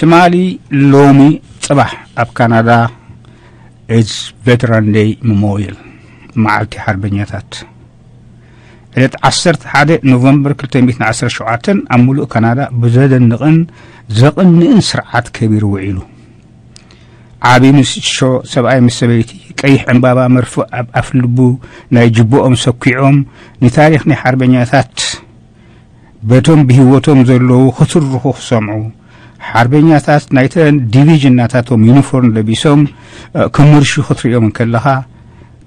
ትማሊ፣ ሎሚ፣ ጽባሕ ኣብ ካናዳ It's Veteran Day Memorial፣ መዓልቲ ሓርበኛታት። ዕለት ዓሰርተ ሓደ ኖቨምበር ክልተ ሚእትን ዓሰርተ ሸውዓተን ኣብ ሙሉእ ካናዳ ብዘደንቕን ዘቕንእን ስርዓት ከቢሩ ውዒሉ። ዓቢ ንእሽቶ፣ ሰብኣይ ምስ ሰበይቲ፣ ቀይሕ ዕምባባ መርፍእ ኣብ ኣፍ ልቡ ናይ ጅቦኦም ሰኪዖም፣ ንታሪኽ ናይ ሓርበኛታት በቶም ብህይወቶም ዘለዉ ክትርኹ ክሰምዑ፣ ሓርበኛታት ናይተን ዲቪዥናታቶም ዩኒፎርም ለቢሶም፣ እ፣ ክምርሹ ክትርእዮም እንከለኻ፣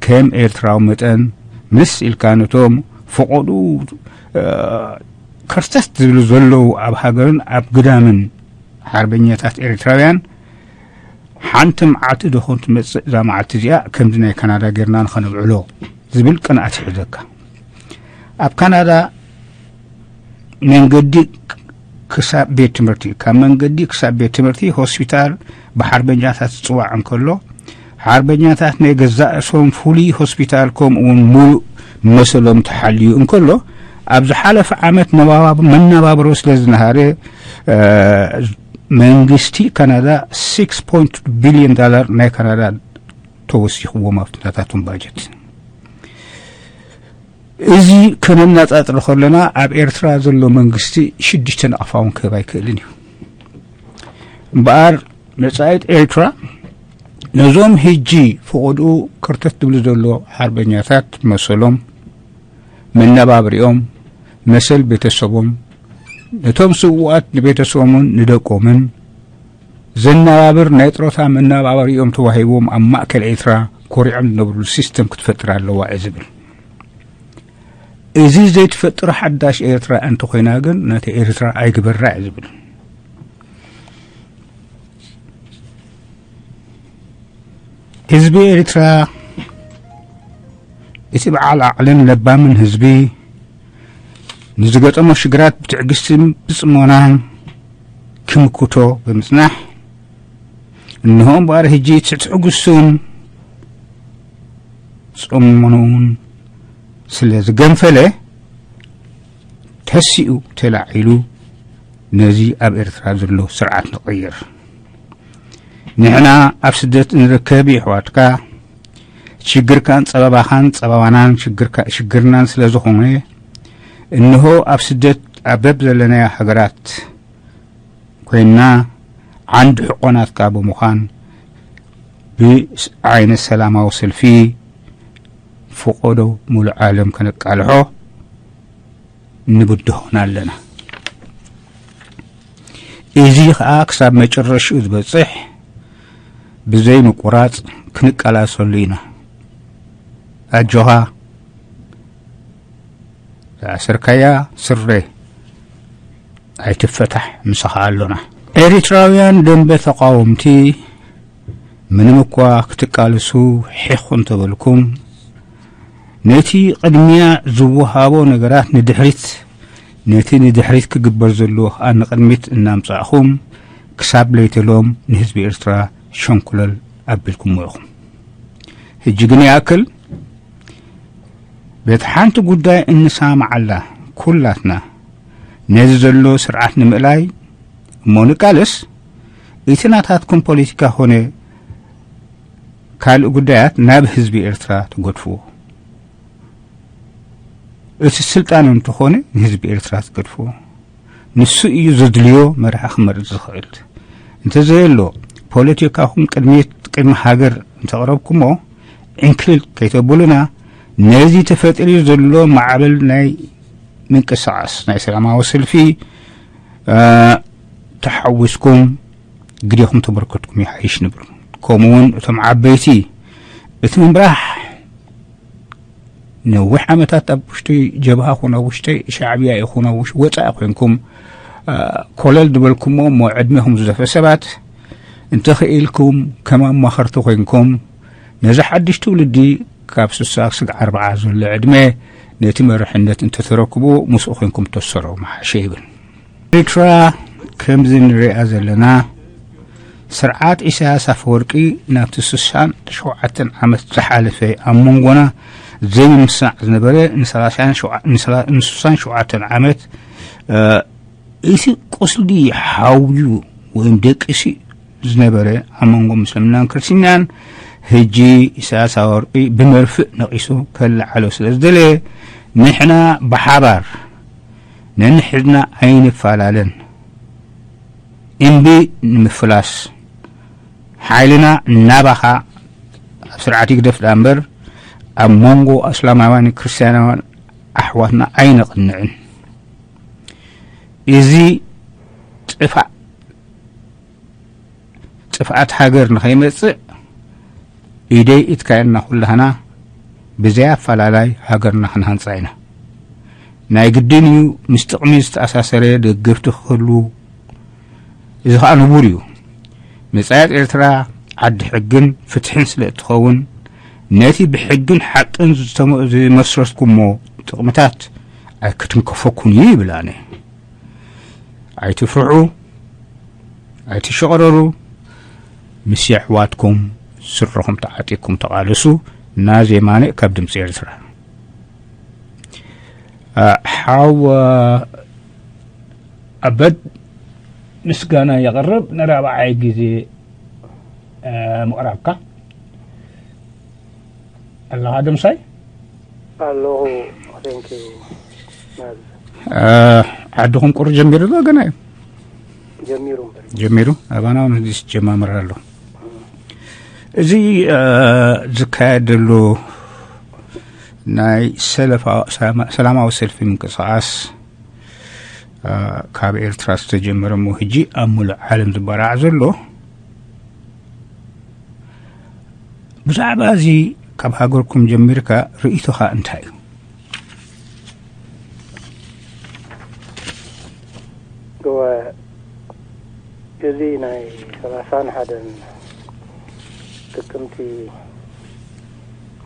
ከም ኤርትራዊ መጠን ምስ ኢልካ ነቶም ፈቐድኡ፣ እ፣ ከርተት ዝብሉ ዘለዉ ኣብ ሃገርን ኣብ ግዳምን ሓርበኛታት ኤርትራውያን፣ ሓንቲ መዓልቲ ዶ ኾን ትመጽእ እዛ መዓልቲ እዚኣ ከምዚ ናይ ካናዳ ጌርና ንኸነብዕሎ ዝብል ቅንኣት ይሕዘካ። ኣብ ካናዳ መንገዲ ክሳብ ቤት ትምህርቲ፣ ካብ መንገዲ ክሳብ ቤት ትምህርቲ፣ ሆስፒታል ብሓርበኛታት ዝጽዋዕ እንከሎ፣ ሓርበኛታት ናይ ገዛእ ርእሶም ፍሉይ ሆስፒታል ከምኡ እውን ሙሉእ መሰሎም ተሓልዩ እንከሎ፣ ኣብ ዝሓለፈ ዓመት ነባባብ-፣ መነባብሮ ስለ ዝነሃረ፣ እ፣ መንግስቲ ካናዳ ሲክስ ፖይንት ቢልዮን ዳላር ናይ ካናዳ ተወሲኽዎም ኣብቲ ናታቶም ባጀት። እዚ ከነነጻጽሮ ከለና ኣብ ኤርትራ ዘሎ መንግስቲ ሽዱሽተ ናቕፋ እውን ክህብ ኣይክእልን እዩ። እምበኣር መጻኢት ኤርትራ ነዞም ሕጂ ፈቐድኡ ከርተት ዝብሉ ዘሎ ሓርበኛታት መሰሎም፣ መነባብሪኦም፣ መሰል ቤተሰቦም፣ ነቶም ስውኣት ንቤተሰቦምን ንደቆምን ዘነባብር ናይ ጥሮታ መነባብሪኦም ተዋሂቦም ኣብ ማእከል ኤርትራ ኮሪዖም ዝነብሩሉ ሲስተም ክትፈጥር ኣለዋ እየ ዝብል። እዚ ዘይትፈጥር ሓዳሽ ኤርትራ እንተኾይና ግን ነቲ ኤርትራ ኣይግበራ እየ ዝብል። ህዝቢ ኤርትራ፣ እቲ በዓል ዓቕልን ለባምን ህዝቢ፣ ንዝገጠሞ ሽግራት ብትዕግስትን ብጽሞናን ክምክቶ ብምጽናሕ፣ እንሆ እምበኣር ሕጂ እቲ ትዕግስቱን ጽሞንኡን ስለ ዝገንፈለ፣ ተሲኡ ተላዒሉ ነዚ ኣብ ኤርትራ ዘሎ ስርዓት ንቐይር። ንሕና ኣብ ስደት እንርከብ የሕዋትካ፣ ሽግርካን ጸበባኻን ጸበባናን ሽግርካ-፣ ሽግርናን ስለ ዝኾነ፣ እንሆ ኣብ ስደት ኣብ በብ ዘለናዮ ሃገራት ኮይንና ዓንዲ ሕቆናትካ ብምዃን ብዓይነት ሰላማዊ ሰልፊ ፍቆዶ ሙሉእ ዓለም ከነቃልሖ ንብድሆና ኣለና። እዚ ኸኣ ክሳብ መጨረሽኡ ዝበጽሕ ብዘይ ምቁራጽ ክንቃላሰሉ ኢና። ኣጆኻ፣ ዝኣሰርካያ ስረ ኣይትፈታሕ፣ ምሳኻ ኣሎና። ኤሪትራውያን ደንበ ተቓወምቲ፣ ምንም እኳ ክትቃለሱ ሒኹ እንተበልኩም፣ ነቲ ቅድሚያ ዝወሃቦ ነገራት ንድሕሪት፣ ነቲ ንድሕሪት ክግበር ዘለዎ ኸኣ ንቕድሚት እናምጻእኹም፣ ክሳብ ለይተሎም ንህዝቢ ኤርትራ ሸንኩለል ኣቢልኩሞ ኢኹም። ሕጂ ግን ይኣክል፣ በቲ ሓንቲ ጉዳይ እንሰማማዓላ ኩላትና ነዚ ዘሎ ስርዓት ንምእላይ እሞ ንቃለስ፣ እቲ ናታትኩም ፖለቲካ ኾነ ካልእ ጉዳያት ናብ ህዝቢ ኤርትራ ትገድፍዎ። እቲ ስልጣን እንተኾነ ንህዝቢ ኤርትራ ትገድፍዎ። ንሱ እዩ ዘድልዮ መራሒ ክመርጽ ዝኽእል። እንተዘየሎ፣ ፖለቲካኹም ቅድሚት፣ ቅድሚ ሃገር እንተቕረብኩሞ፣ ዕንክልል ከይተብሉና፣ ነዚ ተፈጢሩ ዘሎ ማዕበል ናይ ምንቅስቓስ፣ ናይ ሰላማዊ ሰልፊ፣ እ፣ ተሓዊስኩም ግዴኹም ተበርከትኩም ይሓይሽ ንብል። ከምኡ እውን እቶም ዓበይቲ እቲ ምምራሕ ነዊሕ ዓመታት ኣብ ውሽጢ ጀብሃ ኹን ኣብ ውሽጢ ሻዕብያ ይኹን ኣብ ውሽጢ ወጻኢ ኮይንኩም፣ እ፣ ኮለል ዝበልኩሞ እሞ ዕድሜኹም ዝዘፈ ሰባት እንተኽኢልኩም ከም ኣማኸርቲ ኮይንኩም ነዚ ሓድሽ ትውልዲ ካብ ስሳ ክስብ ኣርብዓ ዘሎ ዕድመ ነቲ መርሕነት እንተተረክቡ ምስኡ ኮይንኩም ተሰረው ምሓሸ ይብል። ኤርትራ ከምዚ ንሪኣ ዘለና ስርዓት ኢሳያስ ኣፈወርቂ ናብቲ ስሳን ሸውዓተን ዓመት ዝሓለፈ ኣብ መንጎና ዘይምምስማዕ ዝነበረ ንሰላሳን ሸውዓ-፣ ንሰላ-፣ ንስሳን ሸውዓተን ዓመት፣ እ፣ እቲ ቁስሊ ሓውዩ ወይም ደቂሱ ዝነበረ ኣብ መንጎ ምስልምናን ክርስትናን፣ ሕጂ ኢሳያስ ኣፈወርቂ ብመርፍእ ነቒሱ ከለዓሎ ስለ ዝደለየ፣ ንሕና ብሓባር ነንሕድና ኣይንፈላለን። እምቢ ንምፍላስ ሓይልና ናባኻ ኣብ ስርዓት ይግደፍ ደኣ እምበር፣ ኣብ መንጎ ኣስላማውያን ክርስትያናውያን ኣሕዋትና ኣይነቕንዕን። እዚ ጥፋእ ጥፍኣት ሃገር ንኸይመጽእ ኢደይ ኢትካየና ኩላህና ብዘይ ኣፈላላይ ሃገርና ክንሃንጻ ኢና። ናይ ግድን እዩ ምስ ጥቕሚ ዝተኣሳሰረ ደገፍቲ ክህሉ፣ እዚ ኸኣ ንቡር እዩ። መጻኢት ኤርትራ ዓዲ ሕግን ፍትሕን ስለ እትኸውን፣ ነቲ ብሕግን ሓቅን ዝተመ-፣ ዝመስረትኩሞ ጥቕምታት ኣይክትንከፈኩን እዩ ይብል ኣነ። ኣይትፍርሑ፣ ኣይትሸቕረሩ፣ ምስ የሕዋትኩም ስረኹም ተዓጢቅኩም ተቓለሱ። ናዜማ ማንእ ካብ ድምፂ ኤርትራ። ሓው ኣበድ ምስጋና የቕርብ ንራብዓይ ግዜ ምቕራብካ። ኣለኻ ድምሳይ? ኣለኹ። Thank you። ዓድኹም ቁሪ ጀሚሩ ዶ ገና እዩ? ጀሚሩ እምበር። ጀሚሩ ኣባና እውን ህዲስ ጀማምር ኣሎ። እዚ ዝካየድ ዘሎ ናይ ሰላማዊ ሰልፊ ምንቅስቃስ ካብ ኤርትራ ዝተጀመረ እሞ ሕጂ ኣብ ሙሉእ ዓለም ዝበራዕ ዘሎ፣ ብዛዕባ እዚ ካብ ሃገርኩም ጀሚርካ ርእይቶኻ እንታይ እዩ? እወ፣ እዚ ናይ ሰላሳን ሓደን ጥቅምቲ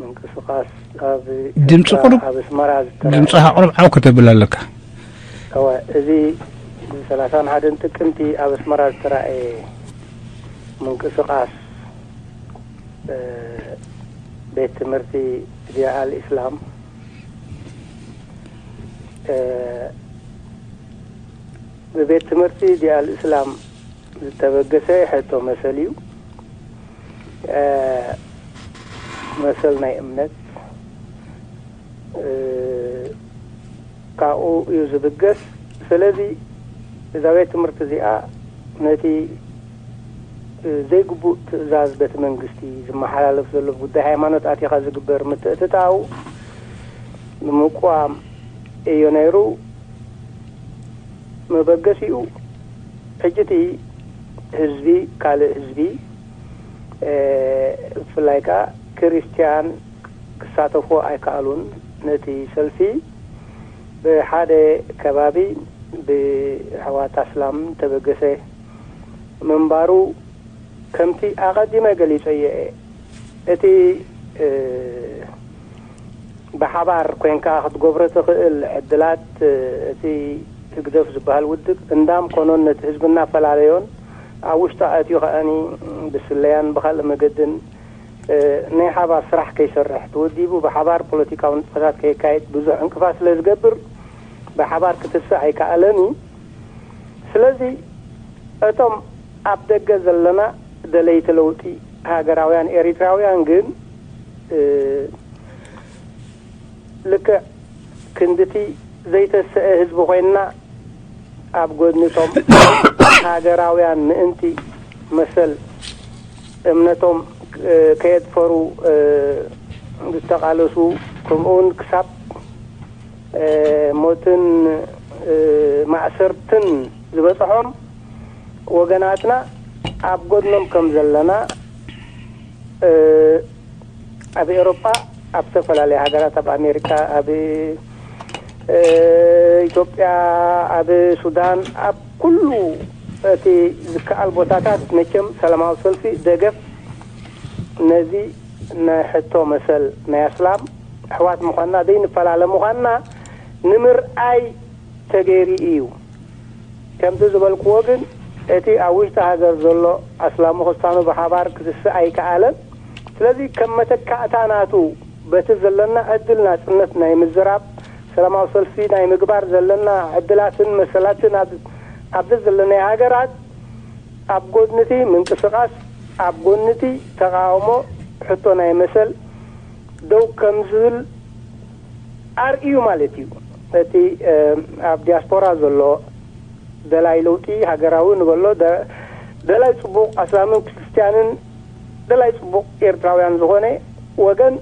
ምንቅስቃስ ኣብ ድምፂ ቁሩብ ኣብ ኣስመራ ዝተራእየ ድምፅኻ ቁሩብ ዓው ከተብል ኣለካ። እወ፣ እዚ ሰላሳን ሓደን ጥቅምቲ ኣብ ኣስመራ ዝተራእየ ምንቅስቃስ ቤት ትምህርቲ ዲያ ኣል ኢስላም ብቤት ትምህርቲ ዲያ ኣል ኢስላም ዝተበገሰ ሕቶ መሰል እዩ። መሰል ናይ እምነት ካብኡ እዩ ዝብገስ። ስለዚ እዛ ቤት ትምህርቲ እዚኣ ነቲ ዘይግቡእ ትእዛዝ ቤተ መንግስቲ ዝመሓላለፍ ዘሎ ጉዳይ ሃይማኖት ኣቲኻ ዝግበር ምትእትታው ንምቁዋም እዩ ነይሩ መበገሲኡ። ሕጂ እቲ ህዝቢ ካልእ ህዝቢ ብፍላይ ከዓ ክርስትያን ክሳተፉ ኣይከኣሉን። ነቲ ሰልፊ ብሓደ ከባቢ ብኣሕዋት ኣስላም ተበገሰ ምንባሩ ከምቲ ኣቐዲመ ገሊጸዮ እየ። እቲ ብሓባር ኮይንካ ክትገብሮ ትኽእል ዕድላት እቲ ህግደፍ ዝበሃል ውድብ እንዳም ኮኖን ነቲ ህዝቢ እናፈላለዮን ኣብ ውሽጡ ኣእትዩ ከኣኒ ብስለያን ብካልእ መገድን ናይ ሓባር ስራሕ ከይሰርሕ ተወዲቡ ብሓባር ፖለቲካዊ ንጥፈታት ከየካየድ ብዙሕ ዕንቅፋት ስለ ዝገብር ብሓባር ክትስእ ኣይከኣለን እዩ። ስለዚ እቶም ኣብ ደገ ዘለና ደለይቲ ለውጢ ሃገራውያን ኤሪትራውያን ግን ልክዕ ክንድቲ ዘይተስአ ህዝቢ ኮይንና ኣብ ጎድኒቶም ሃገራውያን ምእንቲ መሰል እምነቶም ከየጥፈሩ ዝተቓለሱ ከምኡውን ክሳብ ሞትን ማእሰርትን ዝበፅሖም ወገናትና ኣብ ጎድኖም ከም ዘለና ኣብ ኤውሮጳ ኣብ ዝተፈላለያ ሃገራት ኣብ ኣሜሪካ ኣብ ኢትዮጵያ ኣብ ሱዳን ኣብ ኩሉ እቲ ዝከኣል ቦታታት መቸም ሰላማዊ ሰልፊ ደገፍ ነዚ ናይ ሕቶ መሰል ናይ ኣስላም ኣሕዋት ምዃንና ዘይንፈላለ ምዃንና ንምርኣይ ተገይሩ እዩ። ከምቲ ዝበልክዎ ግን እቲ ኣብ ውሽጢ ሃገር ዘሎ ኣስላሙ ክስታኑ ብሓባር ክትስእ ኣይከኣለን። ስለዚ ከም መተካእታ ናቱ በቲ ዘለና ዕድል ናጽነት ናይ ምዝራብ ሰላማዊ ሰልፊ ናይ ምግባር ዘለና ዕድላትን መሰላትን ኣብዚ ዘለናዮ ሃገራት ኣብ ጎድኒ እቲ ምንቅስቃስ፣ ኣብ ጎድኒ እቲ ተቃውሞ፣ ሕቶ ናይ መሰል ደው ከም ዝብል ኣርእዩ ማለት እዩ። እቲ ኣብ ዲያስፖራ ዘሎ ደላይ ለውጢ ሃገራዊ ንበሎ፣ ደላይ ጽቡቕ ኣስላምን ክርስትያንን፣ ደላይ ጽቡቕ ኤርትራውያን ዝኾነ ወገን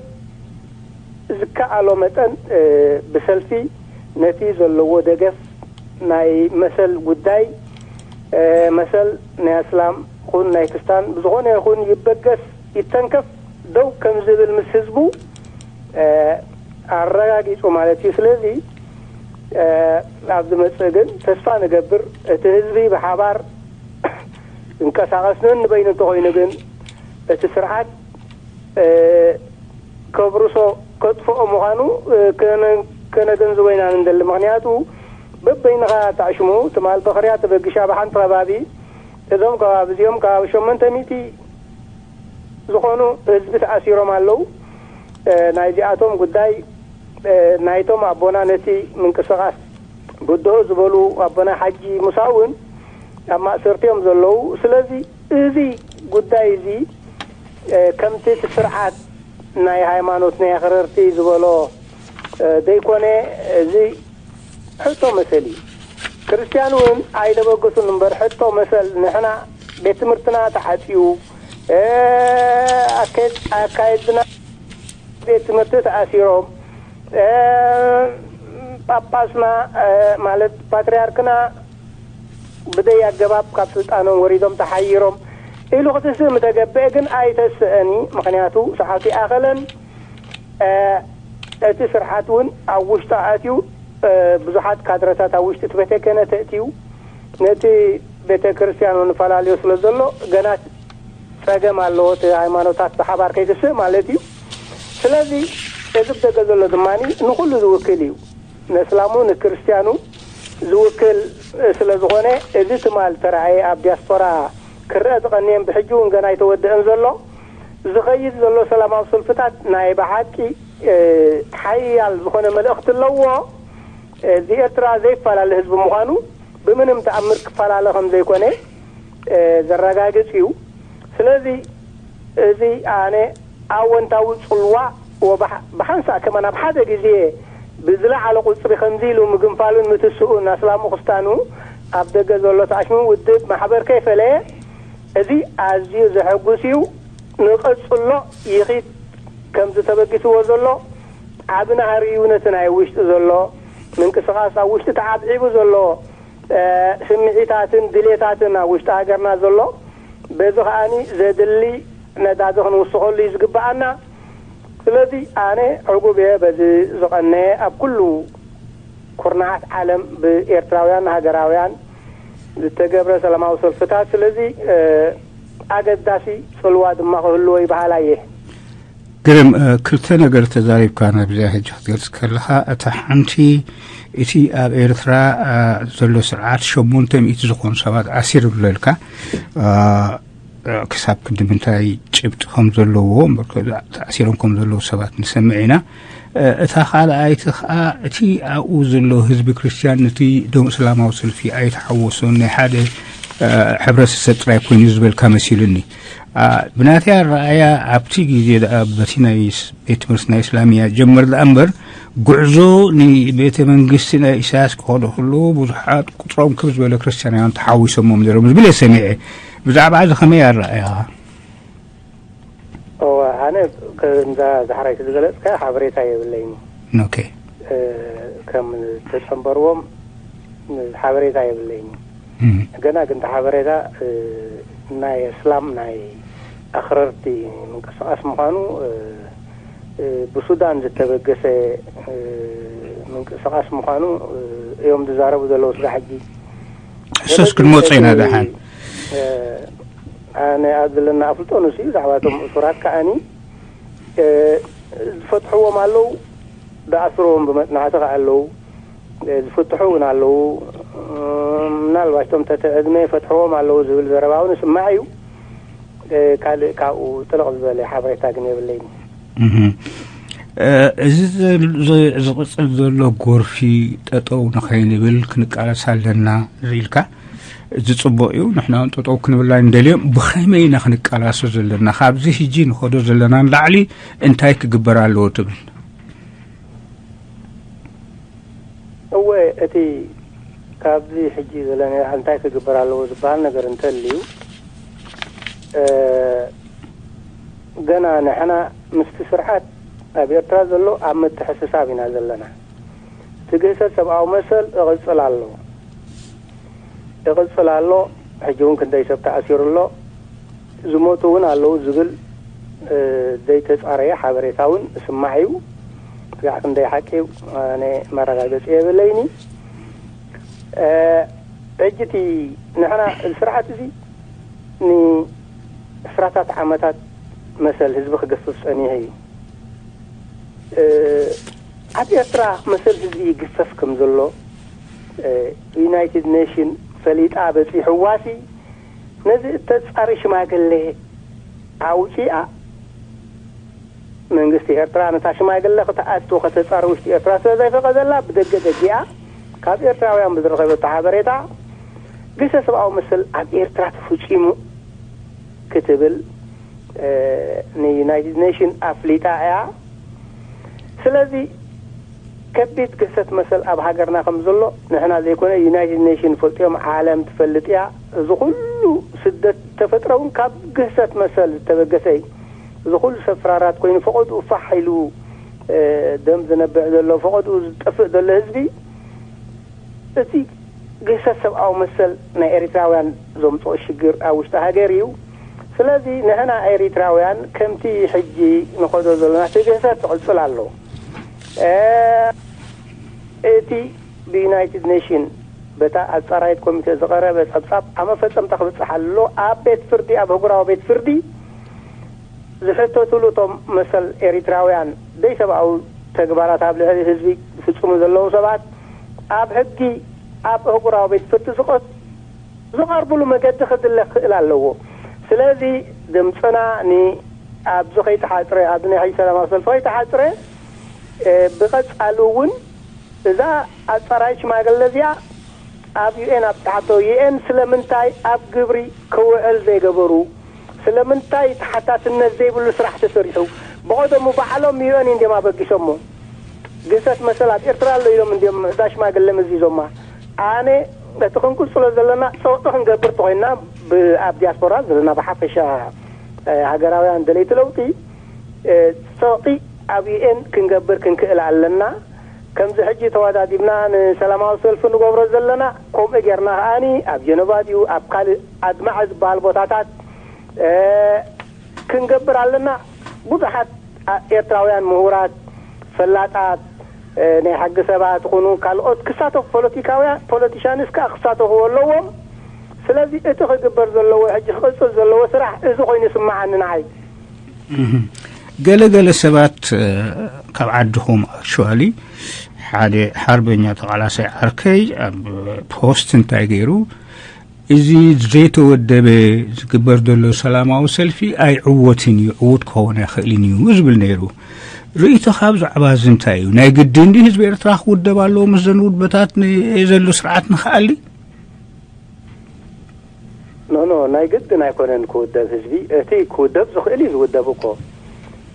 ዝከኣሎ መጠን ብሰልፊ ነቲ ዘለዎ ደገፍ፣ ናይ መሰል ጉዳይ፣ መሰል ናይ ኣስላም ኹን ናይ ክስታን ብዝኾነ ይኹን ይበገስ ይተንከፍ ደው ከም ዝብል ምስ ህዝቡ ኣረጋጊጹ ማለት እዩ። ስለዚ ኣብ ዝመጽእ ግን ተስፋ ንገብር፣ እቲ ህዝቢ ብሓባር ዝንቀሳቐስ ነንበይኑ እንተኾይኑ ግን እቲ ስርዓት ከብርሶ፣ ከጥፍኦ ምዃኑ ከነገንዝቦ ኢና ንደሊ። ምኽንያቱ በበይንኻ ታዕሽሙ ትማል በኽርያ ተበግሻ ብሓንቲ ከባቢ እዞም ከባቢ እዚኦም ከባቢ ሸሞንተ ሚእቲ ዝኾኑ ህዝቢ ተኣሲሮም ኣለዉ። ናይዚኣቶም ጉዳይ ናይቶም ኣቦና ነቲ ምንቅስቃስ ብድሆ ዝበሉ ኣቦና ሓጂ ሙሳ እውን ኣብ ማእሰርቲ እዮም ዘለዉ። ስለዚ እዚ ጉዳይ እዚ ከምቲ እቲ ስርዓት ናይ ሃይማኖት ናይ ኣኽረርቲ ዝበሎ ዘይኮነ፣ እዚ ሕቶ መሰል እዩ። ክርስትያን እውን ኣይደበገሱን እምበር ሕቶ መሰል ንሕና ቤት ትምህርትና ተዓፅዩ፣ ኣካየድና ቤት ትምህርቲ ተኣሲሮም፣ ጳጳስና ማለት ፓትርያርክና ብደይ ኣገባብ ካብ ስልጣኖም ወሪዶም ተሓይሮም ኢሉ ክትስእ ምተገብአ ግን ኣይተስእን እዩ። ምኽንያቱ ሰዓቱ ይኣኸለን። እቲ ስርዓት እውን ኣብ ውሽጡ ኣእትዩ ብዙሓት ካድረታት ኣብ ውሽጢ እቲ ቤተ ክህነት ኣእትዩ ነቲ ቤተ ክርስቲያን እውን ፈላለዮ ስለ ዘሎ ገና ጸገም ኣለዎ። እቲ ሃይማኖታት ብሓባር ከይትስእ ማለት እዩ። ስለዚ እዚ ብደገ ዘሎ ድማ ንኹሉ ዝውክል እዩ። ነስላሙ ንክርስትያኑ ዝውክል ስለ ዝኾነ እዚ ትማል ተራእየ ኣብ ዲያስፖራ ክረአ ዝቐንየን ብሕጂ እውን ገና ኣይተወደአን ዘሎ ዝኸይድ ዘሎ ሰላማዊ ሰልፍታት ናይ ብሓቂ ሓያል ዝኾነ መልእኽቲ ኣለዎ። እዚ ኤርትራ ዘይፈላለ ህዝቢ ምዃኑ ብምንም ተኣምር ክፈላለ ከም ዘይኮነ ዘረጋግጽ እዩ። ስለዚ እዚ ኣነ ኣወንታዊ ጽልዋ ወባሕ-፣ ብሓንሳእ ከማን ኣብ ሓደ ግዜ ብዝለዓለ ቁጽሪ ከምዚ ኢሉ ምግንፋሉን ምትስኡን ኣስላሙ ክስታኑ ኣብ ደገ ዘሎ ተኣሽሙ ውድብ ማሕበር ከይፈለየ እዚ ኣዝዩ ዘሐጉስ እዩ። ንቐጽሎ ይኺድ ከምዚ ተበጊስዎ ዘሎ ዓቢ ናህሪ እዩ። ነቲ ናይ ውሽጢ ዘሎ ምንቅስቓስ ኣብ ውሽጢ ተዓብዒቡ ዘሎ ስምዒታትን ድሌታትን ኣብ ውሽጢ ሃገርና ዘሎ በዚ ከኣኒ ዘድሊ ነዳዲ ክንውስኸሉ እዩ ዝግብኣና። ስለዚ ኣነ ዕጉብ እየ በዚ ዝቐነየ ኣብ ኩሉ ኩርናዓት ዓለም ብኤርትራውያን ሃገራውያን ዝተገብረ ሰላማዊ ሰልፍታት። ስለዚ ኣገዳሲ ጽልዋ ድማ ክህልዎ ይበሃል ኣየ። ግርም፣ ክልተ ነገር ተዛሪብካ ናብዚኣ ሕጂ ክትገልጽ ከለኻ፣ እታ ሓንቲ እቲ ኣብ ኤርትራ ዘሎ ስርዓት ሸሞንተ ሚእቲ ዝኾኑ ሰባት ኣሲሩ ኣለልካ። ክሳብ ክንዲ ምንታይ ጭብጢ ከም ዘለዎ፣ ተኣሲሮም ከም ዘለዉ ሰባት ንሰምዕ ኢና። እታ ካልኣይቲ ከኣ እቲ ኣብኡ ዘሎ ህዝቢ ክርስትያን ነቲ ደም እስላማዊ ሰልፊ ኣይተሓወሶን፣ ናይ ሓደ ሕብረተሰብ ጥራይ ኮይኑ ዝበልካ መሲሉኒ። ብናተይ ኣረኣያ ኣብቲ ግዜ ደኣ በቲ ናይ ቤት ትምህርቲ ናይ እስላምያ ጀመር ደኣ እምበር፣ ጉዕዞ ንቤተ መንግስቲ ናይ ኢሳያስ ክኸዱ ከለዉ ብዙሓት ቁጽሮም ክብ ዝበለ ክርስትያናውያን ተሓዊሶሞም ነይሮም ዝብል እየ ሰሚዐ። ብዛዕባ እዚ ከመይ ኣረኣያ? እወ፣ ኣነ ከምዛ ዳሕራይቲ ዝገለጽካ ሓበሬታ የብለይን። ኦኬ። ከም ዝተጸንበርዎም ሓበሬታ የብለይን። ገና ግን እቲ ሓበሬታ ናይ እስላም ናይ ኣኽረርቲ ምንቅስቃስ ምዃኑ ብሱዳን ዝተበገሰ ምንቅስቃስ ምዃኑ እዮም ዝዛረቡ ዘለዉ ስጋ ሕጂ። እሶስ ክንመጾ ኢና ደሓን። ኣነ ኣብ ዘለና ኣፍልጦ ንሱ እዩ። ብዛዕባ እቶም እሱራት ከኣኒ ዝፈትሕዎም ኣለዉ፣ ዝኣስርዎም ብመጽናዕቲ ከኣ ኣለዉ። ዝፍትሑ እውን ኣለዉ። ምናልባሽ እቶም ተትዕድመ ይፈትሕዎም ኣለዉ ዝብል ዘረባ እውን ይስማዕ እዩ። ካልእ ካብኡ ጥልቕ ዝበለ ሓበሬታ ግን የብለይን። እዚ ዝቕጽል ዘሎ ጎርፊ ጠጠው ንኸይንብል ክንቃለስ ኣለና ኢልካ። እዚ ጽቡቕ እዩ። ንሕና እውን ጠጠው ክንብላ ንደልዮም። ብኸመይ ኢና ክንቃላሶ ዘለና? ካብዚ ሕጂ ንኸዶ ዘለና ንላዕሊ እንታይ ክግበር ኣለዎ ትብል? እወ፣ እቲ ካብዚ ሕጂ ዘለና እንታይ ክግበር ኣለዎ ዝበሃል ነገር እንተልዩ፣ እ፣ ገና ንሕና ምስቲ ስርዓት ኣብ ኤርትራ ዘሎ ኣብ ምትሕስሳብ ኢና ዘለና። እቲ ግህሰት ሰብኣዊ መሰል እቕጽል ኣሎ። እቕጽል ኣሎ። ሕጂ እውን ክንደይ ሰብ ተኣሲሩ ኣሎ። ዝሞቱ እውን ኣለዉ ዝብል፣ እ፣ ዘይተጻረየ ሓበሬታ እውን እስማዕ እዩ። ክሳዕ ክንደይ ሓቂ እዩ፣ ኣነ መረጋገጺ የብለይኒ። እ፣ ሕጂ እቲ ንሕና እዚ ስርዓት እዚ ንዕስራታት ዓመታት መሰል ህዝቢ ክገፍፍ ጸኒሑ እዩ። እ፣ ኣብ ኤርትራ መሰል ህዝቢ ይግፈፍ ከም ዘሎ፣ እ፣ ዩናይትድ ኔሽን ፈሊጣ በጺሕዋሲ፣ ነዚ እተጻሪ ሽማግሌ ኣውጺኣ፣ መንግስቲ ኤርትራ ነታ ሽማግሌ ክትኣቱ ከተጻሪ ውሽጢ ኤርትራ ስለ ዘይፈቐደላ፣ ብደገ ደጊኣ፣ ካብ ኤርትራውያን ብዝረኸበቶ ሓበሬታ፣ ግህሰት ሰብኣዊ መሰል ኣብ ኤርትራ ተፈጺሙ ክትብል፣ እ፣ ንዩናይትድ ኔሽን ኣፍሊጣ እያ። ስለዚ ከቢድ ግህሰት መሰል ኣብ ሃገርና ከም ዘሎ ንሕና ዘይኮነ ዩናይትድ ኔሽን ፈልጥዮም፣ ዓለም ትፈልጥ እያ። እዚ ኩሉ ስደት ተፈጥረ እውን ካብ ግህሰት መሰል ዝተበገሰ እዩ። እዚ ኩሉ ሰብ ፍራራት ኮይኑ ፈቐድኡ ፋሕ ኢሉ፣ እ፣ ደም ዝነብዕ ዘሎ፣ ፈቐድኡ ዝጠፍእ ዘሎ ህዝቢ፣ እቲ ግህሰት ሰብኣዊ መሰል ናይ ኤሪትራውያን ዘምጽኦ ሽግር ኣብ ውሽጢ ሃገር እዩ። ስለዚ ንሕና ኤሪትራውያን ከምቲ ሕጂ ንኸዶ ዘለና እቲ ግህሰት ትቕጽል ኣሎ። እ፣ እቲ ብዩናይትድ ኔሽን በታ ኣጻራይት ኮሚቴ ዝቐረበ ጸብጻብ ኣብ መፈጸምታ ክብጽሕ ኣሎ። ኣብ ቤት ፍርዲ፣ ኣብ ኣህጉራዊ ቤት ፍርዲ ዝሕተትሉ እቶም መሰል ኤሪትራውያን ዘይሰብኣዊ ተግባራት ኣብ ልዕሊ ህዝቢ ዝፍጽሙ ዘለዉ ሰባት ኣብ ሕጊ፣ ኣብ ኣህጉራዊ ቤት ፍርዲ ዝቐ-፣ ዝቐርብሉ መገዲ ክድለ ክኽእል ኣለዎ። ስለዚ ድምፅና ን-፣ ኣብዚ ከይተሓፅረ፣ ኣብዚ ናይ ሕጂ ሰላማዊ ሰልፊ ከይተሓፅረ፣ እ፣ ብቐፃሊ እውን እዛ ኣጻራይ ሽማግለ እዚኣ ኣብ ዩ ኤን ኣብጽሓቶ። ዩ ኤን ስለምንታይ ኣብ ግብሪ ክውዕል ዘይገበሩ? ስለምንታይ ተሓታትነት ዘይብሉ ስራሕ ተሰሪሑ? ብቐደሙ ባዕሎም ዩ ኤን እንድዮም ኣበጊሶሞ። ግህሰት መሰል ኣብ ኤርትራ ኣሎ ኢሎም እንድዮም እዛ ሽማግለ መዚዞማ። ኣነ እቲ ክንቅጽሎ ዘለና ጸቕጢ ክንገብር ተኾይንና ብ-፣ ኣብ ዲያስፖራ ዘለና ብሓፈሻ፣ እ፣ ሃገራውያን ደለይቲ ለውጢ፣ እ፣ ጸቕጢ ኣብ ዩ ኤን ክንገብር ክንክእል ኣለና። ከምዚ ሕጂ ተወዳዲብና ንሰላማዊ ሰልፊ ንገብሮ ዘለና፣ ከምኡ ጌርና ከኣኒ ኣብ ጀነቫ ድዩ ኣብ ካልእ ኣድማዒ ዝበሃል ቦታታት፣ እ፣ ክንገብር ኣለና። ብዙሓት፣ ኣ-፣ ኤርትራውያን ምሁራት፣ ፈላጣት፣ እ፣ ናይ ሕጊ ሰባት ይኹኑ ካልኦት ክሳተፉ፣ ፖለቲካውያን፣ ፖለቲሻንስ ከኣ ክሳተፉ ኣለዎም። ስለዚ እቲ ክግበር ዘለዎ፣ ሕጂ ክቕጽል ዘለዎ ስራሕ እዚ ኮይኑ ይስምዓኒ ንዓይ። እህ። ገለ ገለ ሰባት፣ እ፣ ካብ ዓድኹም ኣክቹዋሊ ሓደ ሓርበኛ ተቓላሳይ ዓርከይ ኣብ ፖስት እንታይ ገይሩ፣ "እዚ ዘይተወደበ ዝግበር ዘሎ ሰላማዊ ሰልፊ ኣይዕወትን እዩ፣ ዕዉት ክኸውን ኣይኽእልን እዩ" ዝብል ነይሩ። ርእይቶኻ ብዛዕባ እዚ እንታይ እዩ? ናይ ግድን ድዩ ህዝቢ ኤርትራ ክውደብ ኣለዎ ምስ ዘን ውድበታት ን-፣ ዘሎ ስርዓት ንኽኣሊ? ኖ፣ ኖ፣ ናይ ግድን ኣይኮነን ክውደብ ህዝቢ። እቲ ክውደብ ዝኽእል እዩ ዝውደብ እኮ።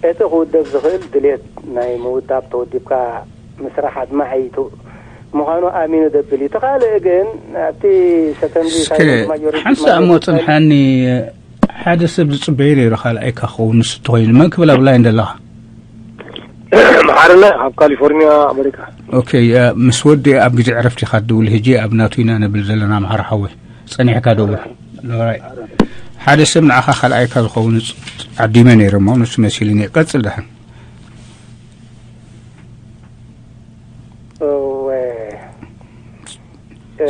እቲ ክውደብ ዝኽእል ድሌት ናይ ምውዳብ፣ ተወዲብካ ምስራሕ ኣድማዒ ቱ-፣ ምዃኑ ኣሚኑ ደብል እዩ። እቲ ካልእ ግን ኣብቲ ሰከንድሪ እስከ ሳይለንት ማጆሪቲ ሓንሳእ እሞ ጽንሓኒ፣ ሓደ ሰብ ዝጽበዮ ነይሩ ካልኣይካ ክኸውን ንሱ እንተኾይኑ። መን ክብል ኣብ ላይን ዘለኻ? መሓርና ካብ ካሊፎርኒያ ኣመሪካ። ኦኬ፣ እ፣ ምስ ወዲ ኣብ ግዜ ዕረፍቲ ኢኻ ትድውል፣ ሕጂ ኣብ ናቱ ኢና ንብል ዘለና መሓር ሓወይ። ጸኒሕካ ደውል። ኦራይት። ሓደ ሰብ ንዓኻ ካልኣይካ ዝኸውን ፅ-፣ ዓዲመ ነይረ እሞ ንሱ መሲሉኒ። ቀጽል ደሓን። እወ፣ እ፣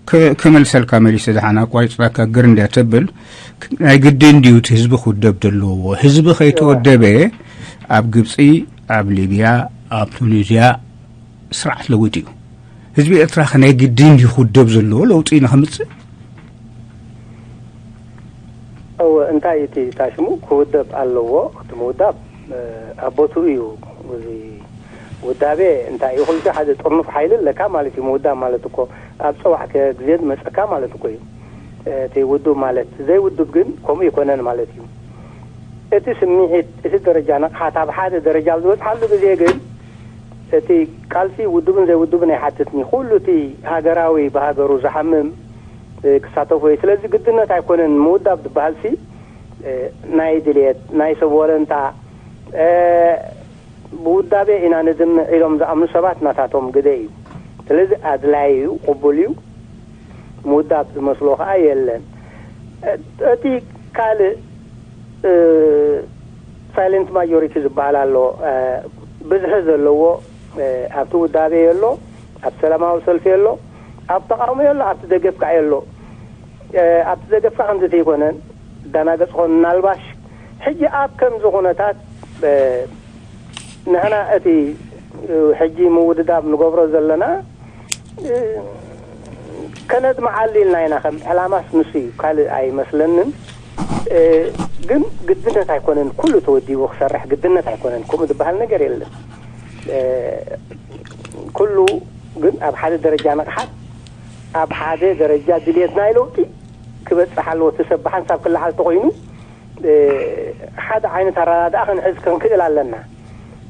ክ-፣ ክመልሰልካ መሊሰ ደሓን ኣቋሪጽናካ ግር እንድያ ተብል። ክ-፣ ናይ ግድን ድዩ እቲ ህዝቢ ክውደብ ዘለዎ? ህዝቢ ከይተወደበ ኣብ ግብጺ፣ ኣብ ሊብያ፣ ኣብ ቱኒዝያ ስርዓት ለዊጡ እዩ። ህዝቢ ኤርትራ ከ ናይ ግድን ድዩ ክውደብ ዘለዎ ለውጢ ንኸምጽእ? እወ፣ እንታይ እቲ ታሽሙ ክውደብ ኣለዎ። እቲ ምውዳብ፣ እ፣ ኣብ ቦትኡ እዩ። እዚ ውዳቤ እንታይ እዩ? ኩሉ ሓደ ጥርኑፍ ሓይሊ ኣለካ ማለት እዩ። ምውዳብ ማለት እኮ ኣብ ጸዋዕከ ግዜ ዝመጸካ ማለት እኮ እዩ። እቲ ውዱብ ማለት፣ ዘይውዱብ ግን ከምኡ ኣይኮነን ማለት እዩ። እቲ ስምዒት፣ እቲ ደረጃ ንቕሓት ኣብ ሓደ ደረጃ ኣብ ዝበጽሓሉ ግዜ ግን እቲ ቃልሲ ውዱብን ዘይውዱብን ኣይሓትትኒ። ኩሉ እቲ ሃገራዊ ብሃገሩ ዝሓምም፣ እ፣ ክሳተፎ እዩ። ስለዚ ግድነት ኣይኮነን ምውዳብ ዝበሃልሲ፣ እ፣ ናይ ድልየት፣ ናይ ሰብ ወለንታ፣ እ፣ ብውዳቤ ኢና ንድምዕ ኢሎም ዝኣምኑ ሰባት ናታቶም ግደ እዩ። ስለዚ ኣድላይ እዩ፣ ቅቡል እዩ። ምውዳብ ዝመስሎ ኸኣ የለን። እ፣ እቲ ካልእ፣ እ፣ ሳይለንት ማጆሪቲ ዝበሃል ኣሎ። እ፣ ብዝሒ ዘለዎ፣ እ፣ ኣብቲ ውዳቤ የሎ፣ ኣብቲ ሰላማዊ ሰልፊ የሎ፣ ኣብቲ ተቃውሞ የሎ፣ ኣብቲ ደገፍ ከኣ የሎ። እ፣ ኣብቲ ደገፍ ከኣ ከምዚ ተይኮነን፣ ዳናገጽ ኾን ምናልባሽ ሕጂ ኣብ ከምዚ ኩነታት፣ እ፣ ንሕና እቲ፣ እ፣ ሕጂ ምውድዳብ ንገብሮ ዘለና፣ እ፣ ከነድምዓሉ ኢልና ኢና። ከም ዕላማስ ንሱ እዩ፣ ካልእ ኣይመስለንን። እ፣ ግን ግድነት ኣይኮነን፣ ኩሉ ተወዲቡ ክሰርሕ ግድነት ኣይኮነን። ከምኡ ዝበሃል ነገር የለን። እ፣ ኩሉ ግን ኣብ ሓደ ደረጃ ንቕሓት፣ ኣብ ሓደ ደረጃ ድልየት ናይ ለውጢ ክበጽሕ ኣለዎ። እቲ ሰብ ብሓንሳብ ክለዓል ተኾይኑ፣ እ፣ ሓደ ዓይነት ኣረዳድኣ ክንሕዝ ክንክእል ኣለና።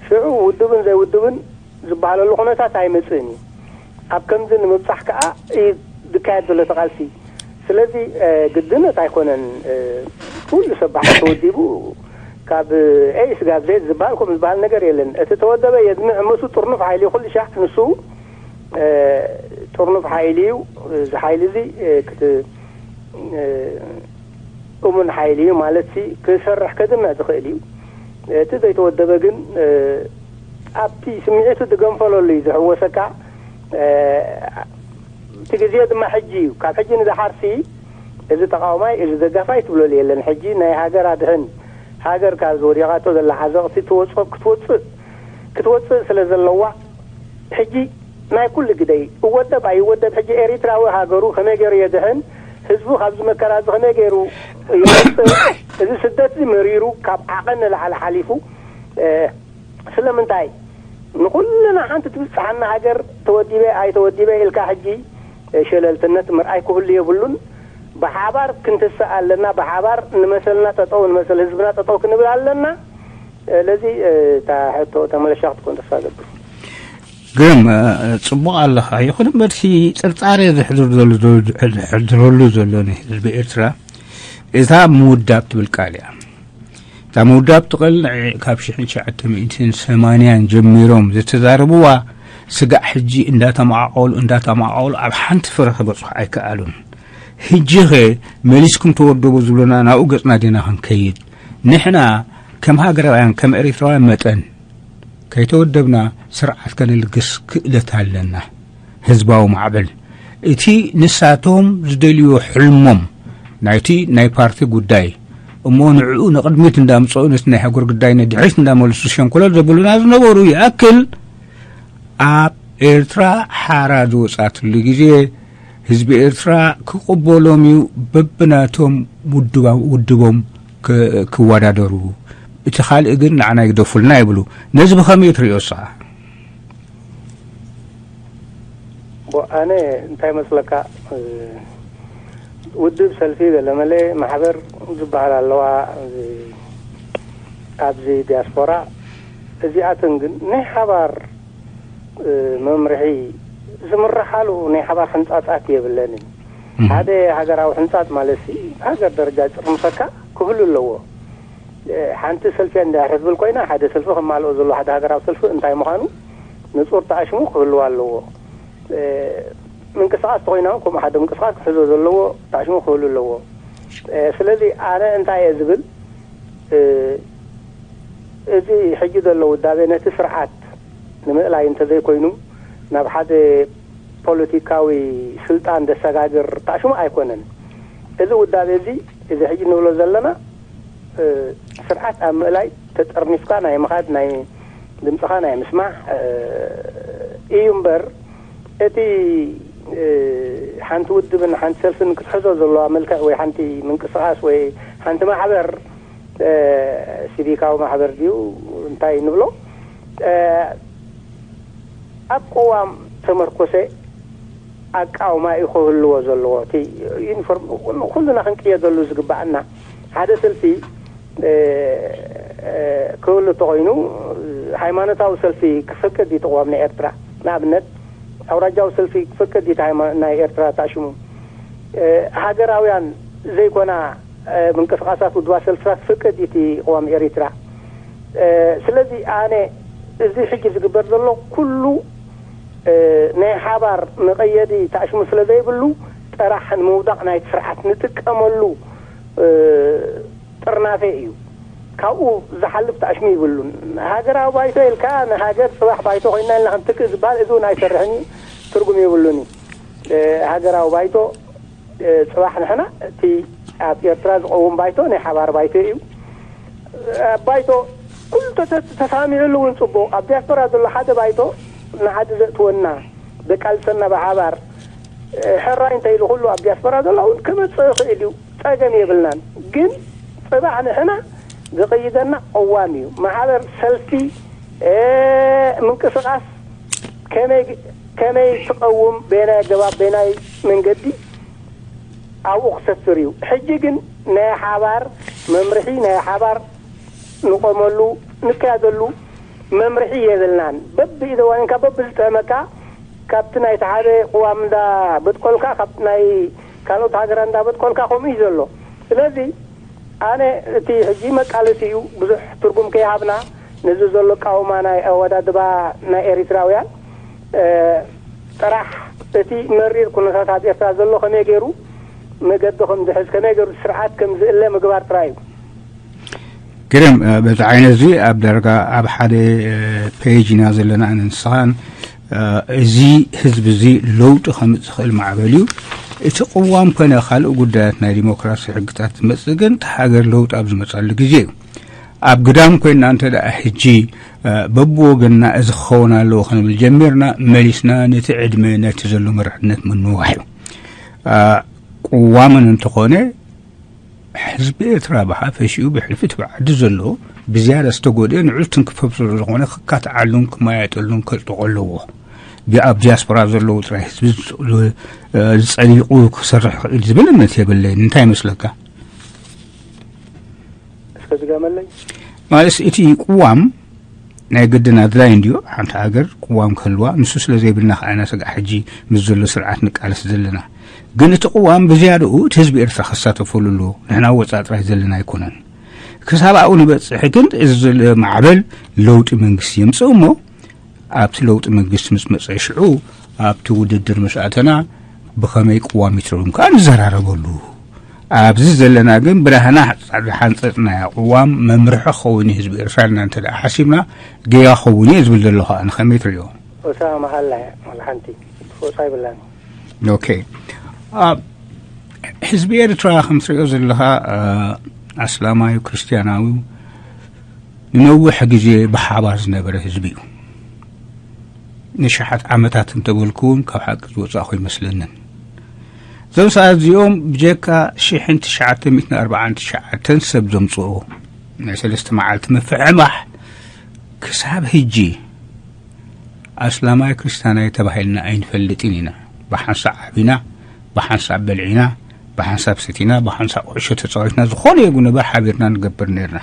ሽዑ ውድብን ዘይውድብን ዝበሃለሉ ኩነታት ኣይመጽእን እዩ። ኣብ ከምዚ ንምብጻሕ ከኣ እዩ ዝካየድ ዘሎ እቲ ቃልሲ። ስለዚ፣ እ፣ ግድነት ኣይኮነን፣ እ፣ ኩሉ ሰብ ብሓደ ተወዲቡ ካብ ኤ ስጋብ ዜድ ዝበሃል ከምኡ ዝበሃል ነገር የለን። እቲ ተወደበ የድምዕ፣ ምስኡ ጥርኑፍ ሓይሊ እዩ። ኩሉ ሻዕ ንሱ፣ እ፣ ጥርኑፍ ሓይሊ እዩ። እዚ ሓይሊ እዚ፣ እ፣ ክት-፣ እ፣ እሙን ሓይሊ እዩ ማለትሲ ክሰርሕ ከድምዕ ዝኽእል እዩ። እቲ ዘይተወደበ ግን፣ እ፣ ኣብቲ ስምዒቱ ዝገንፈለሉ እዩ ዝሕወሰካ። እ፣ እቲ ግዜ ድማ ሕጂ እዩ። ካብ ሕጂ ንደሓርሲ እዚ ተቃዋማይ፣ እዚ ደጋፋይ ትብለሉ የለን። ሕጂ ናይ ሃገር ኣድሕን፣ ሃገር ካብ ዝወዲቓቶ ዘላ ዓዘቕቲ ትወጽኦ፣ ክትወጽእ፣ ክትወጽእ ስለ ዘለዋ፣ ሕጂ ናይ ኩሉ ግደይ፣ እወደብ ኣይወደብ፣ ሕጂ ኤሪትራዊ ሃገሩ ከመይ ገይሩ የድሕን? ህዝቡ ካብዚ መከራ እዚ ከመይ ገይሩ ይወጽእ? እዚ ስደት እዚ መሪሩ፣ ካብ ዓቐን ንላዕሊ ሓሊፉ፣ እ፣ ስለምንታይ? ንኹልና ሓንቲ ትብጽሓና ሃገር፣ ተወዲበ ኣይተወዲበ ኢልካ ሕጂ፣ እ፣ ሸለልትነት ምርኣይ ክህሉ የብሉን። ብሓባር ክንትስእ ኣለና፣ ብሓባር ንመሰልና ጠጠው፣ ንመሰል ህዝብና ጠጠው ክንብል ኣለና። ስለዚ፣ እ፣ እታ ሕቶ ተመለሻ ክትኮን ተስፋ እገብር። ግርም፣ እ፣ ጽቡቕ ኣለኻ። ይኹን እምበርሲ፣ ጥርጣረ ዘሕድር ዘሎ፣ ዘሕድረሉ ዘሎ ንህዝቢ ኤርትራ፣ እታ ምውዳብ ትብል ቃል እያ። እታ ምውዳብ ትቕል ንዕ-፣ ካብ ሽሕን ትሽዓተ ሚእትን ሰማንያን ጀሚሮም ዝተዛረብዋ፣ ስጋዕ ሕጂ እንዳተማዓቐሉ፣ እንዳተማዓቐሉ ኣብ ሓንቲ ፍረ ክበጽሑ ኣይከኣሉን። ሕጂኸ መሊስኩም ተወደቡ ዝብሉና ናብኡ ገጽና ዲና ክንከይድ? ንሕና ከም ሃገራውያን፣ ከም ኤርትራውያን መጠን፣ ከይተወደብና ስርዓት ከነልግስ ክእለት ኣለና። ህዝባዊ ማዕበል፣ እቲ ንሳቶም ዝደልዮ ሕልሞም፣ ናይቲ ናይ ፓርቲ ጉዳይ፣ እሞ ንዕኡ ንቕድሚት እንዳምጽኡ፣ ነቲ ናይ ሃገር ጉዳይ ንድሕሪት እንዳመልሱ፣ ሸንኮለል ዘብሉና ዝነበሩ ይኣክል፣ ኣብ ኤርትራ ሓራ ዝወጻትሉ ግዜ፣ ህዝቢ ኤርትራ ክቕበሎም እዩ፣ በብናቶም ውድባ-፣ ውድቦም ክ-፣ ክወዳደሩ። እቲ ካልእ ግን ንዓና ይግደፉልና ይብሉ። ነዚ ብኸመይ ትርእዮ ንስኻ? ቦ-፣ ኣነ እንታይ መስለካ፣ እ፣ ውድብ፣ ሰልፊ፣ ገለመለ፣ ማሕበር ዝበሃል ኣለዋ፣ እዚ፣ ኣብዚ ዲያስፖራ፣ እዚኣተን ግን ናይ ሓባር፣ እ፣ መምርሒ ዝምርሓሉ ናይ ሓባር ሕንጻጻት የብለንን። እህ። ሓደ ሃገራዊ ሕንጻጽ ማለትሲ፣ ሃገር ደረጃ ዝጥርንፈካ ክህሉ ኣለዎ። እ፣ ሓንቲ ሰልፊ እንድሕር ክትብል ኮይና፣ ሓደ ሰልፊ ከማልኦ ዘለዎ ሓደ ሃገራዊ ሰልፊ እንታይ ምዃኑ ንጹር ተኣሽሙ ክህልዎ ኣለዎ። እ፣ ምንቅስቓስ ተኾይና እውን ከምኡ ሓደ ምንቅስቓስ ክሕዞ ዘለዎ ተኣሽሙ ክህሉ ኣለዎ። እ፣ ስለዚ ኣነ እንታይ እየ ዝብል፣ እ፣ እዚ ሕጂ ዘሎ ውዳቤ ነቲ ስርዓት ንምእላይ እንተዘይኮይኑ፣ ናብ ሓደ ፖለቲካዊ ስልጣን ዘሰጋግር ተኣሽሙ ኣይኮነን። እዚ ውዳቤ እዚ፣ እዚ ሕጂ ንብሎ ዘለና፣ እ፣ ስርዓት ኣብ ምእላይ ተጠርኒፍካ ናይ ምኻድ፣ ናይ ድምፅኻ ናይ ምስማዕ፣ እ፣ እዩ እምበር፣ እቲ፣ እ፣ ሓንቲ ውድብን ሓንቲ ሰልፍን ክትሕዞ ዘለዋ መልክዕ ወይ ሓንቲ ምንቅስቓስ ወይ ሓንቲ ማሕበር፣ እ፣ ሲቪካዊ ማሕበር ድዩ እንታይ ንብሎ፣ እ፣ ኣብ ቅዋም ተመርኮሰ ኣቃውማ እዩ ክህልዎ ዘለዎ። እቲ ዩኒፎርም ኩልና ክንቅየደሉ ዝግባኣና ሓደ ሰልፊ ክህሉ እንተኾይኑ፣ ሃይማኖታዊ ሰልፊ ክፈቅድ እዩ እቲ ቅዋም ናይ ኤርትራ። ንኣብነት ኣውራጃዊ ሰልፊ ክፈቅድ እዩ ናይ ኤርትራ ታሽሙ። ሃገራውያን ዘይኮና ምንቅስቃሳት ውድባ ሰልፍታት ክፈቅድ እዩ እቲ ቅዋም ኤሪትራ። ስለዚ ኣነ እዚ ሕጂ ዝግበር ዘሎ ኩሉ ናይ ሓባር መቐየዲ ታሽሙ ስለ ዘይብሉ፣ ጥራሕ ንምውዳቕ ናይቲ ስርዓት ንጥቀመሉ ጥርናፈ እዩ። ካብኡ ዝሓልፍ ታሽሙ ይብሉን። ሃገራዊ ባይቶ ኢልካ ንሃገር ጽባሕ ባይቶ ኮይና ኢልና ክንትክእ ዝበሃል እዚ እውን ኣይሰርሕን እዩ፣ ትርጉም የብሉን እዩ። ሃገራዊ ባይቶ ጽባሕ ንሕና እቲ ኣብ ኤርትራ ዝቐውም ባይቶ ናይ ሓባር ባይቶ እዩ። ኣብ ባይቶ ኩሉ ተሰ- ተሰማሚዑሉ እውን ጽቡቕ። ኣብ ዲያስፖራ ዘሎ ሓደ ባይቶ ንዓዲ ዘእትወና ዘቃልሰና ብሓባር ሕራይ እንተ ኢሉ ኩሉ ኣብ ዲያስፖራ ዘሎ እውን ክመጽእ ይኽእል እዩ። ጸገም የብልናን። ግን ጽባሕ ንሕና ዝቕይደና ቅዋም እዩ። ማሕበር፣ ሰልፊ፣ ምንቅስቃስ ከመይ ከመይ ትቐውም፣ በየናይ ኣገባብ፣ በየናይ መንገዲ ኣብኡ ክሰፍር እዩ። ሕጂ ግን ናይ ሓባር መምርሒ፣ ናይ ሓባር ንቆመሉ፣ ንካየደሉ መምርሒ የብልናን። በብኢደዋኒንካ በብዝጥዕመካ ካብቲ ናይቲ ሓደ ቅዋም እንዳ በጥቆልካ፣ ካብቲ ናይ ካልኦት ሃገራት እንዳ በጥቆልካ ከምኡ እዩ ዘሎ። ስለዚ ኣነ እቲ ሕጂ መቃለሲ እዩ፣ ብዙሕ ትርጉም ከይሃብና ነዚ ዘሎ ቃውማ ናይ ኣወዳድባ ናይ ኤሪትራውያን ጥራሕ እቲ መሪር ኩነታት ኣብ ኤርትራ ዘሎ ከመይ ገይሩ መገዲ ከም ዝሕዝ፣ ከመይ ገይሩ ስርዓት ከም ዝእለ ምግባር ጥራይ እዩ። ግርም። በዚ ዓይነት እዚ ኣብ ዳርጋ ኣብ ሓደ ፔጅ ኢና ዘለና ኣነ ንስኻን። እዚ ህዝቢ እዚ ለውጢ ከምፅእ ዝኽእል ማዕበል እዩ። እቲ ቅዋም ኮነ ካልእ ጉዳያት ናይ ዲሞክራሲ ሕግታት ዝመፅእ ግን እቲ ሃገር ለውጢ ኣብ ዝመፀሉ ግዜ እዩ። ኣብ ግዳም ኮይንና እንተ ደኣ ሕጂ በብወገንና እዚ ክኸውን ኣለዎ ክንብል ጀሚርና፣ መሊስና ነቲ ዕድመ ነቲ ዘሎ መርሕነት ምንዋሕ እዩ። ቅዋምን እንተኾነ ሕዝቢ ኤርትራ ብሓፈሽኡ ብሕልፊ እቲ ብዓዲ ዘሎ ብዝያዳ ዝተጎድአ ንዑ ዝትንክፈፍ ዘሎ ዝኾነ ክካትዓሉን ክመያየጠሉን ከጽድቆ ኣለዎ። ብ- ኣብ ዲያስፖራ ዘለዉ ጥራይ ህዝቢ ዝጸ- ዝጸዲቑ ክሰርሕ ይኽእል ዝብል እምነት የብለይን። እንታይ ይመስለካ? እስከ ዝገመለይ ማለት እቲ ቅዋም ናይ ግድን ኣድላይ እንድዩ። ሓንቲ ሃገር ቅዋም ክህልዋ፣ ንሱ ስለ ዘይብልና ከዓ ኢና ስጋዕ ሕጂ ምስ ዘሎ ስርዓት ንቃለስ ዘለና። ግን እቲ ቅዋም ብዝያድኡ እቲ ህዝቢ ኤርትራ ክሳተፈሉ ኣለዎ። ንሕና ወፃኢ ጥራይ ዘለና ኣይኮነን። ክሳብ ኣብኡ ንበፅሒ ግን እዚ ዘሎ ማዕበል ለውጢ መንግስቲ የምፅእ እሞ ኣብቲ ለውጢ መንግስቲ ምስ መፀ ሽዑ ኣብቲ ውድድር ምስ ኣተና ብኸመይ ቅዋም ይትረጉም ከዓ ንዘራረበሉ። ኣብዚ ዘለና ግን ብናህና ዝሓንፀፅናያ ቅዋም መምርሒ ክኸውን እዩ ህዝቢ ኤርትራ ኢልና እንተ ደኣ ሓሲብና ጌጋ ክኸውን እዩ ዝብል ዘለኹ ኣነ ከመይ ትርእዮ? ፎሳ መሃላ እያ፣ ዋላ ሓንቲ ፎሳ ይብላን። ኦኬ። ኣብ ህዝቢ ኤርትራ ከም ትርእዮ ዘለኻ ኣስላማዩ ክርስትያናዊ ንነዊሕ ግዜ ብሓባር ዝነበረ ህዝቢ እዩ። ንሽሓት ዓመታት እንተበልኩ እውን ካብ ሓቂ ዝወፃእኹ ይመስለንን። እዞም ሰዓት እዚኦም ብጀካ ሽሕን ትሽዓተ ሚእትን ኣርባዓን ትሽዓተን ሰብ ዘምፅኦ ናይ ሰለስተ መዓልቲ ምፍሕማሕ ክሳብ ህጂ ኣስላማይ ክርስትያናይ ተባሂልና ኣይንፈልጥን ኢና። ብሓንሳእ ዓቢና፣ ብሓንሳእ በልዒና፣ ብሓንሳብ ሰቲና፣ ብሓንሳብ ኩዕሾ ተፃዊትና ዝኾነ የጉ ነበር ሓቢርና ንገብር ነርና።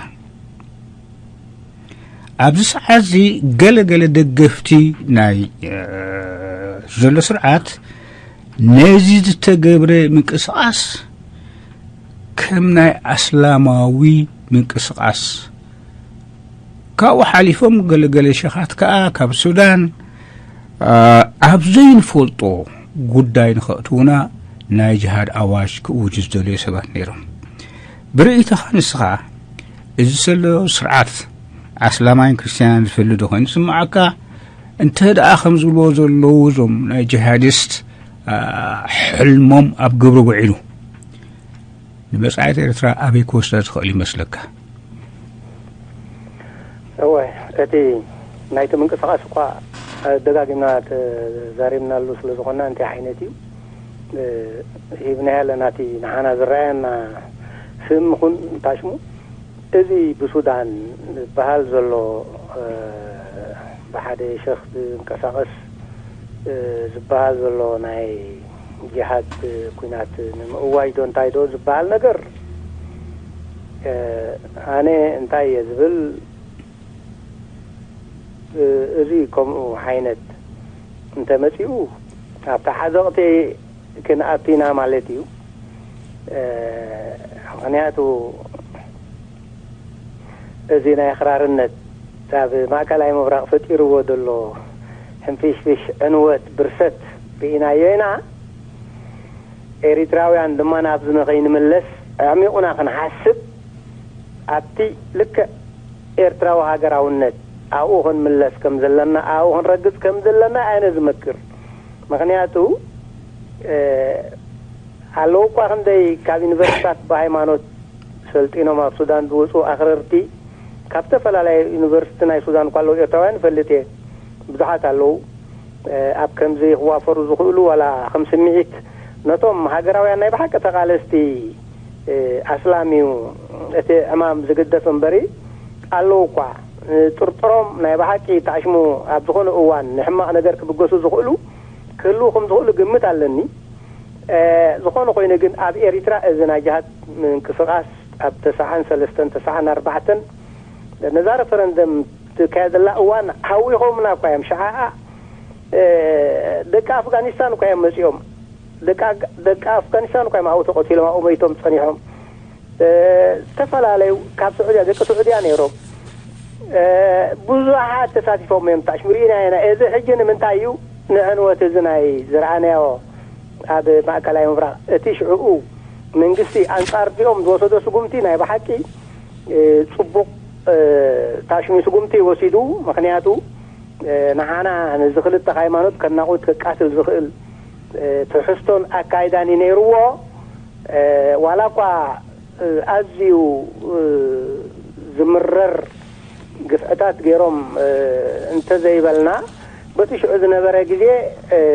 ኣብዚ ሰዓት እዚ ገለ ገለ ደገፍቲ ናይ ዘሎ ስርዓት ነዚ ዝተገብረ ምንቅስቃስ ከም ናይ ኣስላማዊ ምንቅስቃስ ካብኡ ሓሊፎም ገለገለ ሸኻት ከኣ ካብ ሱዳን ኣብ ዘይንፈልጦ ጉዳይ ንኸእትውና ናይ ጅሃድ ኣዋጅ ክእውጁ ዝደለዩ ሰባት ነይሮም። ብርእይቶኻ ንስኻ እዚ ዘሎ ስርዓት ኣስላማይን ክርስትያንን ዝፈሊ ዶ ኮይኑ ስምዓካ? እንተ ደኣ ከም ዝብልዎ ዘለዉ እዞም ናይ ጅሃዲስት ሕልሞም ኣብ ግብሪ ውዒሉ ንመጻኢት ኤርትራ ኣበይ ክወስዳ ዝኽእል ይመስለካ? እወ፣ እቲ ናይቲ ምንቅስቃስ እኳ ደጋጊምና ተዛሪብናሉ ስለ ዝኾንና እንታይ ዓይነት እዩ ሂብናዮ ኣለና። እቲ ንዓና ዝረኣየና ስም ይኹን እንታይ ሽሙ፣ እዚ ብሱዳን ዝበሃል ዘሎ ብሓደ ሸኽ ዝንቀሳቐስ ዝበሃል ዘሎ ናይ ጅሃድ ኲናት ንምእዋጅ ዶ እንታይ ዶ ዝበሃል ነገር፣ ኣነ እንታይ እየ ዝብል፣ እዚ ከምኡ ዓይነት እንተመጺኡ ኣብታ ዓዘቕቲ ክንኣቱ ኢና ማለት እዩ። ምኽንያቱ እዚ ናይ ኣኽራርነት ኣብ ማእከላይ ምብራቕ ፈጢርዎ ዘሎ ሕንፍሽፍሽ ዕንወት ብርሰት ርኢናዮ ኢና። ኤሪትራውያን ድማ ናብዚ ንኸይንምለስ ኣዕሚቑና ክንሓስብ፣ ኣብቲ ልክዕ ኤርትራዊ ሃገራውነት ኣብኡ ክንምለስ ከም ዘለና፣ ኣብኡ ክንረግጽ ከም ዘለና ኣነ ዝመክር። ምኽንያቱ ኣለዉ እኳ ክንደይ ካብ ዩኒቨርሲታት ብሃይማኖት ሰልጢኖም ኣብ ሱዳን ዝወፁ ኣኽረርቲ ካብ ዝተፈላለዩ ዩኒቨርሲቲ ናይ ሱዳን እኳ ኣለዉ ኤርትራውያን እፈልጥ እየ። ብዙሓት ኣለዉ። ኣብ ከምዚ ክዋፈሩ ዝኽእሉ ዋላ ከም ስምዒት ነቶም ሃገራውያን ናይ ብሓቂ ተቓለስቲ ኣስላም እዩ እቲ ዕማም ዝግደፍ እምበሪ ኣለዉ እኳ ጥርጥሮም ናይ ብሓቂ ተኣሽሙ ኣብ ዝኾነ እዋን ንሕማቕ ነገር ክብገሱ ዝኽእሉ ክህልዉ ከም ዝኽእሉ ግምት ኣለኒ። ዝኾነ ኮይኑ ግን ኣብ ኤሪትራ እዚ ናይ ጅሃድ ምንቅስቃስ ኣብ ተስዓን ሰለስተን ተስዓን ኣርባዕተን ነዛ ረፈረንደም ትካየደላ እዋን ሃዊኾምና እኳ እዮም። ሸዓኣ ደቂ ኣፍጋኒስታን እኳ እዮም መፂኦም። ደቂ ኣፍጋኒስታን እኳ እዮም ኣብኡ ተቐቲሎም ኣብኡ መይቶም ፀኒሖም። ዝተፈላለዩ ካብ ስዑድያ ደቂ ስዑድያ ነይሮም። ብዙሓት ተሳቲፎም እዮም። ታሽሙ ርኢና ኢና። እዚ ሕጂ ንምንታይ እዩ ንዕንወት እዚ ናይ ዝረኣናዮ ኣብ ማእከላይ ምብራቕ እቲ ሽዕኡ መንግስቲ ኣንጻር እቲኦም ዝወሰዶ ስጉምቲ ናይ ብሓቂ ጽቡቕ ታሽሙ ስጉምቲ ወሲዱ። ምኽንያቱ ንሓና ነዚ ክልተ ሃይማኖት ከናቑት ከቃትል ዝኽእል ትሕዝቶን ኣካይዳን እዩ ነይርዎ። ዋላ እኳ ኣዝዩ ዝምረር ግፍዕታት ገይሮም እንተዘይበልና በቲ ሽዑ ዝነበረ ግዜ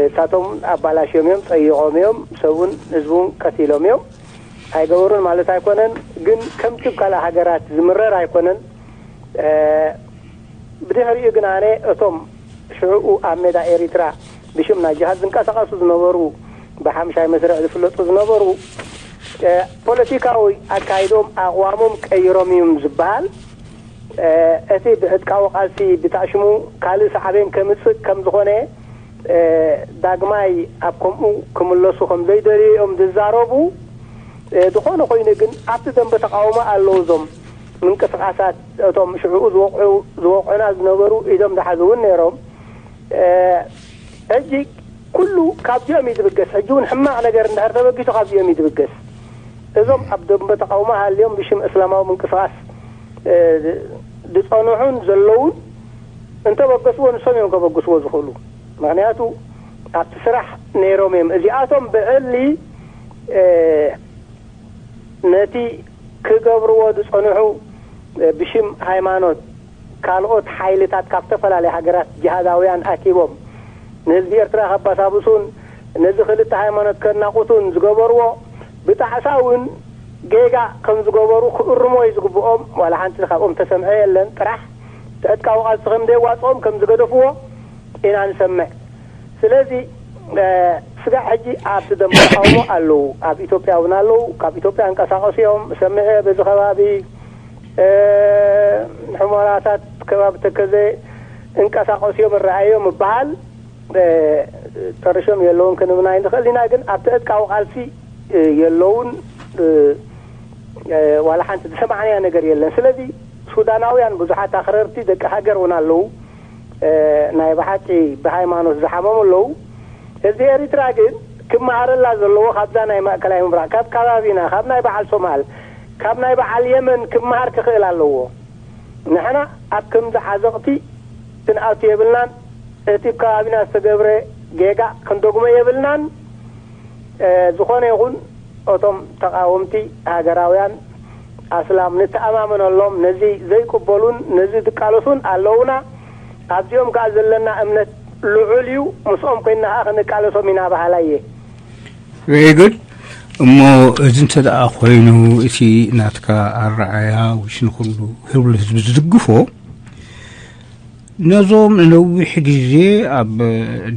እሳቶም ኣባላሽዮም እዮም፣ ፀይቖም እዮም፣ ሰብኡን ህዝቡን ቀቲሎም እዮም። ኣይገበሩን ማለት ኣይኮነን፣ ግን ከምቲ ካልእ ሃገራት ዝምረር ኣይኮነን። ብድሕሪኡ ግን ኣነ እቶም ሽዕኡ ኣብ ሜዳ ኤሪትራ ብሽም ናይ ጅሃድ ዝንቀሳቐሱ ዝነበሩ ብሓምሻይ መስርዕ ዝፍለጡ ዝነበሩ ፖለቲካዊ ኣካይዶም ኣቕዋሞም ቀይሮም እዮም ዝበሃል። እቲ ብዕጥቃዊ ቃልሲ ብታሽሙ ካልእ ሳዕቤን ከምፅእ ከም ዝኾነ ዳግማይ ኣብ ከምኡ ክምለሱ ከም ዘይደልዩ እዮም ዝዛረቡ። ዝኾነ ኮይኑ ግን ኣብቲ ደንበ ተቃውሞ ኣለዉ እዞም ምንቅስቃሳት እቶም ሽዕኡ ዝወቕዑ ዝወቕዑና ዝነበሩ ኢዶም ዝሓዙ እውን ነይሮም። ሕጂ ኩሉ ካብዚኦም እዩ ዝብገስ። ሕጂ እውን ሕማቕ ነገር እንድሕር ተበጊሱ ካብዚኦም እዩ ዝብገስ። እዞም ኣብ ደንበ ተቃውሞ ሃልዮም ብሽም እስላማዊ ምንቅስቃስ ዝፀንሑን ዘለውን እንተበገስዎ ንሶም እዮም ከበግስዎ ዝኽእሉ። ምክንያቱ ኣብቲ ስራሕ ነይሮም እዮም። እዚኣቶም ብዕሊ ነቲ ክገብርዎ ዝጸንሑ ብሽም ሃይማኖት ካልኦት ሓይልታት ካብ ዝተፈላለያ ሃገራት ጅሃዳውያን ኣኪቦም ንህዝቢ ኤርትራ ከባሳብሱን ነዚ ክልተ ሃይማኖት ከናቑቱን ዝገበርዎ ብጣዕሳ እውን ጌጋ ከም ዝገበሩ ክእርሞ እዩ ዝግብኦም። ዋላ ሓንቲ ካብኦም ተሰምዐ የለን። ጥራሕ ትዕጥቃዊ ቃልሲ ከም ዘየዋፅኦም ከም ዝገደፍዎ ኢና ንሰምዕ። ስለዚ ስጋዕ ሕጂ ኣብቲ ደንበ ተቃውሞ ኣለዉ፣ ኣብ ኢትዮጵያ እውን ኣለዉ። ካብ ኢትዮጵያ እንቀሳቀሱ እዮም ሰሚዐ። በዚ ከባቢ ሕሞራታት ከባቢ ተከዘ እንቀሳቀሱ እዮም እረኣዮም ይበሃል። ጠርሾም የለውን ክንብና ይንኽእል ኢና፣ ግን ኣብቲ ዕጥቃዊ ቃልሲ የለውን። ዋላ ሓንቲ ዝሰማዕናያ ነገር የለን። ስለዚ ሱዳናውያን ብዙሓት ኣኽረርቲ ደቂ ሃገር እውን ኣለዉ። ናይ ብሓቂ ብሃይማኖት ዝሓመሙ ኣለዉ። ህዝቢ ኤሪትራ ግን ክመሃረላ ዘለዎ ካብዛ ናይ ማእከላይ ምብራቕ፣ ካብ ከባቢና፣ ካብ ናይ በዓል ሶማል፣ ካብ ናይ በዓል የመን ክመሃር ክኽእል ኣለዎ። ንሕና ኣብ ከምዚ ዓዘቕቲ ክንኣቱ የብልናን። እቲ ከባቢና ዝተገብረ ጌጋ ክንደግሞ የብልናን። ዝኾነ ይኹን እቶም ተቃወምቲ ሃገራውያን ኣስላም ንተኣማመነሎም፣ ነዚ ዘይቅበሉን ነዚ ዝቃለሱን ኣለውና። ኣብዚኦም ከኣ ዘለና እምነት ልዑል እዩ። ምስኦም ኮይንና ከኣ ክንቃለሶም ኢና በሃላይ እየ። Very good። እሞ እዚ እንተ ደኣ ኮይኑ እቲ ናትካ ኣረኣያ ውሽ ንኩሉ ህብሉ ህዝቢ ዝድግፎ ነዞም ንነዊሕ ግዜ ኣብ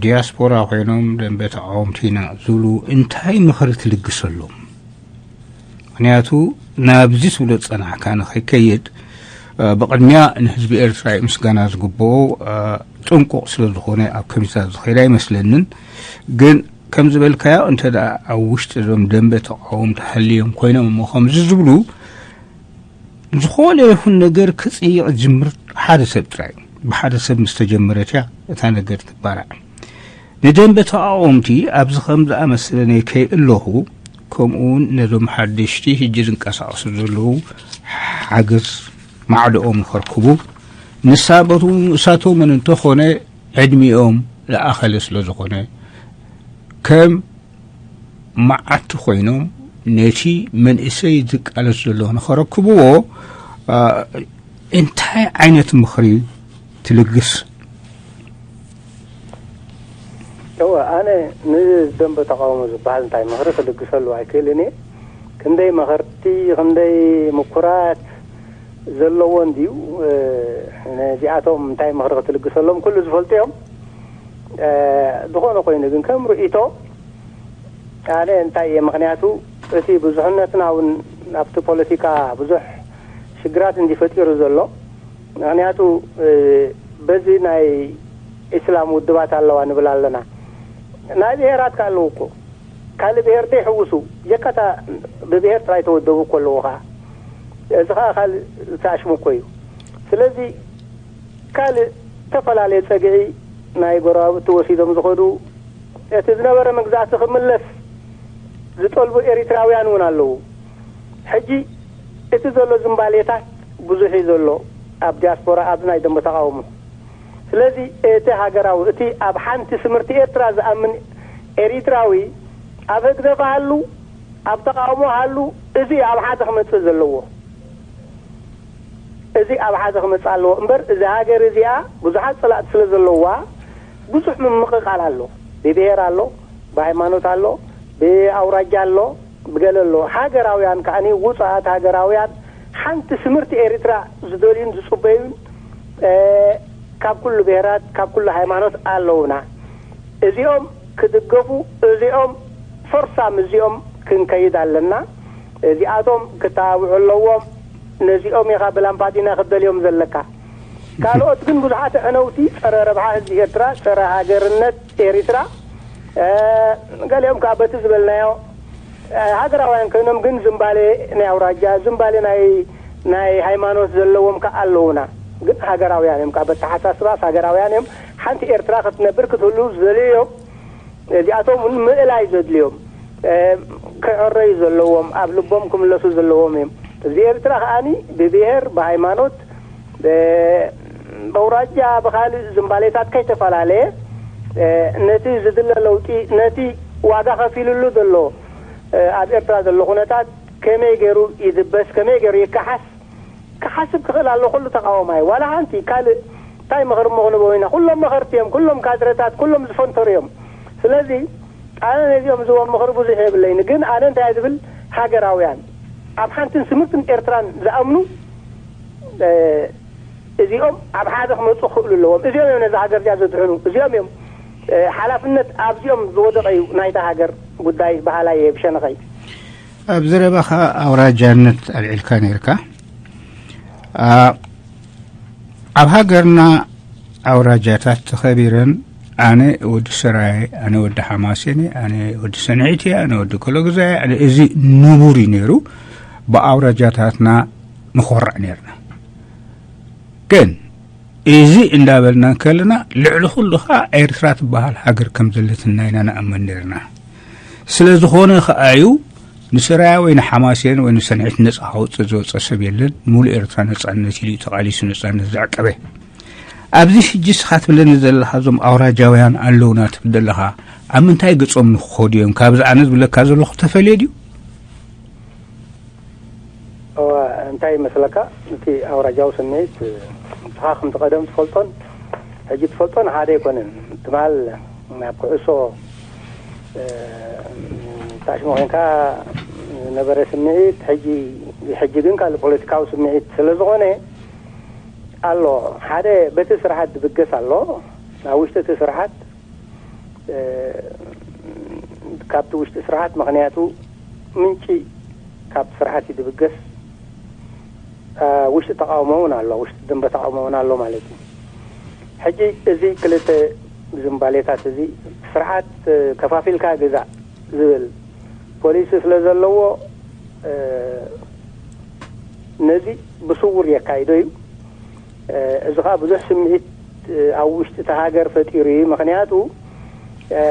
ዲያስፖራ ኮይኖም ደንበ ተቃወምቲ ኢና ዝብሉ እንታይ ምኽሪ ትልግሰሎም? ምኽንያቱ ናብዚ ትብሎ ዝጸናሕካ ንኸይከይድ፣ እ፣ ብቕድሚያ ንህዝቢ ኤርትራ እዩ ምስጋና ዝግብኦ። እ፣ ጥንቁቕ ስለ ዝኾነ ኣብ ከሚሳ ዝኸይድ ኣይመስለንን። ግን ከም ዝበልካዮ እንተ ደኣ ኣብ ውሽጢ እዞም ደንበ ተቃወምቲ ሃልዮም ኮይኖም እሞ ከምዚ ዝብሉ፣ ዝኾነ ይኹን ነገር ክጽይቕ ዝጅምር ሓደ ሰብ ጥራይ እዩ። ብሓደ ሰብ ምስ ተጀመረት እያ እታ ነገር ትባላዕ። ንደንበ ተቓወምቲ ኣብዚ ከም ዝኣመሰለ ነይ ከይእለኹ፣ ከምኡውን ነዞም ሓደሽቲ ሕጂ ዝንቀሳቐሱ ዘለዉ ሓገዝ ማዕዶኦም ንኸርክቡ፣ ንሳበቱ-፣ ንሳቶምን እንተኾነ ዕድሚኦም ዝኣኸለ ስለ ዝኾነ፣ ከም መዓቲ ኮይኖም ነቲ መንእሰይ ዝቃለስ ዘሎ ንኸረክብዎ፣ አ፣ እንታይ ዓይነት ምኽሪ ትልግስ? እወ፣ ኣነ ንደንበ ተቃውሞ ዝበሃል እንታይ ምኽሪ ክልግሰሉ ኣይክእልን እየ። ክንደይ መኸርቲ፣ ክንደይ ምኩራት ዘለዎ እንድዩ። እ፣ ነዚኣቶም እንታይ ምኽሪ ክትልግሰሎም ኩሉ ዝፈልጡ እዮም። እ፣ ዝኾነ ኮይኑ ግን ከም ርእይቶ ኣነ እንታይ እየ፣ ምኽንያቱ እቲ ብዙሕነትና እውን ኣብቲ ፖለቲካ ብዙሕ ሽግራት እንዲ ፈጢሩ ዘሎ። ምኽንያቱ፣ እ፣ በዚ ናይ ኢስላም ውድባት ኣለዋ ንብል ኣለና። ናይ ብሄራት ከ ኣለዉ እኮ። ካልእ ብሄር ደይሕውሱ፣ ጀካታ ብብሄር ጥራይ ተወደቡ እኮ ኣለዉ ኸዓ። እዚ ኸዓ ካልእ ተኣሽሙ እኮ እዩ። ስለዚ ካልእ ዝተፈላለየ ጸግዒ ናይ ጎረባብቲ ወሲዶም ዝኸዱ፣ እቲ ዝነበረ መግዛእቲ ክምለስ ዝጠልቡ ኤሪትራውያን እውን ኣለዉ። ሕጂ እቲ ዘሎ ዝምባሌታት ብዙሕ እዩ ዘሎ ኣብ ዲያስፖራ፣ ኣብዚ ናይ ደንበ ተቓውሞ። ስለዚ እቲ ሃገራዊ፣ እቲ ኣብ ሓንቲ ስምርቲ ኤርትራ ዝኣምን ኤሪትራዊ ኣብ ህግደፍ ሃሉ፣ ኣብ ተቓውሞ ሃሉ፣ እዚ ኣብ ሓደ ክመጽእ ዘለዎ። እዚ ኣብ ሓደ ክመጽእ ኣለዎ እምበር፣ እዚ ሃገር እዚኣ ብዙሓት ጸላእቲ ስለ ዘለዋ፣ ብዙሕ ምምቕቓል ኣሎ። ብብሄር ኣሎ፣ ብሃይማኖት ኣሎ፣ ብኣውራጃ ኣሎ፣ ብገለ ኣሎ። ሃገራውያን ከኣኒ፣ ውጹኣት ሃገራውያን፣ ሓንቲ ስምርቲ ኤርትራ ዝደልዩን ዝጽበዩን፣ እ፣ ካብ ኩሉ ብሄራት፣ ካብ ኩሉ ሃይማኖት ኣለዉና። እዚኦም ክድገፉ፣ እዚኦም ፈርሳም፣ እዚኦም ክንከይድ ኣለና። እዚኣቶም ክተባብዑ ኣለዎም። ነዚኦም ኢኻ ብላምፓዲና ክትደልዮም ዘለካ። ካልኦት ግን ብዙሓት ኣዕነውቲ ጸረ ረብሓ ህዝቢ ኤርትራ፣ ጸረ ሃገርነት ኤሪትራ፣ እ፣ ገሊኦም ከኣ በቲ ዝበልናዮ፣ እ፣ ሃገራውያን ኮይኖም ግን ዝምባሌ ናይ ኣውራጃ፣ ዝምባሌ ናይ፣ ናይ ሃይማኖት ዘለዎም ከኣ ኣለዉና። ግን ሃገራውያን እዮም ከኣ፣ በተሓሳስባስ ሃገራውያን እዮም። ሓንቲ ኤርትራ ክትነብር ክትህሉ ዝደልዩ እዮም። እዚኣቶም እውን ምእላይ ዘድልዮም፣ እ፣ ክዕረዩ ዘለዎም፣ ኣብ ልቦም ክምለሱ ዘለዎም እዮም። ህዝቢ ኤርትራ ከኣኒ ብብሄር፣ ብሃይማኖት፣ እ፣ በውራጃ፣ ብኻልእ ዝምባሌታት ከይተፈላለየ፣ እ፣ ነቲ ዝድለ ለውጢ፣ ነቲ ዋጋ ከፊሉሉ ዘሎ፣ እ፣ ኣብ ኤርትራ ዘሎ ኩነታት ከመይ ገይሩ ይድበስ፣ ከመይ ገይሩ ይከሓስ፣ ክሓስብ ክኽእል ኣሎ ኩሉ ተቃዋማይ። ዋላ ሓንቲ ካልእ እንታይ ምኽሪ እሞ ክንቦ ኢና? ኩሎም መኸርቲ እዮም፣ ኩሎም ካድረታት፣ ኩሎም ዝፈንተሩ እዮም። ስለዚ ኣነ ነዚኦም ዝቦም ምኽሪ ብዙሕ የብለይን፣ ግን ኣነ እንታይ ዝብል፣ ሃገራውያን ኣብ ሓንትን ስምርትን ኤርትራን ዝኣምኑ፣ እ፣ እዚኦም ኣብ ሓደ ክመጹ ክኽእሉ ኣለዎም። እዚኦም እዮም ነዛ ሃገር እዚኣ ዘድሕኑ። እዚኦም እዮም፣ እ፣ ሓላፍነት ኣብዚኦም ዝወደቐ እዩ ናይታ ሃገር ጉዳይ በሃላይ እየ ብሸነኸይ። ኣብ ዘረባኻ ኣውራጃነት ኣልዒልካ ነይርካ። ኣ፣ ኣብ ሃገርና ኣውራጃታት ተኸቢረን፣ ኣነ ወዲ ሰራየ፣ ኣነ ወዲ ሓማሴን እየ፣ ኣነ ወዲ ሰንዒት እየ፣ ኣነ ወዲ ኮሎግዛ እየ፣ ኣነ፣ እዚ ንቡር እዩ ነይሩ። ብኣውራጃታትና ንኾርዕ ነይርና። ግን እዚ እንዳበልና እንከለና፣ ልዕሊ ኩሉ ኸኣ ኤርትራ ትበሃል ሃገር ከም ዘለትና ኢና ንኣምን ነርና። ስለ ዝኾነ ኸኣ እዩ ንሰራያ ወይ ንሓማሴን ወይ ንሰንዒት ነጻ ከውጽእ ዝወጸ ሰብ የለን። ሙሉእ ኤርትራ ነጻነት ኢሉ እዩ ተቓሊሱ ነጻነት ዘዕቀበ። ኣብዚ ሕጂ እስኻ ትብለኒ ዘለኻ እዞም ኣውራጃውያን ኣለውና ትብል ዘለኻ፣ ኣብ ምንታይ ገጾም ንክኸዱ እዮም? ካብዚ ኣነ ዝብለካ ዘለኹ ተፈልየ ድዩ? እወ፣ እንታይ ይመስለካ፣ እቲ ኣውራጃዊ ስምዒት፣ ንስኻ ከምቲ ቀደም ትፈልጦን ሕጂ ትፈልጦን ሓደ ኣይኮነን። ትማል ናብ ኩዕሶ፣ እ፣ ታሽሙ ኮንካ ዝነበረ ስምዒት፣ ሕጂ፣ ሕጂ ግን ካልእ ፖለቲካዊ ስምዒት ስለ ዝኾነ፣ ኣሎ። ሓደ በቲ ስርዓት ዝብገስ ኣሎ። ኣብ ውሽጢ እቲ ስርዓት፣ እ፣ ካብቲ ውሽጢ ስርዓት፣ ምኽንያቱ ምንጪ ካብ ስርዓት እዩ ዝብገስ። እ፣ ውሽጢ ተቃውሞ እውን ኣሎ፣ ውሽጢ ደንበ ተቃውሞ እውን ኣሎ ማለት እዩ። ሕጂ እዚ ክልተ ዝምባሌታት እዚ፣ ስርዓት፣ እ፣ ከፋፊልካ ግዛእ ዝብል ፖሊሲ ስለ ዘለዎ፣ እ፣ ነዚ ብስውር የካይዶ እዩ። እ፣ እዚ ኸዓ ብዙሕ ስምዒት፣ እ፣ ኣብ ውሽጢ እቲ ሃገር ፈጢሩ እዩ። ምኽንያቱ፣ እ፣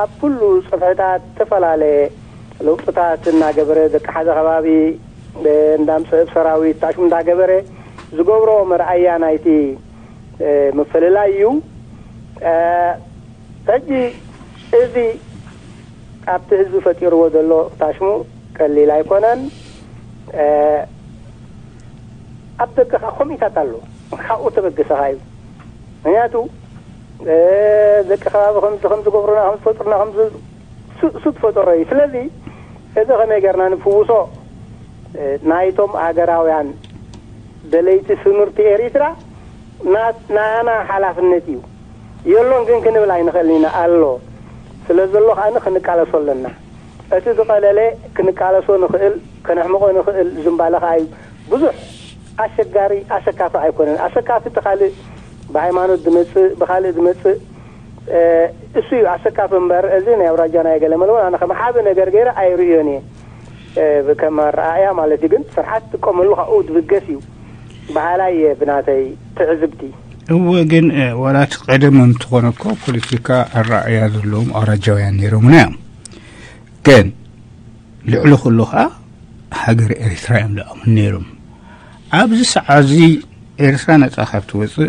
ኣብ ኩሉ ጽፍሕታት ዝተፈላለየ ለውጥታት እናገበረ፣ ደቂ ሓደ ከባቢ፣ እ፣ እንዳምጽእ፣ ሰራዊት ታሽሙ እንዳገበረ ዝገብሮ መርኣያ ናይቲ፣ እ፣ ምፍልላይ እዩ። እ፣ ሕጂ እዚ ኣብቲ ህዝቢ ፈጢርዎ ዘሎ ታሽሙ ቀሊል ኣይኮነን። እ፣ ኣብ ደገ ኸዓ ኮሚታት ኣሎ። ካብኡ ተበገሰኻ እዩ። ምኽንያቱ፣ እ፣ ደቂ ከባቢ ከምዚ፣ ከምዚ ገብሩና፣ ከምዚ ፈጥሩና፣ ከምዚ ሱ-፣ ሱ ትፈጠሮ እዩ። ስለዚ፣ እዚ ከመይ ጌርና ንፍውሶ? እ፣ ናይቶም ሃገራውያን ደለይቲ ስምርቲ ኤሪትራ ና-፣ ናና ሓላፍነት እዩ። የሎን ግን ክንብል ኣይንኽእልን ኢና። ኣሎ። ስለ ዘሎ ከኣ ክንቃለሶ ኣለና። እቲ ዝቐለለ ክንቃለሶ ንኽእል፣ ከነሕምቖ ንኽእል ዝምባለ ከኣ እዩ። ብዙሕ ኣሸጋሪ፣ ኣሰካፊ ኣይኮነን። ኣሰካፊ እቲ ካልእ ብሃይማኖት ዝመጽእ፣ ብኻልእ ዝመጽእ፣ እ፣ እሱ እዩ ኣሰካፊ እምበር፣ እዚ ናይ ኣውራጃ ናይ ገለ መለ እውን ኣነ ከም ዓቢ ነገር ገይረ ኣይርእዮን እየ። እ፣ ከም ኣረኣእያ ማለት እዩ። ግን ስርዓት ትጥቀመሉ ካብኡ ዝብገስ እዩ በሃላይ እየ ብናተይ ትዕዝብቲ። እወ፣ ግን፣ እ፣ ዋላ እቲ ቀደም እንተኾነ እኮ ፖለቲካ ኣረኣእያ ዘለዎም ኣውራጃውያን ነይሮምና እዮም። ግን ልዕሊ ኩሉ ኸዓ ሃገር ኤርትራ እዮም ዝኣምኑ ነይሮም። ኣብዚ ሰዓት እዚ ኤርትራ ነጻ ካብ ትወጽእ፣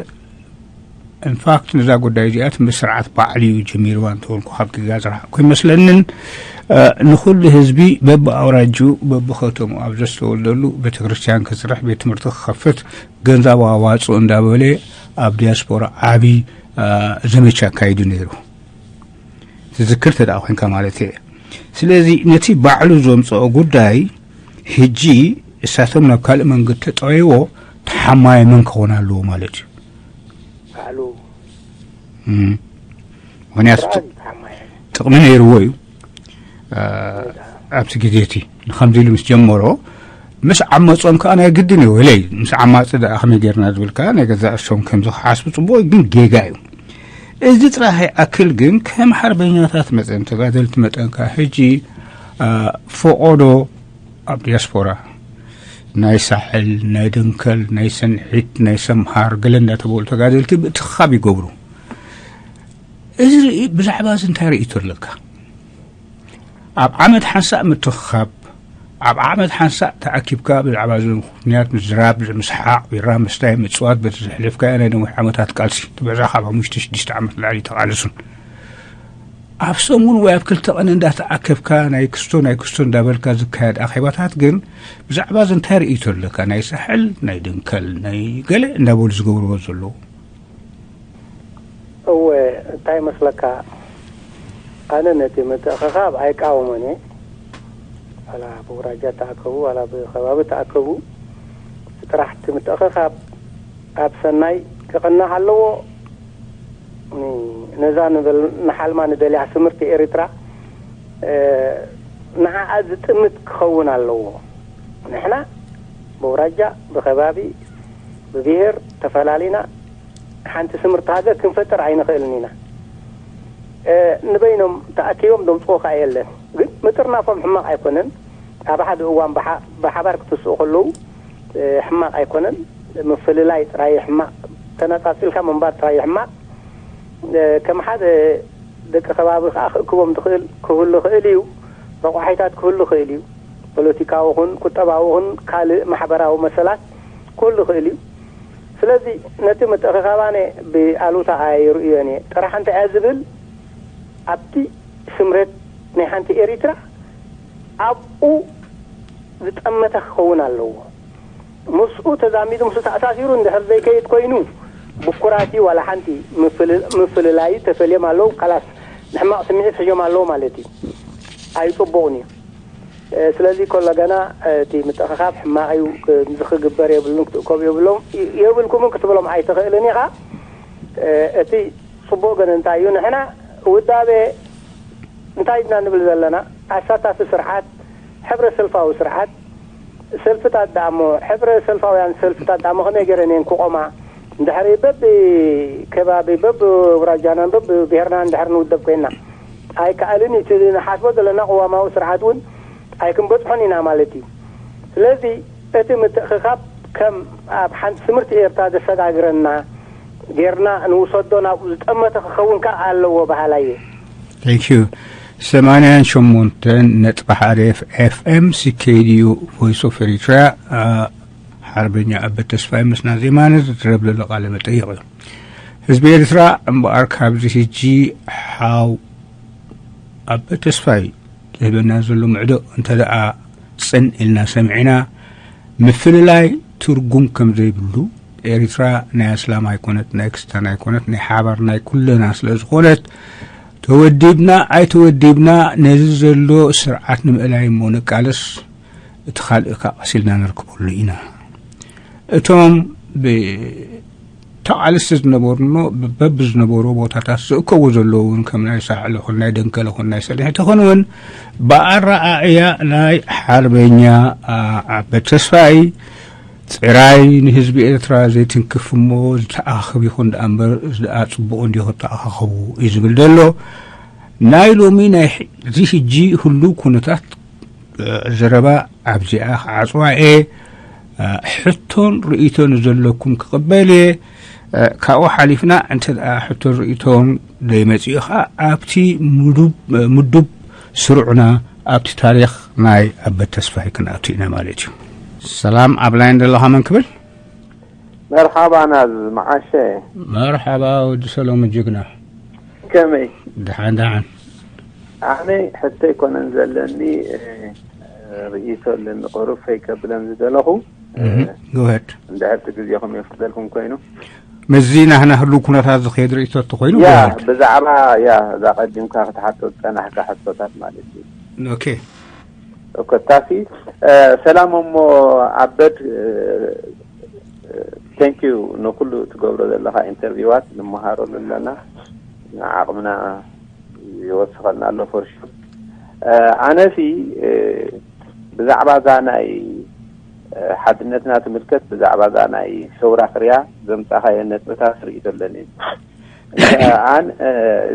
ኢንፋክት ነዛ ጉዳይ እዚኣ እቲ ስርዓት ባዕሉ እዩ ጀሚርዋ እንተበልኩ ካብ ጌጋ ዝረሓቕኩ ኣይመስለንን። እ፣ ንኹሉ ህዝቢ በብኣውራጅኡ በብኸተምኡ ኣብ ዘስተወልደሉ ቤተክርስትያን ክስራሕ፣ ቤት ትምህርቲ ክኸፍት፣ ገንዘብ ኣዋጽኦ እንዳበለ ኣብ ዲያስፖራ ዓቢ፣ እ፣ ዘመቻ ኣካይዱ ነይሩ። ትዝክር ተደኣ ኮንካ ማለት እየ። ስለዚ ነቲ ባዕሉ ዘምጽኦ ጉዳይ ሕጂ እሳቶም ናብ ካልእ መንገዲ ተጠወይዎ ተሓማየ መን ክኾን ኣለዎ ማለት እዩ። ባዕሉ እም። ምኽንያቱ ስርዓት እዩ ተሓማየ። ጥቕሚ ነይርዎ እዩ። እ፣ ኣብቲ ግዜ እቲ ንኸምዚ ኢሉ ምስ ጀመሮ፣ ምስ ዓመጾም ከኣ ናይ ግድን እዩ። ወለይ ምስ ዓማጺ ደኣ ከመይ ጌርና ዝብል ከኣ ናይ ገዛእ ርእሶም ከምዚ ክሓስቡ ጽቡቕ እዩ፣ ግን ጌጋ እዩ። እዚ ጥራሕ ይኣክል ግን ከም ሓርበኛታት መጠን፣ ተጋደልቲ መጠን ከኣ ሕጂ፣ እ፣ ፈቖዶ ኣብ ዲያስፖራ ናይ ሳሕል፣ ናይ ደንከል፣ ናይ ሰንሒት፣ ናይ ሰምሃር ገለ እንዳተባህሉ ተጋደልቲ ምትኽኻብ ይገብሩ። እዚ ርኢ-፣ ብዛዕባ እዚ እንታይ ርእይቶ ኣለካ? ኣብ ዓመት ሓንሳእ ምትኽኻብ፣ ኣብ ዓመት ሓንሳእ ተኣኪብካ ብዛዕባ እዚ ምኽንያት ምዝራብ፣ ምስሓቕ፣ ቢራ ምስታይ፣ ምጽዋት፣ በቲ ዘሕለፍካዮ ናይ ነዊሕ ዓመታት ቃልሲ፣ እቲ በዛ ካብ ሓሙሽተ ሽዱሽተ ዓመት ንላዕሊ ተቓለሱን። ኣብ ሰሙን ወይ ኣብ ክልተ ቀን እንዳተኣከብካ ናይ ክስቶ፣ ናይ ክስቶ እንዳበልካ ዝካየድ ኣኼባታት ግን ብዛዕባ እዚ እንታይ ርእይቶ ኣለካ? ናይ ሳሕል፣ ናይ ደንከል፣ ናይ ገለ እንዳበሉ ዝገብርዎ ዘለዉ። እወ፣ እንታይ መስለካ? ኣነ ነቲ ምትእኽኻብ ኣይቃወሞን እየ። ዋላ ብውራጃ ተኣከቡ፣ ዋላ ብኸባቢ ተኣከቡ፣ ጥራሕ እቲ ምትእኽኻብ ኣብ ሰናይ ክቕናዕ ኣለዎ። ን-፣ ነዛ ንብል-፣ ንሓልማ ንደልያ ስምርቲ ኤርትራ፣ እ፣ ንዓኣ ዝጥምት ክኸውን ኣለዎ። ንሕና ብውራጃ፣ ብኸባቢ፣ ብብሄር ተፈላሊና ሓንቲ ስምርቲ ሃገር ክንፈጥር ኣይንኽእልን ኢና። እ፣ ንበይኖም ተኣኪቦም ዘምጽዎ ከኣ የለን። ግን ምጥርናፎም ሕማቕ ኣይኮነን። ኣብ ሓደ እዋን ብሓ-፣ ብሓባር ክትስኡ ከለዉ፣ እ፣ ሕማቕ ኣይኮነን። ምፍልላይ ጥራይ ሕማቕ፣ ተነጻጺልካ ምንባር ጥራይ ሕማቕ። እ፣ ከም ሓደ ደቂ ከባቢ ከኣ ክእክቦም ዝኽእል ክህሉ ይኽእል እዩ። ረቋሒታት ክህሉ ይኽእል እዩ። ፖለቲካዊ ኹን ቁጠባዊ ኹን ካልእ ማሕበራዊ መሰላት ክህሉ ይኽእል እዩ። ስለዚ ነቲ ምትእኽኻብ ኣነ ብኣሉታ ኣይርእዮን እየ። ጥራሕ እንታይ እየ ዝብል፣ ኣብቲ ስምረት ናይ ሓንቲ ኤሪትራ ኣብኡ ዝጠመተ ክኸውን ኣለዎ። ምስኡ ተዛሚዱ፣ ምስኡ ተኣሳሲሩ እንድሕር ዘይከይድ ኮይኑ፣ ብኩራት እዩ። ዋላ ሓንቲ ምፍል-፣ ምፍልላዩ ተፈልዮም ኣለዉ። ካላስ ንሕማቕ ስምዒት ሒዞም ኣለዉ ማለት እዩ። ኣይጽቡቕን እዩ። ስለዚ ከሎ ገና እቲ ምትእኽኻብ ሕማቕ እዩ፣ ከምዚ ክግበር የብሉን፣ ክትእከቡ የብሎም የብልኩምን ክትብሎም ኣይትኽእልን ኢኻ። እቲ ጽቡቕ ግን እንታይ እዩ? ንሕና ውዳቤ እንታይ ኢና ንብል ዘለና? ኣሳታፊ ስርዓት፣ ሕብረ ሰልፋዊ ስርዓት፣ ሰልፍታት ደኣ እሞ፣ ሕብረ ሰልፋውያን ሰልፍታት ደኣ እሞ ከመይ ገይረን እየን ክቖማ? እንድሕሪ በብ ከባቢ፣ በብ ውራጃናን በብ ብሄርናን እንድሕር ንውደብ ኮይንና ኣይከኣልን እዩ። እቲ ንሓስቦ ዘለና ቅዋማዊ ስርዓት እውን ኣይክንበጽሖን ኢና ማለት እዩ። ስለዚ እቲ ምትእኽኻብ ከም ኣብ ሓንቲ ትምህርቲ ኤርትራ ዘሰጋግረና ጌርና ንውሰዶ፣ ናብኡ ዝጠመተ ክኸውን ከኣ ኣለዎ በሃላይ እየ። Thank you. ሰማንያን ሸሞንተን ነጥቢ ሓደ ኤፍ ኤም ሲ ኬ ዲ ዩ ቮይስ ኦፍ ኤሪትሪያ። ሓርበኛ ኣበት ተስፋይ ምስና ዜማነ ዝድረብ ዘሎ ቃለ መጠይቕ እዩ። ህዝቢ ኤርትራ እምበኣር ካብዚ ሕጂ ሓው ኣበት ተስፋይ ዝህበና ዘሎ ምዕዶ እንተ ደኣ ጽን ኢልና ሰሚዕና፣ ምፍልላይ ትርጉም ከም ዘይብሉ፣ ኤርትራ ናይ ኣስላም ኣይኮነት፣ ናይ ክስታን ኣይኮነት፣ ናይ ሓባር ናይ ኩለና ስለ ዝኾነት፣ ተወዲብና ኣይተወዲብና ነዚ ዘሎ ስርዓት ንምእላይ እሞ ንቃለስ፣ እቲ ካልእ ከኣ ቀስ ኢልና ንርክበሉ ኢና። እቶም ብ ተቓለስቲ ዝነበሩኖ በብዝነበሩ ቦታታት ዝእከቡ ዘለዉ እውን ከም ናይ ሳሕለ ኹን ናይ ደንከለ ኹን ናይ ሰሊሕ እንተኾነ እውን ብኣረኣእያ ናይ ሓርበኛ ኣበት ተስፋይ ጥራይ ንህዝቢ ኤርትራ ዘይትንክፍ እሞ ዝተኣኻኸብ ይኹን ደኣ እምበር እዚ ደኣ ጽቡቕ እንዲዩ ክተኣኻኸቡ እዩ ዝብል ዘሎ። ናይ ሎሚ ናይ እዚ ሕጂ ህሉው ኩነታት ዘረባ ኣብዚኣ ክዓጽዋ እየ። ሕቶን ርእይቶን ዘለኩም ክቕበል እየ። ካብኡ ሓሊፍና እንተ ደኣ ሕቶን ርእይቶን ዘይመጺኡ ኸኣ ኣብቲ ምዱብ ምዱብ ስሩዕና ኣብቲ ታሪኽ ናይ ኣበት ተስፋይ ክንኣቱ ኢና ማለት እዩ። ሰላም ኣብ ላይን ዘለኻ መን ክብል? መርሓባ ናዝ መዓሸ። መርሓባ ወዲ ሰሎሚ ጅግና። ከመይ? ደሓን ደሓን። ኣነ ሕቶ ኣይኮነን ዘለኒ ርእይቶ ኣለኒ ቁሩብ ፈይ ከብለን ዝደለኹ። Go ahead. እንድሕር እቲ ግዜኹም የፍቅደልኩም ኮይኑ ምስዚ ናህና ህሉ ኩነታት ዝኸይድ ርእይቶ ተኾይኑ ያ go ahead. ብዛዕባ ያ እዛ ቀዲምካ ክትሓቶ ዝጸናሕካ ሕቶታት ማለት እዩ። Okay. ኮታሲ ሰላም እሞ ኣበድ thank you ንኩሉ ትገብሮ ዘለኻ ኢንተርቪዋት ንመሃረሉ ኣለና ዓቕምና ይወስኸልና ኣሎ for sure ኣነሲ ብዛዕባ እዛ ናይ ሓድነትና ትምልከት ብዛዕባ እዛ ናይ ሰውራ ክርያ ዘምጻኻዮ ነጥብታት ርእይቶ ኣለኒ ኣን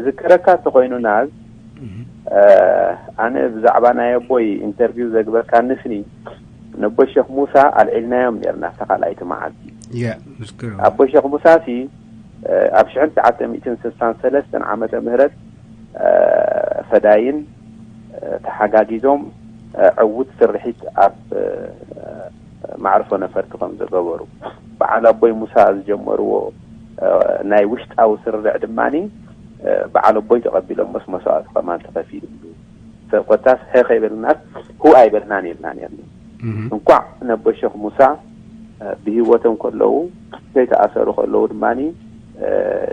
ዝከረካ እንተኾይኑ ናዝ ኣነ ብዛዕባ ናይ ኣቦይ ኢንተርቪው ዘግበርካኒ ስኒ ነቦይ ሸክ ሙሳ ኣልዒልናዮም ነርና ተኻልኣይቲ መዓልቲ Yeah, it's good. ኣቦይ ሸክ ሙሳ ሲ ኣብ ሽሕን ትሽዓተ ሚእትን ስሳን ሰለስተን ዓመተ ምህረት ፈዳይን ተሓጋጊዞም ዕዉት ስርሒት ኣብ ማዕርፎ ነፈርቲ ከም ዝገበሩ በዓል ኣቦይ ሙሳ ዝጀመርዎ ናይ ውሽጣዊ ስርርዕ ድማ በዓል ኣቦይ ተቐቢሎሞስ መስዋእቲ ከማን ተኸፊሉሉ ሰብ ኮታስ ሀ ከይበልናስ ሁ ኣይበልናን የልና ነርና እንኳዕ ነቦ ሸክ ሙሳ ብህይወቶም ከለዉ ከይተኣሰሩ ከለዉ ድማ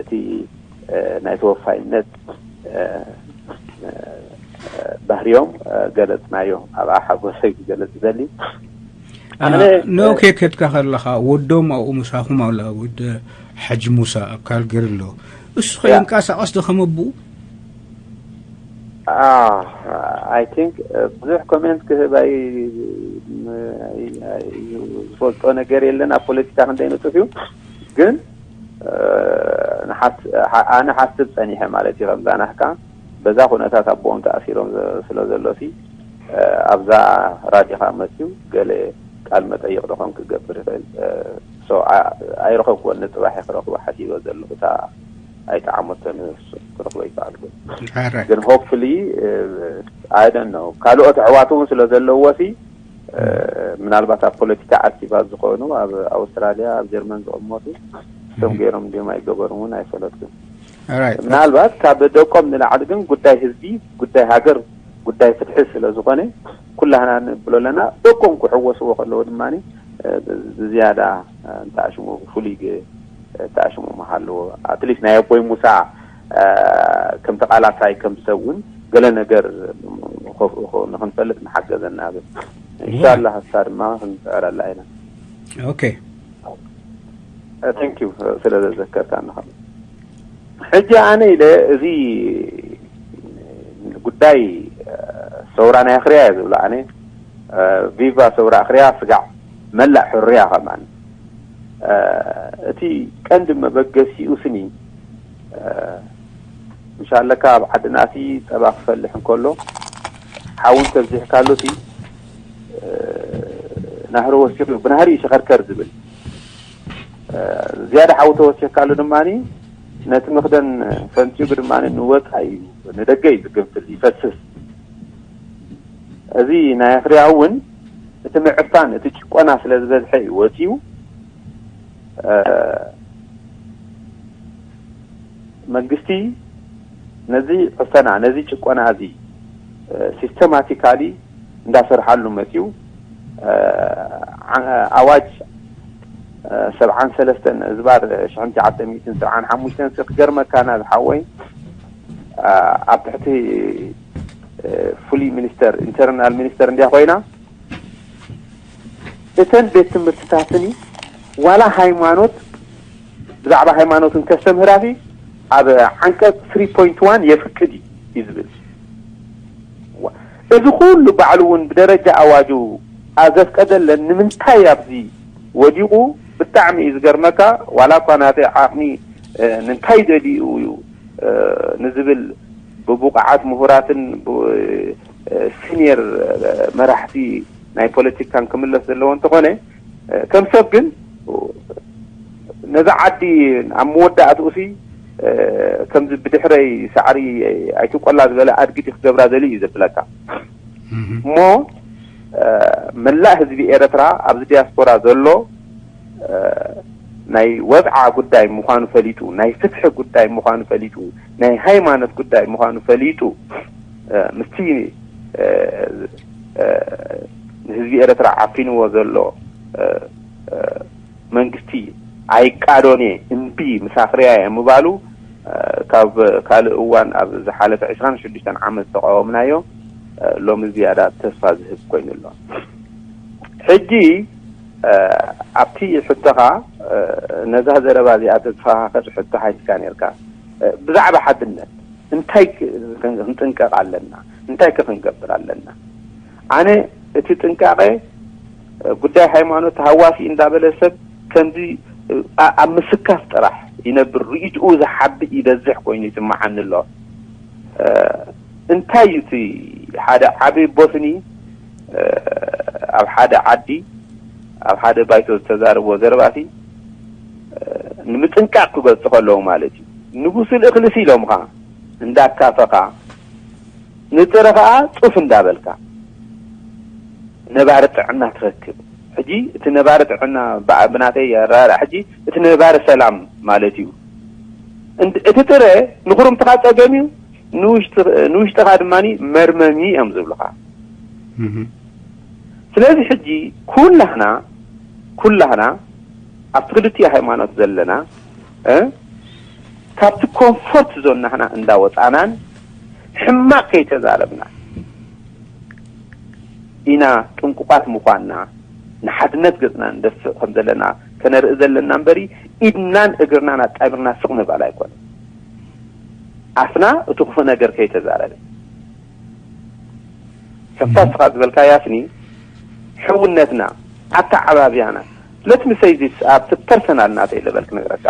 እቲ ናይ ተወፋይነት ባህርዮም ገለፅናዮ ኣብኣ ሓጎሰይ ክገለፅ ዘሊ ኖኬ ከድካ ከለኻ ወዶም ኣብኡ ምሳኹም ኣላ ወደ ሓጂ ሙሳ ኣብ ካልገሪ ኣሎ እሱ ከይንቀሳቐስ ዶ ከመብኡ I think ብዙሕ ኮሜንት ክህብ ዝፈልጦ ነገር የለን ኣብ ፖለቲካ ክንደይ ንጡፍ እዩ ግን ኣነ ሓስብ ፀኒሐ ማለት እዩ ከምዛ ናህካ በዛ ኩነታት ኣቦኦም ተኣሲሮም ስለ ዘሎ ሲ ኣብዛ ራዲኻ መፅዩ ገለ ቃል መጠይቕ ዶ ከም ክገብር ይኽእል ኣይረኸብኩወን ንፅባሕ ክረኽቦ ሓሲበ ዘለኹ እታ ኣይጠዓመቶን ክረኽቦ ይከኣልኩ ግን hopefully I don't know ካልኦት ኣሕዋት እውን ስለ ዘለዎ ሲ ምናልባት ኣብ ፖለቲካ ኣክቲቫት ዝኾኑ ኣብ ኣውስትራሊያ ኣብ ጀርመን ዝቕመጡ ከም ገይሮም እንዲም ኣይገበሩ እውን ኣይፈለጥኩን ምናልባት ካብ ደቆም ንላዕሊ ግን ጉዳይ ህዝቢ ጉዳይ ሃገር ጉዳይ ፍትሒ ስለ ዝኾነ ኩላህና ንብሎ ኣለና ደቆም ክሕወስዎ ከለዎ ድማ ብዝያዳ እንተኣሽሙ ፍሉይ ተኣሽሙ ምሃለዎ ኣትሊስት ናይ ኣቦይ ሙሳ ከም ተቓላሳይ ከም ሰብ እውን ገለ ነገር ንኸፍኡ ንኽንፈልጥ ንሓገዘና ብል። ኢንሻላህ እሳ ድማ ክንስዕረላ ኢና። ኦኬ። Thank you ስለ ዘዘከርካ ንኸ ሕጂ ኣነ ኢለ እዚ ጉዳይ ሰውራ ናይ ኣኽርያ እየ ዝብሎ ኣነ። ቪቫ ሰውራ ኣኽርያ ስጋዕ መላእ ሕርያ ከማን እቲ ቀንዲ መበገሲኡ ስኒ ምሻለካ ኣብ ዓድናሲ ጸባ ክፈልሕ እንከሎ ሓውን ተብዚሕካሉሲ ናህሪ ወሲኹ ብናህሪ ይሸኸርከር ዝብል ዝያዳ ሓዊ ተወሲኽካሉ ድማ ነቲ መኽደን ፈንፂጉ ድማ ንወፃ እዩ ንደገ እዩ ዝግንፍል ይፈስስ። እዚ ናይ ኣኽርያ እውን እቲ ምዕፋን እቲ ጭቆና ስለ ዝበዝሐ እዩ ወፂኡ። መንግስቲ ነዚ ዕፈና ነዚ ጭቆና እዚ ሲስተማቲካሊ እንዳሰርሓሉ መፅዩ። ኣዋጅ ሰብዓን ሰለስተን እዝባር ሽሕን ትሽዓተ ሚእትን ሰብዓን ሓሙሽተን ክገርመካና ዝሓወይ ኣብ ትሕቲ ፍሉይ ሚኒስተር ኢንተርናል ሚኒስተር እንዲያ ኮይና እተን ቤት ትምህርትታትኒ ዋላ ሃይማኖት ብዛዕባ ሃይማኖትን ከስተምህራሲ ኣብ ዓንቀፅ ስሪ ፖይንት ዋን የፍቅድ እዩ ዝብል። እዚ ኩሉ ባዕሉ እውን ብደረጃ ኣዋጁ ኣዘፍቀደለን ንምንታይ ኣብዚ ወዲቑ ብጣዕሚ እዩ ዝገርመካ። ዋላ እኳ ናተይ ዓቕሚ ንምንታይ ደልዩ እዩ ንዝብል ብብቑዓት ምሁራትን ሲኒየር መራሕቲ ናይ ፖለቲካን ክምለስ ዘለዎ እንተኾነ ከም ሰብ ግን ነዛ ዓዲ ኣብ መወዳእትኡ ሲ ከምዚ ብድሕረይ ሳዕሪ ኣይትቆላ ዝበለ ኣድግዲ ክገብራ ዘሊ እዩ ዘብለካ። እሞ መላእ ህዝቢ ኤረትራ ኣብዚ ዲያስፖራ ዘሎ ናይ ወጽዓ ጉዳይ ምዃኑ ፈሊጡ፣ ናይ ፍትሒ ጉዳይ ምዃኑ ፈሊጡ፣ ናይ ሃይማኖት ጉዳይ ምዃኑ ፈሊጡ ምስቲ ንህዝቢ ኤረትራ ዓፊንዎ ዘሎ መንግስቲ ኣይቃዶን እየ እምቢ ምስ ኣኽርያ እየ ምባሉ ካብ ካልእ እዋን ኣብ ዝሓለፈ ዕስራን ሽዱሽተን ዓመት ዝተቃወምናዮ ሎሚ ዝያዳ ተስፋ ዝህብ ኮይኑ ኣሎ። ሕጂ ኣብቲ ሕቶኻ ነዛ ዘረባ እዚኣ ተዝኸኻኸድ ሕቶ ሓቲትካ ነርካ ብዛዕባ ሓድነት እንታይ ክንጥንቀቕ ኣለና? እንታይ ከ ክንገብር ኣለና? ኣነ እቲ ጥንቃቐ ጉዳይ ሃይማኖት ተሃዋሲ እንዳበለ ሰብ ከምዚ ኣብ ምስካፍ ጥራሕ ይነብር ርእይትኡ ዝሓብእ ይበዝሕ ኮይኑ ይስምዓኒ ኣሎ። እንታይ እዩ እቲ ሓደ ዓብይ ቦስኒ ኣብ ሓደ ዓዲ ኣብ ሓደ ባይቶ ዝተዛረብዎ ዘረባሲ ንምጥንቃቕ ክገልጹ ከለዉ ማለት እዩ። ንብሱል እኽልሲ ኢሎምኻ እንዳካፈኻ ንጥረ ኸዓ ጡፍ እንዳበልካ ነባሪ ጥዕና ትረክብ። ሕጂ እቲ ነባሪ ጥዕና ብናተይ ኣረዳድኣ ሕጂ እቲ ነባሪ ሰላም ማለት እዩ። እቲ ጥረ ንኹርምትኻ ጸገም እዩ፣ ንውሽጥኻ ድማ መርመሚ እዮም ዝብሉኻ። ስለዚ ሕጂ ኩላህና ኩላህና ኣብቲ ክልቲኡ ሃይማኖት ዘለና እ ካብቲ ኮምፎርት ዞን ናህና እንዳወፃናን ሕማቅ ከይተዛረብና ኢና ጥንቁቃት ምኳንና ንሓድነት ገፅና ንደፍእ ከም ዘለና ከነርኢ ዘለና እምበሪ ኢድናን እግርናን ኣጣሚርና ስቕ ምባል ኣይኮነን። ኣፍና እቲ ክፉእ ነገር ከይተዛረበ ከምታ እስኻ ዝበልካያ ስኒ ሕውነትና ኣተዓባብያና let me say this ኣብቲ ፐርሰናል ናተይ ለበል ክነግረካ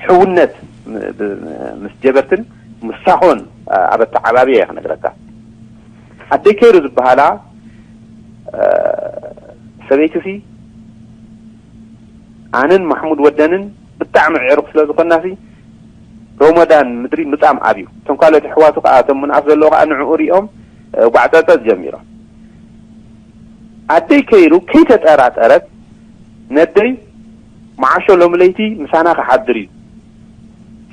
ሕውነት ምስ ጀበርትን ምስ ሳሆን ኣብ ኣተዓባብያ እየ ክነግረካ። ኣደይ ከይሩ ዝበሃላ ሰበይትሲ ኣነን ማሕሙድ ወደንን ብጣዕሚ ዕሩኽ ስለ ዝኾንና ሲ ሮሞዳን ምድሪ ምጻም ኣብዩ። እቶም ካልኦት ኣሕዋቱ ከኣ እቶም ምንኣፍ ዘለዉ ከኣ ንዕኡ ሪኦም ጓዕጸጸጽ ጀሚሮም። ኣደይ ከይሩ ከይተጠራጠረት ነደይ መዓሾ ሎሚ ለይቲ ምሳና ክሓድር እዩ፣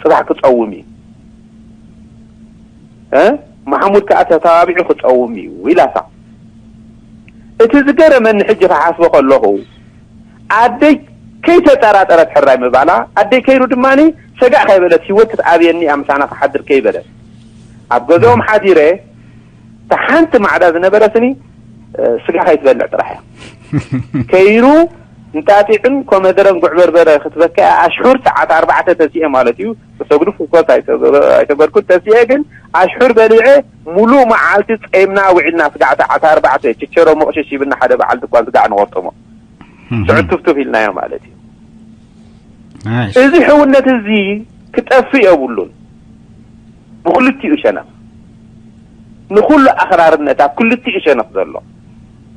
ጽባሕ ክጸውም እዩ፣ ማሕሙድ ከኣ ተተባቢዑ ክጸውም እዩ ኢላታ። እቲ ዝገረመኒ ሕጂ ክሓስቦ ከለኹ ኣደይ ከይተጠራጠረት ሕራይ ምባላ ኣደይ ከይሩ ድማ ሰጋእ ከይበለት ህይወት ክትኣብየኒ እያ ምሳና ክሓድር ከይበለት ኣብ ገዝኦም ሓዲረ እታ ሓንቲ ማዕዳ ዝነበረትኒ፣ እ፣ ስጋ ከይትበልዕ ጥራሕ እያ። ከይሩ እንጣጢዕን ኮመደረን ጉዕ በርበረ ክትበካ እያ። ኣሽሑር ሰዓት ኣርባዕተ ተሲኤ ማለት እዩ። ተሰግዱ ፍኮት ኣይተገ-፣ ኣይተገድኩት ተሲኤ፣ ግን ኣሽሑር በሊዐ ሙሉእ መዓልቲ ጸይምና ውዒልና። ስጋዕ ሰዓት ኣርባዕተ ችቸሮ ሞቕሽሽ ይብልና፣ ሓደ በዓል ድኳን ስጋዕ ንቆርጥሞ። እም። ስዑት ቱፍቱፍ ኢልናዮ ማለት እዩ። ናይስ። እዚ ሕውነት እዚ ክጠፍእ የብሉን። ብክልቲኡ ሸነኽ፣ ንኹሉ ኣኽራርነት ኣብ ክልቲኡ ሸነኽ ዘሎ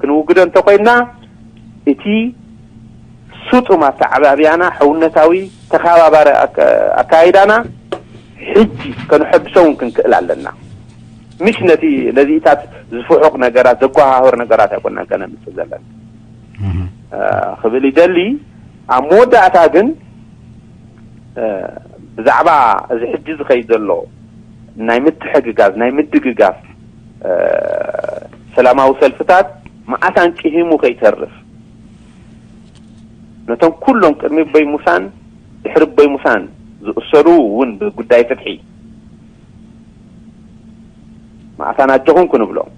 ክንውግዶ እንተኾይንና፣ እቲ ስጡም ኣተዓባብያና፣ ሕውነታዊ ተኸባባሪ ኣካ-፣ ኣካይዳና ሕጂ ከነሐድሶ እውን ክንክእል ኣለና። ምሽ ነቲ፣ ነዚኢታት ዝፍሑቕ ነገራት፣ ዘጓሃህር ነገራት ኣይኮናን ከነምጽእ ዘለና። እህ። እ፣ ክብል ይደሊ። ኣብ መወዳእታ ግን፣ እ፣ ብዛዕባ እዚ ሕጂ ዝኸይድ ዘሎ ናይ ምትሕግጋዝ፣ ናይ ምድግጋፍ፣ እ፣ ሰላማዊ ሰልፍታት መዓት ኣንቂሂሙ ከይተርፍ፣ ነቶም ኩሎም ቅድሚ ቦይ ሙሳን ድሕሪ ቦይ ሙሳን ዝእሰሩ እውን ብጉዳይ ፍትሒ መዓት ኣናጀኹም ክንብሎም፣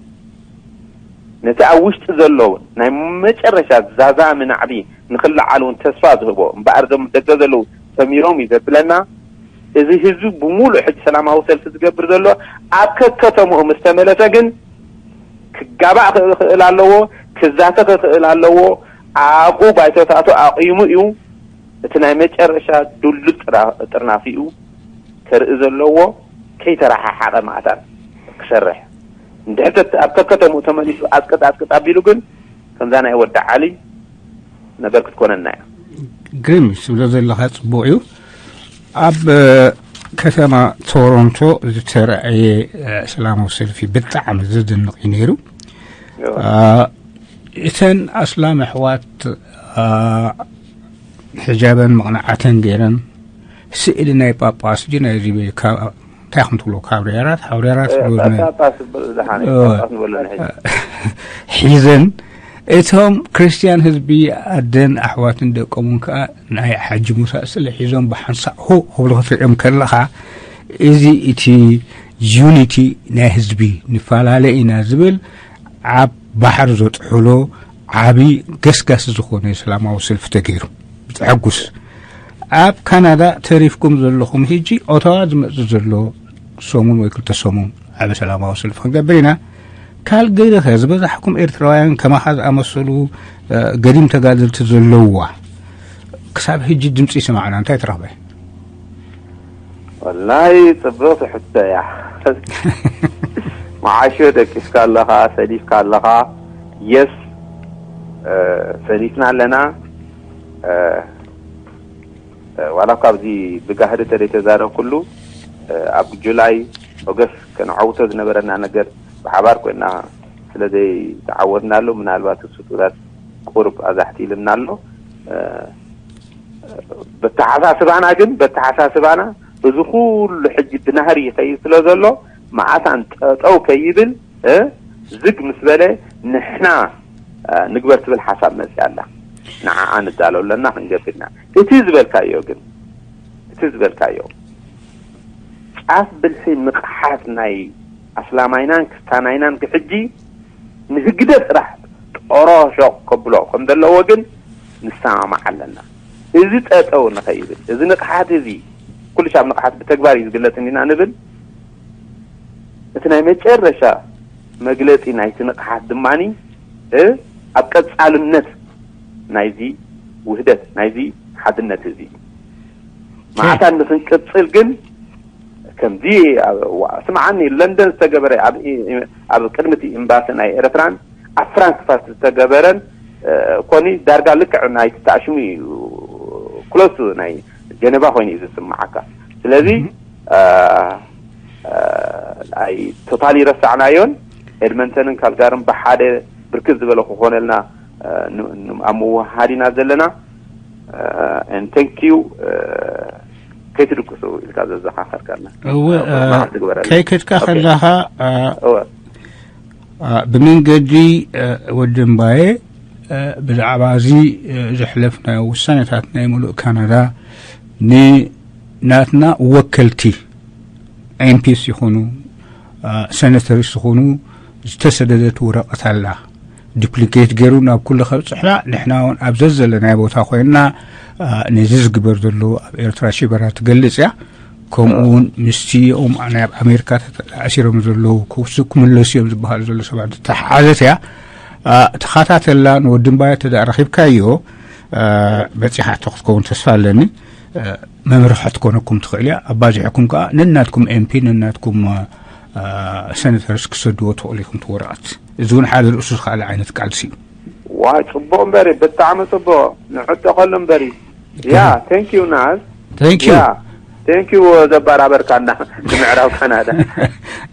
ነቲ ኣብ ውሽጢ ዘሎ ናይ መጨረሻ ዛዛሚ ናዕቢ ንኽለዓል እውን ተስፋ ዝህቦ እምበኣር፣ እዞም ደገ ዘለዉ ሰሚሮም እዩ ዘብለና። እዚ ህዝቢ ብምሉእ ሕጂ ሰላማዊ ሰልፊ ዝገብር ዘሎ ኣብ ከከተምኡ ምስ ተመለሰ ግን ክጋባእ ክኽእል ኣለዎ፣ ክዛተ ክኽእል ኣለዎ። ኣብኡ ባይቶታቱ ኣቑሙ እዩ እቲ ናይ መጨረሻ ድሉል ጥራ-፣ ጥርናፊኡ ከርኢ ዘለዎ። ከይተረሓሓቐ ማእታን ክሰርሕ፣ እንድሕር ተት-፣ ኣብ ከከተምኡ ተመሊሱ ኣጽቅጥ ኣጽቅጥ ኣቢሉ ግን፣ ከምዛ ናይ ወዲ ዓሊ ነገር ክትኮነና እያ። ግርም ትብሎ ዘለኻ ጽቡቕ እዩ። ኣብ፣ እ፣ ከተማ ቶሮንቶ ዝተራእየ፣ እ፣ ሰላማዊ ሰልፊ ብጣዕሚ ዘደንቕ እዩ ነይሩ። እዎ። እ፣ እተን ኣስላም ኣሕዋት፣ እ፣ ሕጃበን መቕንዓተን ገይረን ስእሊ ናይ ጳጳስ ድዩ ናይ እዚ ካብ፣ እንታይ ከም ትብሎ፣ ካብርያራት፣ ሓውርያራት እ፣ ዝብሎ ዝነ-፣ ጳጳስ ዝብል ዝሓነ እ፣ ጳጳስ ንበሎ ንሕጂ። ሒዘን፣ እቶም ክርስትያን ህዝቢ፣ ኣደን ኣሕዋትን ደቆምን ከኣ ናይ ሓጂ ሙሳ ስእሊ ሒዞም ብሓንሳእ ሆ ክብሉ ክትሪኦም ከለኻ፣ እዚ እቲ ዩኒቲ ናይ ህዝቢ፣ ንፈላለ ኢና ዝብል ኣብ ባሕሪ ዘጥሕሎ ዓቢ ገስጋሲ ዝኾነ ሰላማዊ ሰልፊ ተገይሩ። ብተሐጉስ ኣብ ካናዳ ተሪፍኩም ዘለኹም፣ ሕጂ ኦታዋ ዝመጽእ ዘሎ ሰሙን ወይ ክልተ ሰሙን ዓቢ ሰላማዊ ሰልፊ ክንገብር ኢና። ካልገሪ ኸ ዝበዛሕኩም ኤርትራውያን ከማኻ ዝኣመሰሉ፣ እ፣ ገዲም ተጋደልቲ ዘለውዋ፣ ክሳብ ሕጂ ድምጺ ይስማዕና፣ እንታይ ትረኽበ? ወላይ ጽብቕቲ ሕቶ እያ። መዓሾ ደቂስካ ኣለኻ፣ ሰሊፍካ ኣለኻ። የስ፣ እ፣ ሰሊፍና ኣለና። እ፣ እ፣ ዋላ እኳ ኣብዚ ብጋህዲ ተዘይተዛረብኩሉ፣ እ፣ ኣብ ጁላይ፣ ኦገስት ከነዓውቶ ዝነበረና ነገር ብሓባር ኮይና ስለ ዘይተዓወትናሉ፣ ምናልባት እሱ ጥራት ቁሩብ ኣዛሕቲ ኢልና ኣሎ። እ፣ በተሓሳስባና ግን፣ በተሓሳስባና እዚ ኩሉ ሕጂ ብናህሪ ይኸይድ ስለ ዘሎ፣ መዓታን ጠጠው ከይብል፣ እ፣ ዝግ ምስ በለ፣ ንሕና፣ እ፣ ንግበር ትብል ሓሳብ መጽያ ኣላ። ንዓኣ ንዳሎ ኣለና፣ ክንገብር ኢና። እቲ ዝበልካዮ ግን፣ እቲ ዝበልካዮ፣ ጫፍ ብልሒ ንቕሓት ናይ ኣስላማይናን ክስታናይናን ክሕጂ ንህግደፍ ጥራሕ ጦሮ ሾቕ ከብሎ ከም ዘለዎ ግን ንሰማማዕ ኣለና። እዚ ጠጠው ንኸይብል፣ እዚ ንቕሓት እዚ፣ ኩሉ ሻብ ንቕሓት ብተግባር እዩ ዝግለጽ እንዲና ንብል፣ እቲ ናይ መጨረሻ መግለጺ ናይቲ ንቕሓት ድማኒ፣ እ፣ ኣብ ቀጻልነት ናይዚ ውህደት፣ ናይዚ ሓድነት እዚ መዓታን ንኽንቅጽል ግን፣ ከምዚ ኣብ፣ ዋ-፣ ስምዓኒ፣ ለንደን ዝተገበረ፣ ኣብ ኢ-፣ ኣብ ቅድሚ እቲ ኤምባሲ ናይ ኤርትራን ኣብ ፍራንክፈርት ዝተገበረን፣ እ፣ ኮኒ ዳርጋ ልክዕ ናይቲ ተኣሽሙ እዩ፣ ክሎስ ናይ ጀነቫ ኮይኑ እዩ ዝስምዓካ። ስለዚ፣ እህ። እ፣ እ፣ ኣይ ቶታሊ ረሳዕናዮን፣ ኤድመንተንን ካልጋርን ብሓደ ብርክት ዝበለ ክኾነልና፣ እ፣ ን-፣ ን-፣ ኣብ ምውሃድ ኢና ዘለና። እ፣ and thank you፣ እ፣ ከይትድቅሱ ኢልካ ዘዘኻኸርካና። እወ፣ እ፣ እ፣ መዓልቲ ግበረልና። ከይከድካ ኦኬ። ከለኻ፣ እ፣ እወ። እ፣ ብመንገዲ፣ እ፣ ወዲ እምባየ፣ እ፣ ብዛዕባ እዚ፣ እ፣ ዘሕለፍናዮ ውሳኔታት ናይ ምሉእ ካናዳ ንናትና ወከልቲ ኤምፒስ ይኹኑ፣ እ፣ ሴኔተርስ ይኹኑ፣ ዝተሰደደት ወረቐት ኣላ። ዱፕሊኬት ገይሩ ናብ ኩሉ ከብፅሕና፣ ንሕና እውን ኣብ ዘዘለናይ ቦታ ኮይንና፣ አ፣ ነዚ ዝግበር ዘሎ ኣብ ኤርትራ ሽበራ ትገልጽ እያ። ከምኡ እውን ምስቲ ኦም ናይ ኣብ ኣሜሪካ ተኣሲሮም ዘለዉ ክውስ-፣ ክምለሱ እዮም ዝበሃሉ ዘለዉ ሰባት ዝተሓሓዘት እያ። አ፣ ተኸታተላ፣ ንወዲ እምባየ እንተ ደኣ ረኺብካዮ፣ አ፣ በጺሓቶ ክትከውን ተስፋ ኣለኒ። አ፣ መምርሒ ክትኮነኩም ትኽእል እያ። ኣባዚሕኩም ከኣ ነናትኩም ኤምፒ፣ ነናትኩም፣ አ፣ አ፣ ሰነተርስ ክሰድዎ ትኽእሉ ኢኹም እቲ ወረቐት። እዚ እውን ሓደ ርእሱ ዝኸኣለ ዓይነት ቃልሲ እዩ። ዋ፣ ጽቡቕ እምበሪ፣ ብጣዕሚ ጽቡቕ። ንዕጠቐሉ እምበሪ። ያ፣ ቴንክ ዩ ናዝ። ቴንክ ዩ። ያ፣ ቴንክ ዩ ዘባራበርካና ንምዕራብ ካናዳ።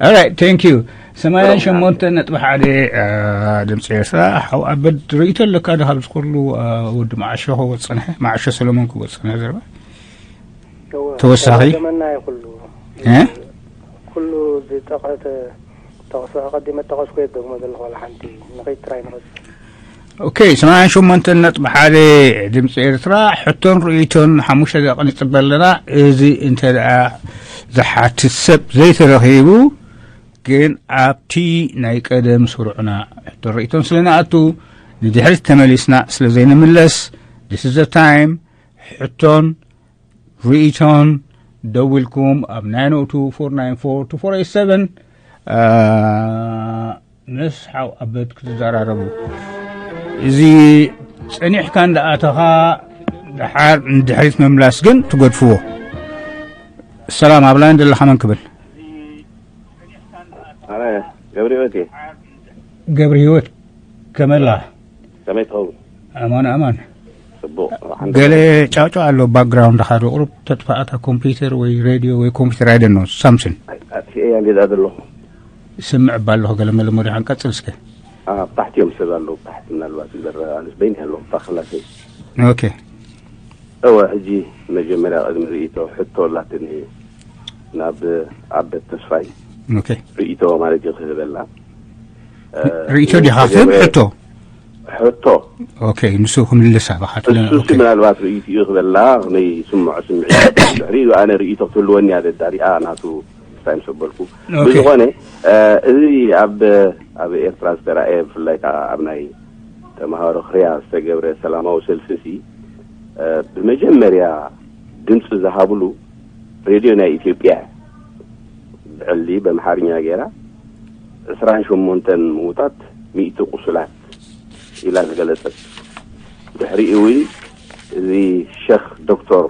ኦራይት፣ ቴንክ ዩ። ሰማንያን ሸሞንተ ነጥቢ ሓደ፣ አ፣ ድምፂ ኤርትራ። ሓው ኣበድ፣ ርእይቶ ኣለካ ዶ ካብዚ ኩሉ፣ አ፣ ወዲ መዓሾ ክወፅ ፀንሐ፣ መዓሾ ሰለሞን ክወፅ ፀንሐ ዘረባ? እወ፣ ተወሳኺ? ተባደመና እዩ ኩሉ። እ? ኩሉ ዝጠቐተ ተቕሶ ኣቐዲመ ጠቐስኩ የደግሞ ዘለኹ ዋላ ሓንቲ ንኸይድ ትራይ ንኸይድ። ኦኬ፣ ሰማንያን ሸሞንተ ነጥቢ ሓደ ድምፂ ኤርትራ፣ ሕቶን ርእይቶን ሓሙሽተ ደቂቕ ንፅበ ኣለና። እዚ እንተ ደኣ ዝሓትት ሰብ ዘይተረኺቡ፣ ግን ኣብቲ ናይ ቀደም ስሩዕና ሕቶን ርእይቶን ስለ ንኣቱ፣ ንድሕሪት ተመሊስና ስለ ዘይንምለስ፣ this is the time፣ ሕቶን ርእይቶን ደዊልኩም ኣብ ናይን ኦ ቱ ፎር ናይን ፎር ቱ ፎር ኤይት ሰቨን፣ አ፣ ምስ ሓው ኣበድ ክትዘራረቡ። እዚ ጸኒሕካ እንዳኣተኻ ደሓር ንድሕሪት ምምላስ ግን ትገድፍዎ። ሰላም፣ ኣብ ላይን ዘለኻ መን ክብል? ኣነ ገብረ ህይወት እየ። ገብረ ህይወት ከመላ? ከመይ ትኸውን? ኣማን፣ ኣማን። ጽቡቕ። ገለ ጫውጫው ኣሎ ባክግራውንድኻ፣ ዶ ቁሩብ ተጥፋኣታ ኮምፒውተር ወይ ሬድዮ ወይ ኮምፒውተር፣ I don't know፣ ሳምሰን። ኣይ፣ ኣጥፊኤያ እንዲዳ ዘለኹ። ይስምዕ እባ ኣለኹ፣ ገለ መለ መሪሖም። ቀጽል እስከ። ኣብ ታሕቲ እዮም ሰብ ኣለዉ፣ ኣብ ታሕቲ ምናልባት እምበር፣ ኣነስ በይኒ ኣለኹ፣ ኣብታ ክላሰይ። ኦኬ። እወ፣ ሕጂ መጀመርያ ቅድሚ ርእይቶ፣ ሕቶ ኣላትኒ ናብ ኣበት ተስፋይ። ኦኬ። ርእይቶ ማለት እዩ ክህበላ። እ፣ ርእይቶ ዲኻ ዝተገብረ ክትህብ? ሕቶ? ሕቶ። ኦኬ፣ ንሱ ክምልስ ኣባኻ ትለ-፣ እሱሲ ኦኬ። ምናልባት ርእይቶ እዩ ክበላ፣ ከመይ ይስምዖ ስምዒት። ድሕሪኡ ኣነ ርእይቶ ክትህልወኒ እያ ደዳሪኣ፣ ናቱ እንታይ ምስ ኣበልኩ። ኦኬ። ብዝኾነ፣ እ፣ እዚ ኣብ፣ ኣብ ኤርትራ ዝተራእየ፣ ብፍላይ ከኣ ኣብ ናይ ተምሃሮ ክርያ ዝተገብረ ሰላማዊ ሰልፊ ሲ፣ እ፣ ብመጀመርያ ድምፂ ዝሃብሉ ሬድዮ ናይ ኢትዮጵያ፣ ብዕሊ በምሓርኛ ገይራ፣ ዕስራን ሸሞንተን ምዉታት፣ ሚእቲ ቁሱላት ኢላ ዝገለጸት። ድሕሪኡ እውን እዚ ሸኽ ዶክተር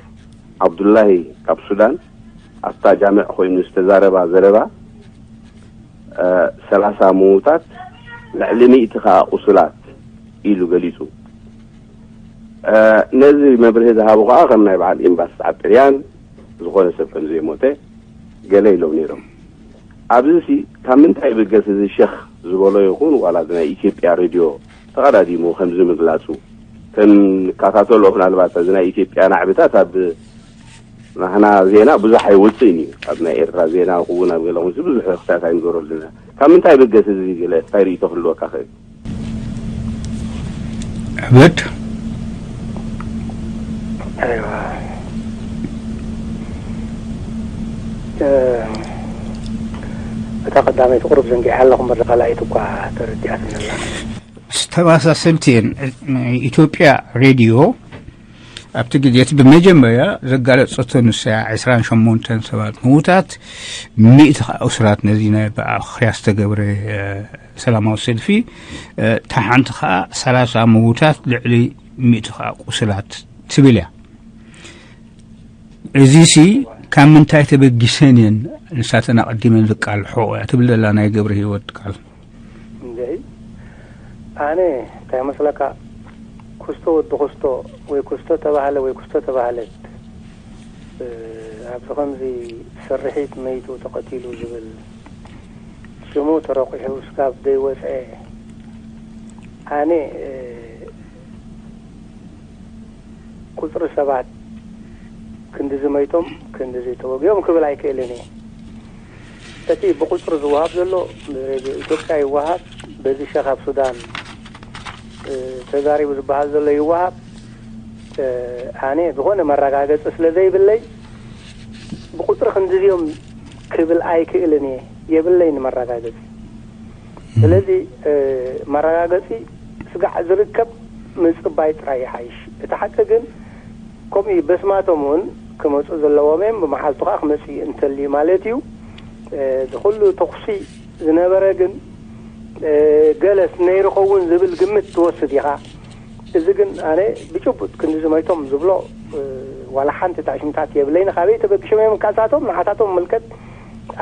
ዓብዱላሂ ካብ ሱዳን ኣብታ ጃምዕ ኮይኑ ዝተዛረባ ዘረባ፣ እ፣ ሰላሳ ምዉታት፣ ልዕሊ ሚእቲ ከኣ ቁሱላት ኢሉ ገሊጹ። እ፣ ነዚ መብርሂ ዝሃቡ ከኣ ከም ናይ በዓል ኤምባሲ ኣብ ጥልያን ዝኾነ ሰብ ከም ዘይሞተ ገለ ኢሎም ነይሮም። ኣብዚ ሲ ካብ ምንታይ ይብገስ እዚ ሸኽ ዝበሎ ይኹን ዋላ እዚ ናይ ኢትዮጵያ ሬድዮ ተቐዳዲሙ ከምዚ ምግላጹ? ከም ንከታተሎ ምናልባት እዚ ናይ ኢትዮጵያ ናዕብታት ኣብ ናህና ዜና ብዙሕ ኣይወፅእን እዩ። ኣብ ናይ ኤርትራ ዜና ክውን ኣብ ገለ ኹንሲ ብዙሕ ክታት ኣይንገረሉና። ካብ ምንታይ ይብገስ እዚ ገለ እንታይ ርእይቶ ክህልወካ ክእል? ኣበት? ኣይዋ። እ፣ እታ ቀዳመይቲ ቁሩብ ዘንጊዐ ኣለኹ እምበር፣ ካልኣይቲ እኳ ተረዲኣትኒ ኣላ። ተመሳሰልቲ እየን። ኢትዮጵያ ሬድዮ ኣብቲ ግዜ እቲ ብመጀመርያ ዘጋለጸቶ ንሳ እያ። ዕስራን ሸሞንተን ሰባት ምዉታት፣ ሚእቲ ከኣ እሱራት፣ ነዚ ናይ ብኣኽርያ ዝተገብረ፣ እ፣ ሰላማዊ ሰልፊ፣ እ፣ እታ ሓንቲ ከኣ ሰላሳ ምዉታት፣ ልዕሊ ሚእቲ ከኣ ቁሱላት ትብል እያ። እዚሲ ካብ ምንታይ ተበጊሰን እየን ንሳተን ኣቐዲመን ዝቃልሖ እያ ትብል ዘላ ናይ ገብረ ህይወት ቃል? እንድዒ፣ ኣነ እንታይ መስለካ፣ ኩስቶ ወዲ ኩስቶ ወይ ኩስቶ ተባህለ ወይ ኩስቶ ተባህለት፣ እ፣ ኣብዚ ከምዚ ስርሒት መይቱ ተቐቲሉ ዝብል ሽሙ ተረቂሑ እስካብ ዘይወፀ፣ ኣነ፣ እ፣ ቁፅሪ ሰባት ክንድዚ መይቶም፣ ክንድዚ ተወጊኦም ክብል ኣይክእልን እየ። እቲ ብቁፅሪ ዝወሃብ ዘሎ ብሬድዮ ኢትዮጵያ ይወሃብ፣ በዚ ሸኽ ኣብ ሱዳን፣ እ፣ ተዛሪቡ ዝበሃል ዘሎ ይወሃብ። እ፣ ኣነ ዝኾነ መረጋገፂ ስለ ዘይብለይ ብቁፅሪ ክንድዚኦም ክብል ኣይክእልን እየ፣ የብለይን መረጋገፂ። ስለዚ መረጋገፂ ስጋዕ ዝርከብ ምፅባይ ጥራይ ይሓይሽ። እቲ ሓቂ ግን ከምኡ እዩ። በስማቶም እውን ክመፁ ዘለዎም እዮም። ብመዓልቱ ከዓ ክመፅእ እዩ እንተልዩ ማለት እዩ። እዚ ኩሉ ተኹሲ ዝነበረ ግን ገለስ ነይሩ ኸውን ዝብል ግምት ትወስድ ኢኻ። እዚ ግን ኣነ ብጭቡጥ ክንዲ ዝመይቶም ዝብሎ ዋላ ሓንቲ ታሽምታት የብለይን። ካበይ ተበግሾም እዮም ካልሳቶም ንዓታቶም ምልከት።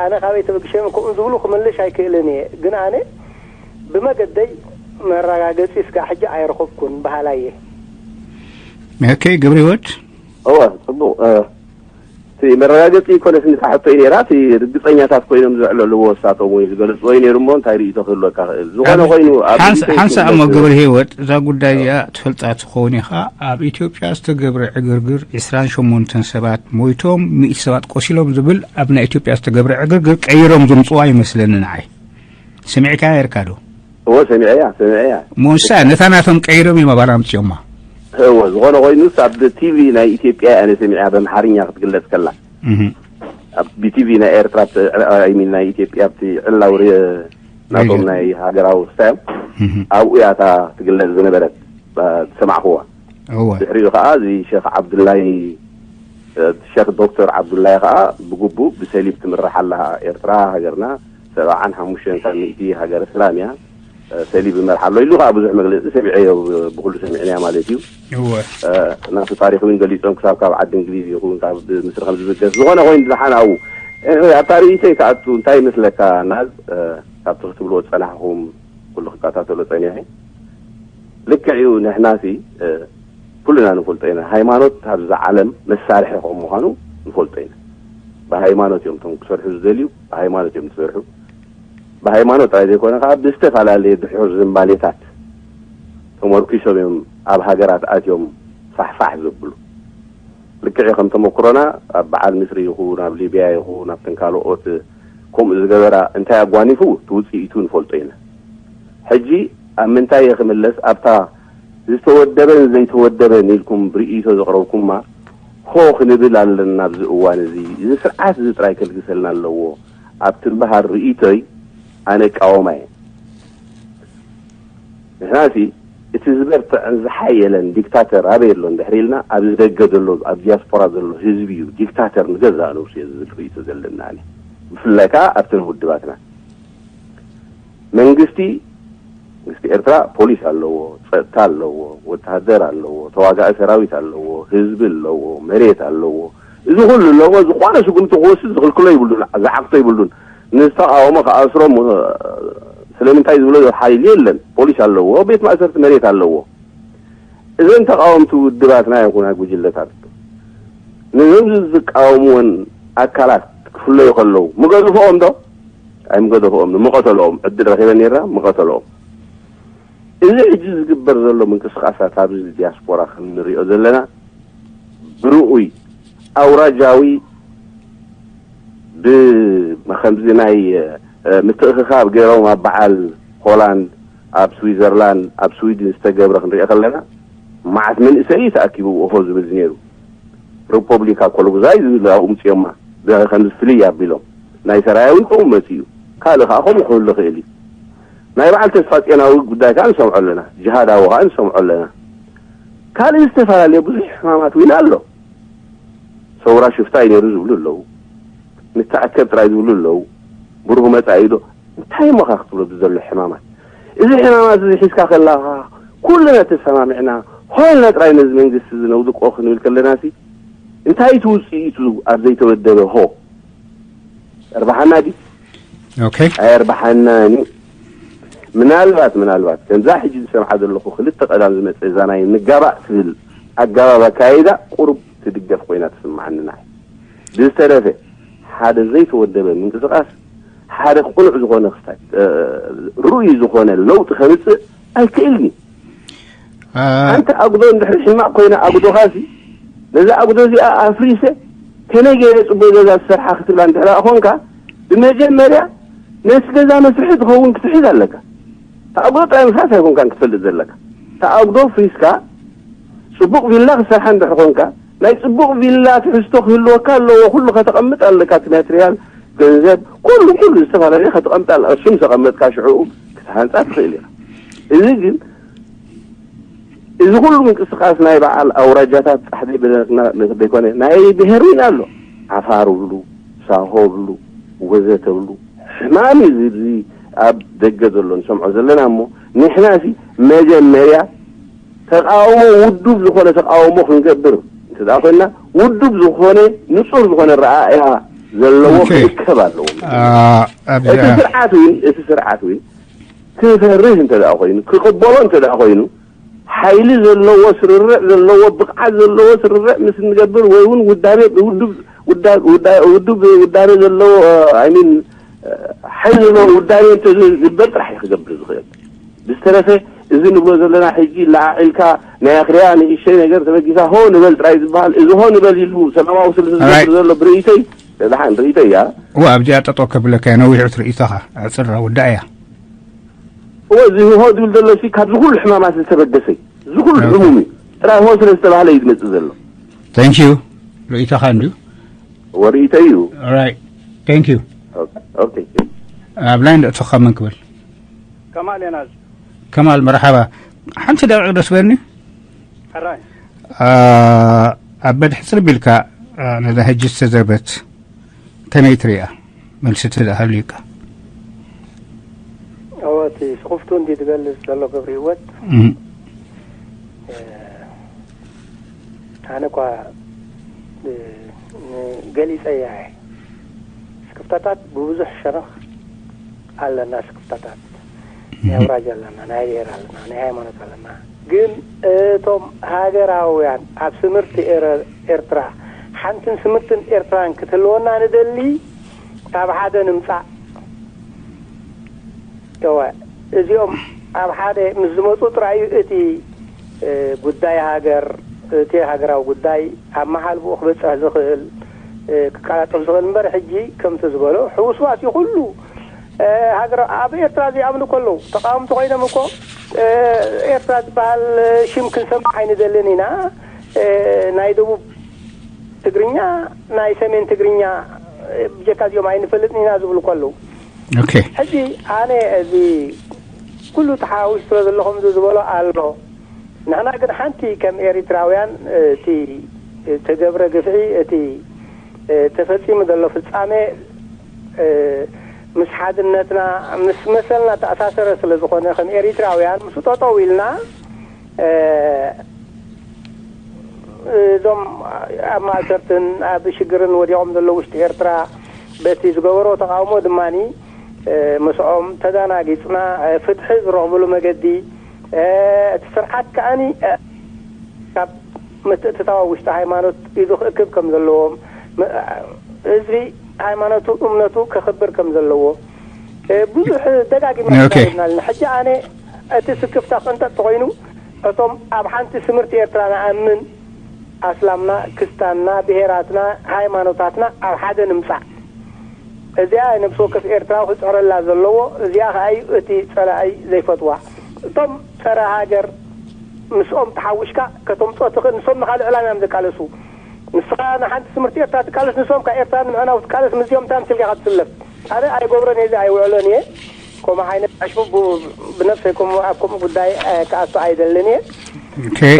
ኣነ ካበይ ተበግሾም ከምኡ ዝብሉ ክምልሽ ኣይክእልን እየ። ግን ኣነ ብመገደይ መረጋገፂ እስካዕ ሕጂ ኣይረኸብኩን በሃላይ እየ። ኦኬ፣ ገብረ ህይወት። እወ፣ ጽቡቕ። እቲ መረጋገጺ ይኮነስ ንታ ሕቶ እዩ ነይራ። እቲ ርግጸኛታት ኮይኖም ዘዕለልዎ እሳቶም ወይ ዝገለጽዎ እዩ ነይሩ እሞ እንታይ ርእይቶ ክህልወካ ክእል። ዝኾነ ኮይኑ ኣብ ሓንሳ እሞ ገብረ ህይወት እዛ ጉዳይ እዚኣ ትፈልጣ ትኸውን ኢኻ። ኣብ ኢትዮጵያ ዝተገብረ ዕግርግር ዕስራን ሸሞንተን ሰባት ሞይቶም፣ ሚእቲ ሰባት ቆሲሎም ዝብል ኣብ ናይ ኢትዮጵያ ዝተገብረ ዕግርግር ቀይሮም ዝምጽዋ ይመስለኒ ንዓይ። ሰሚዕካ ነርካ ዶ? እወ ሰሚዐያ ሰሚዐያ። ሞሳ ነታ ናቶም ቀይሮም እዮም ኣባል ኣምጺኦማ። እወ ዝኾነ ኮይኑስ ኣብ ቲቪ ናይ ኢትዮጵያ ኣነ ሰሚዐያ በምሓርኛ ክትግለጽ ከላ ኣብ ቢቲቪ ናይ ኤርትራ ኣይሚን ናይ ኢትዮጵያ ኣብቲ ዕላው ናቶም ናይ ሃገራዊ ስታዮም ኣብኡ ያታ ትግለጽ ዝነበረት ዝሰማዕክዋ። እወ ድሕሪኡ ከዓ እዚ ሸክ ዓብዱላይ ሸክ ዶክተር ዓብዱላይ ከዓ ብግቡእ ብሰሊብ ትምራሕ ኣላ ኤርትራ ሃገርና ሰብዓን ሓሙሽተን ካብ ሚእቲ ሃገረ እስላም እያ። ሰሊብ ይመርሓ ኣሎ ኢሉ ከዓ ብዙሕ መግለፂ ሰሚዐዮ። ብኩሉ ሰሚዕናያ ማለት እዩ። እወ ናቱ ታሪክ እውን ገሊፆም ክሳብ ካብ ዓዲ እንግሊዝ ይኹን ካብ ምስሪ ከም ዝብገስ ዝኾነ ኮይኑ ዝሓን ኣብኡ ኣብታ ርእይተይ ክኣቱ እንታይ ይመስለካ ናዝ ካብቲ ክትብልዎ ዝፀናሕኹም ኩሉ ክከታተሎ ፀኒሐ። ልክዕ እዩ ንሕናሲ ኩልና ንፈልጦ ኢና። ሃይማኖት ኣብዚ ዓለም መሳርሒ ከም ምዃኑ ንፈልጦ ኢና። ብሃይማኖት እዮም እቶም ክሰርሑ ዝደልዩ ብሃይማኖት እዮም ዝሰርሑ። ብሃይማኖት ጥራይ ዘይኮነ ከዓ ብዝተፈላለየ ድሑር ዝንባሌታት ተመርኪሶም እዮም ኣብ ሃገራት ኣትዮም ፋሕፋሕ ዘብሉ። ልክዕ ከም ተመክሮና ኣብ በዓል ምስሪ ይኹን ኣብ ሊብያ ይኹን ኣብተን ካልኦት ከምኡ ዝገበራ እንታይ ኣጓኒፉ እቲ ውፅኢቱ ንፈልጦ ኢና። ሕጂ ኣብ ምንታይ እየ ክምለስ ኣብታ ዝተወደበን ዘይተወደበን ኢልኩም ርእይቶ ዘቕረብኩማ ሆ ክንብል ኣለና ኣብዚ እዋን እዚ። እዚ ስርዓት እዚ ጥራይ ከልግሰልና ኣለዎ ኣብ ትበሃል ርእይቶይ ኣነ እቃወማ እየ። ንሕናሲ እቲ ዝበርትዐን ዝሓየለን ዲክታተር ኣበይ ኣሎ እንድሕር ኢልና ኣብዚ ደገ ዘሎ ኣብ ዲያስፖራ ዘሎ ህዝቢ እዩ ዲክታተር ንገዛእ ነብሱ እየ ዝብል ርእይቶ ዘለና። ኣነ ብፍላይ ከዓ ኣብተን ውድባትና መንግስቲ መንግስቲ ኤርትራ ፖሊስ ኣለዎ፣ ፀጥታ ኣለዎ፣ ወተሃደር ኣለዎ፣ ተዋጋኢ ሰራዊት ኣለዎ፣ ህዝቢ ኣለዎ፣ መሬት ኣለዎ። እዚ ኩሉ ኣለዎ ዝኾነ ስጉምቲ ክወስድ ዝኽልክሎ ይብሉን ዝዓግቶ ይብሉን። ንዝተቃወሞ ክኣስሮ ስለምንታይ ዝብሎ ሓይሊ የለን። ፖሊስ ኣለዎ፣ ቤት ማእሰርቲ መሬት ኣለዎ። እዘን ተቃወምቲ ውድባትና ይኹና ጉጅለታት ንህዝቢ ዝቃወምወን ኣካላት ክፍለዩ ከለዉ ምገድፍኦም ዶ? ኣይምገደፍኦም ምቐተልኦም ዕድል ረኺበ ነይራ ምቐተልኦም። እዚ ሕጂ ዝግበር ዘሎ ምንቅስቃሳት ኣብዚ ዲያስፖራ ከም ንሪኦ ዘለና ብርኡይ ኣውራጃዊ ብከምዚ ናይ ምትእኽኻብ ገይሮም ኣብ በዓል ሆላንድ ኣብ ስዊዘርላንድ ኣብ ስዊድን ዝተገብረ ክንሪኦ ከለና መዓት መንእሰይ እዩ ተኣኪቡ ኦሆ ዝብል ነይሩ። ሪፖብሊካ ኮሎጉዛይ ዝብል ኣብኡ ምፅኦማ ከምዚ ፍልይ ኣቢሎም ናይ ሰራያዊ ከምኡ መፂኡ ካልእ ከዓ ከምኡ ክህሉ ክእል እዩ። ናይ በዓል ተስፋ ጼናዊ ጉዳይ ከዓ ንሰምዖ ኣለና። ጅሃዳዊ ከዓ ንሰምዖ ኣለና። ካልእ ዝተፈላለየ ብዙሕ ሕማማት እውን ኣሎ። ሰውራ ሽፍታ እዩ ነይሩ ዝብሉ ኣለዉ። ንተኣከብ ጥራይ ዝብሉ ኣለዉ። ብሩህ መፃኢ ዶ እንታይ እሞ ካ ክትብሎ ብዘሎ ሕማማት እዚ ሕማማት እዚ ሒዝካ ከላኻ ኩልና ተሰማሚዕና ሆልና ጥራይ ነዚ መንግስቲ እዚ ነውድቆ ክንብል ከለና ሲ እንታይ እቲ ውፅኢቱ ኣብ ዘይተወደበ ሆ እርባሓና ድዩ ኣየርባሓናን እዩ። ምናልባት ምናልባት ከምዛ ሕጂ ዝሰምዓ ዘለኹ ክልተ ቀዳም ዝመፀ እዛ ናይ ንጋባእ ትብል ኣጋባብ ኣካይዳ ቁሩብ ትድገፍ ኮይና ትስምዓኒ ንዓይ። ብዝተረፈ ሓደ ዘይተወደበ ምንቅስቃስ ሓደ ቅኑዕ ዝኾነ ክስታይ ርኡይ ዝኾነ ለውጢ ከምፅእ ኣይክእልን እዩ። ሓንቲ ኣጉዶ እንድሕር ሕማቕ ኮይና ኣጉዶኻሲ ነዛ ኣጉዶ እዚኣ ኣፍሪሰ ከመይ ገይረ ፅቡቅ ገዛ ዝሰርሓ ክትብላ እንድሕር ኮንካ ብመጀመርያ ነቲ ገዛ መስርሒ ዝኸውን ክትሕዝ ኣለካ። ተኣጉዶ ጥራይ ምፍራስ ኣይኮንካን ክትፈልጥ ዘለካ። ተኣጉዶ ፍሪስካ ፅቡቅ ቪላ ክትሰርሓ እንድሕር ኮንካ ናይ ፅቡቅ ቪላ ትሕዝቶ ክህልወካ ኣለዎ። ኩሉ ከተቐምጥ ኣለካ እቲ ማትርያል ገንዘብ ኩሉ ኩሉ ዝተፈላለየ ከተቐምጥ ኣለካ። እሱም ዘቐመጥካ ሽዕኡ ሃንጻ ትኽእል ኢኻ። እዚ ግን እዚ ኩሉ ምንቅስቃስ ናይ በዓል ኣውራጃታት ጻሕሊ ብለና ዘይኮነ ናይ ብሄር እውን ኣሎ። ዓፋር ብሉ፣ ሳሆ ብሉ፣ ወዘተ ብሉ። ሕማም እዩ እዚ ኣብ ደገ ዘሎ ንሰምዖ ዘለና። እሞ ንሕና ሲ መጀመርያ ተቃውሞ ውዱብ ዝኾነ ተቃውሞ ክንገብር እንተ ደኣ ኮይና ውዱብ ዝኾነ ንጹር ዝኾነ ረኣያ ዘለዎ ክርከብ ኣለዎ። እቲ ስርዓት እውን እቲ ስርዓት እውን ክፈርህ እንተ ደኣ ኮይኑ ክቕበሎ እንተ ደኣ ኮይኑ ሓይሊ ዘለዎ ስርርዕ ዘለዎ ብቕዓት ዘለዎ ስርርዕ ምስ እንገብር ወይ እውን ውዳቤ ውዱብ ውዳቤ ዘለዎ ኣይሚን ሓይሊ ዘለዎ ውዳቤ እንተ ዝግበር ጥራሕ እዩ ክገብር ዝኽእል። ብዝተረፈ እዚ ንብሎ ዘለና ሕጂ ለዓዒልካ ናይ ኣኽርያ ንእሽተይ ነገር ተበጊሳ ሆ ንበል ጥራይ ዝበሃል እዚ ሆ ንበል ኢሉ ሰላማዊ ስልፊ ዝገብር ዘሎ ብርእይተይ ደሓን ርእይተይ እያ። እዋ ኣብዚኣ ጠጠው ከብለካ እየ ነዊሕ እቲ ርእይቶኻ ኣፅራ ውዳእ እያ። እወ እዚ ሆ ዝብል ዘሎ ሲ ካብዚ ኩሉ ሕማማት ዝተበገሰ እዚ ኩሉ ሕሙም እዩ። ጥራይ ሆ ስለ ዝተባህለ እዩ ዝመፅእ ዘሎ። Thank you። ርእይቶኻ እንድዩ። እወ ርእይተይ እዩ። Alright. Thank you። ኦኬ። ኣብ ላይን ደእቶኻ መን ክብል? ከማል የናዝ። ከማል መርሓባ። ሓንቲ ደቂቕ ደስ በኒ። ሕራይ። ኣብ በድሒ ፅርብ ኢልካ ነዛ ሕጂ ዝተዘርበት ከመይ ትሪኣ? መልሲ ትደኣ ሃልዩካ። እወ እቲ ስኹፍቱ እንዲ ዝገልጽ ዘሎ ገብረ ህይወት ኣነ እኳ ገሊጸያ እየ። ስክፍታታት ብብዙሕ ሸነኽ ኣለና። ስክፍታታት ናይ ኣውራጃ ኣለና፣ ናይ ብሄር ኣለና፣ ናይ ሃይማኖት ኣለና። ግን እቶም ሃገራውያን ኣብ ስምርቲ ኤርትራ ሓንትን ስምርትን ኤርትራን ክትህልወና ንደሊ ካብ ሓደ ንምጻእ እወ እዚኦም ኣብ ሓደ ምስ ዝመፁ ጥራይ እዩ እቲ ጉዳይ ሃገር እቲ ሃገራዊ ጉዳይ ኣብ መሓልብኡ ክበፅሕ ዝኽእል ክቀላጠፍ ዝኽእል እምበር ሕጂ ከምቲ ዝበሎ ሕውስዋስ እዩ ኩሉ ሃገር ኣብ ኤርትራ ዘይኣምኑ ከለዉ ተቃወምቲ ኮይኖም እኮ ኤርትራ ዝበሃል ሽም ክንሰምዕ ኣይንደልን ኢና ናይ ደቡብ ትግርኛ ናይ ሰሜን ትግርኛ ብጀካ እዚኦም ኣይንፈልጥን ኢና ዝብሉ ከለዉ ሕጂ ኣነ እዚ ኩሉ ተሓዋዊሱ ስለ ዘሎ ከምዚ ዝበሎ ኣሎ ንሕና ግን ሓንቲ ከም ኤሪትራውያን እቲ ተገብረ ግፍዒ እቲ ተፈፂሙ ዘሎ ፍፃሜ ምስ ሓድነትና ምስ መሰልና ተኣሳሰረ ስለ ዝኾነ ከም ኤሪትራውያን ምስ ጠጠው ኢልና እዞም ኣብ ማእሰርትን ኣብ ሽግርን ወዲቖም ዘለዉ ውሽጢ ኤርትራ በቲ ዝገበሮ ተቃውሞ ድማ ምስኦም ተዳናጊፅና ፍትሒ ዝረኽብሉ መገዲ እቲ ስርዓት ከዓኒ ካብ ምትእትታው ውሽጢ ሃይማኖት ኢዱ ክእክብ ከም ዘለዎም ህዝቢ ሃይማኖቱ እምነቱ ከኽብር ከም ዘለዎ ብዙሕ ደጋጊምና ተዛሪብና ኣለና ሕጂ ኣነ እቲ ስክፍታ ክቅንጠጥ ተኮይኑ እቶም ኣብ ሓንቲ ስምርቲ ኤርትራ ንኣምን ኣስላምና ክስታንና ብሄራትና ሃይማኖታትና ኣብ ሓደ ንምጻእ እዚኣ ነብሲ ወከፍ ኤርትራዊ ክጽዕረላ ዘለዎ እዚኣ ከኣ እዩ እቲ ጸላኢ ዘይፈትዋ እቶም ጸረ ሃገር ምስኦም ተሓዊሽካ ከተምጽኦ ትኽእል ንሶም ንካልእ ዕላማ እዮም ዘቃለሱ ንስኻ ንሓንቲ ስምርቲ ኤርትራ ትቃለስ ንሶም ካብ ኤርትራ ንምዕናው ትቃለስ ምስዚኦም እንታይ ኣምሲልካ ኢኻ ትስለፍ ኣነ ኣይገብሮን እየ ኣይውዕሎን እየ ከምኡ ዓይነት ዕሽቡ ብነብሰይ ከምኡ ኣብ ከምኡ ጉዳይ ክኣቱ ኣይደልን እየ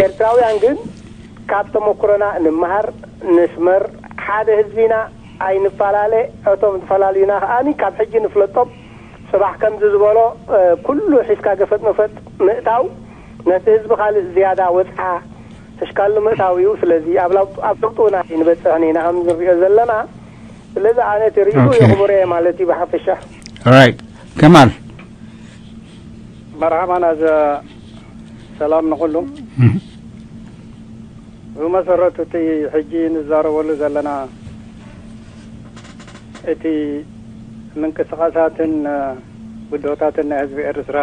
ኤርትራውያን ግን ካብ ተመኩሮና ንምሃር ንስመር ሓደ ህዝቢና ኣይንፈላለ እቶም ዝፈላልዩና ከኣ ካብ ሕጂ ንፍለጦም ጽባሕ ከምዚ ዝበሎ ኩሉ ሒዝካ ገፈጥ መፈጥ ምእታው ነቲ ህዝቢ ካልእ ዝያዳ ወጽዓ ሕሽካሉ ምእታው እዩ ስለዚ ኣብ ለውጥና ንበጽሕ ኢና ከም ንሪኦ ዘለና ስለዚ ኣነ እቲ ርእዩ የኽብሮ እየ ማለት እዩ ብሓፈሻ ከማል መርሓባ ናዘ ሰላም ንኹሉ ብመሰረቱ እቲ ሕጂ ንዛረበሉ ዘለና እቲ ምንቅስቃሳትን ውድሆታትን ናይ ህዝቢ ኤርትራ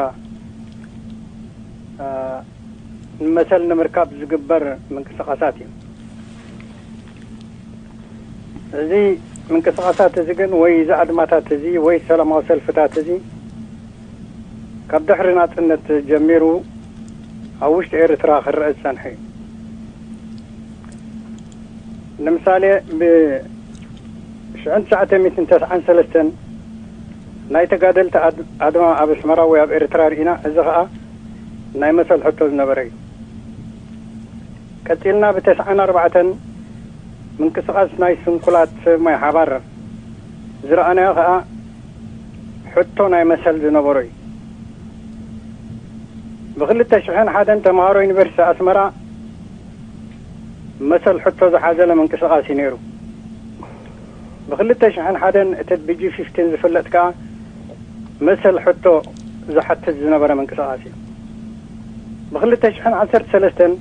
ንመሰል ንምርካብ ዝግበር ምንቅስቃሳት እዩ። እዚ ምንቅስቃሳት እዚ ግን ወይ እዚ ኣድማታት እዚ ወይ ሰላማዊ ሰልፍታት እዚ ካብ ድሕሪ ናጽነት ጀሚሩ ኣብ ውሽጢ ኤርትራ ክረአ ዝጸንሐ እዩ። ንምሳሌ ብ ሽሕን ትሽዓተ ሚእትን ተስዓን ሰለስተን ናይ ተጋደልቲ ኣድ-፣ ኣድማ ኣብ ኣስመራ ወይ ኣብ ኤርትራ ርኢና። እዚ ኸኣ ናይ መሰል ሕቶ ዝነበረ እዩ። ቀጺልና ብተስዓን ኣርባዕተን ምንቅስቓስ ናይ ስንኩላት ሰብ ማይ ሓባር ዝረኣናዮ ኸኣ ሕቶ ናይ መሰል ዝነበሮ እዩ። ብክልተ ሽሕን ሓደን ተምሃሮ ዩኒቨርሲቲ ኣስመራ መሰል ሕቶ ዝሓዘለ ምንቅስቓስ እዩ ነይሩ። ብክልተ ሽሕን ሓደን እቲ ብጂ ፊፍቲን ዝፍለጥ ከኣ መሰል ሕቶ ዝሓትት ዝነበረ ምንቅስቓስ እዩ። ብክልተ ሽሕን ዓሰርተ ሰለስተን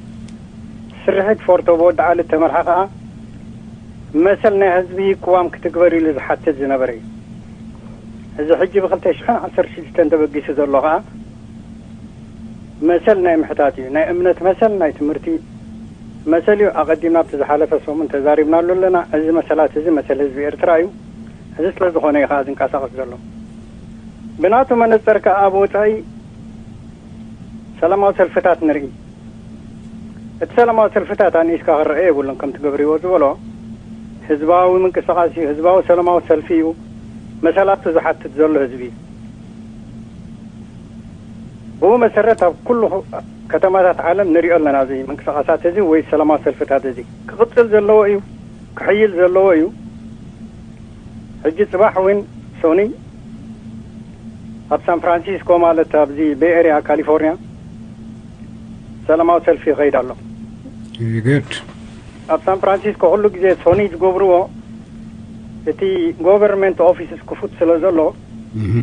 ስርሒት ፎርቶ ብወዲ ዓሊ እተመርሓ ከኣ መሰል ናይ ህዝቢ ቅዋም ክትግበር ኢሉ ዝሓትት ዝነበረ እዩ። እዚ ሕጂ ብክልተ ሽሕን ዓሰርተ ሽዱሽተን ተበጊሱ ዘሎ ከኣ መሰል ናይ ምሕታት እዩ። ናይ እምነት መሰል፣ ናይ ትምህርቲ መሰል እዩ። ኣቐዲምና ኣብቲ ዝሓለፈ ሰሙን ተዛሪብናሉ ኣለና። እዚ መሰላት እዚ መሰል ህዝቢ ኤርትራ እዩ። እዚ ስለ ዝኾነ እዩ ከኣ ዝንቀሳቐስ ዘሎ። ብናቱ መነጽር ከኣ ኣብ ወጻኢ ሰላማዊ ሰልፍታት ንርኢ። እቲ ሰላማዊ ሰልፍታት ኣንኢስካ ክረአ የብሉን። ከምቲ ገብሪዎ ዝበሎ ህዝባዊ ምንቅስቓስ እዩ። ህዝባዊ ሰላማዊ ሰልፊ እዩ። መሰላቱ ዝሓትት ዘሎ ህዝቢ እዩ። ብኡ መሰረት ኣብ ኩሉ ከተማታት ዓለም ንሪኦ ኣለና። እዚ ምንቅስቓሳት እዚ ወይ ሰላማዊ ሰልፍታት እዚ ክቕጽል ዘለዎ እዩ፣ ክሕይል ዘለዎ እዩ። ሕጂ ጽባሕ እውን ሶኒ ኣብ ሳን ፍራንሲስኮ፣ ማለት ኣብዚ ቤይ ኤርያ ካሊፎርኒያ፣ ሰላማዊ ሰልፊ ይኸይድ ኣሎ። Very good. ኣብ ሳን ፍራንሲስኮ ኩሉ ግዜ ሶኒ ዝገብርዎ፣ እቲ ጎቨርንመንት ኦፊስስ ክፉት ስለ ዘሎ፣ Mhm.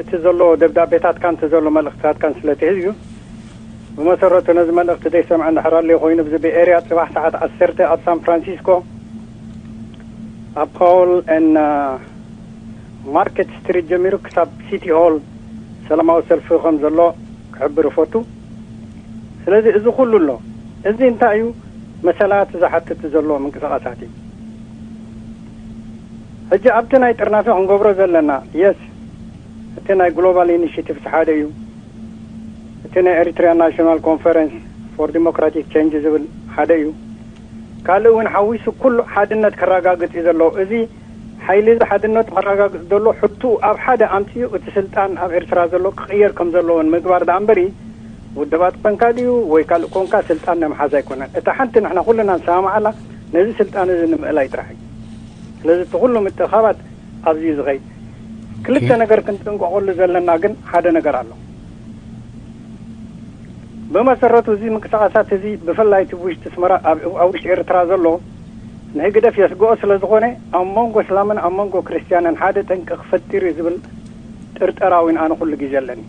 እቲ ዘሎ ደብዳቤታትካን እቲ ዘሎ መልእኽትታትካን ስለ ትሕዝ እዩ። ብመሰረቱ ነዚ መልእኽቲ ዘይሰምዐ እንድሕር ኣልዩ ኮይኑ፣ ብዚ ብኤርያ ጽባሕ ሰዓት ዓሰርተ ኣብ ሳን ፍራንሲስኮ ኣብ ፓውል ኤን ማርኬት ስትሪት ጀሚሩ ክሳብ ሲቲ ሆል ሰላማዊ ሰልፊ ከም ዘሎ ክሕብር እፈቱ። ስለዚ እዚ ኩሉ ኣሎ። እዚ እንታይ እዩ? መሰላት ዝሓትት ዘሎ ምንቅስቓሳት እዩ። ሕጂ ኣብቲ ናይ ጥርናፊ ክንገብሮ ዘለና፣ የስ፣ እቲ ናይ ግሎባል ኢኒሽቲቭስ ሓደ እዩ። እቲ ናይ ኤሪትሪያን ናሽናል ኮንፈረንስ ፎር ዲሞክራቲክ ቼንጅ ዝብል ሓደ እዩ። ካልእ እውን ሓዊሱ ኩሉ ሓድነት ከረጋግጽ እዩ ዘለዎ። እዚ ሓይሊ እዚ ሓድነቱ ከረጋግጽ ዘሎ ሕቱ ኣብ ሓደ ኣምጺኡ እቲ ስልጣን ኣብ ኤርትራ ዘሎ ክቕየር ከም ዘለዎ ንምግባር ደኣ እምበሪ፣ ውድባት ኮንካ ድዩ ወይ ካልእ ኮንካ ስልጣን ናይ ምሓዝ ኣይኮነን። እታ ሓንቲ ንሕና ኩልና ንሰማማዓላ ነዚ ስልጣን እዚ ንምእላይ ጥራሕ እዩ። ስለዚ እቲ ኩሉ ምትእኻባት ኣብዚ እዩ ዝኸይድ። ክልተ ኦኬ። ነገር ክንጥንቀቐሉ ዘለና ግን ሓደ ነገር ኣሎ። ብመሰረቱ እዚ ምንቅስቓሳት እዚ ብፍላይ እቲ ውሽጢ ኣስመራ ኣብ፣ ኣብ ውሽጢ ኤርትራ ዘሎ ንህግደፍ የስግኦ ስለ ዝኾነ ኣብ መንጎ እስላምን ኣብ መንጎ ክርስትያንን ሓደ ጠንቂ ክፈጥር እዩ ዝብል ጥርጠራ እውን ኣነ ኩሉ ግዜ ኣለኒ።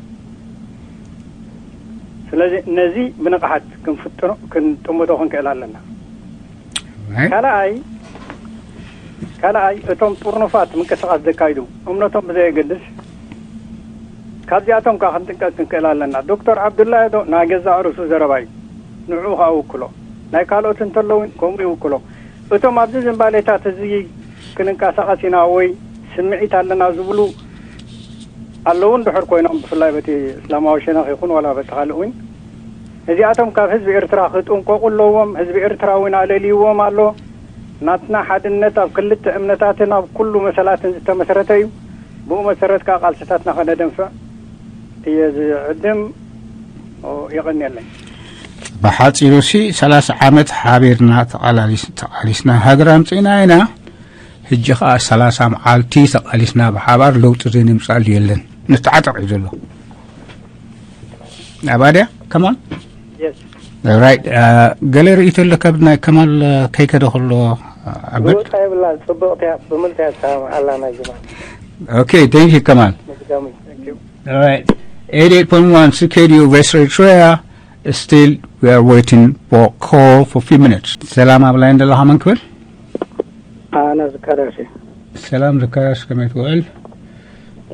ስለዚ ነዚ ብንቕሓት ክንፍጥኖ ክንጥምቶ ክንክእል ኣለና። Right. ካልኣይ ካልኣይ እቶም ጥርኑፋት ምንቅስቓስ ዘካይዱ እምነቶም ብዘየገድስ ካብዚኣቶም ከዓ ክንጥንቀቅ ክንክእል ኣለና። ዶክተር ዓብዱላሂ ዶ ናይ ገዛእ ርእሱ ዘረባ እዩ፣ ንዕኡ ከዓ ውክሎ። ናይ ካልኦት እንተለውን ከምኡ ይውክሎ። እቶም ኣብዚ ዝንባሌታት እዚ ክንንቀሳቐስ ኢና ወይ ስምዒት ኣለና ዝብሉ ኣለዉ እንድሕር ኮይኖም፣ ብፍላይ በቲ እስላማዊ ሸነኽ ይኹን ዋላ በቲ ካልእ እውን፣ እዚኣቶም ካብ ህዝቢ ኤርትራ ክጥንቀቑ ኣለዎም። ህዝቢ ኤርትራ እውን ኣለልይዎም ኣሎ። ናትና ሓድነት ኣብ ክልተ እምነታትን ኣብ ኩሉ መሰላትን ዝተመስረተ እዩ። ብኡ መሰረት ከዓ ቃልስታትና ከነደንፍዕ እየ ዝዕድም። የቐንየለይ። ብሓፂሩ ሲ ሰላሳ ዓመት ሓቢርና ተቓላሊስ-፣ ተቓሊስና ሃገር ኣምፂእና ኢና። ሕጂ ከዓ ሰላሳ መዓልቲ ተቓሊስና ብሓባር ለውጢ ዘይንምፃሉ የለን። ንተዓጠቕ እዩ ዘሎ። ኣባድያ ከማል? የስ። ራይት። ገለ ርእይቶ ኣሎ ካብ ናይ ከማል ከይከደ ከሎ? ኣበድ? ብወፃ የብላ ጽብቕቲ እያ ብምልቲ እያ ትሰማማዕ ኣላ ናይ ጅማ ኦኬ፣ thank you ከማል። መዝጋሚ Right. Eighty-eight point one C K D U West Eritrea, still we are waiting for call for few minutes. ሰላም ኣብ ላይን ዘለኻ መን ክብል? ኣነ ዝካርያስ እየ። ሰላም ዘካርያስ፣ ከመይ ትውዕል?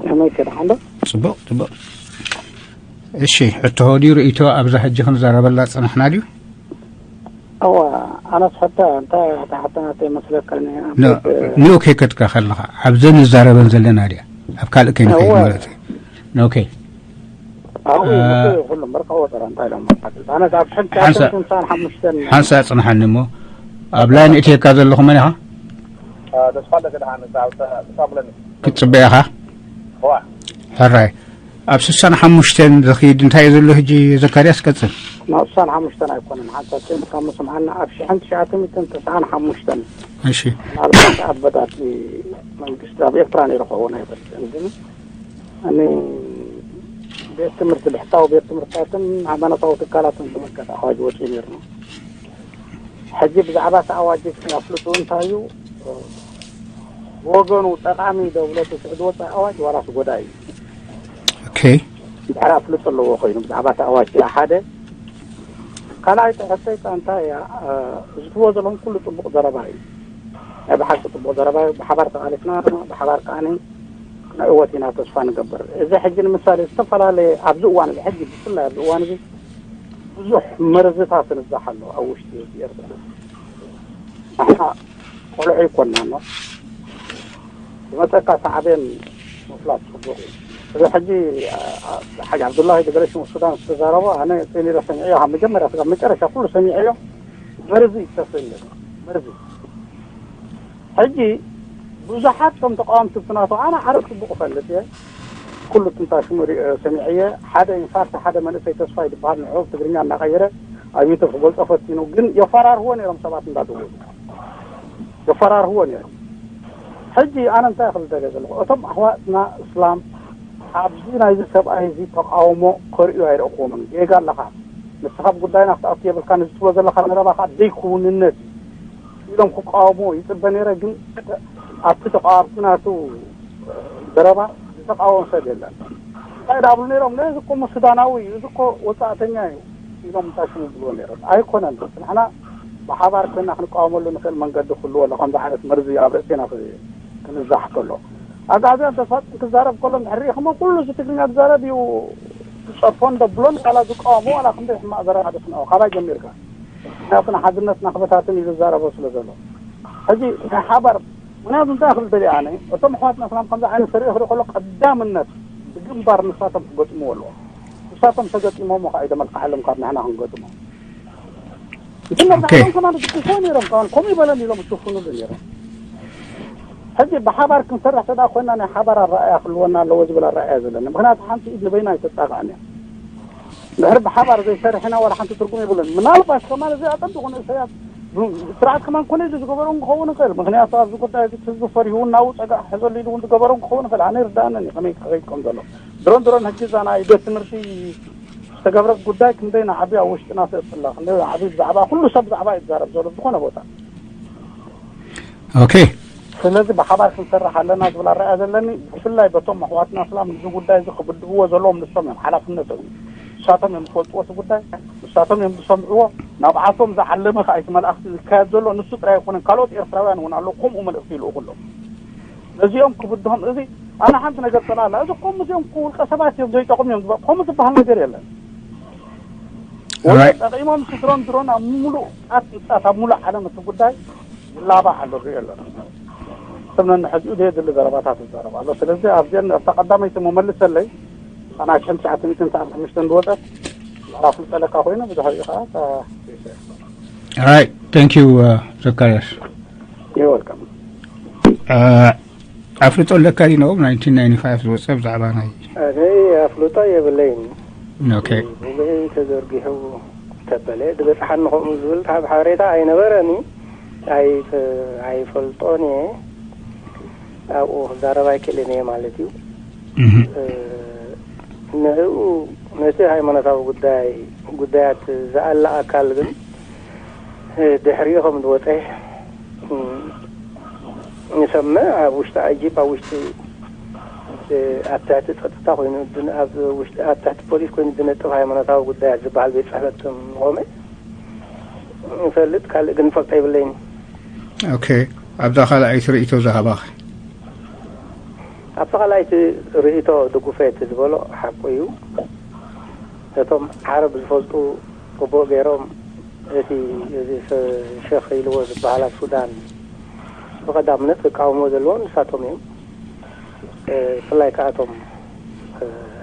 ከመይ ከ ደሓን ዶ? ጽቡቕ ጽቡቕ። እሺ፣ ሕቶ ድዩ ርእይቶ ኣብዛ ሕጂ ክንዛረበላ ጸናሕና ድዩ? እዋ ኣነስ ሕቶ እንታይ እታ ሕቶ ናተይ መስለካ ኖ፣ ኒው ከይከድካ ከለኻ ኣብዚ ንዛረበን ዘለና ድያ ኣብ ካልእ ከይንኸይድ እዋ። ማለት እዩ። ኦኬ። ኣብኡ አ- ኩሉ እምበር ካብ ወጠራ እንታይ ኢሎም ኣነስ ኣብ ሕልቲ ሓንሳ- ስልሳን ሓሙሽተን ሓንሳ ጽንሓኒ እሞ ኣብ ላይን እትየካ ዘለኹ መን ኢኻ? ተስፋ ኣለገድሃን እዛ ኣብ ተሳብለኒ ክትጽበያ ኢኻ? ሕራይ፣ ኣብ ስሳን ሓሙሽተን ዝኽይድ እንታይ እዩ ዘሎ ሕጂ? ዘካርያስ ቀጽል። ናብ ስሳን ሓሙሽተን ኣይኮነን ሓንሳብ ጨሚርካ ምስምዓና ኣብ ሽሕን ትሽዓተ ሚእትን ተስዓን ሓሙሽተን። እሺ። ምናልባት ኣበዳት መንግስቲ ኣብ ኤርትራ ነይሩ ክኸውን ኣይፈልጥን፣ ግን እኒ ቤት ትምህርቲ ብሕታዊ ቤት ትምህርትታትን ሃይማኖታዊ ትካላትን ዝምልከት ኣዋጅ ወፂኡ ነይሩ። ሕጂ ብዛዕባ እቲ ኣዋጅ ኣፍልጡ እንታይ እዩ? ብወገኑ ጠቓሚ ደብሎ ትስዕድ ወፃኢ ኣዋጅ ዋላስ ጎዳኢ እዩ? ኦኬ። ድሕሪ ኣፍልጡ ኣለዎ ኮይኑ ብዛዕባ እቲ ኣዋጅ እያ ሓደ። ካልኣይ ትሕተይ ፃ እንታይ እያ? ዝትዎ ዘለኹም ኩሉ ፅቡቕ ዘረባ እዩ። ናይ ብሓቂ ፅቡቕ ዘረባ እዩ። ብሓባር ተቓሊፍና ብሓባር ከዓኒ ክንዕወት ኢና ተስፋ ንገብር። እዚ ሕጂ ንምሳሌ ዝተፈላለየ ኣብዚ እዋን እዚ ሕጂ ብፍላይ ኣብዚ እዋን እዚ ብዙሕ መርዝታት ንዛሕ ኣሎ ኣብ ውሽጢ ህዝቢ ኤርትራ። ንሕና ቆልዑ ኣይኮንና እሞ ዝመፀካ ሳዕቤን ምፍላጥ ፅቡቅ እዩ። እዚ ሕጂ ሓጅ ዓብዱላሂ ብገለ ሽሙ ሱዳን ዝተዛረቦ ኣነ ፂን ኢለ ሰሚዐዮ ካብ መጀመርያ ስጋብ መጨረሻ ኩሉ ሰሚዐዮ። መርዚ ይተፍል መርዚ ሕጂ ብዙሓት ቶም ተቃወምቲ ብትናቱ ኣነ ዓረብ ፅቡቅ እፈልጥ እየ። ኩሉ ትንታሽሙ ሰሚዐየ። ሓደ ኢንፋክት ሓደ መንእሰይ ተስፋይ ዝበሃል ንዑ ትግርኛ እናቀየረ ኣብ ዩቱብ ክገልፆ ፈቲኑ ግን የፈራርህዎ ነይሮም ሰባት እንዳደወሉ የፈራርህዎ ነይሮም። ሕጂ ኣነ እንታይ ክብል ደልየ ዘለኹ እቶም ኣሕዋትና እስላም ኣብዚ ናይዚ ሰብኣይ እዚ ተቃውሞ ከርእዩ ኣይረእክዎምን። ጌጋ ኣለኻ ንስኻ ብ ጉዳይና ክትኣቱ የብልካ ንዝትብሎ ዘለኻ ዘረባ ከዓ ዘይክውንነት እዩ ኢሎም ክቃወምዎ ይፅበ ነይረ። ግን ኣብቲ ተቃዋምቲ ናቱ ዘረባ ዝተቃወም ሰብ የለን። እንታይ ዳብሉ ነይሮም ነዚ እኮ ሱዳናዊ እዩ እዚ እኮ ወፃእተኛ እዩ ኢሎም እንታይ ሽሙ ብልዎ ነይሮም። ኣይኮነን ንሕና ብሓባር ኮይና ክንቃወመሉ ንኽእል መንገዲ ክህልዎ ኣሎ። ከምዚ ዓይነት መርዚ ኣብ ርእሲና ክንዛሕ ከሎ ኣጋዚያን ተፋጥን ክዛረብ ከሎ እንድሕር ሪኢኹሞ ኩሉ እዚ ትግርኛ ዝዛረብ እዩ ዝፀርፎን ደብሎን ዋላ ዝቃወሞ ዋላ ክንደይ ሕማቕ ዘረባ ደስምዖ ካባይ ጀሚርካ ምክንያቱ ንሓድነትና ክበታትን እዩ ዝዛረቦ ስለ ዘሎ። ሕጂ ናይ ሓባር ምክንያቱ እንታይ ክብል ደልየ ኣነ እቶም ኣሕዋትና ሰላም ከምዚ ዓይነት ተሪኦ ክርኢ ከሎ ቀዳምነት ብግንባር ንሳቶም ክገጥምዎ ኣለዎ። ንሳቶም ተገጢሞሞ ከዓ ይደመልክዓሎም ካብ ንሕና ክንገጥሞ ግን መብዛሕትኦም ከማን ዝቅስዎ ነይሮም ከማን ከምኡ ይበለን ኢሎም ዝሽፍኑሉ ነይሮም። ሕጂ ብሓባር ክንሰርሕ ተዳ ኮይና ናይ ሓባር ኣረኣያ ክልወና ኣለዎ ዝብል ኣረኣያ ዘለኒ ምክንያቱ ሓንቲ ኢድ ንበይና ኣይተጣቅዕን እያ። ድሕሪ ብሓባር ዘይሰርሕና ዋላ ሓንቲ ትርጉም የብሉን። ምናልባት ከማን እዚ ኣጸቢቑ ንእሰያስ ስርዓት ከማን ኮነ ኢሉ ዝገበሮ ክኸውን ይኽእል። ምክንያቱ ኣብዚ ጉዳይ እዚ ህዝቢ ፈሪሁ እናው ጸጋዕ ሕዘሉ ኢሉ እውን ዝገበሮ ክኸውን ይኽእል። ኣነ ይርዳእነን እዩ ከመይ ክኸይድ ከም ዘሎ። ድሮን ድሮን ሕጂ እዛ ናይ ቤት ትምህርቲ ዝተገብረት ጉዳይ ክንደይ ንዓቢ ኣብ ውሽጥና ተፅላ ክንደይ ንዓቢ ብዛዕባ ኩሉ ሰብ ብዛዕባ ይዛረብ ዘሎ ዝኾነ ቦታ ኦኬ ስለዚ ብሓባር ክንሰርሕ ኣለና ዝብል ኣረኣያ ዘለኒ ብፍላይ በቶም ኣሕዋትና ስላም እዚ ጉዳይ እዚ ክብድብዎ ዘለዎም ንሶም እዮም ሓላፍነቶም እዩ ንሳቶም እዮም ዝፈልጥዎ እቲ ጉዳይ ንሳቶም እዮም ዝሰምዕዎ ናብዓቶም ዝዓለመ ከዓ እቲ መልኣክቲ ዝካየድ ዘሎ ንሱ ጥራይ ኣይኮነን ካልኦት ኤርትራውያን እውን ኣለዉ ከምኡ መልእክቲ ይልእኹ ኣለዉ ነዚኦም ክብድሆም እዚ ኣነ ሓንቲ ነገር ፀላላ እዚ ከምኡ እዚኦም ውልቀ ሰባት እዮም ዘይጠቕሙ እዮም ዝበ ከምኡ ዝበሃል ነገር የለን ወላ ጠቒሞም ስድሮም ድሮን ኣብ ሙሉእ ኣፍሪቃ ኣብ ሙሉእ ዓለም እቲ ጉዳይ ይላባዕ ኣሎ ሪኦ ኣሎ ሰብ ነንሕድኡ ዘየድሊ ዘረባታት ይዛረብ ኣሎ ስለዚ ኣብዚአን ኣብታ ቀዳመይቲ መመልሰለይ ኣና ሽሕን ትሽዓተ ሚእትን ሰዓት ሓሙሽተን ዝወፀት ምዕራፍ ምፀለካ ኮይኑ ብድሕሪኡ ከዓ All right, thank you, uh, ዘካርያስ። You're welcome. ኣፍልጦ ኣለካ ዲኖም ናይንቲን ናይንቲ ፋይቭ ዝወፀ ብዛዕባ ናይ ኣነ ኣፍልጦ የብለይን okay ብብሄይ ተዘርጊሑ ተበለ ዝበፅሓኒ ከምኡ ዝብል ካብ ሓበሬታ ኣይነበረኒ ኣይፈልጦን እየ ኣብኡ ክዛረብ ኣይክእልን እየ ማለት እዩ ንዕኡ ነቲ ሃይማኖታዊ ጉዳይ ጉዳያት ዝኣለ ኣካል ግን ድሕሪኡ ከም ዝወፀ ንሰምዕ ኣብ ውሽጢ ኣጂፕ ኣብ ውሽጢ ኣብ ትሕቲ ፀጥታ ኮይኑ ኣብ ትሕቲ ፖሊስ ኮይኑ ዝነጥፍ ሃይማኖታዊ ጉዳያት ዝበሃል ቤት ፅሕፈት ምቆመ ይፈልጥ ካልእ ግን ፈልጦ የብለይን okay ኣብዛ ካልኣይቲ ርእይቶ ዝሃባኸ ኣብቲ ካልኣይቲ ርእይቶ ድጉፈ እቲ ዝበሎ ሓቁ እዩ እቶም ዓረብ ዝፈልጡ ጽቡቕ ገይሮም እቲ እዚ ሸኽ ኢልዎ ዝበሃል ኣብ ሱዳን ብቐዳምነት ክቃወምዎ ዘለዎም ንሳቶም እዮም። ብፍላይ ከኣ እቶም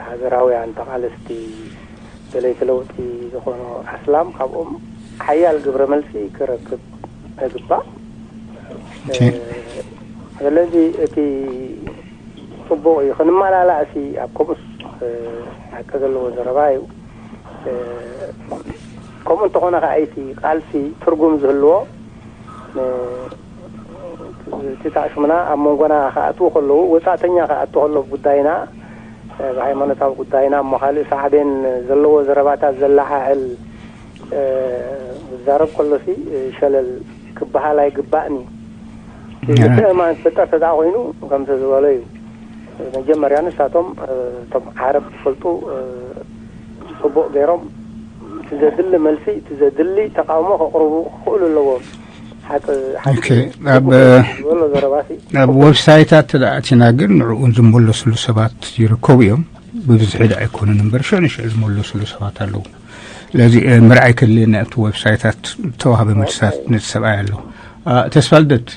ሃገራውያን ተቓለስቲ ደለይቲ ለውጢ ዝኾኑ ኣስላም ካብኦም ሓያል ግብረ መልሲ ክረክብ ይግባእ። ስለዚ እቲ ጽቡቕ እዩ። ክንመላላእሲ ኣብ ከምኡስ፣ እ፣ ሓቂ ዘለዎ ዘረባ እዩ። እ፣ ከምኡ እንተኾነ ከኣ እቲ ቃልሲ ትርጉም ዝህልዎ፣ እ፣ እቲ ታእሽምና ኣብ መንጎና ክኣትዉ ከለዉ፣ ወጻእተኛ ክኣቱ ከሎ ጉዳይና፣ እ፣ ብሃይማኖታዊ ጉዳይና እሞ ካልእ ሳዕቤን ዘለዎ ዘረባታት ዘላሓሕል፣ እ፣ ዝዛረብ ከሎሲ፣ እ፣ ሸለል ክበሃል ኣይግባእን እዩ። ምትእምማን ክፍጠር ተደኣ ኮይኑ ከምቲ ዝበሎ እዩ። መጀመርያ ንሳቶም፣ እ፣ እቶም ዓረብ ዝፈልጡ፣ እ፣ ጽቡቕ ገይሮም እቲ ዘድሊ መልሲ፣ እቲ ዘድሊ ተቃውሞ ከቕርቡ ክኽእሉ ኣለዎም። ሓቂ፣ ሓቂ ኦኬ፣ ኣብ፣ ዝበሎ ዘረባሲ ኣብ ዌብሳይታት ተደኣ ኣቲና ግን ንዕኡን ዝመለስሉ ሰባት ይርከቡ እዮም። ብብዝሒ ደኣ ኣይኮኑን እምበር ሽዑ ንሽዑ ዝመለስሉ ሰባት ኣለዉ። ስለዚ፣ እ፣ ምርኣይ ከድልየና ኣብቲ ዌብሳይታት ተዋህበ መልስታት ነቲ ሰብኣይ ኣሎ። አ፣ ተስፋ ልደት።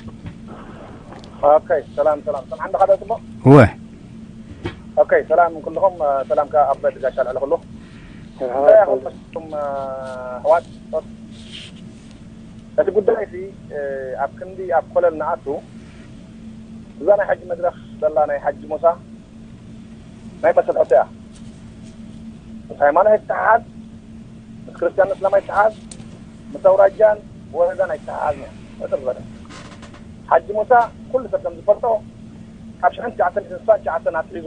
ኦኬ፣ ሰላም፣ ሰላም። ሰምዓኒ ዶ ጽቡቕ? እወ። ኦኬ፣ ሰላም ኩልኹም፣ እ፣ ሰላም ከኣ ኣብ በድ ጋሻ ልዕሊ ኩሉ። መርሓባ፣ እንታይ ሰላም። ኣኹም፣ እ፣ ኣሕዋት? እቲ ጉዳይ እዚ፣ እ፣ ኣብ ክንዲ ኣብ ኮለል ንኣቱ፣ እዛ ናይ ሕጂ መድረኽ ዘላ ናይ ሓጂ ሙሳ ናይ መሰል ሕቶ እያ። ምስ ሃይማኖት ኣይተሓሓዝ፣ ምስ ክርስትያን እስላም ኣይተሓሓዝ፣ ምስ ኣውራጃን ወረዳን ኣይተሓሓዝን እያ። ሕጽር ዝበለ። ሓጂ ሙሳ ኩሉ ሰብ ከም ዝፈልጦ ካብ ሽሕን ትሽዓተ ሚእትን ስሳን ትሽዓተን ኣትሒዙ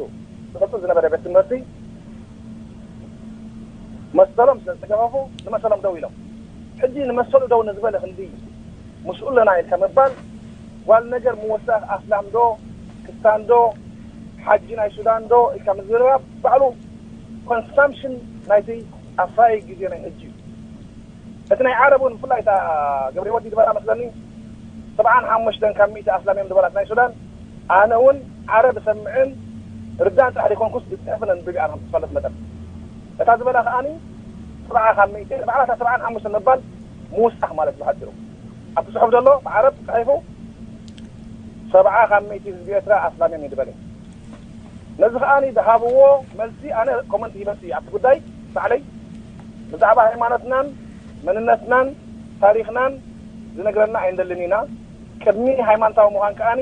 ዝቕጽል ዝነበረ ቤት ትምህርቲ መሰሎም ስለ ዝተገፈፉ ንመሰሎም ደው ኢሎም። ሕጂ ንመሰሉ ደው ንዝበለ ክንዲ ምስኡ ኣለና ኢልካ ምባል ጓል ነገር ምውሳኽ ኣስላም ዶ ክስታን ዶ ሓጂ ናይ ሱዳን ዶ ኢልካ ምዝርራብ ባዕሉ ኮንሳምፕሽን ናይቲ ኣፍራዪ ግዜ ናይ ሕጂ እዩ። እቲ ናይ ዓረብ እውን ብፍላይ እታ ገብረ ህይወት ዝበላ መስለኒ ሰብዓን ሓሙሽተን ካብ ሚእቲ ኣስላም እዮም ዝበላት ናይ ሱዳን። ኣነ እውን ዓረብ እሰምዕን ርዳን ጥራሕ ዘይኮንኩስ ዝፅሕፍን ኣንብቢ ኣነ ከም ዝፈልጥ መጠን እታ ዝበላ ከዓኒ ሰብዓ ካብ ሚእቲ ባዕላ እታ ሰብዓን ሓሙሽተን ምባል ምውሳኽ ማለት እዩ ሓፂሩ። ኣብቲ ጽሑፍ ዘሎ ብዓረብ ተጻሒፉ ሰብዓ ካብ ሚእቲ ህዝቢ ኤርትራ ኣስላም እዮም ይድበለ። ነዚ ከዓኒ ዝሃብዎ መልሲ ኣነ ኮመንት ሂበሲ ኣብቲ ጉዳይ ባዕለይ ብዛዕባ ሃይማኖትናን መንነትናን ታሪኽናን ዝነግረና ኣይንደልን ኢና። ቅድሚ ሃይማኖታዊ ምዃን ከዓኒ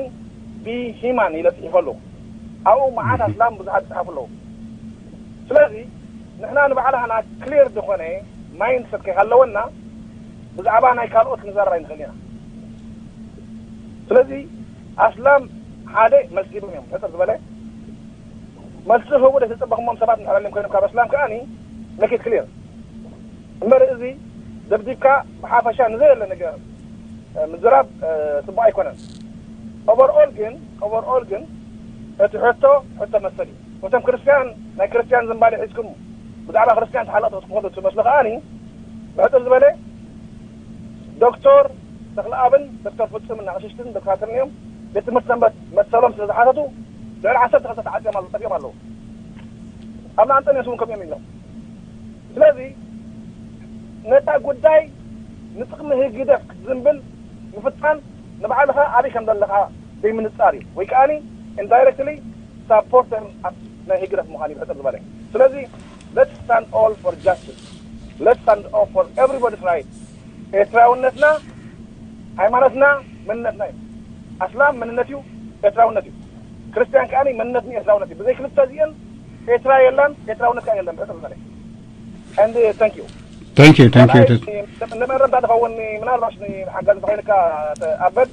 ቢ ሂማን ኢለ ጽሒፈሉ። ኣብኡ መዓት ኣስላም ብዙሓት ዝጽሓፉ ኣለዉ። ስለዚ ንሕና ንባዕላህና ክሊር ዝኾነ ማይንድሰት ከይሃለወና ብዛዕባ ናይ ካልኦት ክንዛረብ ኣይንኽእል ኢና። ስለዚ ኣስላም ሓደ መልሲ ሂቦም እዮም ሕጽር ዝበለ መልሲ ክህቡ ዘይተጸበኹሞም ሰባት እንድሕር ኣልዮም ኮይኖም ካብ ኣስላም ከኣኒ መኪት ክሊር እምበር እዚ ደብዲብካ ብሓፈሻ ንዘየለ ነገር ምዝራብ ጽቡቅ ኣይኮነን። ኦቨርኦል ግን ኦቨርኦል ግን እቲ ሕቶ ሕቶ መሰል እዩ። እቶም ክርስትያን ናይ ክርስትያን ዝንባሌ ሒዝኩም ብዛዕባ ክርስትያን ተሓለቕቲ ክትኮኑ ትመስሉ ከኣኒ ብሕጽር ዝበለ ዶክተር ተኽለኣብን ዶክተር ፍጹምን ኣቕሽሽትን ዶክተራትን እዮም። ቤት ትምህርቲ ሰንበት መሰሎም ስለ ዝሓተቱ ልዕሊ ዓሰርተ ክልተ ተዓጽዮም ኣለዉ፣ ጠፊኦም ኣለዉ። ኣብ ንኣንጠንዮስ እውን ከምኦም ኢሎም። ስለዚ ነታ ጉዳይ ንጥቕሚ ህግደፍ ክትዝንብል ምፍታን ንባዕልኻ ኣበይ ከም ዘለኻ ዘይምንጻር እዩ፣ ወይ ከኣኒ ኢንዳይረክትሊ ሳፖርተር ናይ ህግደፍ ምዃን እዩ ብሕጽር ዝበለ። ስለዚ let's stand all for justice, let's stand all for everybody's right። ኤርትራውነትና ሃይማኖትና መንነትና እዩ። ኣስላም መንነት እዩ፣ ኤርትራውነት እዩ። ክርስትያን ከኣ መንነትን ኤርትራውነት እዩ። ብዘይ ክልተ እዚአን ኤርትራ የላን፣ ኤርትራውነት ከኣ የለን። ብሕጽር ዝበለ and thank you። Thank you, thank you. ንመረዳእ ዝኸውን ምናልባሽ ንሓጋዚ ተኸይልካ ኣበድ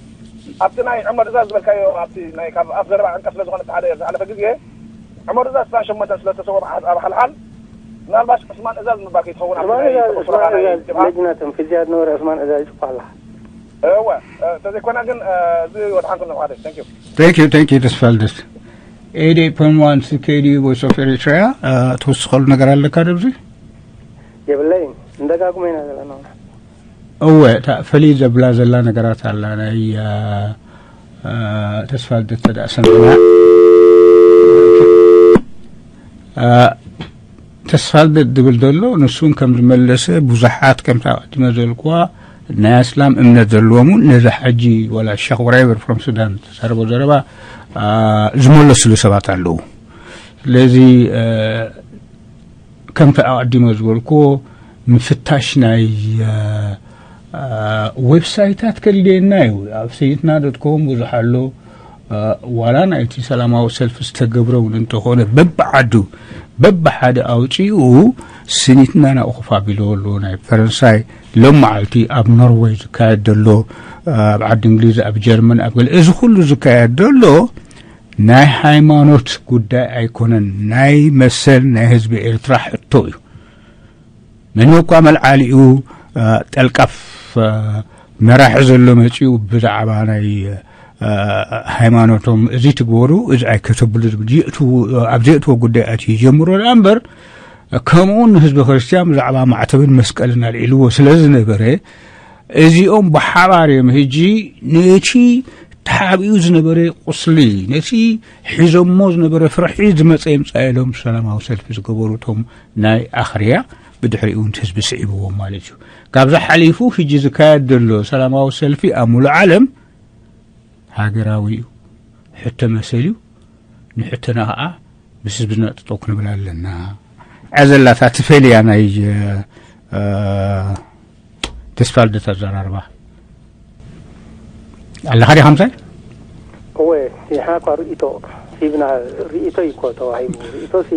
ኣብቲ ናይ ዑመር እዛዝ ዝበልካዮ ኣብቲ ናይ ካብ ኣፍ ዘረባ ዕንቀፍ ስለ ዝኾነ ሓደ ዝሓለፈ ግዜ ዑመር እዛዝ ዕስራን ሸሞንተን ስለ ዝተሰወ ኣብ ሓልሓል ምናልባሽ ዑስማን እዛዝ ምባል ከይትኸውን ኣብቲ ናይ ተፈሱራ ናይ ጀብሃ መዲናቶም ፊዚያ ዝነበረ ዑስማን እዛዝ ይጽፋ ኣላ እወ ተዘይኮና ግን እዚ ወድሓንኩም ንብዓደ thank you Thank you, thank you ተስፋልደስ። ኤይት ኤይት ፖይንት ዋን ሲ ኬ ዲ ዩ ቮይስ ኦፍ ኤሪትሪያ ትውስኸሉ ነገር ኣለካ ደብዚ? የብለይን እንደጋግሞ ኢና ዘለና እወ እታ ፍልይ ዘብላ ዘላ ነገራት ኣላ ናይ ተስፋ ልደት ተደኣ ሰሚዕና ተስፋ ልደት ዝብል ዘሎ ንሱን ከም ዝመለሰ ብዙሓት ከምቲ ኣቐዲመ ዘልኩዋ ናይ ኣስላም እምነት ዘለዎም እውን ነዛ ሕጂ ወላ ሸኽ ወራይቨር ፍሮም ሱዳን ተዛረቦ ዘረባ ዝመለስሉ ሰባት ኣለዉ ስለዚ ከምቲ ኣቐዲመ ዝበልኩዎ ምፍታሽ ናይ ዌብሳይታት ከድልየና እዩ ኣብ ሰይትና ዶትኮም ብዙሕ ኣሎ ዋላ ናይቲ ሰላማዊ ሰልፊ ዝተገብረ እውን እንተኾነ፣ በብዓዱ በብሓደ ኣውፂኡ ስኒትና ናብኡ ክፋቢልዎ ኣለዎ። ናይ ፈረንሳይ ሎም መዓልቲ ኣብ ኖርወይ ዝካየድ ዘሎ፣ ኣብ ዓዲ እንግሊዝ፣ ኣብ ጀርመን፣ ኣብ ገለ፣ እዚ ኩሉ ዝካየድ ዘሎ ናይ ሃይማኖት ጉዳይ ኣይኮነን። ናይ መሰል ናይ ህዝቢ ኤርትራ ሕቶ እዩ። መን እኳ መልዓሊኡ ጠልቃፍ መራሒ ዘሎ መፂኡ ብዛዕባ ናይ ሃይማኖቶም እዚ ትግበሩ፣ እዚ ኣይከተብሉ ዝብል፣ ኣብ ዘእትዎ ጉዳይ ኣትዩ ይጀምሮ ደኣ እምበር፣ ከምኡ ንህዝቢ ክርስትያን ብዛዕባ ማዕተብን መስቀልን ኣልዒልዎ ስለ ዝነበረ፣ እዚኦም ብሓባር እዮም ህጂ ነቲ ተሓቢኡ ዝነበረ ቁስሊ፣ ነቲ ሒዞሞ ዝነበረ ፍርሒ ዝመፀ ይምፃእ ኢሎም ሰላማዊ ሰልፊ ዝገበሩ፣ እቶም ናይ ኣኽርያ፣ ብድሕሪኡ እውን ህዝቢ ስዒብዎም ማለት እዩ። ካብዚ ሓሊፉ ህጂ ዝካየድ ዘሎ ሰላማዊ ሰልፊ ኣብ ሙሉእ ዓለም ሃገራዊ እዩ። ሕቶ መሰል እዩ። ንሕቶና ከዓ ምስ ህዝቢ ዝነጥጦ ክንብል ኣለና። እያ ዘላታ ትፈልያ ናይ ተስፋ ልደት ኣዘራርባ ኣለኻ ዲኻ ምሳይ? እወ፣ ንሕና እኳ ርእይቶ ሂብና፣ ርእይቶ እዩ እኮ ተዋሂቡ። ርእይቶ ሲ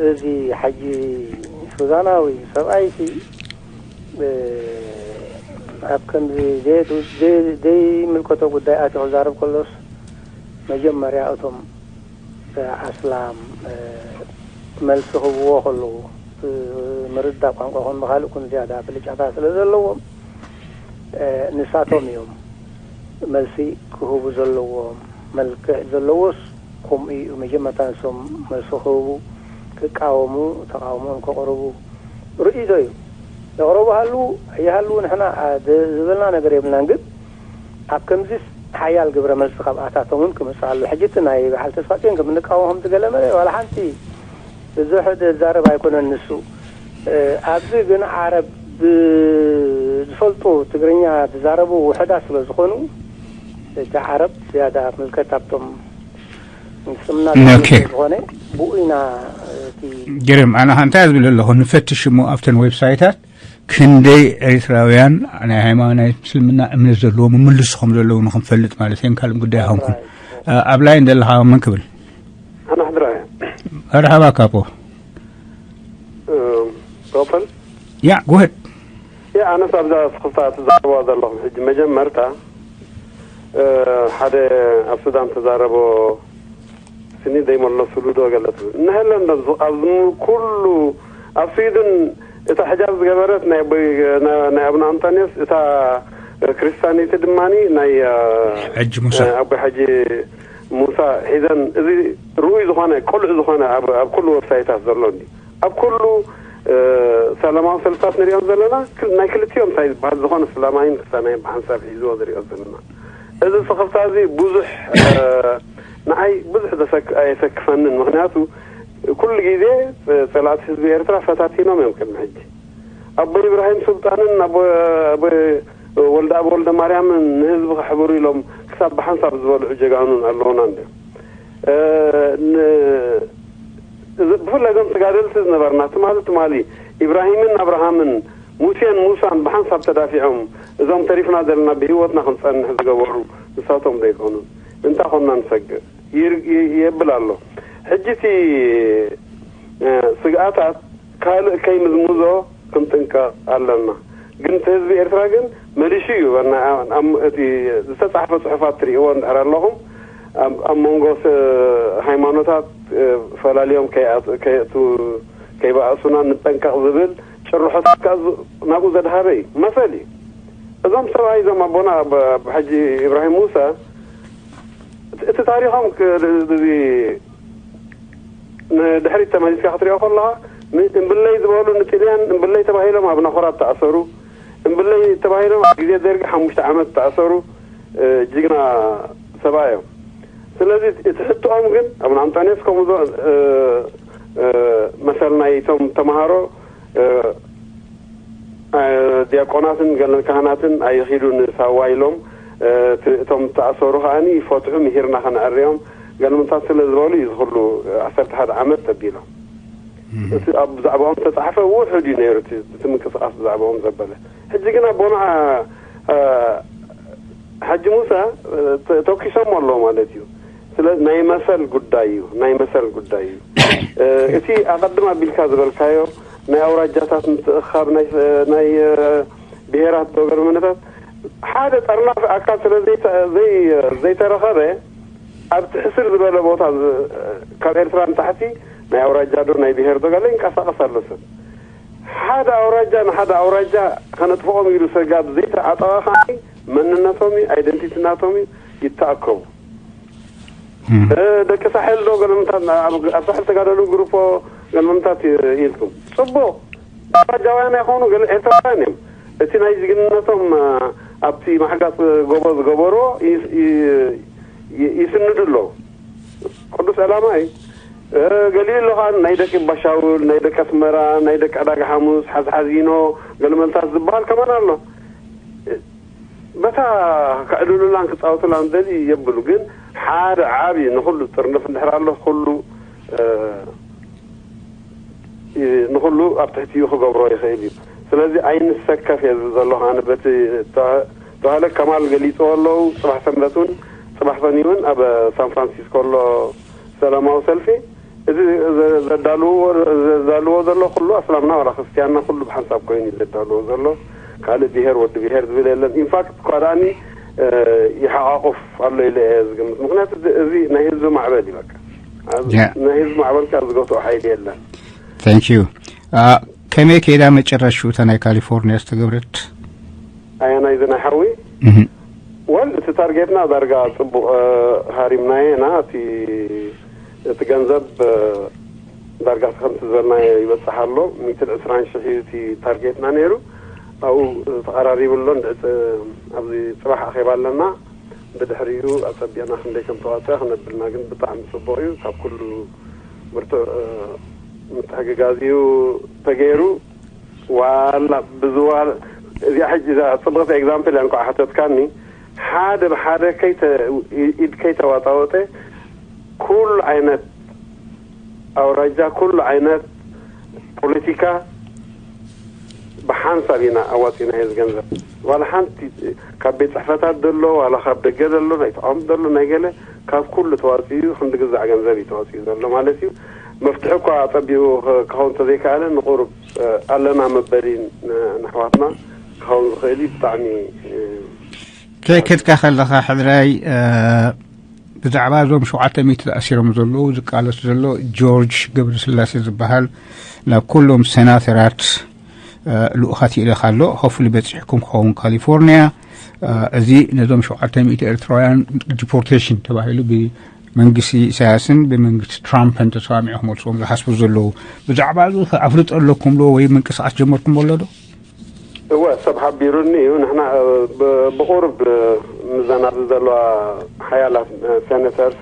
እዚ ሓጂ ሱዳናዊ ሰብኣይ ሲ ኣብ ከምዚ ዘይምልከቶ ጉዳይ ኣትዮ ክዛረብ ከሎስ መጀመርያ እቶም ኣስላም መልሲ ክህብዎ ከለዉ ምርዳእ ቋንቋ ኮን ብካልእ ኩን ዝያዳ ብልጫታት ስለ ዘለዎም ንሳቶም እዮም መልሲ ክህቡ ዘለዎም። መልክዕ ዘለዎስ ከምኡ እዩ። መጀመርታ ንሶም መልሲ ክህቡ፣ ክቃወሙ፣ ተቃውሞኦም ከቕርቡ ርእይቶ እዩ። የቕረቡ ሃልዉ ኣይሃልዉ ንሕና ዝበልና ነገር የብልናን። ግን ኣብ ከምዚስ ሓያል ግብረ መልሲ ካብኣታቶም እውን ክመፅእ ኣሎ። ሕጂ እቲ ናይ በዓል ተስፋፅዮን ከም እንቃወም ከምቲ ገለ መለ ዋላ ሓንቲ ብዙሕ ዝዛረብ ኣይኮነን ንሱ። ኣብዚ ግን ዓረብ ዝፈልጡ ትግርኛ ዝዛረቡ ውሕዳት ስለ ዝኾኑ እቲ ዓረብ ዝያዳ ምልከት ኣብቶም ምስምና ዝኾነ ብኡ ኢና እቲ ግርም ኣነ እንታይ ዝብል ኣለኹ ንፈትሽ እሞ ኣብተን ዌብሳይታት ክንደይ ኤርትራውያን ናይ ሃይማኖት ናይ ምስልምና እምነት ዘለዎም ምልሱ ከም ዘለዉ ንክንፈልጥ ማለት እየን ካልእ ጉዳይ ይኾንኩም ኣብ ላይን ዘለኻ መን ክብል ኣናሕድራ እያ መርሓባ ካፖ ሮፐል ያ ጉህድ ያ ኣነስ ኣብዛ ስኽፍታ ትዛረብዋ ዘለኹም ሕጂ መጀመርታ ሓደ ኣብ ሱዳን ተዛረቦ ስኒ ዘይመለሱሉ ዶ ገለ ትብል እንሀለን ኣብዚ ኩሉ ኣብ ስዊድን እታ ሕጃብ ዝገበረት ናይ ኣቦይ ናይ ኣቡነ ኣንጠንዮስ እታ ክርስቲያኒቲ ድማ ናይ ሕጂ ሙሳ ኣቦይ ሕጂ ሙሳ ሒዘን እዚ ርኡይ ዝኾነ ቅሉዕ ዝኾነ ኣብ ኩሉ ወብሳይታት ዘሎ እንዲ ኣብ ኩሉ ሰላማዊ ሰልፍታት ንሪኦ ዘለና ናይ ክልቲኦም እንታይ ዝበሃል ዝኾነ ሰላማይን ክስታናይን ብሓንሳብ ሒዝዎ ዝሪኦ ዘለና እዚ ስኽፍታ እዚ ብዙሕ ንዓይ ብዙሕ ኣየሰክፈንን ምክንያቱ ኩሉ ግዜ ፀላእቲ ህዝቢ ኤርትራ ፈታቲኖም እዮም ቅድሚ ሕጂ ኣቦ ኢብራሂም ሱልጣንን ኣቦ ወልደ ኣብ ወልደ ማርያምን ንህዝቢ ከሕብሩ ኢሎም ክሳብ ብሓንሳብ ዝበልዑ ጀጋኑን ኣለውና እንዲዮም ብፍላይ እዞም ተጋደልቲ ዝነበርና ትማሊ ትማሊ ኢብራሂምን ኣብርሃምን ሙሴን ሙሳን ብሓንሳብ ተዳፊዖም እዞም ተሪፍና ዘለና ብህይወትና ክንፀንሕ ዝገበሩ ንሳቶም ዘይኮኑ እንታይ ኮንና ንሰግእ የብል ኣሎ ሕጂ እቲ ስግኣታት ካልእ ከይምዝምዞ ክንጥንቀቕ ኣለና ግን እቲ ህዝቢ ኤርትራ ግን መሊሹ እዩ እቲ ዝተፃሕፈ ፅሑፋት ትርእይዎ እንድሕር ኣለኹም ኣብ መንጎ ሃይማኖታት ፈላልዮም ከይበኣሱና ንጠንቀቕ ዝብል ጭርሖታት ከኣ ናብኡ ዘድሃበ እዩ መሰል እዩ እዞም ሰብኣይ እዞም ኣቦና ሕጂ ኢብራሂም ሙሳ እቲ ታሪኾም ንድሕሪት ተመሊስካ ክትሪኦ ከለኻ እምብለይ ዝበሉ ንጥልያን እምብለይ ተባሂሎም ኣብ ናኾራት ተኣሰሩ እምብለይ ተባሂሎም ኣብ ግዜ ደርጊ ሓሙሽተ ዓመት ተኣሰሩ ጅግና ሰብኣ እዮም ስለዚ እቲ ሕቶኦም ግን ኣብ ኣንጣንዮስ ከምኡ መሰል ናይቶም ተምሃሮ ዲያቆናትን ገለን ካህናትን ኣይኺዱ ንሳዋ ኢሎም እቶም ተኣሰሩ ከዓኒ ይፈትሑ ምሂርና ከነዕርዮም ገለምታት ስለ ዝበሉ እዩ ዝኽሉ ዓሰርተ ሓደ ዓመት ተቢሎም እቲ ኣብ ብዛዕባኦም ተፃሕፈ ውሑድ እዩ ነይሩ እቲ ምንቅስቃስ ብዛዕባኦም ዘበለ ሕጂ ግን ኣቦና ሓጂ ሙሳ፣ ተ- ተኪሶም ኣሎ ማለት እዩ። ስለ ናይ መሰል ጉዳይ እዩ፣ ናይ መሰል ጉዳይ እዩ። እቲ ኣቐድም ኣቢልካ ዝበልካዮ ናይ ኣውራጃታት ምትእኻብ፣ ናይ ናይ ብሄራት ዶ ገለ መነታት፣ ሓደ ጠርናፊ ኣካል ስለ ዘይተ- ዘይ- ዘይተረኸበ፣ ኣብቲ ሕስር ዝበለ ቦታ ዝ- ካብ ኤርትራ ንታሕቲ ናይ ኣውራጃ ዶ ናይ ብሄር ዶ ገለ ይንቀሳቐስ ኣሎ ሰብ። ሓደ ኣውራጃ ንሓደ ኣውራጃ ከነጥፍኦም ኢሉ ሰጋብ ዘይተዓጠቐ ከዓኒ መንነቶም እዩ፣ ኣይደንቲቲ ናቶም እዩ፣ ይተኣከቡ። ደቂ ሳሕል ዶ ገለምታት ኣብ ሳሕል ተጋደሉ ግሩፖ ገለምታት ኢልኩም ጽቡቕ። ኣውራጃውያን ኣይኮኑ፣ ገለ ኤርትራውያን እዮም። እቲ ናይ ጅግንነቶም ኣብቲ ማሕጋፅ ጎቦ ዝገበርዎ ይስንዱ ኣለዉ። ቅዱስ ዕላማ እዩ። ገሊኡ ኣሎ ከዓ ናይ ደቂ ባሻውል፣ ናይ ደቂ ኣስመራ፣ ናይ ደቂ ዕዳጋ ሓሙስ፣ ሓዝሓዚኖ፣ ገለመልታት ዝበሃል ከማን ኣሎ። በታ ከዕልሉላን ክፃወቱላን ደሊ የብሉ። ግን ሓደ ዓብዪ ንኩሉ ጥርንፍ እንድሕር ኣሎ ኩሉ ንኩሉ ኣብ ትሕቲኡ ክገብሮ ይኽእል እዩ። ስለዚ ኣይንሰከፍ እየ ዝብል ዘለኹ ኣነ። በቲ ተባህለ ከማል ገሊፅዎ ኣለዉ። ፅባሕ ሰንበት እውን፣ ፅባሕ ሰኒ እውን ኣብ ሳን ፍራንሲስኮ ኣሎ ሰላማዊ ሰልፊ። እዚ ዘዳልዎ ዘሎ ኩሉ ኣስላምና ዋላ ክርስትያንና ኩሉ ብሓንሳብ ኮይኑ እዩ ዘዳልዎ ዘሎ። ካልእ ብሄር ወዲ ብሄር ዝብል የለን። ኢንፋክት እኳ ደኣኒ ይሓቋቁፍ ኣሎ ኢለ እየ ዝግምት። ምክንያቱ እዚ ናይ ህዝቢ ማዕበል እዩ። በቃ ናይ ህዝቢ ማዕበል ከ ዝገትኦ ሓይሊ የለን። Thank you። ከመይ ከይዳ መጨረሽኡ እታ ናይ ካሊፎርኒያ ዝተገብረት? ኣየናይ እዚ ናይ ሓዊ? ወል እቲ ታርጌትና ዳርጋ ፅቡቕ ሃሪምናዮ ኢና። እቲ እቲ ገንዘብ ዳርጋ ከምቲ ዝበልናዮ ይበፅሕ ኣሎ። ሚእትን ዕስራን ሽሕ እዩ እቲ ታርጌትና ነይሩ። ኣብኡ ተቐራሪቡ ኣሎ። ኣብዚ ፅባሕ ኣኼባ ኣለና። ብድሕሪኡ ኣፀቢቕና ክንደይ ከም ተዋፀ ክነብልና ግን ብጣዕሚ ፅቡቕ እዩ። ካብ ኩሉ ብርቱዕ ምትሕግጋዝ እዩ ተገይሩ። ዋላ ብዝዋ እዚኣ ሕጂ እዛ ፅብቕቲ ኤግዛምፕል እያ እንኳዕ ሓተትካኒ። ሓደ ብሓደ ኢድ ከይተዋጣወጠ ኩሉ ዓይነት ኣውራጃ፣ ኩሉ ዓይነት ፖለቲካ ብሓንሳብ ኢና ኣዋፂናዮ እዚ ገንዘብ። ዋላ ሓንቲ ካብ ቤት ፅሕፈታት ዘሎ ዋላ ካብ ደገ ዘሎ ናይ ተቃወምቲ ዘሎ ናይ ገለ ካብ ኩሉ ተዋፂኡ ክንዲ ግዛዕ ገንዘብ እዩ ተዋፂኡ ዘሎ ማለት እዩ። መፍትሒ እኳ ኣፀቢቑ ክኸውን ተዘይከኣለ ንቁሩብ ኣለና መበሊ ንኣሕዋትና ክኸውን ዝኽእል እዩ። ብጣዕሚ ከይከድካ ከለኻ ሕድራይ ብዛዕባ እዞም ሸውዓተ ሚእቲ ተኣሲሮም ዘለዉ ዝቃለሱ ዘሎ ጆርጅ ገብረስላሴ ዝበሃል ናብ ኩሎም ሴናተራት ልኡኻት ይእለኻ ኣሎ። ሆፍሊ በፂሕኩም ክኸውን ካሊፎርኒያ። እዚ ነዞም ሸውዓተ ሚእቲ ኤርትራውያን ዲፖርቴሽን ተባሂሉ ብመንግስቲ ኢሳያስን ብመንግስቲ ትራምፕን ተሰማሚዑ ክመልስዎም ዝሓስቡ ዘለዉ ብዛዕባ እዚ ኣፍልጦ ኣለኩም ዶ ወይ ምንቅስቃስ ጀመርኩም ኣሎ ዶ? እወ ሰብ ሓቢሩኒ እዩ። ንሕና ብቁሩብ ምዘን ኣብዚ ዘለዋ ሓያላት ሴኔተርስ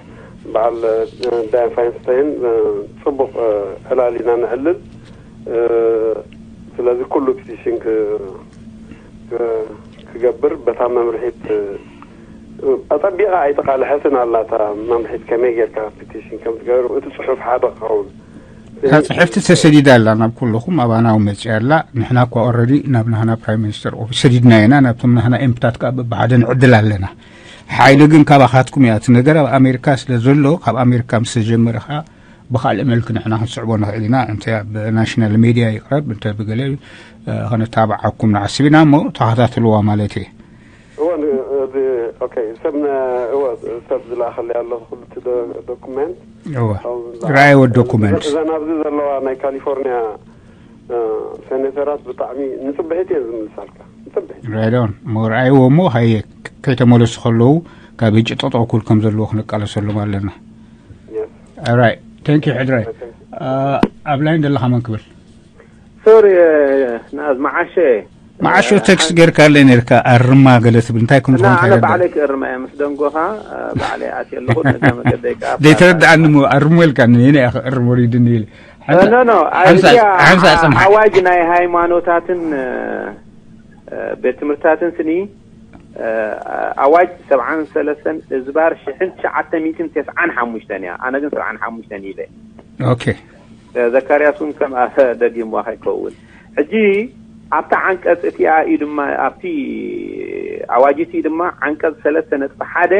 በዓል ዳያን ፋይንስታይን ፅቡቕ ዕላል ኢና ነዕልል። ስለዚ ኩሉ ፒቲሽን ክገብር በታ መምርሒት ኣጸቢቓ ኣይተቓልሐትን ኣላ እታ መምርሒት ከመይ ጌርካ ፒቲሽን ከም ትገብር እቲ ጽሑፍ ሓደ ክኸውን እታ ጽሕፍቲ ተሰዲዳ ኣላ ናብ ኩልኹም ኣባና እውን መጺኣ ኣላ። ንሕና እኳ ኦረዲ ናብ ናህና ፕራይም ሚኒስተር ኦፊስ ሰዲድና ኢና። ናብቶም ናህና ኤምፕታት ከኣ በብሓደ ንዕድል ኣለና። ሓይሊ ግን ካባኻትኩም እያ። እቲ ነገር ኣብ ኣሜሪካ ስለ ዘሎ ካብ ኣሜሪካ ምስ ተጀመረ ከኣ ብኻልእ መልክ ንሕና ክንስዕቦ ንኽእል ኢና። እንተ ኣብ ናሽናል ሜድያ ይቕረብ እንተ ብገለ ከነታብዓኩም ንሓስብ ኢና እሞ ተኸታተልዋ ማለት እየ። እወ እዚ ኦኬ ሰብ እወ ሰብ ዝለኣኸለይ ኣሎ ኩሉ እቲ ዶኩመንት እወ ራእይዎ ዶኩመንት እዛ ናብዚ ዘለዋ ናይ ካሊፎርኒያ ሴኔተራት ብጣዕሚ ንፅብሒት እየ ዝምልሳልካ ንፅብሒት ራይዶን እሞ ረኣይዎ እሞ ሃየ ከይተመለሱ ከለዉ ካብ ህጂ ጠጠው ክብል ከም ዘለዎ ክንቃለሰሎም ኣለና ራይ ተንኪ ሕድራይ ኣብ ላይን ዘለኻ መን ክብል ሶሪ ናዝ መዓሸ መዓሾ ቴክስት ጌርካለይ ነርካ ኣርማ ገለ ትብል እንታይ ከም ዝኾንካ ኣይረዳእን። ባዕለይ ክእርማ እየ ምስ ደንጎኻ ባዕለይ ኣትየ ኣለኹ ነጋ መገደይ ከኣ ዘይተረድኣኒ እሞ ኣርሞ ኢልካኒ ነይነ እያ ክእርም ወሪድኒ ኢለ ሓንሳ- ኖ ኖ ሓንሳ- ኣይዲያ ሓንሳ ጽንሓ። ኣዋጅ ናይ ሃይማኖታትን እ፣ ቤት ትምህርትታትን ስኒ እ፣ ኣዋጅ ሰብዓን ሰለስተን እዝባር ሽሕን ትሽዓተ ሚእትን ተስዓን ሓሙሽተን እያ ኣነ ግን ሰብዓን ሓሙሽተን ኢለ ኦኬ ዘካርያስ እውን ከም ደጊምዋ ከይከውን ሕጂ ኣብታ ዓንቀጽ እቲኣ እዩ ድማ ኣብቲ ኣዋጅ እቲ ድማ ዓንቀጽ ሰለስተ ነጥቢ ሓደ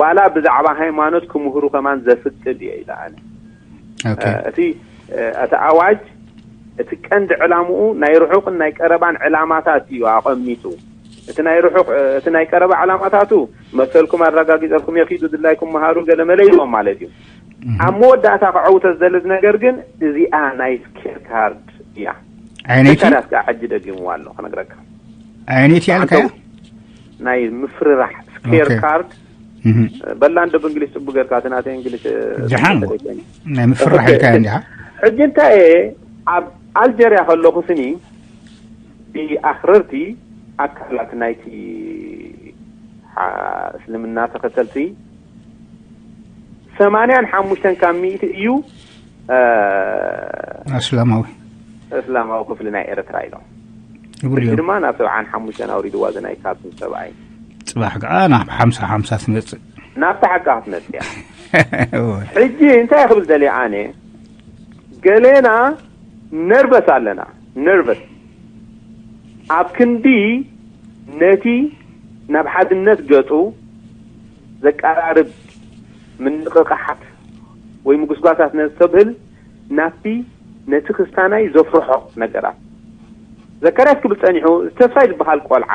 ዋላ ብዛዕባ ሃይማኖት ክምህሩ ከማን ዘፍቅድ እየ ኢለ ኣነ። እቲ እቲ ኣዋጅ እቲ ቀንዲ ዕላምኡ ናይ ርሑቕን ናይ ቀረባን ዕላማታት እዩ ኣቐሚጡ። እቲ ናይ ርሑቕ እቲ ናይ ቀረባ ዕላማታቱ መሰልኩም ኣረጋጊጸልኩም የኺዱ ድላይኩም መሃሩ ገለ መለ ኢልዎም ማለት እዩ። ኣብ መወዳእታ ክዐውተ ዝደሊ ነገር ግን እዚኣ ናይ ስኬር ካርድ እያ። ዓይነይቲ ተካዳት ከዓ ሕጂ ደጊምዋ ኣሎ ክነግረካ። ዓይነይቲ ያልካያ ናይ ምፍርራሕ ስኬር ኦኬ። ካርድ እህ። በላ እንደ ብእንግሊዝ ጽቡቅ ጌርካ እቲ ናተይ እንግሊዝ ደሓን። ተደገኝ። ናይ ምፍራሕ ኢልካያ እንዲኻ። ሕጂ እንታይ እየ ኣብ ኣልጀርያ ከለኹ ስኒ ብኣኽረርቲ ኣካላት ናይቲ ሓ- እስልምና ተኸተልቲ ሰማንያን ሓሙሽተን ካብ ሚእቲ እዩ እ፣ እስላማዊ እስላማዊ ክፍሊ ናይ ኤርትራ ኢሎም። ይብሉ ሕጂ እዮም። ድማ ናብ ሰብዓን ሓሙሽተን ኣውሪድዋ እዚ ናይ ካርቱም ሰብኣይ ጽባሕ ከዓ ናብ ሓምሳ ሓምሳ ትመጽእ። ናብታ ሓቂ ክትመጽእ እያ። ሕጂ እንታይ ክብል ደልየ ኣነ ገሌና ነርቨስ ኣለና ነርቨስ ኣብ ክንዲ ነቲ ናብ ሓድነት ገጹ ዘቀራርብ ምንቕቕሓት ወይ ምጉስጓሳት ነስተብህል ናብቲ ነቲ ክስታናይ ዘፍርሖ ነገራት ዘካርያስ ክብል ጸኒሑ ተስፋይ ዝበሃል ቆልዓ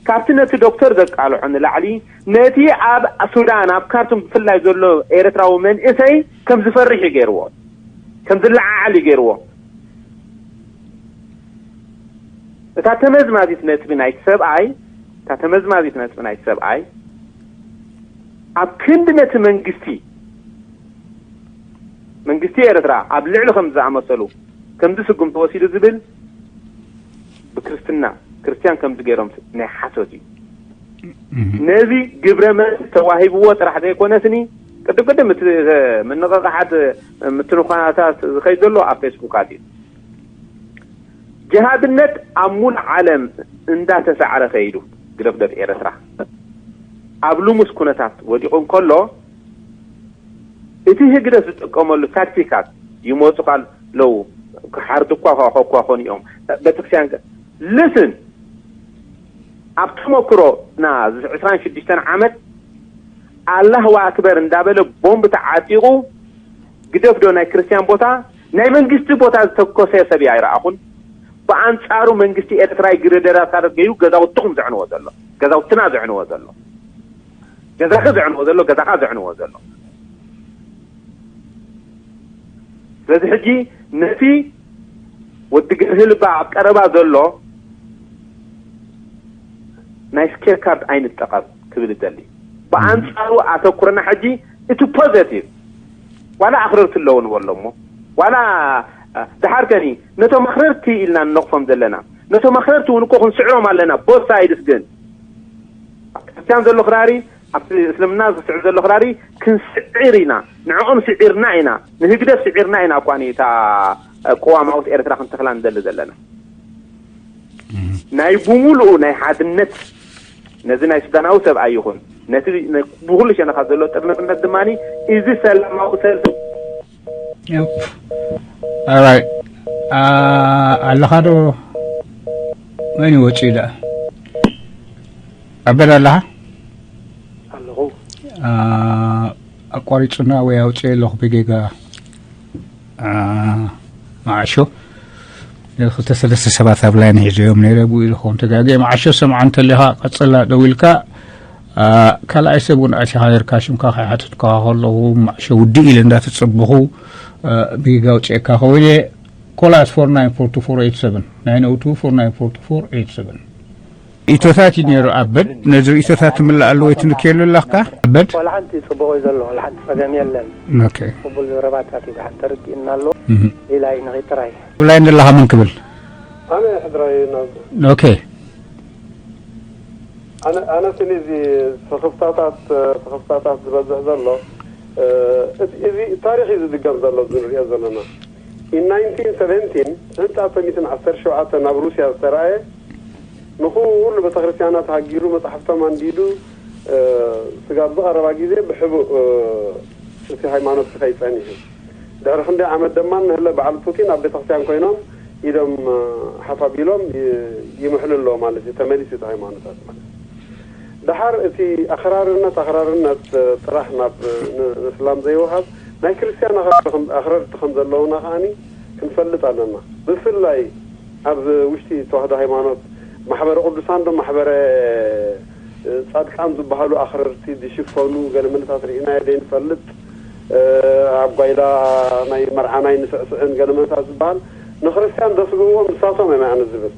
ካብቲ ነቲ ዶክተር ዘቃልዖ ንላዕሊ ነቲ ኣብ ሱዳን ኣብ ካርቱም ብፍላይ ዘሎ ኤርትራዊ መንእሰይ ከም ዝፈርሕ እዩ ገይርዎ ከም ዝለዓዓል እዩ ገይርዎ እታ ተመዝማዚት ነጥቢ ናይቲ ሰብኣይ እታ ተመዝማዚት ነጥቢ ናይቲ ሰብኣይ ኣብ ክንዲ ነቲ መንግስቲ መንግስቲ ኤርትራ ኣብ ልዕሊ ከም ዝኣመሰሉ ከምዚ ስጉም ተወሲዱ ዝብል ብክርስትና ክርስቲያን ከምዚ ገይሮም ናይ ሓሶት እዩ ነዚ ግብረ መልሲ ተዋሂብዎ ጥራሕ ዘይኮነስኒ ቅድም ቅድም እቲ ምንቕቕሓት ምትንኳናታት ዝኸይድ ዘሎ ኣብ ፌስቡካት እዩ ጅሃድነት ኣብ ሙሉ ዓለም እንዳተሳዕረ ከይዱ ግደፍደፍ ኤርትራ ኣብ ልሙስ ኩነታት ወዲቑ እንከሎ እቲ ህግደፍ ዝጥቀመሉ ታክቲካት ይመፁ ኣለዉ ክሓርዱ እኳ ከኳ ኮኑ እዮም ቤተክርስትያን ልስን ኣብ ተመክሮ ና ዕስራን ሽዱሽተን ዓመት ኣላህ ወኣክበር እንዳበለ ቦምብ ተዓጢቑ ግደፍ ዶ ናይ ክርስቲያን ቦታ ናይ መንግስቲ ቦታ ዝተኮሰ ሰብ ኣይረኣኹን ብኣንፃሩ መንግስቲ ኤርትራ ግረደራታት ገይሩ ገዛውትኹም ዘዕንዎ ዘሎ ገዛውትና ዘዕንዎ ዘሎ ገዛኺ ዘዕንዎ ዘሎ ገዛኻ ዘዕንዎ ዘሎ ስለዚ ሕጂ ነቲ ወዲ ገርሂ ልባ ኣብ ቀረባ ዘሎ ናይ ስኬር ካርድ ኣይንጠቐም ክብል እደሊ ብኣንፃሩ ኣተኩረና ሕጂ እቲ ፖዘቲቭ ዋላ ኣኽረርቲ ኣለዉ ንበሎ እሞ ዋላ ድሓር ከኒ ነቶም ኣኽረርቲ ኢልና ንነቕፎም ዘለና ነቶም ኣኽረርቲ እውን እኮ ክንስዕሮም ኣለና ቦት ሳይድስ ግን ኣብ ክርስቲያን ዘሎ ክራሪ ኣብቲ እስልምና ዝስዕብ ዘሎ ክራሪ ክንስዕር ኢና ንዕኦም ስዒርና ኢና ንህግደፍ ስዒርና ኢና እኳ እታ ቅዋማዊት ኤርትራ ክንተኽላ ንደሊ ዘለና ናይ ብሙሉኡ ናይ ሓድነት ነዚ ናይ ሱዳናዊ ሰብኣይ ይኹን ነቲ ብኩሉ ሸነኻት ዘሎ ጥርንርነት ድማ እዚ ሰላማዊ ሰልፊ Alright. ኣለኻ ዶ መን ይወፅኡ ደኣ ኣበል ኣለኻ ኣለኹ ኣቋሪፁና ወይ ኣውፅኤ ኣለኹ ብጌጋ መዓሾ ክልተ ሰለስተ ሰባት ኣብ ላይን ሒዘዮም ነይረ ብኡ ዝኸውን ተጋግየ መዓሾ ሰምዓ እንተሊኻ ቀፅላ ደው ኢልካ ካልኣይ ሰብ እውን ኣቲኻ ነርካ ሽምካ ከይሓተትካ ከለኹ መዓሾ ውድእ ኢለ እንዳተፀበኹ ብጌጋ ኣውፅኤካ ከውን እየ ኮላት ፎር ናይን ፎር ቱ ፎር ኤይት ሰቨን ናይን ኦ ቱ ፎር ናይን ፎር ቱ ፎር ኤይት ሰቨን ኢቶታት እዩ ነይሩ ኣበድ ነዚ ርእቶታት ትምልእ ኣለዎ ትንክየሉ ኣለካ ኣበድ ዋላ ሓንቲ ጽቡቕ እዩ ዘሎ ዋላ ሓንቲ ጸገም የለን ኦኬ ቅቡል ዘረባታት እዩ ብሓንቲ ርድእና ኣሎ እህ ሌላ እዩ ንኺድ ጥራይ ብላይ እንደለኻ ምን ክብል ኣነ ሕድራይ ናብ ኦኬ ኣነ ኣነ ስኒ እዚ ስኽፍታታት ስኽፍታታት ዝበዝሕ ዘሎ እ፣ እቲ- እዚ ታሪክ እዩ ዝድገም ዘሎ እዚ ንሪኦ ዘለና in nineteen seventeen ሽሕን ትሽዓተ ሚእትን ዓሰርተ ሸውዓተ ናብ ሩስያ ዝተረኣየ ንኩሉ ቤተክርስትያናት ሃጊሩ መፅሓፍቶም ኣንዲዱ እ፣ ስጋብ ዝቐረባ ግዜ ብሕቡእ እ፣ እቲ ሃይማኖት ክኸይ ፀኒሑ ድሕሪ ክንደይ ዓመት ድማ ንህለ በዓል ፑቲን ኣብ ቤተክርስትያን ኮይኖም ኢዶም ሓፍ ኣቢሎም ይምሕሉ ኣለዉ ማለት እዩ። ተመሊሱ እቲ ሃይማኖታት ማለት እዩ። ደሓር እቲ ኣኽራርነት ኣኽራርነት ጥራሕ ናብ ንእስላም ዘይወሃብ ናይ ክርስትያን ኣኽረርቲ ከም ዘለዉና ከዓኒ ክንፈልጥ ኣለና። ብፍላይ ኣብ ውሽጢ ተዋህዶ ሃይማኖት ማሕበረ ቅዱሳን ዶ ማሕበረ ጻድቃን ዝበሃሉ ኣኽረርቲ ዝሽፈኑ ገለመለታት ርኢናዮ ዘይንፈልጥ ኣብ ጓይላ ናይ መርዓናይ ንስዕስዕን ገለመለታት ዝበሃል ንክርስትያን ዘስግእዎም ንሳቶም እዮም ኣነ ዝብል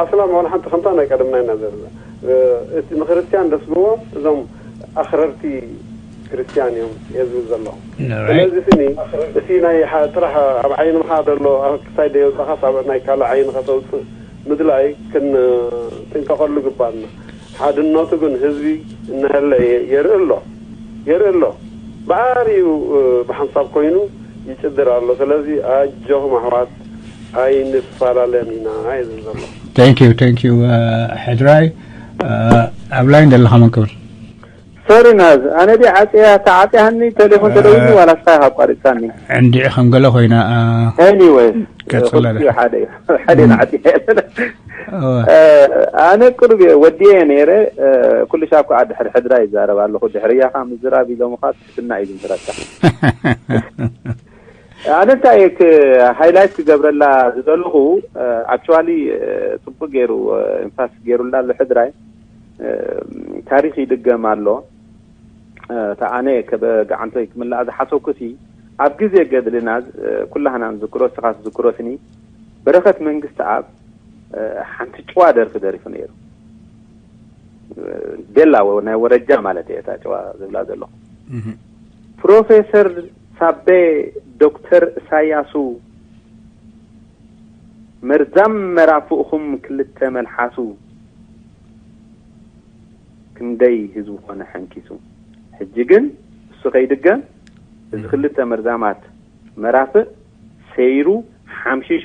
ኣስላም ዋላ ሓንቲ ከምታ ናይ ቀደምና ኢና ዘለና እቲ ንክርስትያን ዘስግእዎም እዞም ኣኽረርቲ ክርስትያን እዮም እየ ዝብል ዘለኹ። ስለዚ ስኒ እቲ ናይ ጥራሕ ኣብ ዓይንኻ ዘሎ ኣብ ክሳይ ደየውፃኻስ ኣብ ናይ ካልእ ዓይንኻ ተውፅእ ምድላይ ክንጥንቀቐሉ ግባና። ሓድነቱ ግን ህዝቢ እናሀለ የርኢ ኣሎ የርኢ ኣሎ። ብዓብዩ ብሓንሳብ ኮይኑ ይጭድር ኣሎ። ስለዚ ኣጆኹም ኣሕዋት ኣይንፈላለን ኢና እየ ዝብል ዘሎ። Thank you thank you ሕድራይ ኣብ ላይን ዘለኻ መን ክብል ሶሪ ናዝ ኣነ ዲ ዓፅያ ተዓፅያኒ ቴሌፎን ተደዊሉ ዋላ ስኻ ኣቋሪፃኒ እንዲዕ ከም ገለ ኮይና ኤኒወይ ቀፅለለ ሓደ ሓደ ናዓፅያ ኣነ ቅሩብ እየ ወዲየ ነይረ ኩሉ ሻብ ከዓ ድሕሪ ሕድራ ይዛረብ ኣለኹ ድሕርያኻ ምዝራብ ኢሎምኻ ትሕትና እዩ ዝምስረታ ኣነ እንታይ ሃይላይት ክገብረላ ዝደለኹ ኣክቹዋሊ ፅቡቅ ገይሩ ኤምፋስ ገይሩላ ኣሎ ሕድራይ ታሪክ ይድገም ኣሎ እታ ኣነ ከበ ገዓንቶይ ክምላእ ዝሓሰብኩሲ ኣብ ግዜ ገድልና ኩላህና ንዝክሮ እስኻ ትዝክሮ ስኒ በረኸት መንግስቲ ኣብ ሓንቲ ጭዋ ደርፊ ደሪፉ ነይሩ ቤላ ናይ ወረጃ ማለት እየ እታ ጭዋ ዝብላ ዘለኹ ፕሮፌሰር ሳቤ ዶክተር እሳያሱ መርዛም መራፍእኹም ክልተ መልሓሱ ክንደይ ህዝቢ ኮነ ሓንኪሱ። ሕጂ ግን እሱ ከይድገም እዚ ክልተ መርዛማት መራፍእ ሰይሩ ሓምሺሹ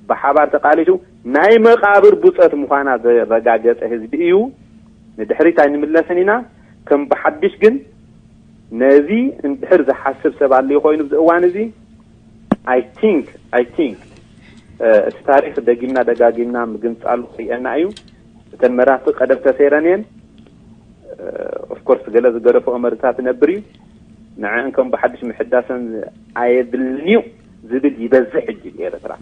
ብሓባር ተቃሊሱ ናይ መቃብር ቡጸት ምዃና ዘረጋገጸ ህዝቢ እዩ። ንድሕሪት ኣይንምለስን ኢና። ከም ብሓድሽ ግን ነዚ እንድሕር ዝሓስብ ሰብ ኣልዩ ኮይኑ ኣብዚ እዋን እዚ I think I think እቲ ታሪክ ደጊምና ደጋጊምና ምግንጻሉ ክርእየና እዩ። እተን መራፍእ ቀደም ተሰይረን እየን። ኦፍኮርስ ገለ ዝገደፈኦ መርዝታት ይነብር እዩ። ንዐን ከም ብሓድሽ ምሕዳሰን ኣየድልን እዩ ዝብል ይበዝሕ ሕጂ ኤርትራ።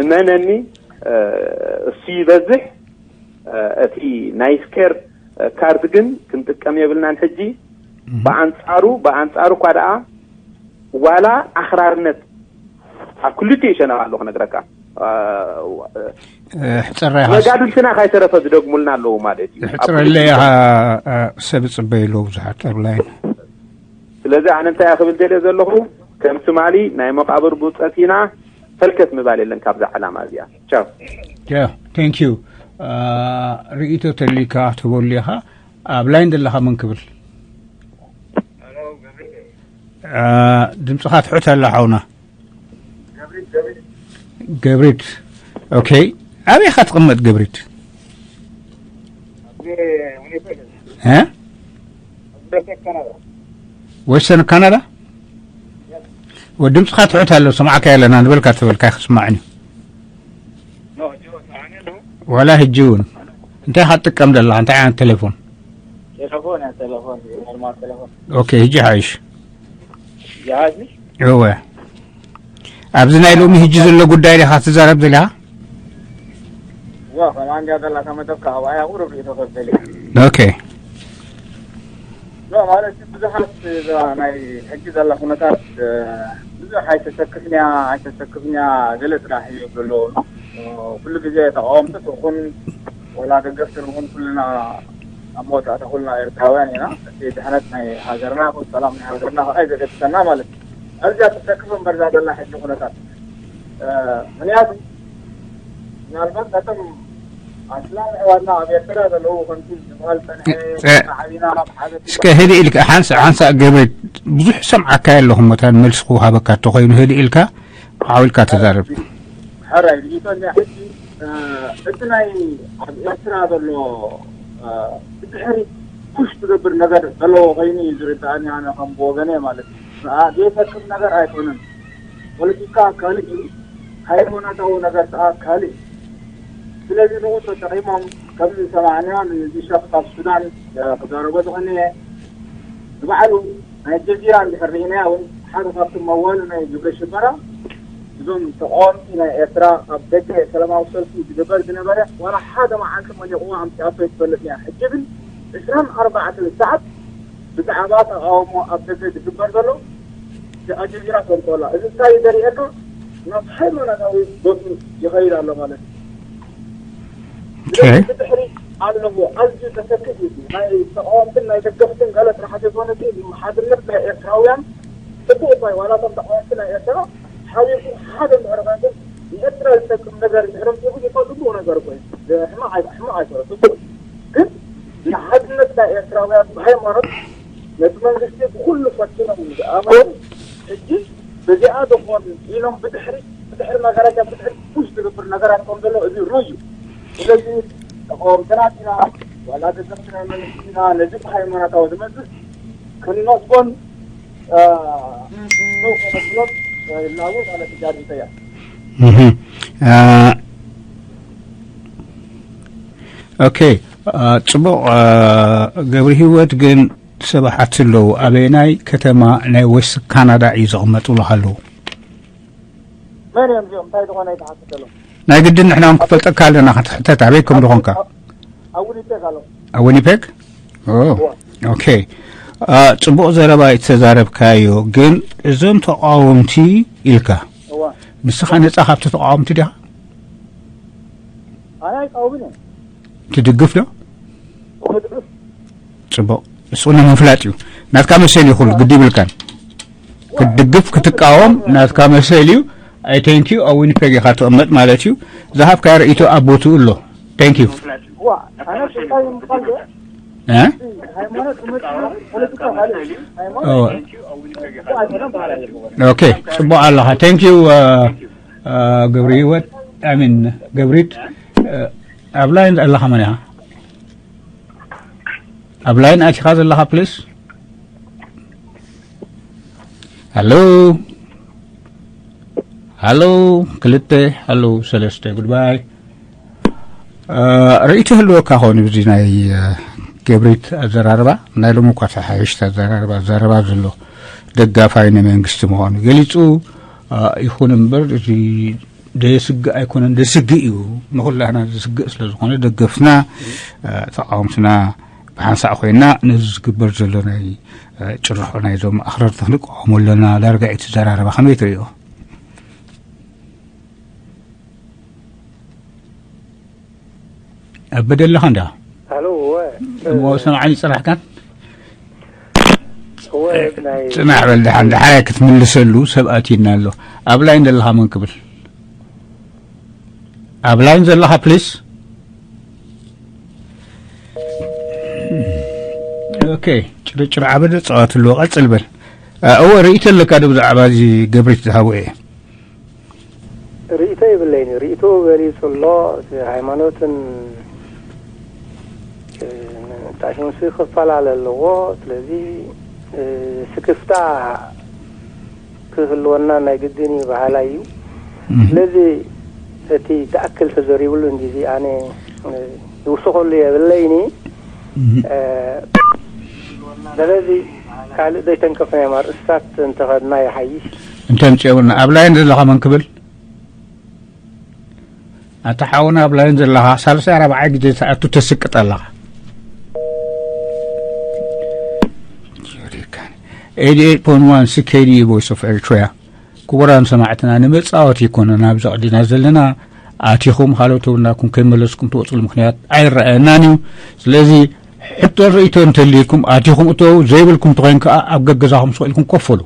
እመነኒ እሱ ይበዝሕ እቲ ናይ ስኬር ካርድ ግን ክንጥቀም የብልናን ሕጂ ብኣንጻሩ ብኣንጻሩ እኳ ደኣ ዋላ ኣኽራርነት ኣብ ክልቲኡ ሸነኽ ኣሎ ክነግረካ ሕፅረይ መጋድልትና ካይተረፈ ዝደግሙልና ኣለዉ ማለት እዩ ሕፅረለይ ሰብ ፅበይ ኣለዉ ብዙሓት ኣብ ላይን ስለዚ ኣነ እንታይ ክብል ደልየ ዘለኹ ከም ትማሊ ናይ መቃብር ብውፀት ኢና ፈልከት ምባል የለን ካብዛ ዓላማ እዚኣ ቻው ቴንክ ዩ ርእይቶ ተልካ ትህበሉ ኢኻ ኣብ ላይን ዘለኻ መን ክብል ድምፅኻ ትሑት ኣላ ሓውና ገብሪት ኦኬ ኣበይ ኢኻ ትቕመጥ ገብሪት ወስተርን ካናዳ ወድምፅኻ ትሑት ኣሎ ሰማዕካ የለና ንበልካ ተበልካ ክስማዕኒ ዋላ ሕጂ እውን እንታይ ኢኻ ትጥቀም ዘለኻ እንታይ ዓይነት ቴሌፎን ቴሌፎን እያ ቴሌፎን ኖርማል ቴሌፎን ኦኬ ሕጂ ሓይሽ ጃሃዚ እወ ኣብዚ ናይ ሎሚ ሕጂ ዘሎ ጉዳይ ዲኻ ትዛረብ ዘለኻ ዋ ከማን ዲያ ዘላ ተመደብካ ኣብኣያ ቁሩብ ርእቶ ከበሊ ኦኬ ኖ ማለት ብዙሓት እዛ ናይ ሕጂ ዘላ ኩነታት ብዙሕ ኣይተሰክፍንያ ኣይተሰክፍንያ ገለ ጥራሕ እዩ ዘለዉ ኩሉ ግዜ ተቃወምቲ ትኹን ወላ ደገፍቲ ንኹን ኩልና ኣብ መወዳእታ ኩልና ኤርትራውያን ኢና እቲ ድሕነት ናይ ሃገርና ሰላም ናይ ሃገርና ከኣ ዘገድሰና ማለት እዩ ኣብዚኣ ትሰክፍ እምበር እዛ ዘላ ሕጂ ኩነታት ምክንያቱ ምናልባት ነቶም ኣስላም ኣሕዋትና ኣብ ኤርትራ ዘለዉ ከምቲ ዝበሃል ጸንሐ ዓቢና ናብ ሓደ እስከ ህድእ ኢልካ ሓንሳ ሓንሳ ገብረ ብዙሕ ሰምዓካ ኣለኹ መታን መልሲ ክውሃበካ እንተኮይኑ ህድእ ኢልካ ሓው ኢልካ ተዛረብ ሕራይ ሪኢቶ እንዳ ሕጂ እቲ ናይ ኣብ ኤርትራ ዘሎ ብድሕሪ ፑሽ ትገብር ነገር ዘለዎ ኮይኑ እዩ ዝርዳእኒ ኣነ ከም ብወገነ ማለት እዩ ዘይፈክም ነገር ኣይኮነን ፖለቲካ ካልእ እዩ ሃይማኖታዊ ነገር ከዓ ካልእ እዩ። ስለዚ ንኡ ተጠቒሞም ከም ዝሰማዕናዮ ንዚ ሸኽ ካብ ሱዳን ክዛረቦ ዝቐነየ ንባዕሉ ናይ ጀዚራ እንድሕር ርኢናዮ እውን ሓደ ካብቶም መዋሉ ናይ ግብረ ሽበራ እዞም ተቃወምቲ ናይ ኤርትራ ኣብ ደገ ሰላማዊ ሰልፊ ዝግበር ዝነበረ ዋላ ሓደ መዓልቲ መሊቕዎ ኣምፂኣቶ ይትፈልጥ እያ። ሕጂ ግን ዕስራን ኣርባዕተን ሰዓት ብዛዕባ ተቃውሞ ኣብ ደገ ዝግበር ዘሎ ኣልጀዚራ ተንኮላ እዚ እንታይ ዘርእየካ ናብ ሃይማኖታዊ ቦቱ ይኸይድ ኣሎ ማለት እዩ። ስለዚ ብድሕሪ ኣለዎ ኣዝዩ ዘሰክፍ እዩ። ናይ ተቃወምትን ናይ ደገፍትን ገለ ጥራሕ ዘይኮነ ሓድነት ናይ ኤርትራውያን ጽቡቅ እኳ እዩ። ዋላ እቶም ተቃወምቲ ናይ ኤርትራ ሓቢርኩም ሓደ እንድሕር ኮይንኩም ንኤርትራ ዝጠቅም ነገር እንድሕር ኣምጺእኩም እኳ ጽቡቅ ነገር እኮ እዩ። ሕማቅ ኣይ- ሕማቅ ኣይኮነ ጽቡቅ እዩ። ግን ንሓድነት ናይ ኤርትራውያን ብሃይማኖት ነቲ መንግስቲ ብኩሉ ፈቲኖም ዝኣመኑ ሕጂ በዚኣ ዝኾን ኢሎም ብድሕሪ ብድሕሪ መጋረጃ ብድሕሪ ፑሽ ዝገብር ነገራት ከም ዘሎ እዚ ሩይ እዩ። ስለዚ ተቃወምትና ዲና ዋላ ደገፍቲ ናይ መንግስቲ ኢና ነዚ ብሃይማኖታዊ ዝመጽእ ክንነጽጎን እ፣ ሱቕ ነብሎም ኢልና እውን ማለት ጋዜጠኛ እህ፣ እ፣ ኦኬ። እ፣ ጽቡቕ። እ፣ ገብረ ህይወት ግን ሰባሓት ኣለዉ ኣበየናይ ከተማ ናይ ዌስት ካናዳ እዩ ዝቕመጡ ኣለዉ። መን እዮም እዚኦም እንታይ ዝኾነ ኣይተሓተተሎም ናይ ግድን ንሕና እውን ክፈልጠካ ኣለና ክትሕተት ኣበይ ከም ዝኾንካ። ኣብ ዊኒፔግ ኣለዉ ኣብ ዊኒፔግ። ኦኬ። ጽቡቕ ዘረባ እዩ ተዛረብካዮ። ግን እዞም ተቃወምቲ ኢልካ እዋ ንስኻ ነጻ ካብቲ ተቃወምቲ ዲኻ? ኣነ ኣይቃወምን እየ ትድግፍ ዶ? ጽቡቕ። እሱ ንምፍላጥ እዩ። ናትካ መሰል እዩ ኩሉ ግዲ ይብልካን። ክትድግፍ ክትቃወም ናትካ መሰል እዩ። ኣይ ቴንኪዩ ኣብ ዊኒፔግ ኢኻ ትቕመጥ ማለት እዩ። ዝሃብካዮ ርእይቶ ኣብ ቦትኡ ኣሎ። ቴንኪዩ። እዋ ኣነ ስልጣን ምኳን እ? ሃይማኖት ትምህርቲ ፖለቲካ ካልእ እዩ። ሃይማኖት እወ። ኣይኮነን ባህል ኣይኮነን ኦኬ ጽቡቕ ኣለኻ። ቴንኪዩ። ገብሪ ህይወት ኣሚን ገብሪት። ኣብ ላይን ዘለኻ መን ኢኻ? ኣብ ላይን ኣቲኻ ዘለኻ ፕሊስ? ሃሎ ሃሎ። ክልተ ሃሎ ሰለስተ ጉድባይ። ርእይቶ ህልወካ ኾን ብዚ ናይ ገብሪት ኣዘራርባ ናይ ሎሚ እኳ ተሓይሽቲ ኣዘራርባ ኣዘራርባ ዘሎ ደጋፋይ ናይ መንግስቲ ምዃኑ ገሊጹ። ይኹን እምበር እዚ ደየስግእ ኣይኮነን፣ ደስግእ እዩ። ንኹላህና ዝስግእ ስለ ዝኾነ ደገፍትና ተቃወምትና ብሓንሳእ ኮይና ነዚ ዝግበር ዘሎ ናይ ጭርሖ ናይዞም ኣኽረርቲ ክንቃወሞ ኣለና። ዳርጋ እቲ ዘራረባ ከመይ ትርእዮ? ኣብ በደለኻ እንዳ ኣሎ እወ እሞ ሰምዓኒ ጽናሕካን እወ ናይ ጽናሕ በል ደሓን ደሓን ክትምልሰሉ ሰብ ኣትዩና ኣሎ። ኣብ ላይን ዘለኻ መን ክብል? ኣብ ላይን ዘለኻ ፕሊስ? ኦኬ። ጭርጭር ዓበደ ጸዋት ኣለዎ። ቀጽል በል። እወ ርእይቶ ኣለካ ዶ ብዛዕባ እዚ ገብሪት ዝሃቦ እየ? ርእይቶ የብለይን። ርእይቶ ገሊጹ ኣሎ። እቲ ሃይማኖትን እ፣ ጣሽምሲ ክፈላለ ኣለዎ። ስለዚ እ፣ ስክፍታ ክህልወና ናይ ግድን እዩ በሃላይ እዩ። ስለዚ እቲ ትኣክል ተዘሪብሉ እንዲዚ ኣነ እ፣ ይውስኸሉ የብለይኒ። እ፣ ስለዚ ካልእ ዘይተንከፍናዮም ኣርእስታት እንተኸድና ይሓይሽ። እንተምፅኦምና ኣብ ላይን ዘለኻ መን ክብል? ኣታ ሓውና ኣብ ላይን ዘለኻ ሳልሳይ ራብዓይ ግዜ ትኣቱ ተስቅጥ ኣለኻ። ኤይቲ ኤይት ፖይንት ዋን ሲ ኬ ዲ ዩ ቮይስ ኦፍ ኤሪትሪያ። ክቡራን ሰማዕትና ንመጻወቲ ኣይኮነን ኣብዚ ኣቕዲና ዘለና። ኣቲኹም ሃሎ ተውናኩም ከይመለስኩም ትወፅሉ ምኽንያት ኣይረኣየናን እዩ። ስለዚ ሕቶ ርእይቶ እንተልይኩም ኣቲኹም እተው፣ ዘይብልኩም ተኾይኑ ከኣ ኣብ ገገዛኹም ስቕ ኢልኩም ኮፍ በሉ።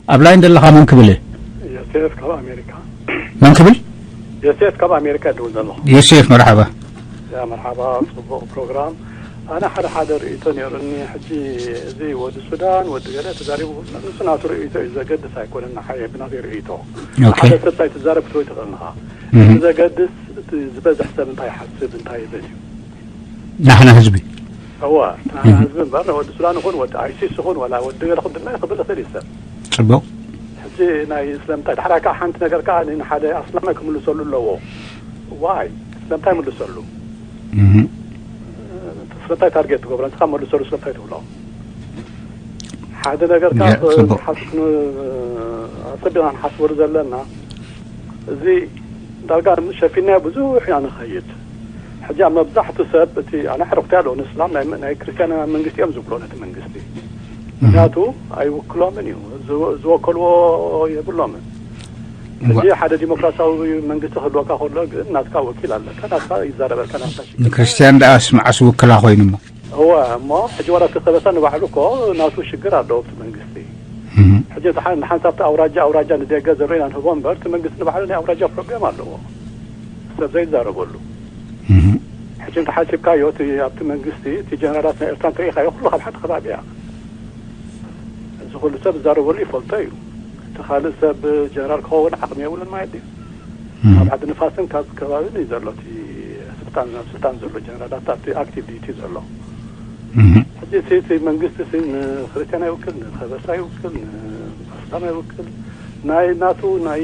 ኣብ ላይን ዘለኻ መን ክብል እየ? ዮሴፍ ካብ ኣሜሪካ። መን ክብል? ዮሴፍ ካብ ኣሜሪካ ይድውል ዘለኹ። ዮሴፍ መርሓባ። ያ መርሓባ፣ ጽቡቕ ፕሮግራም። ኣነ ሓደ ሓደ ርእይቶ ነይሩኒ። ሕጂ እዚ ወዲ ሱዳን ወዲ ገለ ተዛሪቡ ንሱ ናቱ ርእይቶ እዩ ዘገድስ ኣይኮነን። ንሓየ ብናተይ ርእይቶ ኦኬ። ሓደ ሰብ እንታይ ትዛረብ ክትወይ ትኽእል ንኻ። እህ። እቲ ዘገድስ እቲ ዝበዝሕ ሰብ እንታይ ይሓስብ እንታይ ይብል እዩ። ናሕና ህዝቢ እዋ ናሕና ህዝቢ እምበር ንወዲ ሱዳን ይኹን ወዲ ኣይሲስ ይኹን ወላ ወዲ ገለ ክድና ክብል ይኽእል እዩ ሰብ። ጽቡቕ። ሕጂ ናይ ስለምንታይ ድሕራ ከዓ ሓንቲ ነገር ከዓ ንሓደ ኣስላማይ ክምልሰሉ ኣለዎ። ዋይ ስለምንታይ ምልሰሉ? ስለምንታይ ታርጌት ትገብሮ ንስኻ መልሰሉ ስለምንታይ ትብሎ? ሓደ ነገር ካብ ሓስብና ንሓስበሉ ዘለና እዚ ዳርጋ ሸፊናዮ ብዙሕ ኢና ንኸይድ። ሕጂ ኣብ መብዛሕቱ ሰብ እቲ ኣነ ሕርኽቲ ኣለዎ ንእስላም ናይ ክርስትያን መንግስቲ እዮም ዝብሎ ነቲ መንግስቲ ምክንያቱ ኣይውክሎምን እዩ። ዝወከልዎ የብሎምን። ሕጂ ሓደ ዲሞክራሲያዊ መንግስቲ ክህልወካ ከሎ ግን ናትካ ወኪል ኣለካ ናትካ ይዛረበልካ ናትካ ሽግር። ንክርስትያን ደኣ ስምዓስ ውክላ ኮይኑሞ። እወ እሞ ሕጂ ዋላ እቲ ከበሳ ንባዕሉ እኮ ናቱ ሽግር ኣለዎ ኣብቲ መንግስቲ። ሕጂ ንሓንሳብቲ ኣውራጃ ኣውራጃ ንደገ ዘሎ ኢና ንህቦ እምበር እቲ መንግስቲ ንባዕሉ ናይ ኣውራጃ ፕሮብሌም ኣለዎ። ሰብ ዘይዛረበሉ። ሕጂ እንተሓሲብካዮ እቲ ኣብቲ መንግስቲ እቲ ጀነራላት ናይ ኤርትራ እንተሪኢኻዮ ኩሉ ካብ ሓንቲ ከባቢ እያ። እዚ ኩሉ ሰብ ዝዛረበሉ ይፈልጦ እዩ። እቲ ካልእ ሰብ ጀነራል ክኸውን ዓቕሚ የብሉን ማለት ድዩ? ኣብ ዓዲ ንፋስን ካብ ከባብን እዩ ዘሎ እቲ ስልጣን ኣብ ስልጣን ዘሎ ጀነራላት ኣብቲ ኣክቲቭ ዲቲ ዘሎ። ሕጂ እቲ መንግስቲ ንክርስትያን ኣይውክል ንከበሳ ይውክል ንኣስላም ኣይውክል ናይ ናቱ ናይ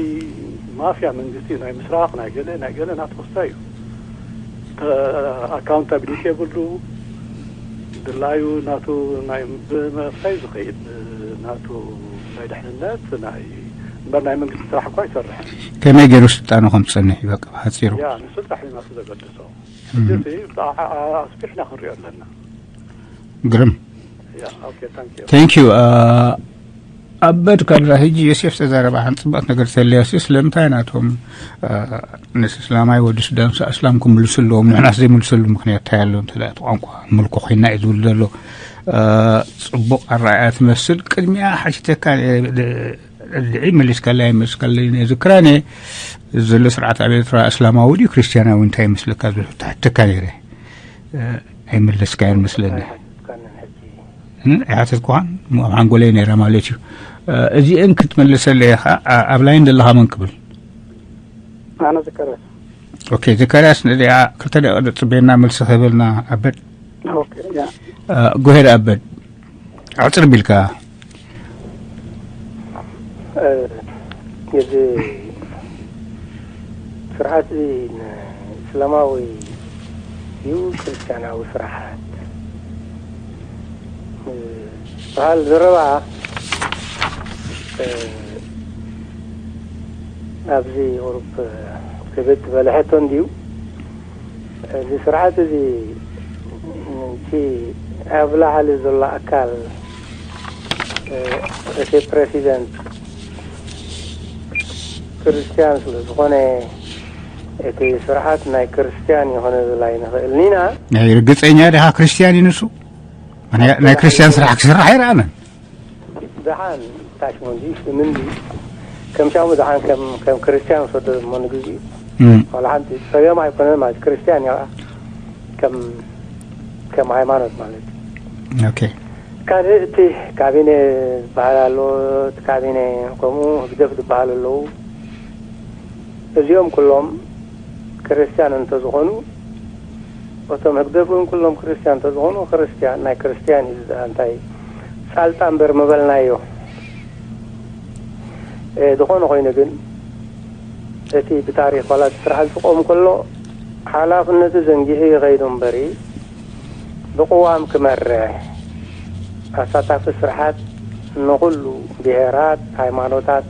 ማፍያ መንግስቲ ናይ ምስራቅ ናይ ገለ ናይ ገለ ናቱ ክስታይ እዩ። ኣካውንታቢሊቲ የብሉ። ድላዩ ናቱ ናይ ብመፍታይ ዝኸይድ ናቱ ናይ ድሕንነት ናይ እምበር ናይ መንግስቲ ስራሕ እኳ ኣይሰርሕን። ከመይ ገይሩ ስልጣኑ ከም ዝጸንሕ እዩ በቃ ብሓጺሩ። ያ ንሱ ጥራሕ እዩ ናቱ ዘገድሶ። ሕጂ እቲ ኣስፊሕና ክንሪኦ ኣለና። ግርም። ያ ኦኬ ታንክ ዩ። Thank you። ኣበድ ካብዛ ሕጂ ዮሴፍ ተዛረባ ሓንቲ ፅቡቅ ነገር ተለያሲ ስለምንታይ ናቶም ንስላማይ ወዲ ሱዳን ኣስላም ክምልሱ ኣለዎም ንሕናስ ዘይምልሰሉ ምክንያት እንታይ ኣሎ እንተ እቲ ቋንቋ ምልኮ ኮይና እዩ ዝብል ዘሎ። ፅቡቅ ኣረኣያ ትመስል ቅድሚያ ሓሽተካ ድዒ መሊስካለይ ኣይመለስካለይ ዝክራን እየ። ዘሎ ስርዓት ኣብ ኤርትራ እስላማዊ ድዩ ክርስትያናዊ እንታይ ይመስለካ ዝብል ሕቶ ሓተካ ነይረ። ኣይመለስካዮን መስለኒ። ኣይሓተትኩኻን ኣብ ሓንጎለይ ነይራ ማለት እዩ። እዚአን ክትመልሰለይ ኢኻ። ኣብ ላይን ዘለኻ መን ክብል? ኣነ ዘካርያስ። ኦኬ ዘካርያስ ነዚኣ ክልተ ደቂቕ ጽበየና መልሲ ክህበልና ኣበድ። ኦኬ ያ። ጎሄድ ኣበድ። ኣዕጽር ቢልካ። እዚ ስርዓት እዚ ንእስላማዊ እዩ ክርስትያናዊ ስርዓት በሃል ዘረባ ኣብዚ ቁሩብ ክብድ ዝበለ ሕቶ እንድዩ። እዚ ስርዓት እዚ እቲ ኣብ ላዕሊ ዘሎ ኣካል እቲ ፕረሲደንት ክርስትያን ስለ ዝኾነ እቲ ስርዓት ናይ ክርስትያን እዩ ክንብል ኣይንኽእልን ኢና። ናይ ርግፀኛ ዲኻ ክርስትያን እዩ ንሱ? ናይ ክርስትያን ስራሕ ክስራሕ ኣይረኣናን። ደሓን ታሽሙ እንዲ ሽም እንዲ ከም ሻሙ ደሓን ከም ከም ክርስትያን ወሰዶ እሞ ንግዚኡ ዋላ ሓንቲ ጸገም ኣይኮነን ማለት ክርስትያን እያ ከም ከም ሃይማኖት ማለት እዩ። ኦኬ ካልእ እቲ ካቢነ ዝበሃል ኣሎ እቲ ካቢነ ከምኡ ህግደፍ ዝበሃል ኣለዉ እዚኦም ኩሎም ክርስትያን እንተዝኾኑ እቶም ህግደፍ እውን ኩሎም ክርስትያን እንተዝኾኑ ክርስትያን ናይ ክርስትያን እዩ እንታይ ጻልጣ እምበር ምበልናዮ ዝኾነ ኮይኑ ግን እቲ ብታሪኽ ዋላ እቲ ስርዓት ዝቆም ከሎ ሓላፍነቱ ዘንጊሑ ይኸይዱ እምበሪ ብቅዋም ክመርሕ ኣሳታፊ ስርዓት ንኹሉ ብሄራት ሃይማኖታት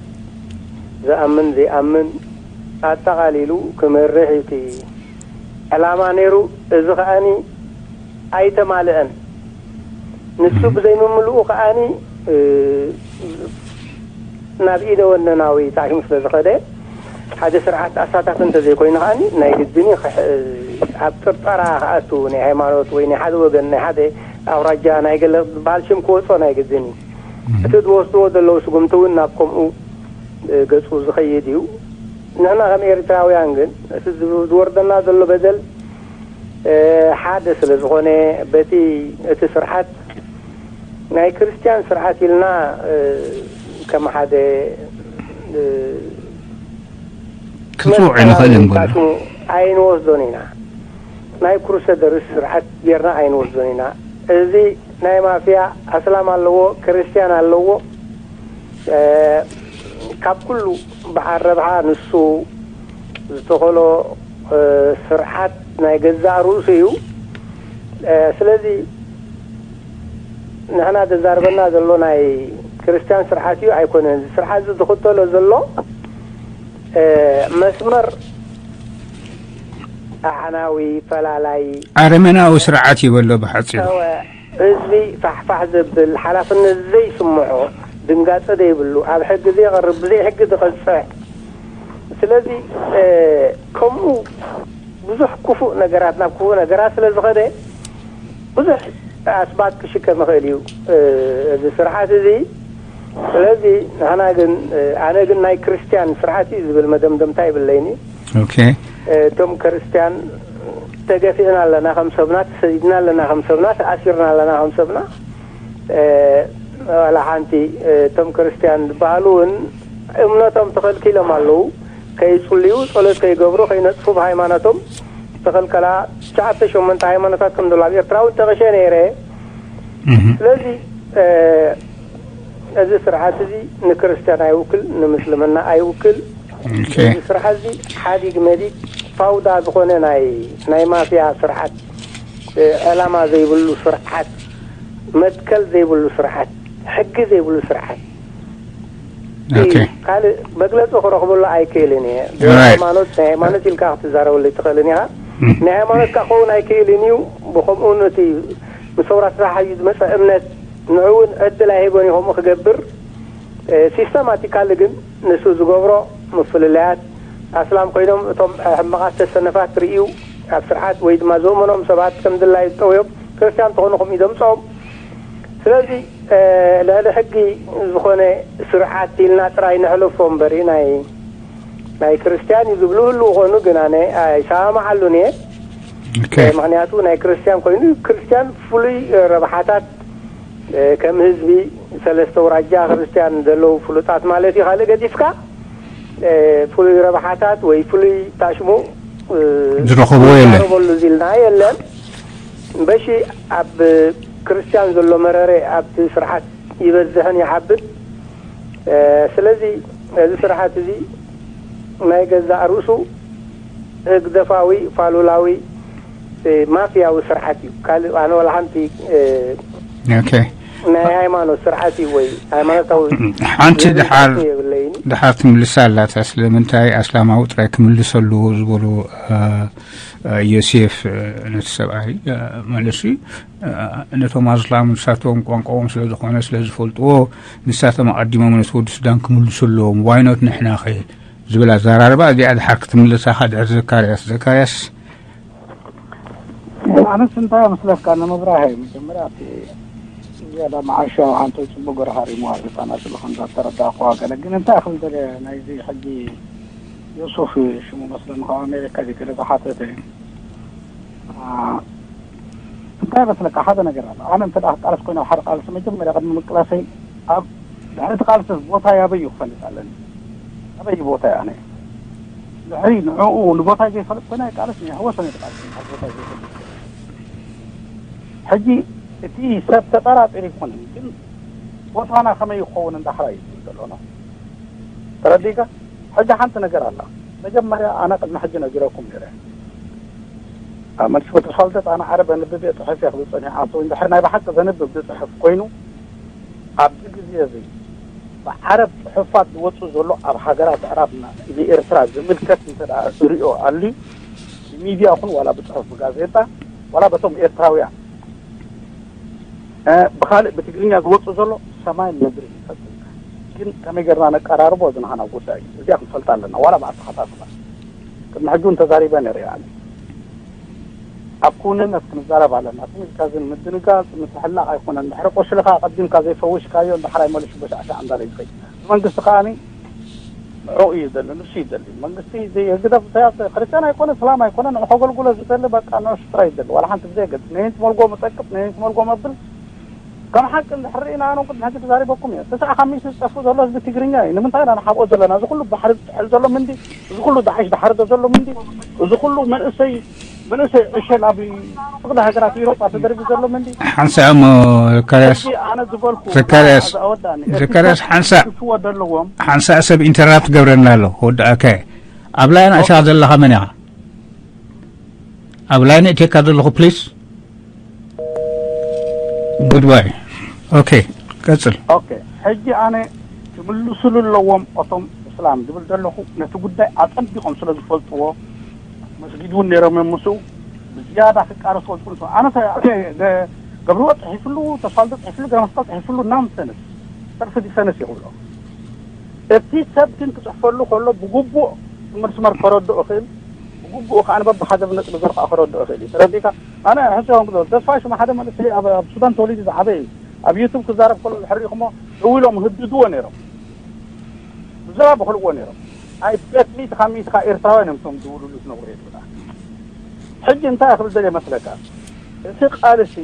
ዝኣምን ዘይኣምን ኣጠቓሊሉ ክመርሕ እዩ እቲ ዕላማ ነይሩ። እዚ ከኣኒ ኣይተማልአን። ንሱ ብዘይምምልኡ ከኣኒ ናብ ኢደ ወነናዊ ጣዕሙ ስለ ዝኸደ ሓደ ስርዓት ኣሳታፊ እንተዘይኮይኑ ከኣኒ ናይ ግድን እዩ ኣብ ጥርጠራ ክኣቱ ናይ ሃይማኖት ወይ ናይ ሓደ ወገን ናይ ሓደ ኣውራጃ ናይ ገለ ዝበሃል ሽም ክወፅኦ ናይ ግድን እዩ። እቲ ዝወስድዎ ዘለዉ ስጉምቲ እውን ናብ ከምኡ ገፁ ዝኸይድ እዩ። ንሕና ከም ኤርትራውያን ግን እቲ ዝወርደና ዘሎ በደል ሓደ ስለ ዝኾነ በቲ እቲ ስርዓት ናይ ክርስትያን ስርዓት ኢልና ከም ሓደ ክንፅውዖ ንኽእል ንብል ኣይንወስዶን ኢና። ናይ ክሩሰደርስ ስርዓት ጌርና ኣይንወስዶን ኢና። እዚ ናይ ማፍያ ኣስላም ኣለዎ፣ ክርስትያን ኣለዎ። ካብ ኩሉ በዓል ረብሓ ንሱ ዝተኸሎ ስርዓት ናይ ገዛእ ርእሱ እዩ። ስለዚ ንሕና ዘዛርበና ዘሎ ናይ ክርስትያን ስርዓት እዩ ኣይኮነን። እዚ ስርዓት እዚ ዝኽተሎ ዘሎ መስመር ኣዕናዊ፣ ፈላላይ፣ ኣረመናዊ ስርዓት እዩ በሎ ብሓፂሩ። ህዝቢ ፋሕፋሕ ዘብል፣ ሓላፍነት ዘይስምዖ፣ ድንጋፀ ዘይብሉ፣ ኣብ ሕጊ ዘይቐርብ፣ ብዘይ ሕጊ ዝቐፅዕ። ስለዚ ከምኡ ብዙሕ ክፉእ ነገራት ናብ ክፉእ ነገራት ስለ ዝኸደ ብዙሕ ኣስባት ክሽከም ይኽእል እዩ እዚ ስርዓት እዚ። ስለዚ ንሕና ግን ኣነ ግን ናይ ክርስትያን ስርዓት እዩ ዝብል መደምደምታ ይብለይኒ። ኦኬ። እቶም ክርስትያን ተገፊዕና ኣለና ከም ሰብና፣ ተሰዲድና ኣለና ከም ሰብና፣ ተኣሲርና ኣለና ከም ሰብና። ዋላ ሓንቲ እቶም ክርስትያን ዝበሃሉ እውን እምነቶም ተኸልኪሎም ኣለዉ። ከይፅልዩ፣ ፀሎት ከይገብሩ፣ ከይነፅፉ ብሃይማኖቶም ተኸልከላ። ትሽዓተ ሸሞንተ ሃይማኖታት ከም ዘሎ ኣብ ኤርትራ እውን ጠቕሸ ነይረ። ስለዚ እዚ ስርዓት እዚ ንክርስትያን ኣይውክል፣ ንምስልምና ኣይውክል። እዚ ስርዓት እዚ ሓዲግ መዲግ ፋውዳ ዝኾነ ናይ ናይ ማፍያ ስርዓት፣ ዕላማ ዘይብሉ ስርዓት፣ መትከል ዘይብሉ ስርዓት፣ ሕጊ ዘይብሉ ስርዓት። ካልእ መግለፂ ክረኽበሉ ኣይክእልን እየ። ሃይማኖት ናይ ሃይማኖት ኢልካ ክትዛረበሉ ኣይትኽእልን ኢኻ። ናይ ሃይማኖት ከዓ ክኸውን ኣይክእልን እዩ። ብኸምኡ ነቲ ምስ ሰውራ ስራሕ እዩ ዝመፀ እምነት ንዕውን ዕድል ኣይህቦን እዩ ከምኡ ክገብር። ሲስተማቲካሊ ግን ንሱ ዝገብሮ ምፍልላያት ኣስላም ኮይኖም እቶም ሕመቓት ተሰነፋት ርእዩ ኣብ ስርዓት ወይ ድማ ዝእመኖም ሰባት ከም ድላዩ ዝጠውዮም ክርስትያን ተኾኑ ከምኡ እዩ ዘምፅኦም። ስለዚ ልዕሊ ሕጊ ዝኾነ ስርዓት ኢልና ጥራይ ንሕለፎ እምበር ናይ ናይ ክርስትያን እዩ ዝብሉ ህልው ኾኑ ግን ኣነ ኣይሰማማዓሉን እየ። ምክንያቱ ናይ ክርስትያን ኮይኑ ክርስትያን ፍሉይ ረብሓታት ከም ህዝቢ ሰለስተ ውራጃ ክርስትያን ዘለዉ ፍሉጣት ማለት እዩ። ካልእ ገዲፍካ ፍሉይ ረብሓታት ወይ ፍሉይ ታሽሙ ዝረኸብዎ የለን። ዝረኸበሉ ዝልና የለን። በሺ ኣብ ክርስትያን ዘሎ መረረ ኣብቲ ስርዓት ይበዝሕን ይሓብን። ስለዚ እዚ ስርዓት እዚ ናይ ገዛእ ርእሱ ህግደፋዊ ፋሉላዊ ማፍያዊ ስርዓት እዩ። ካልእ ኣነ ዋላ ሓንቲ ኦኬ። ናይ ሃይማኖት ስርዓት እዩ ወይ ሃይማኖታዊ ሓንቲ ዝብል ድሓር ስርዓት የብለይን። ድሓር ትምልሳ ኣላታ። ስለምንታይ ኣስላማዊ ጥራይ ክምልስ ኣለዎ ዝበሉ ዮሴፍ ነቲ ሰብኣይ መለሲ። ነቶም ኣስላም ንሳቶም ቋንቋኦም ስለ ዝኾነ ስለ ዝፈልጥዎ ንሳቶም ኣቐዲሞም ነቲ ወዲ ሱዳን ክምልሱ ኣለዎም። ዋይኖት ንሕናኸ ዝብል ኣዘራርባ እዚኣ ድሓር ክትምልሳኻ ድሕር ዘካርያስ። ዘካርያስ ኣነስ እንታይ መስለካ ንምብራህ መጀመርያ እቲ ዝያዳ መዓሻ ሓንቶ ፅቡቅ ገርሃር እዩ መዋል ህፃናት ስለኹ እንዳተረዳእኩዋ ገለ ግን እንታይ ክብል ደለ ናይዚ ሕጂ ዮሱፍ ሽሙ መስለኒ ካብ ኣሜሪካ እዚ ገለ ዝሓተተ እንታይ መስለካ ሓደ ነገር ኣሎ ኣነ እንተ ክቃለስ ኮይነ ሓደ ቃልሲ መጀመርያ ቅድሚ ምቅላሰይ ኣብ ድሕሪ እቲ ቃልሲ ቦታ ያበይ እዩ ክፈልጥ ኣለኒ ኣበይ ቦታ ኣነ ድሕሪ ንዕኡ ንቦታ ዘይፈልጥ ኮይነ ኣይቃለስ ይሕወሰ ነቲ ቃልሲ ካብ ቦታ ዘይፈልጥ ሕጂ እቲ ሰብ ተጠራጢሩ ይኮነን ግን ቦታና ከመይ ይኸውን እንዳሕራ እዩ ዝብል ዘሎ ነው ተረዲእካ ሕጂ ሓንቲ ነገር ኣላ መጀመርያ ኣነ ቅድሚ ሕጂ ነጊረኩም ነይረ ኣብ መልሲ ወዲ ፋልደት ኣነ ዓረብ ኣንብብ እየ ፅሕፍ እየ ክብል ፀኒሑ ዓርሱ እንድሕር ናይ ብሓቂ ዘንብብ ዝፅሕፍ ኮይኑ ኣብዚ ግዜ እዚ ብዓረብ ፅሑፋት ዝወፁ ዘሎ ኣብ ሃገራት ኣዕራብ ንኤርትራ ዝምልከት እንተ ሪኦ ኣልዩ ብሚድያ ኹን ዋላ ብፅሑፍ ብጋዜጣ ዋላ በቶም ኤርትራውያን ብካልእ ብትግርኛ ዝወፁ ዘሎ ሰማይ ምድሪ ይፈፅም ግን ከመይ ገርና ነቀራርቦ ዝናሃና ጉዳይ እዩ እዚኣ ክንፈልጣ ኣለና ዋላ ብኣተሓሳስባ ቅድሚ ሕጂ እውን ተዛሪበ ነረ ኣነ ኣብ ክውንነት ክንዛረብ ኣለና ትም ኢልካ ግን ምድንጋፅ ምትሕላቕ ኣይኮነን ድሕሪ ቁስልካ ኣቐዲምካ ዘይፈውሽካዮ እንድሕር ኣይመልሹ በሻዕሻዕ እንዳለ ይኸይ መንግስቲ ከዓኒ ንዕኡ እዩ ዘለ ንሱ ይደሊ መንግስቲ ህግደፍ ኢሳያስ ክርስቲያን ኣይኮነ እስላም ኣይኮነ ንዑ ከገልግሎ ዝደሊ በቃ ንዑ ስጥራ ይደሊ ዋላ ሓንቲ ብዘይ ገጽ ነይንቲ መልጎ መጠቅጥ ነይንቲ መልጎ መብል ከም ሓቂ እንድሕር ርኢና ኣነ ቅድሚ ሕጂ ተዛሪበኩም እየ ተስዓ ካብ ሚእቲ ዝጠፍእ ዘሎ ህዝቢ ትግርኛ እዩ ንምንታይ ኢና ንሓብኦ ዘለና እዚ ኩሉ ባሕሪ ዝጥሕል ዘሎ ምንዲ እዚ ኩሉ ዳዕሽ ዳሓርዶ ዘሎ ምንዲ እዚ ኩሉ መንእሰይ መንእሰይ ዕሸል ኣብ ፍቕዲ ሃገራት ኤውሮጳ ተደርቢ ዘሎ መንዲ። ሓንሳእ እሞ ዘካርያስ፣ ሕጂ ኣነ ዝበልኩ ዘካርያስ፣ ኣወዳኒ ዘካርያስ ሓንሳእ፣ ክፍዎ ዘለዎም ሓንሳእ ሰብ ኢንተራፕት ገብረና ኣሎ። ወዳእከ ኣብ ላይን ኣሻ ዘለኻ መን ኢኻ? ኣብ ላይን እቴካ ዘለኹ ፕሊስ። ጉድባይ። ኦኬ፣ ቀጽል። ኦኬ፣ ሕጂ ኣነ ክምልሱሉ ኣለዎም እቶም እስላም ዝብል ዘለኹ፣ ነቲ ጉዳይ ኣጸቢቖም ስለ ዝፈልጥዎ፣ መስጊድ እውን ነይሮም እዮም ምስኡ። ብዝያዳ ክቃለሱ ዝፈልጡ ኣነ ተ- ኣነ ገ- ገብርዎ ጽሒፍሉ፣ ተስፋልዶ ጽሒፍሉ፣ ገረመስቀል ጽሒፍሉ፣ ናንሰንስ፣ ሰልፊ ዲፈንስ ይኽብሎ። እቲ ሰብ ግን ክጽሕፈሉ ከሎ ብግቡእ መስመር ከረድኦ ይኽእል፣ ብግቡእ ከኣ በብሓደ ብነጥቢ ገይሩ ከኣ ከረድኦ ይኽእል እዩ። ተረዲእካ? ኣነ ሕጂ ከም ክብሎ፣ ተስፋ ሽማ ሓደ መንእሰይ ኣብ ኣብ ሱዳን ተወሊዱ ዝዓበየ እዩ። ኣብ ዩቱብ ክዛረብ ከሎ ድሕሪ ኢኹሞ ደዊሎም ህድድዎ ነይሮም። ብዛዕባ በኽልዎ ነይሮም። ኣይ ቤት ሚእቲ ካብ ሚእቲ ካብ ኤርትራውያን እዮም እቶም ዝውሉሉ ዝነብሩ የድብና። ሕጂ እንታይ ክብል ደልየ መስለካ? እቲ ቃልሲ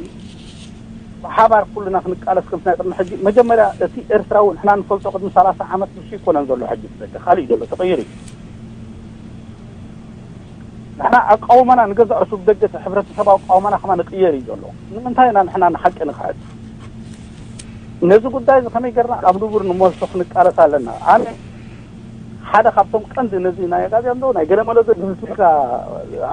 ብሓባር ኩልና ክንቃለስ ከም ናይ ቅድሚ ሕጂ መጀመርያ እቲ ኤርትራዊ ንሕና ንፈልጦ ቅድሚ ሰላሳ ዓመት ንሱ ይኮነን ዘሎ ሕጂ ብደገ ካልእ እዩ ዘሎ ተቐይሩ እዩ። ንሕና ኣቃውማና ንገዛእ ርእሱ ብደገ እቲ ሕብረተሰብ ኣቃውማና ከማ ንቅየር እዩ ዘሎ። ንምንታይ ኢና ንሕና ንሓቂ ንክሕድ? ነዚ ጉዳይ እዚ ከመይ ገርና ኣብ ንቡር ንመልሶ ክንቃለስ ኣለና። ኣነ ሓደ ካብቶም ቀንዲ ነዚ ናይ ኣጋዚያን ዶ ናይ ገለመለ ዶ ድምፅካ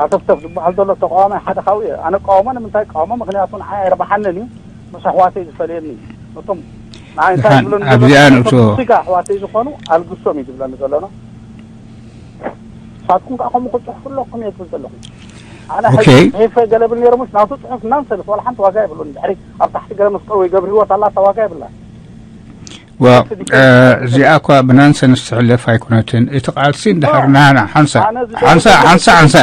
ኣተፍተፍ ዝበሃል ዘሎ ተቃዋማይ ሓደ ካብኡ እየ። ኣነ እቃወሞ ንምንታይ እቃወሞ? ምክንያቱ ንዓይ ኣይረብሓንን እዩ፣ ምስ ኣሕዋተይ ዝፈልየኒ እዩ። ነቶም ንዓይ እንታይ ድሓን ዝብለኒ ኣብዚኣ ዘሎ ንእቶ ነቶም ስጋ ኣሕዋተይ ዝኾኑ ኣልግሶም እዩ ዝብለኒ ዘሎ። ንሳትኩም ከዓ ከምኡ ክትፅሕፉ ኣለኩም እየ ትብል ዘለኹ። ኣነ ኦኬ። ሕዚ ጽሒፈ ገለ ብል ነይረ፣ ምሽ ናቱ ጽሑፍ ናንሰንስ ዋላ ሓንቲ ዋጋ የብሉን። ድሕሪ ኣብ ታሕቲ ገለ መስቀል ወይ ገብረ ህይወት ኣላታ ዋጋ የብላ። ዋ እዚኣ እኳ ብናንሰንስ ትሕለፍ ኣይኮነትን። እቲ ቃልሲ እንድሕር ናና ሓንሳ ሓንሳ ሓንሳ ሓንሳ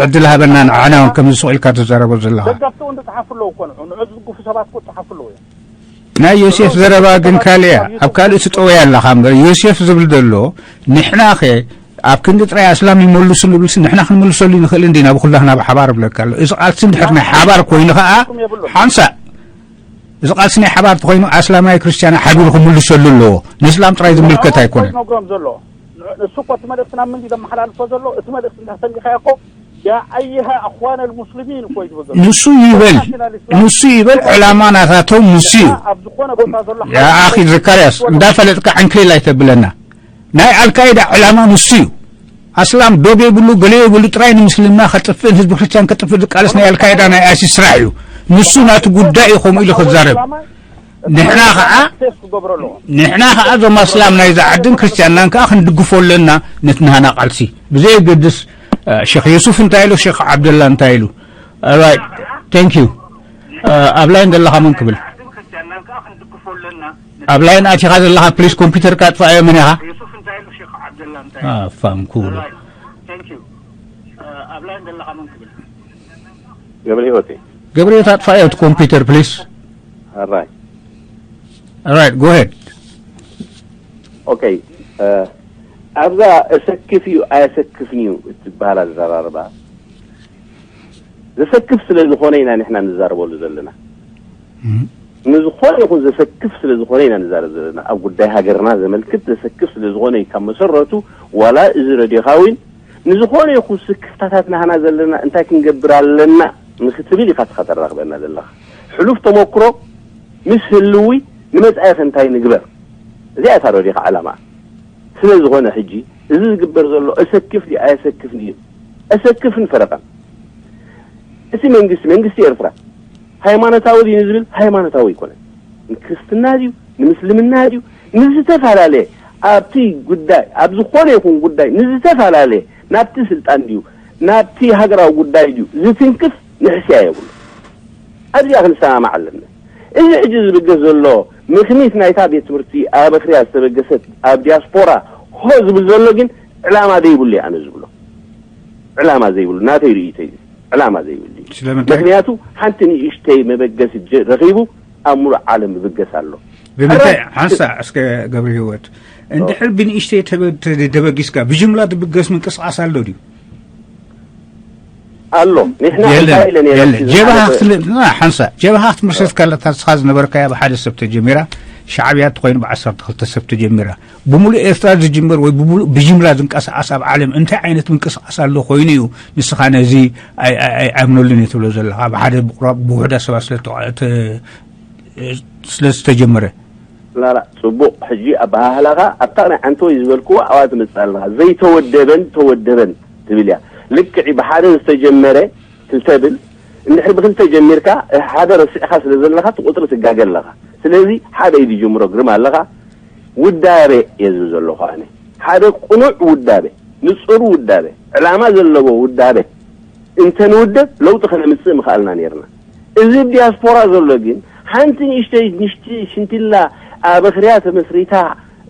ዕድል ሃበና፣ ንዓና እውን ከምዚ ስቕ ኢልካ ትዛረቦ ዘለኻ። ደገፍቲ እውን ዝጽሓፉ ኣለዉ እኮ ንዑ ንዑ ዝድግፉ ሰባት እኮ ዝጽሓፉ ኣለዉ እዮም። ናይ ዮሴፍ ዘረባ ግን ካልእ እያ። ኣብ ካልእ ትጠወያ ኣለኻ እምበር፣ ዮሴፍ ዝብል ዘሎ ንሕናኸ ኣብ ክንዲ ጥራይ ኣስላም ይመልሱ ንብልሲ ንሕና ክንምልሰሉ ንኽእል እንዲና ብኹላህና ብሓባር እብለካ ኣሎ። እዚ ቃልሲ እንድሕር ናይ ሓባር ኮይኑ ኸዓ ሓንሳ እዚ ቃልሲ ናይ ሓባር ተኾይኑ ኣስላማይ ክርስትያን ሓቢሩ ክምልሰሉ ኣለዎ። ንእስላም ጥራይ ዝምልከት ኣይኮነን። ነግሮም ዘሎ ንሱ እኮ እቲ መልእክቲ ናብ ምንዲ ዘመሓላልፎ ዘሎ እቲ መልእክቲ እንዳሰሚዕካዮ እኮ ያ ኣየሃ ኣኽዋን ኣልሙስሊሚን እኮ እዩ ዝብል ዘሎ። ንሱ ይበል ንሱ ይበል ዕላማ ናታቶም ንሱ እዩ። ኣብ ዝኾነ ቦታ ዘሎ ያ ኣኺ ዘካርያስ እንዳፈለጥካ ዕንክሊል ኣይተብለና። ናይ ኣልካይዳ ዕላማ ንሱ እዩ። ኣስላም ዶብ የብሉ ገለ የብሉ ጥራይ ንምስልምና ከጥፍእን ህዝቢ ክርስትያን ከጥፍእ ዝቃለስ ናይ ኣልካይዳ ናይ ኣይሲስ ስራሕ እዩ። ንሱ ናቱ ጉዳይ እዩ ከምኡ ኢሉ ክዛረብ። ንሕና ከዓ ንሕና ከዓ እዞም ኣስላም ናይዛ ዓድን ክርስትያንናን ከዓ ክንድግፎ ኣለና። ነቲ ናህና ቃልሲ ብዘየገድስ እ፣ ሼክ የሱፍ እንታይ ኢሉ ሼክ ዓብደላ እንታይ ኢሉ? Alright, thank you. እ፣ ኣብ ላይን ዘለኻ መን ክብል? ኣብ ላይን ኣቲኻ ዘለኻ ፕሊስ ኮምፒውተርካ ኣጥፋኣዮ መን ኢኻ? ፋም ኩሉ ገብረ ህይወት እየ። ገብርኤል ኣጥፋኣዮ እቲ ኮምፒውተር ፕሊስ። ኣራይ Alright, go ahead. ኦኬ፣ እ፣ ኣብዛ እሰክፍ እዩ ኣየሰክፍን እዩ እትበሃል ኣዘራርባ ዘሰክፍ ስለ ዝኾነ ኢና ንሕና ንዛረበሉ ዘለና። ንዝኾነ ይኹን ዘሰክፍ ስለ ዝኾነ ኢና ንዛረብ ዘለና። ኣብ ጉዳይ ሃገርና ዘመልክት ዘሰክፍ ስለ ዝኾነ እዩ ካብ መሰረቱ። ዋላ እዚ ረድዮኻ እውን ንዝኾነ ይኹን ስክፍታታት ናህና ዘለና እንታይ ክንገብር ኣለና ንክትብል ኢኻ ትኻ ተራኽበና ዘለኻ። ሕሉፍ ተመክሮ ምስ ህልዊ ንመጻኢኸ እንታይ ንግበር? እዚኣ እታ ረድዮኻ ዕላማ። ስለ ዝኾነ ሕጂ እዚ ዝግበር ዘሎ እሰክፍ ድዩ ኣየሰክፍን እዩ። እሰክፍን ፈረቓን። እቲ መንግስቲ መንግስቲ ኤርትራ ሃይማኖታዊ ድዩ ንዝብል ሃይማኖታዊ ኣይኮነን። ንክርስትና ድዩ ንምስልምና ድዩ ንዝተፈላለየ ኣብቲ ጉዳይ ኣብ ዝኾነ ይኹን ጉዳይ ንዝተፈላለየ ናብቲ ስልጣን ድዩ ናብቲ ሃገራዊ ጉዳይ ድዩ ዝትንክፍ ንሕስያ የብሉ። ኣብዚኣ ክንሰማማዕ ኣለና። እዚ ሕጂ ዝብገስ ዘሎ ምኽኒት ናይታ ቤት ትምህርቲ ኣብ ኣኽርያ ዝተበገሰት ኣብ ዲያስፖራ ሆ ዝብል ዘሎ ግን ዕላማ ዘይብሉ እዩ ኣነ ዝብሎ። ዕላማ ዘይብሉ ናተይ ርእይቶ እዩ። ዕላማ ዘይብሉ እዩ። ስለምንታይ? ምኽንያቱ ሓንቲ ንእሽተይ መበገሲ ጀ- ረኺቡ ኣብ ሙሉእ ዓለም ይብገስ ኣሎ። ብምንታይ ሕራይ- ሓንሳ እስከ ገብረ ህይወት እንድሕር ብንእሽተይ ተበ- ተደበጊስካ ብጅምላ ዝብገስ ምንቅስቃስ ኣሎ ድዩ? ኣሎ ንሕና የለን እንታይ ኢለ ነይረ የለን እቲ ጀብሃ ዝሓለፈ- ክትል- ና ሓንሳ ጀብሃ ክትምርሰት ካለታ ንስኻ ዝነበርካያ ብሓደ ሰብ ተጀሚራ ሻዕብያ እንተኾይኑ ብዓሰርተ ክልተ ሰብ ተጀሚራ። ብምሉእ ኤርትራ ዝጅምር ወይ ብምሉእ ብጅምላ ዝንቀሳቐስ ኣብ ዓለም እንታይ ዓይነት ምንቅስቓስ ኣሎ ኮይኑ እዩ ንስኻ ነዚ ኣይ- ኣይ- ኣይ- ኣይኣምነሉን እየ ትብሎ ዘለኻ? ብሓደ ብቑራ- ብውሑዳት ሰባት ስለ እተ- እተ- ስለ ዝተጀመረ። ላላ፣ ጽቡቕ። ሕጂ ኣበሃህላኻ ኣብታ ናይ ዓንተወይ ዝበልክዎ ኣብኣ ትመጽእ ኣለኻ። ዘይተወደበን ተወደበን ትብል እያ። ልክዕ ብሓደ ዝተጀመረ ክልተ ብል፣ እንድሕር ብክልተ ጀሚርካ ሓደ ረሲዕካ ስለ ዘለኻ እቲ ቁጽሪ ትጋገ ኣለኻ። ስለዚ ሓደ እዩ ዝጅምሮ ግርም ኣለኻ። ውዳበ እየ ዝብል ዘለኹ ኣነ። ሓደ ቅኑዕ ውዳበ፣ ንጹር ውዳበ፣ ዕላማ ዘለዎ ውዳበ እንተንውደብ ለውጢ ከነምጽእ ምኽኣልና ነይርና። እዚ ዲያስፖራ ዘሎ ግን ሓንቲ ንእሽተይ ንሽቲ ሽንቲላ ኣበኽርያ ተመስሪታ፣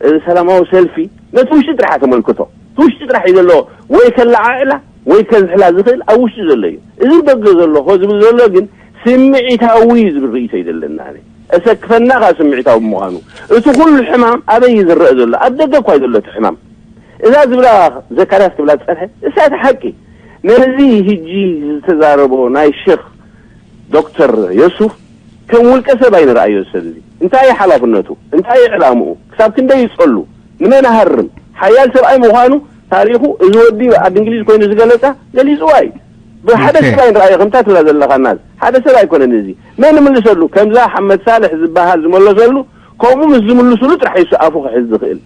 እ፣ ሰላማዊ ሰልፊ ነቲ ውሽጢ ጥራሕ ተመልክቶ። እቲ ውሽጢ ጥራሕ እዩ ዘሎ ወይ ከለዓዕላ ወይ ከዝሕላ ዝኽእል ኣብ ውሽጢ ዘሎ እዩ። እዚ ደገ ዘሎ ኮ ዝብል ዘሎ ግን ስምዒታዊ እዩ ዝብል ርእይቶ እዩ ዘለና። ኣነ እሰክፈና ካብ ስምዒታዊ ብምዃኑ እቲ ኩሉ ሕማም ኣበይ እዩ ዝረአ ዘሎ? ኣብ ደገ እኳ እዩ ዘሎ እቲ ሕማም። እዛ ዝብላ ዘካርያስ ክብላ ዝጸንሐ እሳ እቲ ሓቂ። ነዚ ህጂ ዝተዛረቦ ናይ ሸኽ ዶክተር የሱፍ ከም ውልቀ ሰብ ኣይንረኣዮ። ሰብ እዚ እንታይ እዩ ሓላፍነቱ? እንታይ እዩ ዕላምኡ? ክሳብ ክንደይ ይጸሉ? ንመን ሃርም? ሓያል ሰብኣይ ምዃኑ ታሪኹ እዚ ወዲ ኣብ እንግሊዝ ኮይኑ ዝገለጻ ገሊጽዋ እዩ። ብሓደ ሰብ ኣይንረኣዮ። ከምታ ትብላ ዘለኻ ናዝ ሓደ ሰብ ኣይኮነን። እዚ መን ይምልሰሉ? ከምዛ ሓመድ ሳልሕ ዝበሃል ዝመለሰሉ ከምኡ ምስ ዝምልስሉ ጥራሕ እዩ ኣፉ ክሕዝ ዝኽእል።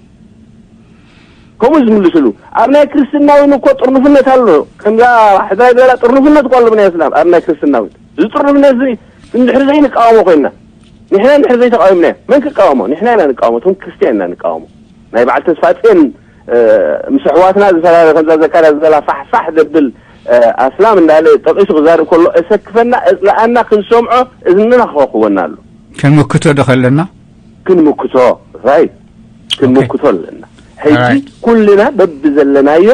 ከምኡ ዝምልስሉ ኣብ ናይ ክርስትና እውን እኮ ጥርኑፍነት ኣሎ። ከምዛ ሕድራይ ዝበላ ጥርኑፍነት እኮ ኣሎ ብናይ እስላም ኣብ ናይ ክርስትና እውን። እዚ ጥርኑፍነት እዚ እንድሕር ዘይንቃወሞ ኮይንና፣ ንሕና እንድሕር ዘይተቃወምናዮ መን ክቃወሞ? ንሕና ኢና ንቃወሞ። እቶም ክርስትያን ኢና ንቃወሞ። ናይ በዓል ተስፋጽዮን፣ እ፣ ምስ ኣሕዋትና ዝፈላለ ከምዛ ዘካርያ ዝበላ ፋሕፋሕ ዘብል፣ እ፣ ኣስላም እንዳለ ጠቂሱ ክዛርብ ከሎ እሰክፈና፣ እጽልኣና፣ ክንሰምዖ እዝንና ክኸኽወና ኣሎ። ክንምክቶ ዶ ከለና? ክንምክቶ፣ ራይት። ክንምክቶ ኣለና። ሕጂ ኩልና በብዘለናዮ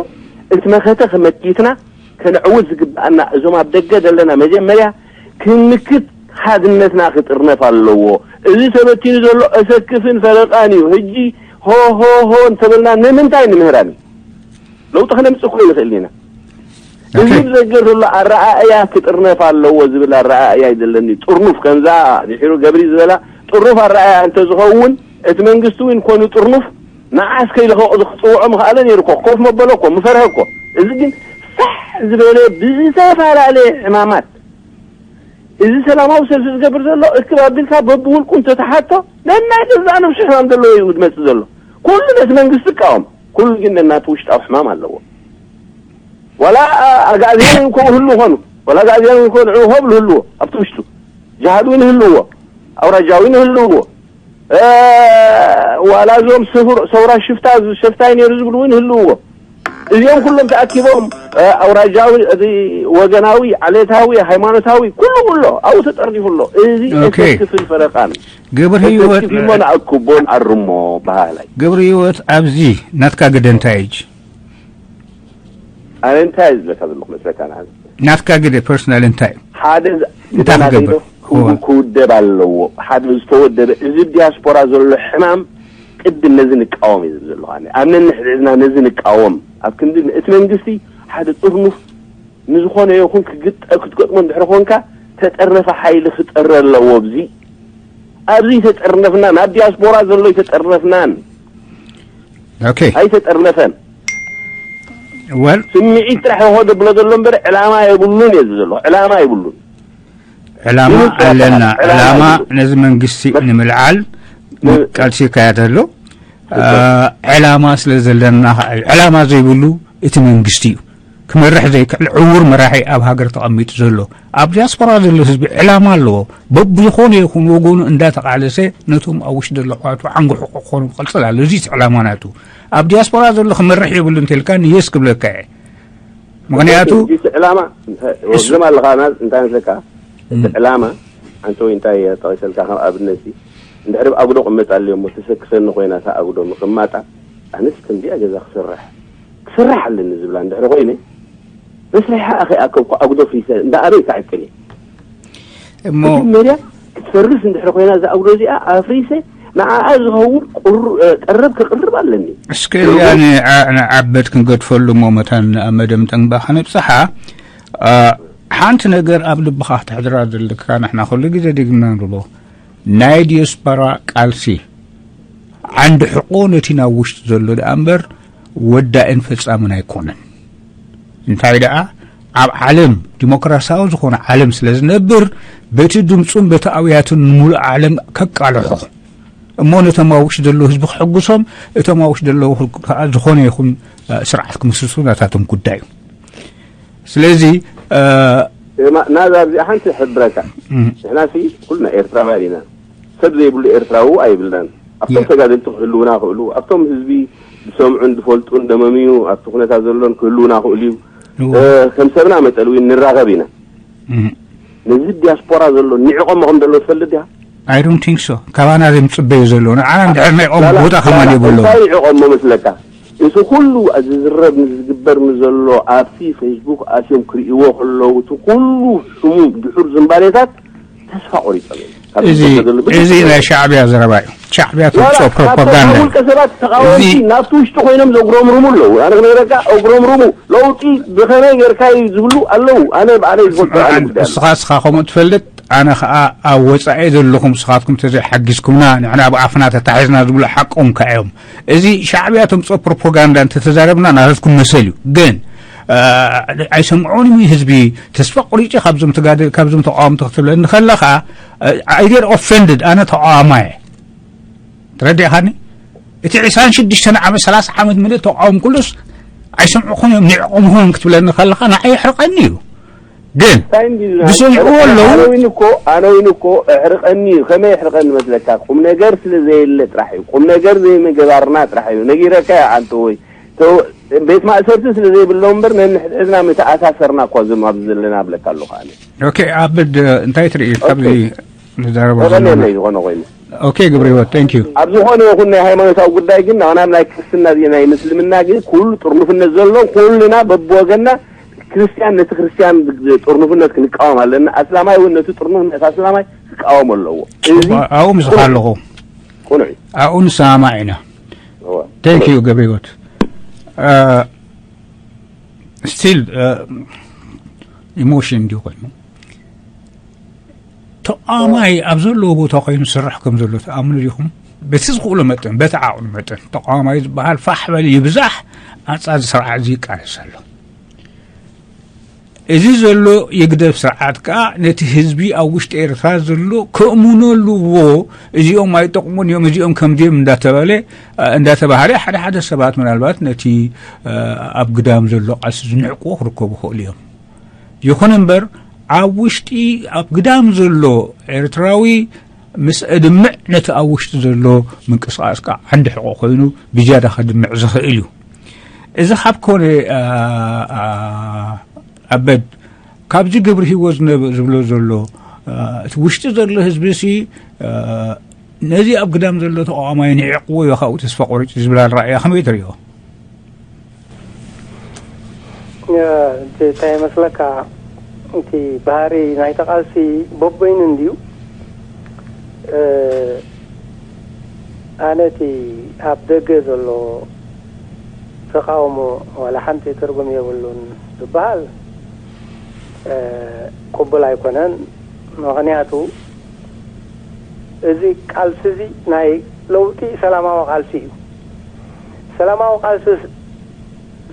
እቲ መኸተ ከመኪትና ከነዕውት ዝግብኣና እዞም ኣብ ደገ ዘለና መጀመርያ ክንምክት ሓድነትና ክጥርነፍ ኣለዎ። እዚ ተበቲኑ ዘሎ እሰክፍን ፈረቃን እዩ። ሕጂ ሆ ሆ ሆ እንተበልና ንምንታይ ንምህራን እዩ? ለውጢ ከነምጽእ እኮ ይንኽእል ኢና። እዚ ብዘገር ዘሎ ኣረኣእያ ክጥርነፍ ኣለዎ ዝብል ኣረኣእያ ይደለኒ። ጥርኑፍ ከምዛ ድሒሩ ገብሪ ዝበላ ጥርኑፍ ኣረኣእያ እንተዝኸውን እቲ መንግስቲ እውን ኮኑ ጥርኑፍ ንዓስ ከይልኸቕ ዝክጽውዖ ምኽኣለ ነይሩ እኮ። ኮፍ መበሎ እኮ፣ ምፈርሀ እኮ። እዚ ግን ሳሕ ዝበለ ብዝተፈላለየ ዕማማት እዚ ሰላማዊ ሰልፊ ዝገብር ዘሎ እክብ ኣቢልካ በብውልቁ እንተተሓቶ ነናይ ገዛእ ነብሱ ሕማም ዘለዎ እዩ ዝመጽእ ዘሎ። ኩሉ ነቲ መንግስቲ ይቃወም፣ ኩሉ ግን ነናቱ ውሽጣዊ ሕማም ኣለዎ። ዋላ ኣጋእዝያን እውን ከምኡ ህልው ኾኑ፣ ዋላ ኣጋእዝያን እውን ኮኑ ንዕኡ ሆብል ህልዎ ኣብቲ ውሽጡ ጅሃድ እውን ህልዎ፣ ኣውራጃዊ እውን ህልዎ፣ እ፣ ዋላ እዞም ሰውራ ሽፍታ ሸፍታይ ነይሩ ዝብሉ እውን ህልውዎ። እዚኦም ኩሎም ተኣኪቦም፣ እ፣ ኣውራጃዊ፣ እዚ ወገናዊ፣ ዓሌታዊ፣ ሃይማኖታዊ ኩሉ ኣሎ ኣብኡ ተጠርኒፉ ኣሎ። እዚ ኦኬ። እሰክፍን ፈረቃን ገብረ ህይወት እሰክፍ እሞ ንኣክቦን ኣርሞ በሃላይ። ገብረ ህይወት፣ ኣብዚ ናትካ ግደ እንታይ እዩ? ኣነ እንታይ እዩ ዝብለካ ዘለኹ መስለካ? ንዓዚ ናትካ ግደ ፐርሰናል እንታይ እዩ? ሓደ ዝ- እንታይ ግደና ክገብር? ዘይዶ እወ። ክውደብ ኣለዎ። ሓደ ዝተወደበ፣ እዚ ዲያስፖራ ዘሎ ሕማም ቅድም ነዚ ንቃወም እዩ ዝብል ዘለኹ። ኣነ ኣብ ነንሕድሕድና ነዚ ንቃወም። ኣብ ክንዲ እቲ መንግስቲ ሓደ ጥርኑፍ ንዝኾነ ይኹን ክግጠ- ክትገጥሞ እንድሕር ኮንካ ተጠርነፈ ሓይሊ ክጠረ ኣለዎ። ኣብዚ ኣብዚ ተጠርነፍናን ኣብ ዲያስፖራ ዘሎ ኣይተጠርነፍናን። ኦኬ። ኣይተጠርነፈን። ወል ስምዒት ጥራሕ ይኾ ደብሎ ዘሎ እምበር ዕላማ የብሉን እየ ዝብል ዘለኹ። ዕላማ የብሉን። ዕላማ ብሉጽ ኣለና። ዕላማ ዕላማ የብሉን። ነዚ መንግስቲ በ- ንምልዓል ብ- ቃልሲ ይካየድ ኣሎ። እ፣ ዕላማ ስለ ዘለና ኸዓ እዩ። ዕላማ ዘይብሉ እቲ መንግስቲ እዩ። ክመርሕ ዘይክእል ዕዉር መራሒ ኣብ ሃገር ተቐሚጡ ዘሎ። ኣብ ዲያስፖራ ዘሎ ህዝቢ ዕላማ ኣለዎ። በብዝኾነ ይኹን ወገኑ እንዳተቓለሰ ነቶም ኣብ ውሽጢ ዘሎ ኣሕዋቱ ዓንጉሑ ክኾኑ ክቕጽል ኣሎ። እዚ እቲ ዕላማ ናቱ። ኣብ ዲያስፖራ ዘሎ ክመርሕ የብሉ እንተልካ ንየስ ክብለካ እየ። ምኽንያቱ እቲ ዕላማ እሱ- ወግም ኣለኻ ናዝ እንታይ መስለካ? እቲ እም። ዕላማ ኣንተ ወይ እንታይ ጠቒሰልካ ከም ኣብነት ሲ፣ እንድሕር ኣብ ኣጉዶ ቅመጥ ኣለዮ እሞ ተሰክሰኒ ኮይና እታ ኣጉዶ ምቕማጣ፣ ኣነስ ከምዚኣ ገዛ ክስራሕ ክስራሕ ኣለኒ ዝብላ እንድሕር ኮይነ መስሪሓ ኣኸ ኣከብኩ ኣጉዶ ፍሪሰ እንዳ ኣበይ ክዕቅል እየ? እሞ መጀመርያ ክትፈርስ እንድሕር ኮይና እዛ ኣጉዶ እዚኣ ኣፍሪሰ ንዓኣ ዝኸውን ቁሩ- እ፣ ቀረብ ከቕርብ ኣለኒ። እስከ እዚኣ ን- ዓ- ንዓበት ክንገድፈሉ እሞ መታን ኣብ መደምደምታ ከነብጽሓ፣ እ፣ ሓንቲ ነገር ኣብ ልብኻ ክትሕድራ ዘለካ፣ ንሕና ኩሉ ግዜ ደግምና ንብሎ፣ ናይ ዲያስፖራ ቃልሲ ዓንዲ ሕቆ ነቲ ናብ ውሽጢ ዘሎ ደኣ እምበር ወዳእን ፈጻምን ኣይኮነን። እንታይ ደኣ ኣብ ዓለም ዲሞክራሲያዊ ዝኾነ ዓለም ስለ ዝነብር በቲ ድምፁን በቲ ኣውያቱን ንሙሉእ ዓለም ከቃልሖ እሞ ነቶም ኣብ ውሽጢ ዘለዉ ህዝቢ ክሕጉሶም እቶም ኣብ ውሽጢ ዘለዉ ከዓ ዝኾነ ይኹን ስርዓት ክምስሱ ናታቶም ጉዳይ እዩ። ስለዚ ናዛ ኣብዚኣ ሓንቲ ሕብረካ ንሕናሲ ኩልና ኤርትራውያን ኢና። ሰብ ዘይብሉ ኤርትራዊ ኣይብልናን። ኣብቶም ተጋደልቲ ክህልውና ክእሉ ኣብቶም ህዝቢ ዝሰምዑን ዝፈልጡን ደመምዩ ኣብቲ ኩነታት ዘሎን ክህልውና ክእሉ እዩ። ከም ሰብና መጠን እውን ንራኸብ ኢና። ነዚ ዲያስፖራ ዘሎ ኒዕቆሞ ከም ዘሎ ትፈልጥ ዲኻ? I don't think so። ካባና እዮም ዝጽበዩ ዘለዉ። ንዓና እንድሕር ናይ ቆም ቦታ ከማን የብሎም። እንታይ ኒዕቆሞ መስለካ? እዚ ኩሉ ዝዝረብ ዝግበር ዘሎ ኣብቲ ፌስቡክ ኣትዮም ክርእይዎ ከለዉ እቲ ኩሉ ሕሙም ድሑር ዝንባሌታት ተስፋ ቆሪጾም እዮም። ካብ እዚ ዝግበር ዘሎ ብዙሕ እዚ ነገር ናይ ሻዕብያ ዘረባ እዩ። ሻዕብያ ተውፅኦ ፕሮፓጋንዳ እዩ። ውልቀ ሰባት ተቃወምቲ እዚ- ናብቲ ውሽጢ ኮይኖም ዘጉረምርሙ ኣለዉ። ኣነ ክነግረካ ኣጉረምርሙ ለውጢ ብኸመይ ጌርካ እዩ ዝብሉ ኣለዉ። ኣነ ብኣነ ዝፈልጦ ኣነ ጉዳይ ንስኻ ንስኻ ከምኡ ትፈልጥ ኣነ ከዓ ኣብ ወፃኢ ዘለኹም ንስኻትኩም ተዘይሓጊዝኩምና ንሕና ብኣፍና ተታሒዝና ዝብሉ ሓቆም ከ እዮም። እዚ ሻዕብያ ተምፅኦ ፕሮፓጋንዳ እንተተዛረብና ናትኩም መሰል እዩ። ግን እ፣ ኣይሰምዖን እዩ ህዝቢ። ተስፋ ቆሪጨ ካብዞም ተጋደ ካብዞም ተቃወምቲ ክትብለኒ ከለኻ I get offended። ኣነ ተቃዋማየ ትረዲእኻኒ? እቲ ዕስራን ሽዱሽተን ዓመት ሰላሳ ዓመት ምልእ ተቃወምኩሉስ ኣይሰምዕኹን እዮም ንዕቆምኹን ክትብለኒ ከለኻ ንዓይ የሕርቀኒ እዩ። ግን ዝሰምዕዎ ኣለዉ። ኣነዊን እኮ ኣነዊን እኮ እሕርቀኒ እዩ። ከመይ እሕርቀኒ መስለካ? ቁም ነገር ስለ ዘየለ ጥራሕ እዩ። ቁም ነገር ዘይምግባርና ጥራሕ እዩ። ነጊረካ እየ ዓንተወይ። ተው- ቤት ማእሰርቲ ስለ ዘይብሎም እምበር ነንሕድሕድና ምተኣሳሰርና እኳ እዞም ኣብዚ ዘለና እብለካ ኣለኹ ኣነ። ኦኬ ኣበድ እንታይ ትርኢ ካብዚ ንዛረቦ ተቐንየለይ ዘለና? ዝኾነ ኮይኑ ኦኬ ግብረ ህይወት thank you። ኣብ ዝኾነ ይኹን ናይ ሃይማኖታዊ ጉዳይ ግን ናና ናይ ክርስትና ዚ ናይ ምስልምና ግን ኩሉ ጥርኑፍነት ዘሎ ኩልና በብወገንና ክርስቲያን ነቲ ክርስቲያን ጥርኑፍነት ክንቃወም ኣለና። ኣስላማይ እውን ነቲ ጥርኑፍነት ኣስላማይ ክቃወም ኣለዎ። እዚ ኣብኡ ምስኻ ኣለኹ። ቁኑዕ እዩ። ኣብኡ ንሰማማዕ ኢና። እወ። thank you ገብረ ህይወት። ስቲል ኢሞሽን እንዲሁ ኮይኑ ተቃዋማይ ኣብ ዘለዎ ቦታ ኮይኑ ዝሰርሕ ከም ዘሎ ትኣምኑ ዲኹም? በቲ ዝኽእሎ መጠን በቲ ዓቕኑ መጠን ተቃዋማይ ዝበሃል ፋሕ በል ይብዛሕ ኣንጻር እዚ ስርዓት እዚ ይቃለስ ኣሎ። እዚ ዘሎ የግደፍ ስርዓት ከኣ ነቲ ህዝቢ ኣብ ውሽጢ ኤርትራ ዘሎ ከእምኖ ኣለዎ። እዚኦም ኣይጠቕሙን እዮም እዚኦም ከምዚኦም እንዳተባለ እንዳተባሃለ ሓደ ሓደ ሰባት ምናልባት ነቲ ኣብ ግዳም ዘሎ ቃልሲ ዝንዕቅዎ ክርከቡ ይኽእሉ እዮም። ይኹን እምበር ኣብ ውሽጢ ኣብ ግዳም ዘሎ ኤርትራዊ ምስ እድምዕ ነቲ ኣብ ውሽጢ ዘሎ ምንቅስቃስ ከዓ ዓንዲ ሕቆ ኮይኑ ብዝያዳ ከድምዕ ዝኽእል እዩ። እዚ ካብ ኮነ ኣበድ ካብዚ ግብሪ ህይወት ዝብሎ ዘሎ እቲ ውሽጢ ዘሎ ህዝቢ ሲ ነዚ ኣብ ግዳም ዘሎ ተቃዋማይ ንዒቕዎ እዩ ካብኡ ተስፋ ቆሪፁ ዝብል ኣረኣእያ ከመይ ትሪኦ? እቲ እንታይ ይመስለካ እቲ ባህሪ ናይቲ ቃልሲ በበይኑ እንድዩ። ኣነ እቲ ኣብ ደገ ዘሎ ተቃውሞ ዋላ ሓንቲ ትርጉም የብሉን ዝበሃል ቅቡል ኣይኮነን። ምኽንያቱ እዚ ቃልሲ እዚ ናይ ለውጢ ሰላማዊ ቃልሲ እዩ። ሰላማዊ ቃልሲ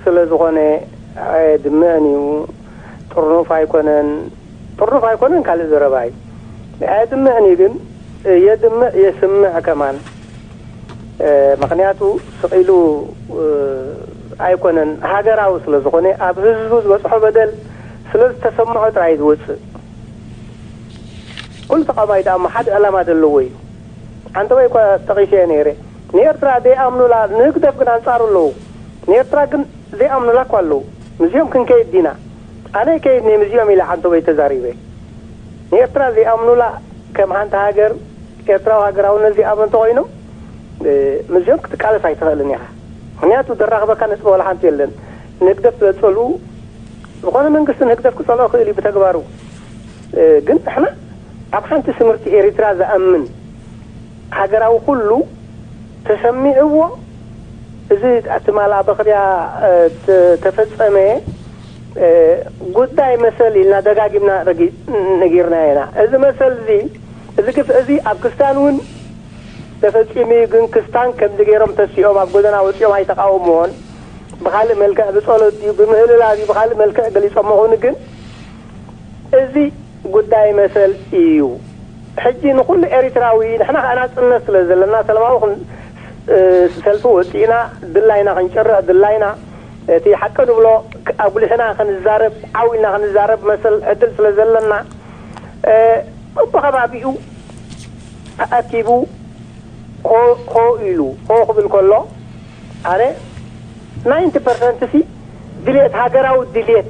ስለ ዝኾነ ኣየድምዕን እዩ። ጥርኑፍ ኣይኮነን። ጥርኑፍ ኣይኮነን ካልእ ዘረባ እዩ። ኣየድምዕን እዩ ግን የድምዕ የስምዕ ከማን። ምኽንያቱ ስቕ ኢሉ ኣይኮነን። ሃገራዊ ስለ ዝኾነ ኣብ ህዝቡ ዝበፅሖ በደል ስለ ዝተሰምዖ ጥራይ እዩ ዝወፅእ። ኩሉ ተቃዋማይ ደኣ እሞ ሓደ ዕላማ ዘለዎ እዩ። ሓንተወይ እኳ ጠቒሰዮ ነይረ። ንኤርትራ ዘይኣምኑላ ንህግደፍ ግን ኣንጻሩ ኣለዉ። ንኤርትራ ግን ዘይኣምኑላ እኳ ኣለዉ። ምስዚኦም ክንከይድ ዲና? ኣነ ኣይከይድን እየ ምስዚኦም ኢለ ሓንተወይ ተዛሪበ። ንኤርትራ ዘይኣምኑላ ከም ሓንቲ ሃገር ኤርትራዊ ሃገራውነት ዘይኣምኑ እንተኾይኖም ምስዚኦም ክትቃለስ ኣይትኽእልን ኢኻ። ምኽንያቱ ዘራኽበካ ነጥቢ ዋላ ሓንቲ የለን። ንህግደፍ ስለ ዝጸልኡ ዝኾነ መንግስቲ ንህግደፍ ክጸልኦ ይኽእል እዩ ብተግባሩ። ግን ንሕና ኣብ ሓንቲ ስምርቲ ኤሪትራ ዝኣምን ሃገራዊ ኩሉ ተሰሚዕዎ እዚ ትማል ኣበኽርያ ተፈጸመ ጉዳይ መሰል ኢልና ደጋጊምና ነጊርናዮ ኢና። እዚ መሰል እዚ እዚ ግፍዒ እዚ ኣብ ክስታን እውን ተፈጺሙ እዩ። ግን ክስታን ከምዚ ገይሮም ተሲኦም ኣብ ጎደና ወጺኦም ኣይተቃወምዎን። ብኻልእ መልክዕ ብጸሎት ድዩ ብምህልላ ድዩ ብኻልእ መልክዕ ገሊጾም መኾኑ። ግን እዚ ጉዳይ መሰል እዩ። ሕጂ ንኹሉ ኤሪትራዊ ንሕና ከኣ ናጽነት ስለ ዘለና ሰላማዊ ክን- እ፣ ሰልፊ ወጺእና ድላይና ክንጭርሕ ድላይና እቲ ሓቂ ንብሎ ኣጉሊሕና ክንዛረብ ዓው ኢልና ክንዛረብ መሰል ዕድል ስለ ዘለና እ፣ በብኸባቢኡ ተኣኪቡ ሆ ኢሉ ሆ ክብል ከሎ ኣነ ናይንቲ ፐርሰንት ሲ ድልየት ሃገራዊ ድልየት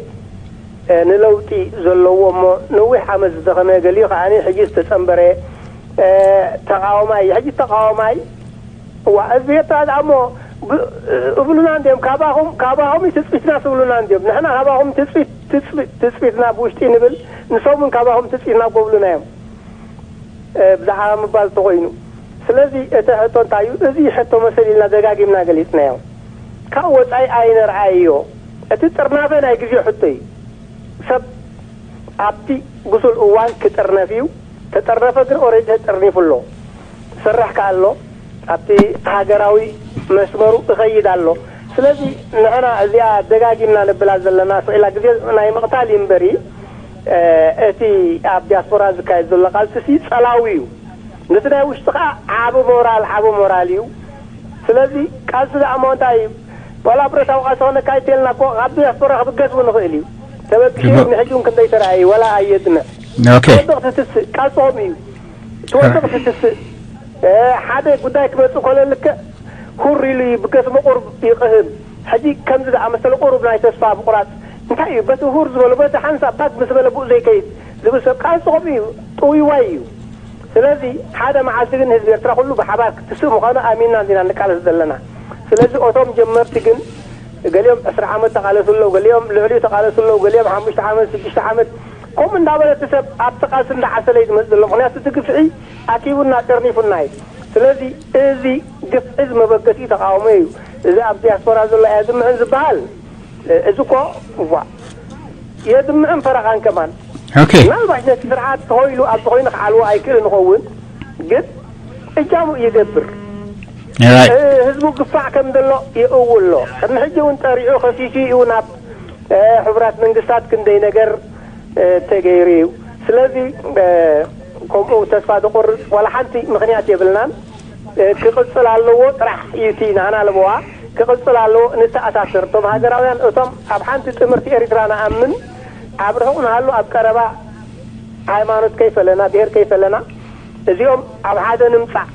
ንለውጢ ዘለዎ እሞ ነዊሕ ዓመት ዝደኸመ ገሊኡ ከዓኒ ሕጂ ዝተጸንበረ ተቃዋማይ ሕጂ ተቃዋማይ እዋ እዚ ኤርትራ ደኣ እሞ እብሉና እንዲዮም ካባኹም ካባኹም ትጽቢትና ትብሉና እንዲዮም ንሕና ካባኹም ትጽቢት ትጽቢትና ብውሽጢ ንብል ንሶም እውን ካባኹም ትጽቢትና ጎብሉና እዮም ብዛዕባ ምባል ተኾይኑ ስለዚ እቲ ሕቶ እንታይ እዩ እዚ ሕቶ መሰል ኢልና ደጋጊምና ገሊጽናዮ ካብ ወጻኢ ኣይነርኣዮ እቲ ጥርናፈ ናይ ግዜ ሕቶ እዩ ሰብ ኣብቲ ብሱል እዋን ክጥርነፍ እዩ ተጠርነፈ ግን ኦሬዲ ተጠርኒፉ ኣሎ ክሰርሕ ከኣ ኣሎ ኣብቲ ሃገራዊ መስመሩ እኸይድ ኣሎ ስለዚ ንሕና እዚኣ ደጋጊምና ንብላ ዘለና ስዒላ ግዜ ናይ ምቕታል እዩ እምበሪ እቲ ኣብ ዲያስፖራ ዝካየድ ዘሎ ቃልሲ ሲ ጸላዊ እዩ ነቲ ናይ ውሽጢ ከዓ ዓቢ ሞራል ዓቢ ሞራል እዩ ስለዚ ቃልሲ ደኣ እሞ እንታይ እዩ ዋላ ብረታዊ ቃልሲ ክነካይድ ተልና እኮ ካብ ዲያስፖራ ክብገስ እውን ይኽእል እዩ ተበጊሱ ንሕጂ እውን ክንደይ ተረኣየ ዋላ ኣየድምዕ ትወድቕ ትትስእ ቃልሲ ከምኡ እዩ ትወድቕ ትትስእ ሓደ ጉዳይ ክመፅእ ከሎ ልክዕ ሁር ኢሉ ይብገስ መቑር ይቕህም ሕጂ ከምዚ ዝኣመሰለ ቁሩብ ናይ ተስፋ ምቑራፅ እንታይ እዩ በቲ ሁር ዝበሎ በቲ ሓንሳብ ባግ ምስ በለ ብኡ ዘይከይድ ዝብል ሰብ ቃልሲ ከምኡ እዩ ጥውይዋይ እዩ ስለዚ ሓደ መዓልቲ ግን ህዝቢ ኤርትራ ኩሉ ብሓባር ክትስእ ምዃኑ ኣሚንና እንዲና ንቃለስ ዘለና ስለዚ እቶም ጀመርቲ ግን ገሊኦም ዕስራ ዓመት ተቃለሱ ኣለዉ ገሊኦም ልዕሊኡ ተቃለሱ ኣለዉ ገሊኦም ሓሙሽተ ዓመት ሽዱሽተ ዓመት ከምኡ እንዳበለ እቲ ሰብ ኣብቲ ቃልሲ እንዳዓሰለ እዩ ዝመፅእ ዘሎ ምክንያቱ እቲ ግፍዒ ኣኪቡና ጠርኒፉና እዩ ስለዚ እዚ ግፍዒ እዚ መበገሲኡ ተቃውሞ እዩ እዚ ኣብ ዲያስፖራ ዘሎ ኣየድምዕን ዝበሃል እዚ እኮ ዋ የድምዕን ፈረቓን ከማን ምናልባሽ ነቲ ስርዓት ተኾይሉ ኣብዚ ኮይኑ ክዓልዎ ኣይክእልን ይኸውን ግን እጃሙ ይገብር ህዝቡ ግፋዕ ከም ዘሎ ይእው ኣሎ ቅድሚ ሕጂ እውን ጠሪዑ ከሲሱ እዩ ናብ ሕቡራት መንግስታት ክንደይ ነገር ተገይሩ እዩ ስለዚ ከምኡ ተስፋ ዝቆርፅ ዋላ ሓንቲ ምክንያት የብልናን ክቕፅል ኣለዎ ጥራሕ እዩ እቲ ናህና ለበዋ ክቕፅል ኣለዎ ንተኣሳስር እቶም ሃገራውያን እቶም ኣብ ሓንቲ ጥምርቲ ኤሪትራ ንኣምን ኣብ ርሑቕ ንሃሉ ኣብ ቀረባ ሃይማኖት ከይፈለና ብሄር ከይፈለና እዚኦም ኣብ ሓደ ንምፃእ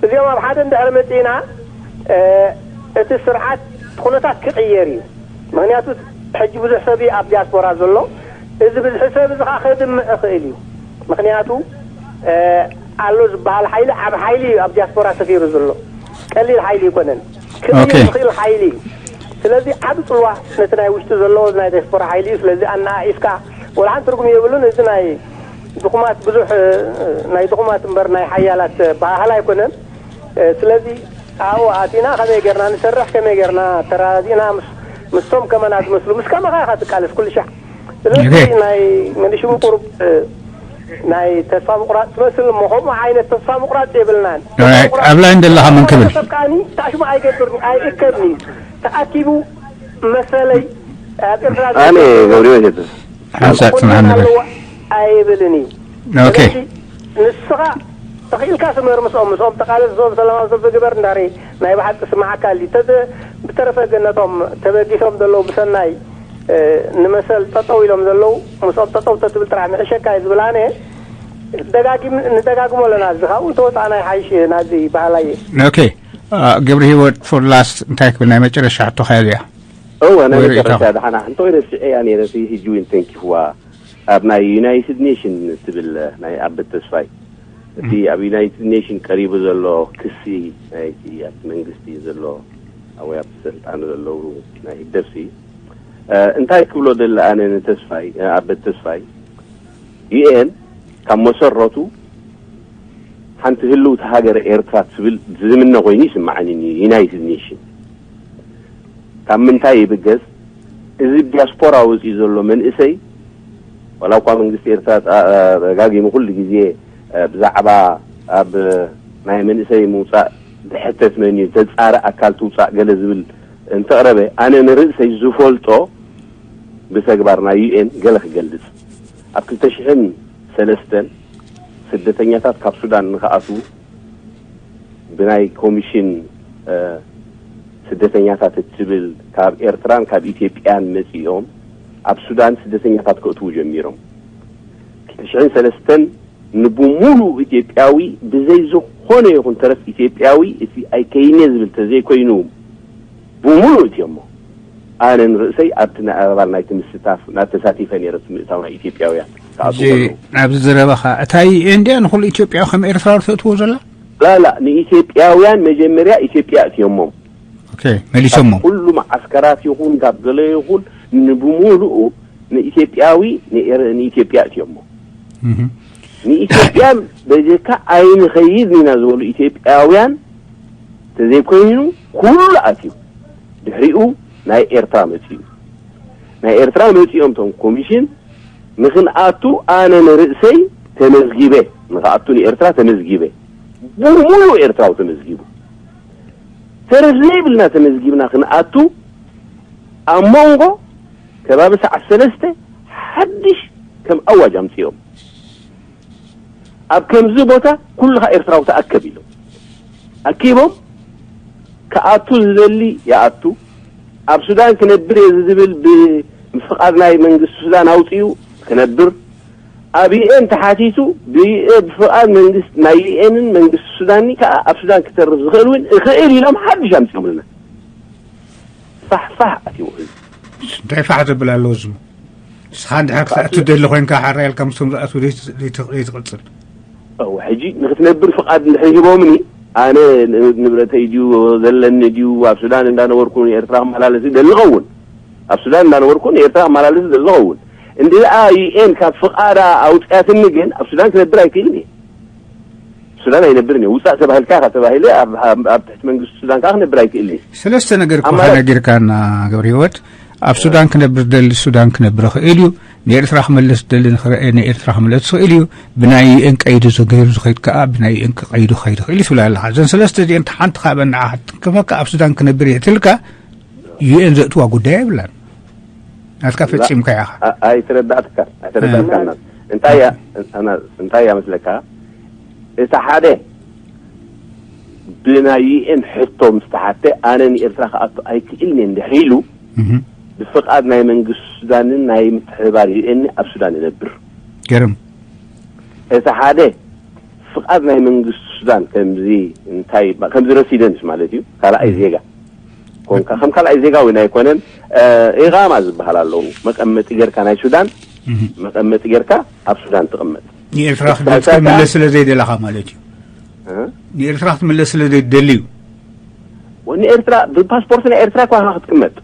እዚኦም ኣብ ሓደ እንድሕሪ መፂእና እቲ ስርዓት ኩነታት ክቕየር እዩ ምክንያቱ ሕጂ ብዙሕ ሰብ ኣብ ዲያስፖራ ዘሎ እዚ ብዝሒ ሰብ እዚ ከዓ ከድምዕ ይኽእል እዩ ምክንያቱ ኣሎ ዝበሃል ሓይሊ ዓብ ሓይሊ እዩ ኣብ ዲያስፖራ ሰፊሩ ዘሎ ቀሊል ሓይሊ ይኮነን ክቕይር ዝኽእል ሓይሊ እዩ ስለዚ ዓብ ፅልዋ ነቲ ናይ ውሽጢ ዘሎ ናይ ዲያስፖራ ሓይሊ እዩ ስለዚ ኣነኣኢስካ ወላ ሓንቲ ትርጉም የብሉን እዚ ናይ ድኹማት ብዙሕ ናይ ድኹማት እምበር ናይ ሓያላት ባህል ኣይኮነን ስለዚ ኣብኡ ኣቲና ከመይ ጌርና ንሰርሕ ከመይ ጌርና ተራዚእና ምስቶም ከመና ዝመስሉ ምስ ከመኻ ኢኻ ትቃለስ ኩሉ ሻዕ ስለዚ ናይ መሊሽሙ ቁሩብ ናይ ተስፋ ምቁራፅ ትመስል እሞ ከምኡ ዓይነት ተስፋ ምቁራፅ የብልናን ኣብ ላይን ዘለኻ መን ክብል ሰብ ከዓኒ ታሽሙ ኣይገብርኒ ኣይእከብኒ ተኣኪቡ መሰለይ ኣብ ኤርትራ ኣነ ገብሪዮ ይገብር ሓንሳእ ጽንሕ ንበል ኣይብልን እዩ ኦኬ ንስኻ ተኽኢልካ ስመር ምስኦም ምስኦም ተቃለስ ዞም ሰላማዊ ሰልፊ ግበር እንዳሪ ናይ ብሓቂ ስማዓካ ኣሊ ተተ ብተረፈ ግን ነቶም ተበጊሶም ዘለዉ ብሰናይ ንመሰል ጠጠው ኢሎም ዘለዉ ምስኦም ጠጠው ተትብል ጥራሕ ምሕሸካ እዩ ዝብል ኣነ ደጋጊም ንደጋግሞ ኣለና እዚ ካብኡ ተወፃእና ይሓይሽ ናዚ ባህላየ ኦኬ ገብረ ህይወት for last እንታይ ክብል ናይ መጨረሻ ሕቶኻ እያ እወ ናይ መጨረሻ ደሓና እንተ ረሲዐያ ነይረ ህጂ እውን ተንኪፍዋ ኣብ ናይ ዩናይትድ ኔሽን ትብል ናይ ኣበት ተስፋይ እቲ ኣብ ዩናይትድ ኔሽን ቀሪቡ ዘሎ ክሲ ናይቲ ኣብቲ መንግስቲ ዘሎ ወይ ኣብቲ ስልጣን ዘለዉ ናይ ህግደፍሲ እንታይ ክብሎ ደሊ ኣነ ንተስፋይ ኣበት ተስፋይ ዩኤን ካብ መሰረቱ ሓንቲ ህልውቲ ሃገር ኤርትራ ትብል ዝምነ ኮይኑ ይስምዓኒ ዩናይትድ ኔሽን ካብ ምንታይ ይብገስ እዚ ዲያስፖራ ወፂኡ ዘሎ መንእሰይ ዋላ እኳ መንግስቲ ኤርትራ ደጋጊሙ ኩሉ ግዜ ብዛዕባ ኣብ ናይ መንእሰይ ምውፃእ ዝሕተት መን እዩ፣ ተፃረ ኣካል ትውፃእ ገለ ዝብል እንተቕረበ፣ ኣነ ንርእሰይ ዝፈልጦ ብተግባር ናይ ዩ ኤን ገለ ክገልጽ። ኣብ ክልተ ሽሕን ሰለስተን ስደተኛታት ካብ ሱዳን ንክኣትዉ ብናይ ኮሚሽን ስደተኛታት እትብል ካብ ኤርትራን ካብ ኢትዮጵያን መጺኦም ኣብ ሱዳን ስደተኛታት ክእትዉ ጀሚሮም። ክልተ ሽሕን ሰለስተን ንብሙሉእ ኢትዮጵያዊ ብዘይ ዝኾነ ይኹን ተረፍ ኢትዮጵያዊ እቲ ኣይከይነ ዝብል ተዘይኮይኑ ብሙሉእ እትዮሞ። ኣነ ንርእሰይ ኣብቲ ናይ ኣባል ናይቲ ምስታፍ ናብ ተሳቲፈ ነይረ፣ እቲ ምእታው ናይ ኢትዮጵያውያን ክኣትዉ ከለዉ። ኣብዚ ዘረባኻ እታ ዩ ኤን ድያ ንኹሉ ኢትዮጵያዊ ከም ኤርትራዊ ተእትዎ ዘላ? ላላ ንኢትዮጵያውያን መጀመርያ ኢትዮጵያ እትዮሞም። ኦኬ፣ መሊሶሞ። ኩሉ መዓስከራት ይኹን ካብ ገለ ይኹን ንብሙሉኡ ንኢትዮጵያዊ ንኤር- ንኢትዮጵያ እትዮሞ። ንኢትዮጵያ በጀካ ኣይንኸይድ ኢና ዝበሉ ኢትዮጵያውያን ተዘይኮይኑ ኩሉ ኣትዩ። ድሕሪኡ ናይ ኤርትራ መፅኡ። ናይ ኤርትራ መፂኦም ቶም ኮሚሽን ንክንኣቱ ኣነ ንርእሰይ ተመዝጊበ። ንክኣቱ ንኤርትራ ተመዝጊበ። ብሙሉ ኤርትራዊ ተመዝጊቡ። ተረፍ ዘይብልና ተመዝጊብና ክንኣቱ ኣብ መንጎ ከባቢ ሰዓት ሰለስተ ሓድሽ ከም ኣዋጅ ኣምፅኦም። ኣብ ከምዚ ቦታ ኩልኻ ኤርትራዊ ተኣከብ ኢሎም ኣኪቦም። ክኣቱ ዝደሊ ይኣቱ። ኣብ ሱዳን ክነብር እየ ዝብል ብምፍቓድ ናይ መንግስቲ ሱዳን ኣውፂኡ ክነብር፣ ኣብ ዩ ኤን ተሓቲቱ ብፍቓድ መንግስቲ ናይ ዩ ኤንን መንግስቲ ሱዳን ከዓ ኣብ ሱዳን ክተርፍ ዝኽእል እውን እኽእል ኢሎም ሓድሽ ኣምፂኦምልና። ፋሕፋሕ ኣትዎ ህዝቢ። እንታይ ፋሕ ዘብል ኣለዎ ዝሞ? ንስኻ እንድሕር ክትኣቱ ደሊ ኮይንካ ሓራይ ኢልካ ምስቶም ዝኣትዉ ዘይትቕፅል? እወ፣ ሕጂ ንክትነብር ፍቓድ እንድሕር ሂቦምኒ፣ ኣነ ንብረተይ ድዩ ዘለኒ ድዩ ኣብ ሱዳን እንዳነበርኩ ንኤርትራ ክመላለስ ደሊ ኸውን? ኣብ ሱዳን እንዳነበርኩ ንኤርትራ ክመላለስ ደሊ ኸውን? እንድኣ ዩ ኤን ካብ ፍቓዳ ኣውፅያትኒ ግን ኣብ ሱዳን ክነብር ኣይክእልን እየ። ሱዳን ኣይነብርን እየ። ውፃእ ተባሂልካ ኢኻ ተባሂለ ኣብ ትሕቲ መንግስቲ ሱዳን ከዓ ክነብር ኣይክእልን እየ። ሰለስተ ነገር እኮ ነጊርካና ገብረ ህይወት። ኣብ ሱዳን ክነብር ደሊ ሱዳን ክነብር ይኽእል እዩ። ንኤርትራ ክመለስ ደሊ ንኤርትራ ክመለስ ይኽእል እዩ። ብናይ ዩኤን ቀይዱ ዝገይሩ ዝኸይድ ከዓ ብናይ ዩኤን ቀይዱ ክኸይድ ይኽእል እዩ ትብል ኣለኻ። እዘን ሰለስተ እዚአን ሓንቲ ካብአን ንዓ ክትንከፈካ ኣብ ሱዳን ክነብር እየ ትልካ ዩኤን ዘእትዋ ጉዳይ የብላን። ናትካ ፈጺምካ ኢኻ። ኣይተረዳእትካ ኣይተረዳእትካና። እንታይ እያ እንታይ እያ መስለካ? እቲ ሓደ ብናይ ዩኤን ሕቶ ምስ ተሓተ ኣነ ንኤርትራ ክኣቱ ኣይክእልን እየ እንድሕር ኢሉ ብፍቓድ ናይ መንግስቲ ሱዳንን ናይ ምትሕብባር ዩኤን ኣብ ሱዳን ይነብር። ገርም። እቲ ሓደ ፍቓድ ናይ መንግስቲ ሱዳን ከምዚ እንታይ ከምዚ ረሲደንስ ማለት እዩ ካልኣይ ዜጋ ኮንካ ከም ካልኣይ ዜጋ እውን ኣይኮነን። ኢቓማ ዝበሃል ኣለዉ መቀመጢ ጌርካ ናይ ሱዳን መቀመጢ ጌርካ ኣብ ሱዳን ትቕመጥ። ንኤርትራ ክትምለስ ስለ ዘይደለኻ ማለት እዩ። ንኤርትራ ክትምለስ ስለ ዘይደሊ እዩ። ንኤርትራ ብፓስፖርት ናይ ኤርትራ እኳ ክትቅመጥ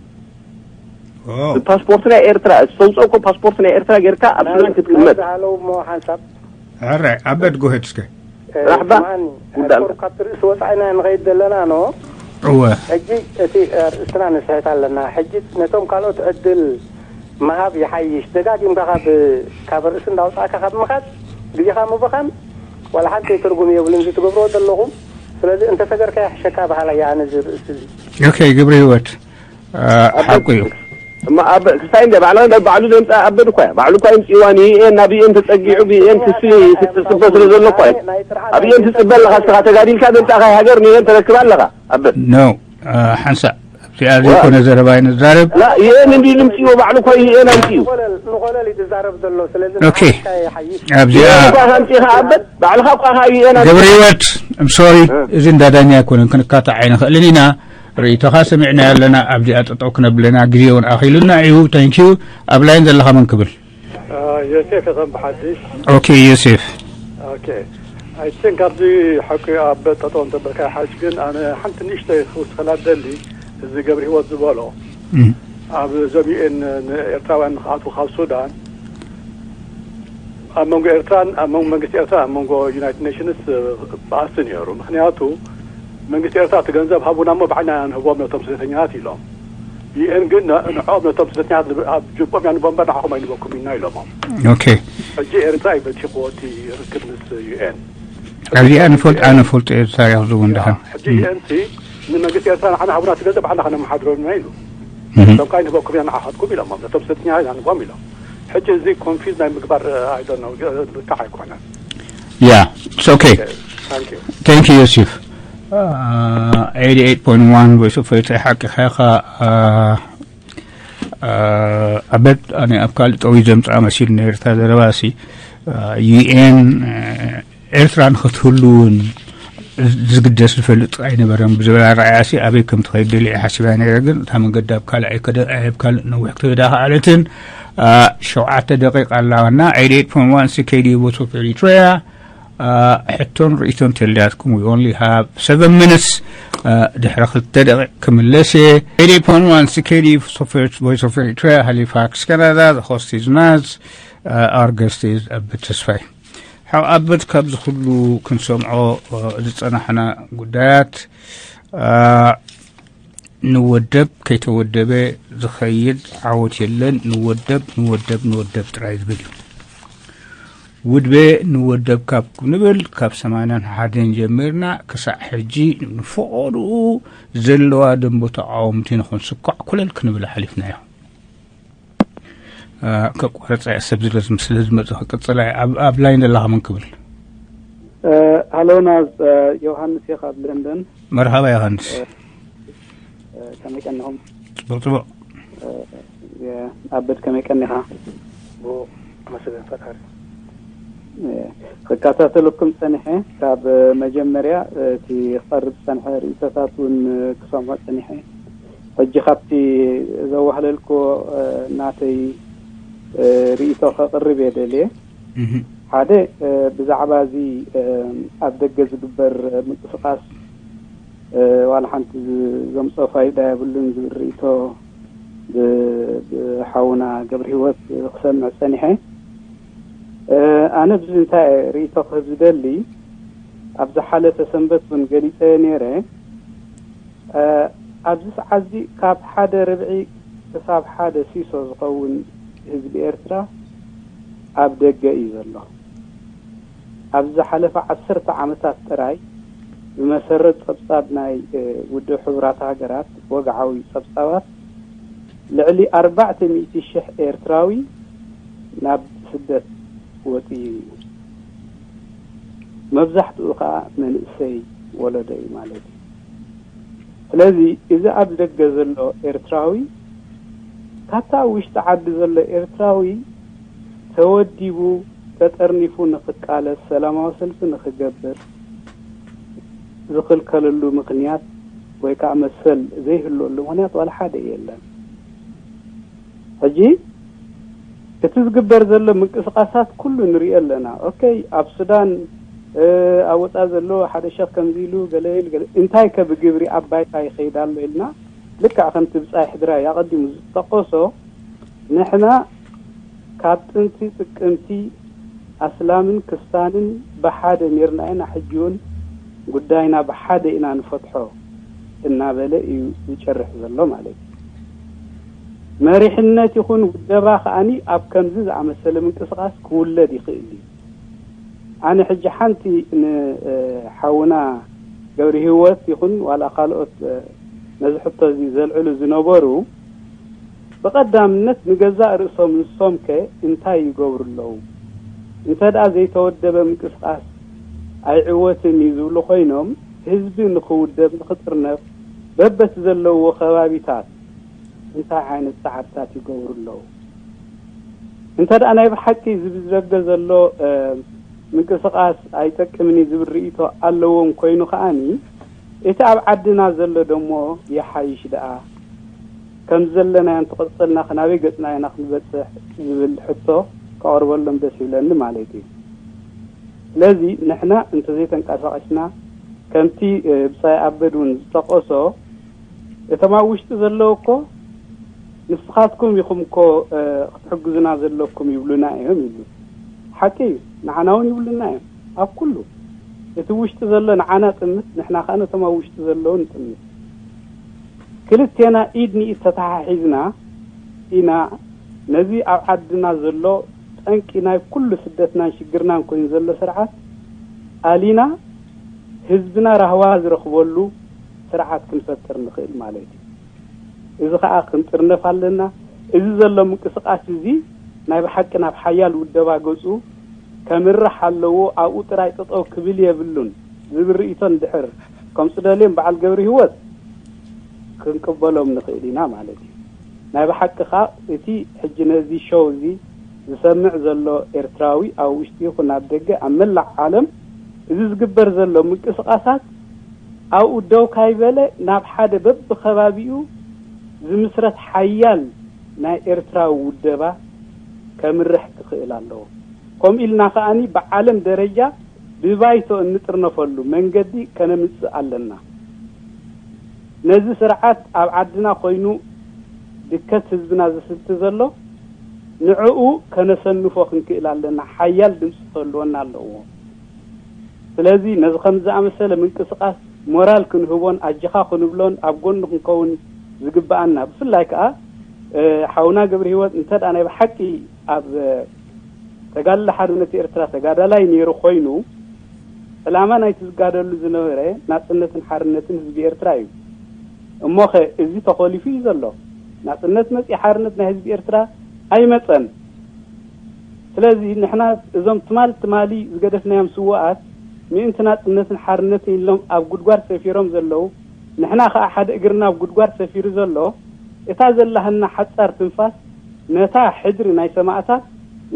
ብፓስፖርት ናይ ኤርትራ ዝተውፀእኮ ፓስፖርት ናይ ኤርትራ ጌርካ ኣብ ሱዳን ክትቅመጥ። ሃለው ሞ ሓንሳብ ሕራይ ኣበድ ጎሄድ እስከ ራሕባ ጉዳል ካብቲ ርእሲ ወፃኢና ንኸይድ ዘለና ኖ እወ ሕጂ እቲ ርእስና ንስሕት ኣለና። ሕጂ ነቶም ካልኦት ዕድል ምሃብ ይሓይሽ። ደጋጊምካ ካብ ካብ ርእሲ እንዳውፃእካ ካብ ምኻድ ግዜኻ ምብኻን ዋላ ሓንቲ ትርጉም የብሉን እዚ ትገብርዎ ዘለኹም። ስለዚ እንተሰገርካ ይሕሸካ በሃላይ ኣነ እዚ ርእሲ እዚ። ኦኬ ግብሪ ህይወት ሓቁ እዩ። እማ ኣብ ክስታይ እንደ ባዕላ እንደ ባዕሉ ዘምፃ ኣበድ እኳ እያ። ባዕሉ እኳ ይምፅእዋ ንዩኤን ናብ ዩኤን ተፀጊዑ ብዩኤን ክሲ ትፅበ ስለ ዘሎ እኳ እዩ። ኣብ ዩኤን ትፅበ ኣለኻ እስኻ ተጋዲልካ ዘምፃእኻ ሃገር ንዩኤን ተረክባ ኣለኻ ኣበድ ኖ ሓንሳእ ኣብዚኣ ዘይኮነ ዘረባ እዩ ንዛረብ። ላ ዩኤን እንዲ ንምፅእዎ ባዕሉ እኳ ዩኤን ኣምፅኡ። ንኾለል ንኾለል እዩ ዝዛረብ ዘሎ። ስለዚ ኦኬ ንዓካ ይሓይሽ። ኣብዚኣ እኳ ከምፅእኻ ኣበድ ባዕልኻ እኳ ኻ ዩኤን ኣምፅኡ። ገብረ ህይወት እምሶሪ እዚ እንዳዳኛ ኣይኮነን ክንካታዕ ኣይንኽእልን ኢና። ርእይቶኻ ሰሚዕና ኣለና ኣብዚኣ ጠጠው ክነብለና ግዜ እውን ኣኺሉና እዩ። ታንኪዩ ኣብ ላይን ዘለኻ መን ክብል ዮሴፍ የኸም ብሓድሽ ኦኬ ዮሴፍ ኦኬ ኣይ ቲንክ ኣብዚ ሓቂ ኣብ ጠጠው እንተበልካ ሓሽ ግን ኣነ ሓንቲ ንእሽተይ ክውስኸላ ደሊ እዚ ገብሪ ህይወት ዝበሎ ኣብ ዘሚኤን ንኤርትራውያን ንክኣትዉ ካብ ሱዳን ኣብ መንጎ ኤርትራን ኣብ መንጎ መንግስቲ ኤርትራ ኣብ መንጎ ዩናይትድ ኔሽንስ ባእሲ ነይሩ። ምክንያቱ መንግስቲ ኤርትራ እቲ ገንዘብ ሃቡና እሞ ባዕልና ኢና ንህቦም ነቶም ስደተኛታት ኢሎም። ዩኤን ግን ንዕኦም ነቶም ስደተኛታት ኣብ ጅቦም ኢና ንቦም እምበር ንዓኹም ኣይንበኩም ኢና ኢሎሞም። ኦኬ ሕጂ ኤርትራ እዩ በቲኽዎ እቲ ርክብ ምስ ዩኤን። ኣብዚኣ ንፈልጥ ኣነፈልጦ እየ ታሪኽ ዝውን ድሓን። ሕጂ እንቲ ንመንግስቲ ኤርትራ ንዓና ሃቡና እቲ ገንዘብ ዓና ከነመሓድረልና ኢሉ። እቶም ካይ ንህበኩም ኢና ንዓኻትኩም ኢሎም፣ ነቶም ሰልጥኛ ኢና ንቦም ኢሎም። ሕጂ እዚ ኮንፊዝ ናይ ምግባር ኣይዶነ ብታዕ ኣይኮነን። ያ ኦኬ። ታንክ ዩ። Thank you, Yosef. Uh, eighty-eight point one Voice of Faith ሓቂ ኸኻ። ኣበት ኣነ ኣብ ካልእ ጠዊ ዘምፅኣ መሲሉ ነርታ ዘረባሲ ዩኤን ኤርትራ ንክትህሉ እውን ዝግደስ ዝፈልጥ ኣይነበረን ብዝበላ ረኣያሲ ኣበይ ከም ትኸይድ ደሊ ሓሲባ ነረ። ግን እታ መንገዲ ኣብ ካልእ ኣይከደ ኣብ ካልእ ነዊሕ ክትህዳ ከዓለትን። ሸውዓተ ደቂቃ ኣላዋና። Eighty-eight point one C K D Voice of Eritrea. ሕቶን ርእይቶን ተልያትኩም we only have seven minutes. ድሕሪ ክልተ ደቂቕ ክምለስ እየ። Eighty-eight point one C K D Voice of Eritrea, Halifax, Canada. The host is Naz. Our guest is ኣበት ተስፋይ። ሓው ኣበት፣ ካብዚ ኩሉ ክንሰምዖ ዝጸናሕና ጉዳያት ንወደብ ከይተወደበ ዝኸይድ ዓወት የለን። ንወደብ ንወደብ ንወደብ ጥራይ ዝብል እዩ። ውድበ ንወደብ ካብ ክንብል ካብ ሰማንያን ሓደን ጀሚርና ክሳዕ ሕጂ ንፈቐድኡ ዘለዋ ደንቦ ተቃወምቲ ንኹን ስኳዕ ኩለል ክንብል ሓሊፍናዮ። ከቋርጻ እያ ሰብ ዝረዝም ስለ ዝመጽእ ክቅጽላ እያ። ኣብ ላይን ዘለኻ መን ክብል? ሃሎ ናዝ፣ ዮሃንስ እየ ካብ ለንደን። መርሃባ ዮሃንስ። ከመይ ቀኒኹም? ጽቡቕ ጽቡቕ። ኣበድ ከመይ ቀኒኻ? ብኡ ኣመስግን ፈጣሪ። ክከታተለኩም ጸኒሐ። ካብ መጀመርያ እቲ ክቐርብ ዝጸንሐ ርእይቶታት እውን ክሰምዖ ጸኒሐ። ሕጂ ካብቲ ዘዋህለልክዎ ናተይ ርእይቶ ከቕርብ እየ ደልየ። ሓደ ብዛዕባ እዚ ኣብ ደገ ዝግበር ምንቅስቃስ ዋላ ሓንቲ ዘምፅኦ ፋይዳ የብሉን ዝብል ርእይቶ ብሓውና ገብረ ህይወት ክሰምዕ ፀኒሐ። ኣነ ብዚ እንታይ ርእይቶ ክህብ ዝደሊ፣ ኣብ ዝሓለፈ ሰንበት እውን ገሊፀ ነይረ። ኣብዚ ሰዓት እዚ ካብ ሓደ ርብዒ ክሳብ ሓደ ሲሶ ዝኸውን ህዝቢ ኤርትራ ኣብ ደገ እዩ ዘሎ። ኣብ ዝሓለፈ ዓሰርተ ዓመታት ጥራይ ብመሰረት ጸብጻብ ናይ ውድብ ሕቡራት ሃገራት ወግዓዊ ጸብጻባት ልዕሊ ኣርባዕተ ሚእቲ ሽሕ ኤርትራዊ ናብ ስደት ወጽዩ እዩ። መብዛሕትኡ ከኣ መንእሰይ ወለዶ እዩ ማለት እዩ። ስለዚ እዚ ኣብ ደገ ዘሎ ኤርትራዊ ካብታ ኣብ ውሽጢ ዓዲ ዘሎ ኤርትራዊ ተወዲቡ ተጠርኒፉ ንክቃለስ ሰላማዊ ሰልፊ ንክገብር ዝኽልከለሉ ምኽንያት ወይ ከዓ መሰል ዘይህልወሉ ምኽንያት ዋላ ሓደ የለን። ሕጂ እቲ ዝግበር ዘሎ ምንቅስቃሳት ኩሉ ንሪኦ ኣለና። ኦኬ ኣብ ሱዳን ኣብ ወፃ ዘሎ ሓደ ሸኽ ከምዚ ኢሉ ገለ ኢሉ ገለ እንታይ ከ ብግብሪ ኣብ ባይታ ይኸይድ ኣሎ ኢልና ልክዕ ከምቲ ብፃይ ሕድራይ ኣቐዲሙ ዝጠቀሶ ንሕና ካብ ጥንቲ ጥቅምቲ ኣስላምን ክስታንን ብሓደ ኔርና ኢና፣ ሕጂ እውን ጉዳይና ብሓደ ኢና ንፈትሖ እናበለ እዩ ዝጭርሕ ዘሎ ማለት እዩ። መሪሕነት ይኹን ውደባ ከኣኒ ኣብ ከምዚ ዝኣመሰለ ምንቅስቃስ ክውለድ ይኽእል እዩ። ኣነ ሕጂ ሓንቲ ንሓውና ገብረ ህይወት ይኹን ዋላ ካልኦት ነዚ ሕቶ እዚ ዘልዕሉ ዝነበሩ ብቐዳምነት ንገዛእ ርእሶም ንሶም ከ እንታይ ይገብሩ ኣለዉ? እንተ ደኣ ዘይተወደበ ምንቅስቃስ ኣይዕወትን እዩ ዝብሉ ኮይኖም ህዝቢ ንኽውደብ ንኽጥርነፍ በበቲ ዘለውዎ ከባቢታት እንታይ ዓይነት ጻዕርታት ይገብሩ ኣለዉ? እንተ ደኣ ናይ ብሓቂ እዚ ብዝደገ ዘሎ ምንቅስቃስ ኣይጠቅምን እዩ ዝብል ርእይቶ ኣለዎም ኮይኑ ከኣኒ እቲ ኣብ ዓድና ዘሎ ደሞ ይሓይሽ ደኣ ከም ዘለናዮ እንተቐጸልና ክናበይ ገጽና ኢና ክንበጽሕ ዝብል ሕቶ ከቕርበሎም ደስ ይብለኒ ማለት እዩ። ስለዚ ንሕና እንተዘይተንቀሳቐስና ከምቲ ብጻይ ኣበድ እውን ዝጠቐሶ እቶም ኣብ ውሽጢ ዘለዉ እኮ ንስኻትኩም ኢኹም እኮ ክትሕግዙና ዘለኩም ይብሉና እዮም ይብሉ። ሓቂ እዩ፣ ንዓና እውን ይብሉና እዮም። ኣብ ኩሉ እቲ ውሽጢ ዘሎ ንዓና ጥምት፣ ንሕና ከዓ ነቶም ኣብ ውሽጢ ዘለዉ ንጥምት። ክልቴና ኢድ ንኢድ ተተሓሒዝና ኢና ነዚ ኣብ ዓድና ዘሎ ጠንቂ ናይ ኩሉ ስደትናን ሽግርናን ኮይኑ ዘሎ ስርዓት ኣሊና ህዝብና ራህዋ ዝረኽበሉ ስርዓት ክንፈጥር ንኽእል ማለት እዩ። እዚ ኸኣ ክንጥርነፍ ኣለና። እዚ ዘሎ ምንቅስቃስ እዚ ናይ ብሓቂ ናብ ሓያል ውደባ ገጹ ከምርሕ ኣለዎ፣ ኣብኡ ጥራይ ጠጠው ክብል የብሉን ዝብል ርእይቶ እንድሕር ከምጽደልዮም በዓል ገብሪ ህይወት ክንቅበሎም ንኽእል ኢና ማለት እዩ። ናይ ብሓቂ ኸኣ እቲ ሕጂ ነዚ ሾው እዚ ዝሰምዕ ዘሎ ኤርትራዊ ኣብ ውሽጢ ይኹን ኣብ ደገ ኣብ መላእ ዓለም እዚ ዝግበር ዘሎ ምንቅስቃሳት ኣብኡ ደው ካይበለ ናብ ሓደ በብኸባቢኡ ዝምስረት ሓያል ናይ ኤርትራዊ ውደባ ከምርሕ ክኽእል ኣለዎ። ከምኡ ኢልና ከኣኒ ብዓለም ደረጃ ብባይቶ እንጥርነፈሉ መንገዲ ከነምጽእ ኣለና። ነዚ ስርዓት ኣብ ዓድና ኮይኑ ድከት ህዝብና ዝስቲ ዘሎ ንዕኡ ከነሰንፎ ክንክእል ኣለና። ሓያል ድምፂ ክህልወና ኣለዎ። ስለዚ ነዚ ከም ዝኣመሰለ ምንቅስቃስ ሞራል ክንህቦን ኣጅኻ ክንብሎን ኣብ ጎኑ ክንከውን ዝግብኣና። ብፍላይ ከዓ ሓውና ገብረ ህይወት እንተ ናይ ብሓቂ ኣብ ተጋድሎ ሓርነት ኤርትራ ተጋዳላይ ነይሩ ኮይኑ ዕላማ ናይቲ ዝጋደሉ ዝነበረ ናፅነትን ሓርነትን ህዝቢ ኤርትራ እዩ። እሞኸ እዚ ተኾሊፉ እዩ ዘሎ። ናፅነት መፂ ሓርነት ናይ ህዝቢ ኤርትራ ኣይመፀን። ስለዚ ንሕና እዞም ትማል ትማሊ ዝገደፍናዮም ስውኣት ምእንቲ ናፅነትን ሓርነትን ኢሎም ኣብ ጉድጓድ ሰፊሮም ዘለዉ፣ ንሕና ከዓ ሓደ እግርና ኣብ ጉድጓድ ሰፊሩ ዘሎ፣ እታ ዘላህና ሓፃር ትንፋስ ነታ ሕድሪ ናይ ሰማእታት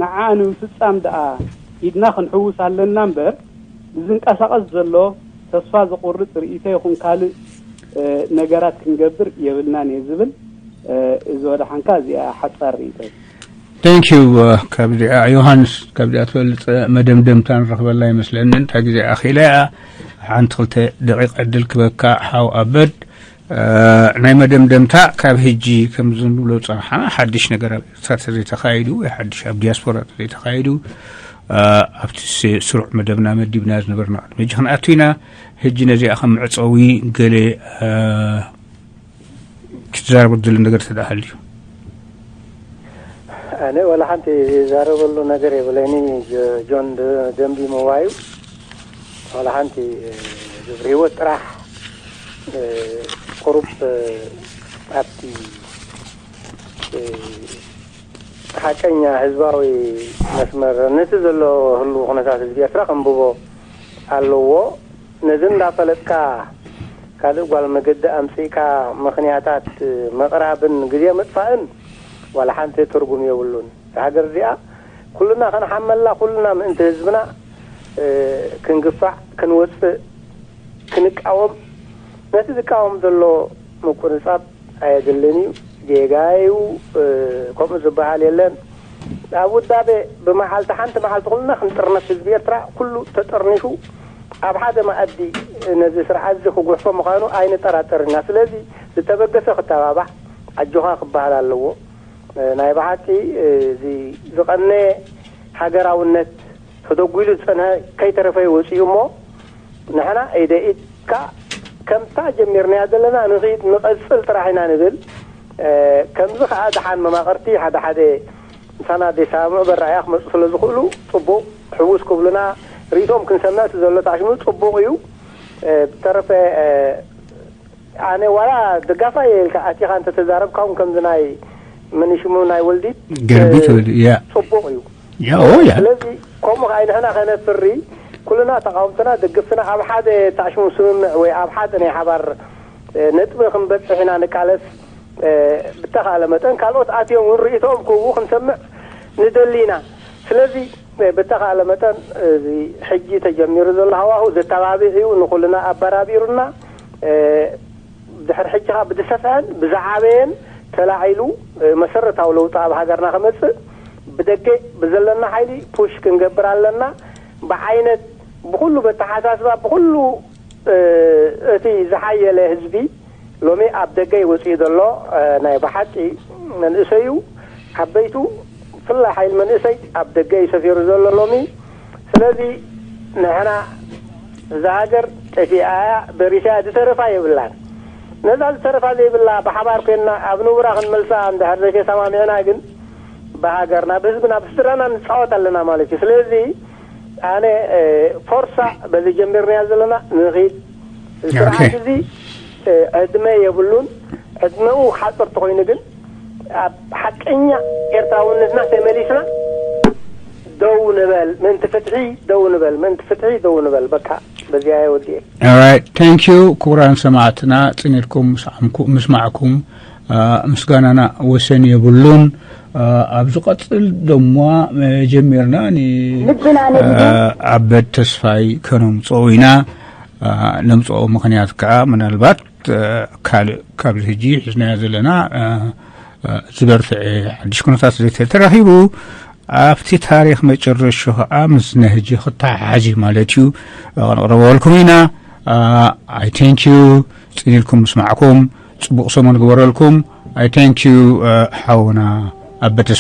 ንዓኣ ንምፍፃም ደኣ ኢድና ክንሕውስ ኣለና እምበር ብዝንቀሳቐስ ዘሎ ተስፋ ዘቑርፅ ርእይቶ ይኹን ካልእ ነገራት ክንገብር የብልናን እየ ዝብል። እዚ ወደ ሓንካ እዚኣ ሓፃር ርእይቶ። Thank you። ካብዚኣ ዮሃንስ ካብዚኣ ትበልፅ መደምደምታ ንረኽበላ ይመስለኒ። እንታይ ግዜ ኣኺለ እያ ሓንቲ ክልተ ደቂቕ ዕድል ክበካ ሓው ኣበድ። ናይ መደምደምታ ካብ ሕጂ ከምዚ ንብሎ ዝፀናሓና ሓድሽ ነገር ኣብ ኤርትራ ተዘይተኻይዱ ወይ ሓድሽ ኣብ ዲያስፖራ ተዘይተኻይዱ ኣብቲ ስሩዕ መደብና መዲብና ዝነበርና ቅድሚ ሕጂ ክንኣቱ ኢና። ሕጂ ነዚኣ ከም መዕፀዊ ገለ ክትዛረቡ ዝደሊ ነገር ተደኣ ሃልዩ? ኣነ ዋላ ሓንቲ ዝዛረበሉ ነገር የብለኒ። ጆን ደንቢ መዋዩ ዋላ ሓንቲ ግብሪ ህይወት ጥራሕ ቁሩብ ኣብቲ ሓቀኛ ህዝባዊ መስመር ነቲ ዘሎ ህሉ ኩነታት ህዝቢ ኤርትራ ከንብቦ ኣለዎ። ነዚ እንዳፈለጥካ ካልእ ጓል መገዲ ኣምጺእካ ምኽንያታት ምቕራብን ግዜ ምጥፋእን ዋላ ሓንቲ ትርጉም የብሉን። እዛ ሃገር እዚኣ ኩልና ክንሓመላ፣ ኩልና ምእንቲ ህዝብና ክንግፋዕ፣ ክንወጽእ፣ ክንቃወም፣ ነቲ ዝቃወም ዘሎ ምቁንጻብ ኣየድልን እዩ። ጌጋ እዩ። ከምኡ ዝበሃል የለን። ኣብ ውዳቤ ብመዓልቲ ሓንቲ መዓልቲ ኩልና ክንጥርነፍ ህዝቢ ኤርትራ ኩሉ ተጠርኒፉ ኣብ ሓደ መኣዲ ነዚ ስርዓት እዚ ክጉሕፎ ምዃኑ ኣይንጠራጠርን ኢና። ስለዚ ዝተበገሰ ክተባባዕ ኣጆኻ ክበሃል ኣለዎ። ናይ ብሓቂ እዚ ዝቐነ ሃገራውነት ተደጒሉ ዝጸንሐ ከይተረፈ እዩ ወጺኡ እሞ ንሕና ኢደ ኢድካ ከምታ ጀሚርናያ ዘለና ንኺድ ንቐጽል ጥራሕ ኢና ንብል። ከምዚ ከኣ ደሓን መማቕርቲ ሓደ ሓደ ምሳና ዘይሰማምዑ በራእያ ክመጹ ስለ ዝኽእሉ ጽቡቕ ሕውስ ክብሉና ርእይቶም ክንሰምዕ እቲ ዘሎ ታሽሙ ጽቡቕ እዩ። ብተረፈ ኣነ ዋላ ደጋፋይ ኢልካ ኣቲኻ እንተተዛረብካ እውን ከምዚ ናይ መን ሽሙ ናይ ወልዲት ገርቢ ትብል እያ ጽቡቕ እዩ። ያ ኦ ያ ስለዚ ከምኡ ከዓ ንሕና ከነፍሪ ኩልና ተቃወምትና ደገፍትና ኣብ ሓደ ታሽሙ ስምምዕ ወይ ኣብ ሓደ ናይ ሓባር ነጥቢ ክንበፅሕ ኢና ንቃለስ። ብተኻለ መጠን ካልኦት ኣትዮም እውን ርእይቶኦም ክህቡ ክንሰምዕ ንደሊ ኢና። ስለዚ ብተኻለ መጠን እዚ ሕጂ ተጀሚሩ ዘሎ ሃዋሁ ዘተባብዕ እዩ፣ ንኩልና ኣበራቢሩና። ድሕሪ ሕጂ ከዓ ብዝሰፍሐን ብዝዓበየን ተላዒሉ መሰረታዊ ለውጢ ኣብ ሃገርና ከመፅእ ብደገ ብዘለና ሓይሊ ፑሽ ክንገብር ኣለና። ብዓይነት ብኩሉ በተሓሳስባ ብኩሉ እቲ ዝሓየለ ህዝቢ ሎሚ ኣብ ደገ ይወፅኡ ዘሎ ናይ ብሓቂ መንእሰዩ ዓበይቱ ብፍላይ ሓይል መንእሰይ ኣብ ደገ እዩ ሰፊሩ ዘሎ ሎሚ። ስለዚ ንሕና እዛ ሃገር ጠፊኣያ በሪሻያ ዝተረፋ የብላን። ነዛ ዝተረፋ ዘይብላ ብሓባር ኮይንና ኣብ ንቡራ ክንመልሳ እንድሕር ዘይተሰማሚዕና ግን ብሃገርና ብህዝብና ብስድራና ንፃወት ኣለና ማለት እዩ። ስለዚ ኣነ ፎርሳ በዚ ጀሚርናያ ዘለና ንኺድ። ስርዓት እዚ ዕድመ የብሉን። ዕድመኡ ሓፅርቲ ኮይኑ ግን ኣብ ሓቀኛ ኤርትራውነትና ተመሊስና ደው ንበል፣ ምእንቲ ፍትሒ ደው ንበል፣ ምእንቲ ፍትሒ ደው ንበል። በቃ በዚኣ የወዲኤ። Alright, thank you ክቡራን ሰማዕትና፣ ጽኒልኩም ምስዓምኩ- ምስማዕኩም ምስጋናና ወሰን የብሉን። ኣብ ዝቐጽል ደሞ ጀሚርና ንኣበድ ተስፋይ ከነምጽኦ ኢና። ነምጽኦ ምኽንያት ከኣ ምናልባት ካልእ ካብዚ ሕጂ ሒዝናዮ ዘለና ዝበርትዐ ሓድሽ ኩነታት ስለ ተረኺቡ ኣብቲ ታሪኽ መጨረሾ ከኣ ምስ ነህጂ ክተሓሓዝ እዩ ማለት እዩ። ከነቕርበልኩም ኢና። I thank you ጽኒልኩም ምስማዕኩም። ጽቡቕ ሰሙን ግበረልኩም። I thank you ሓውና ኣበተስ።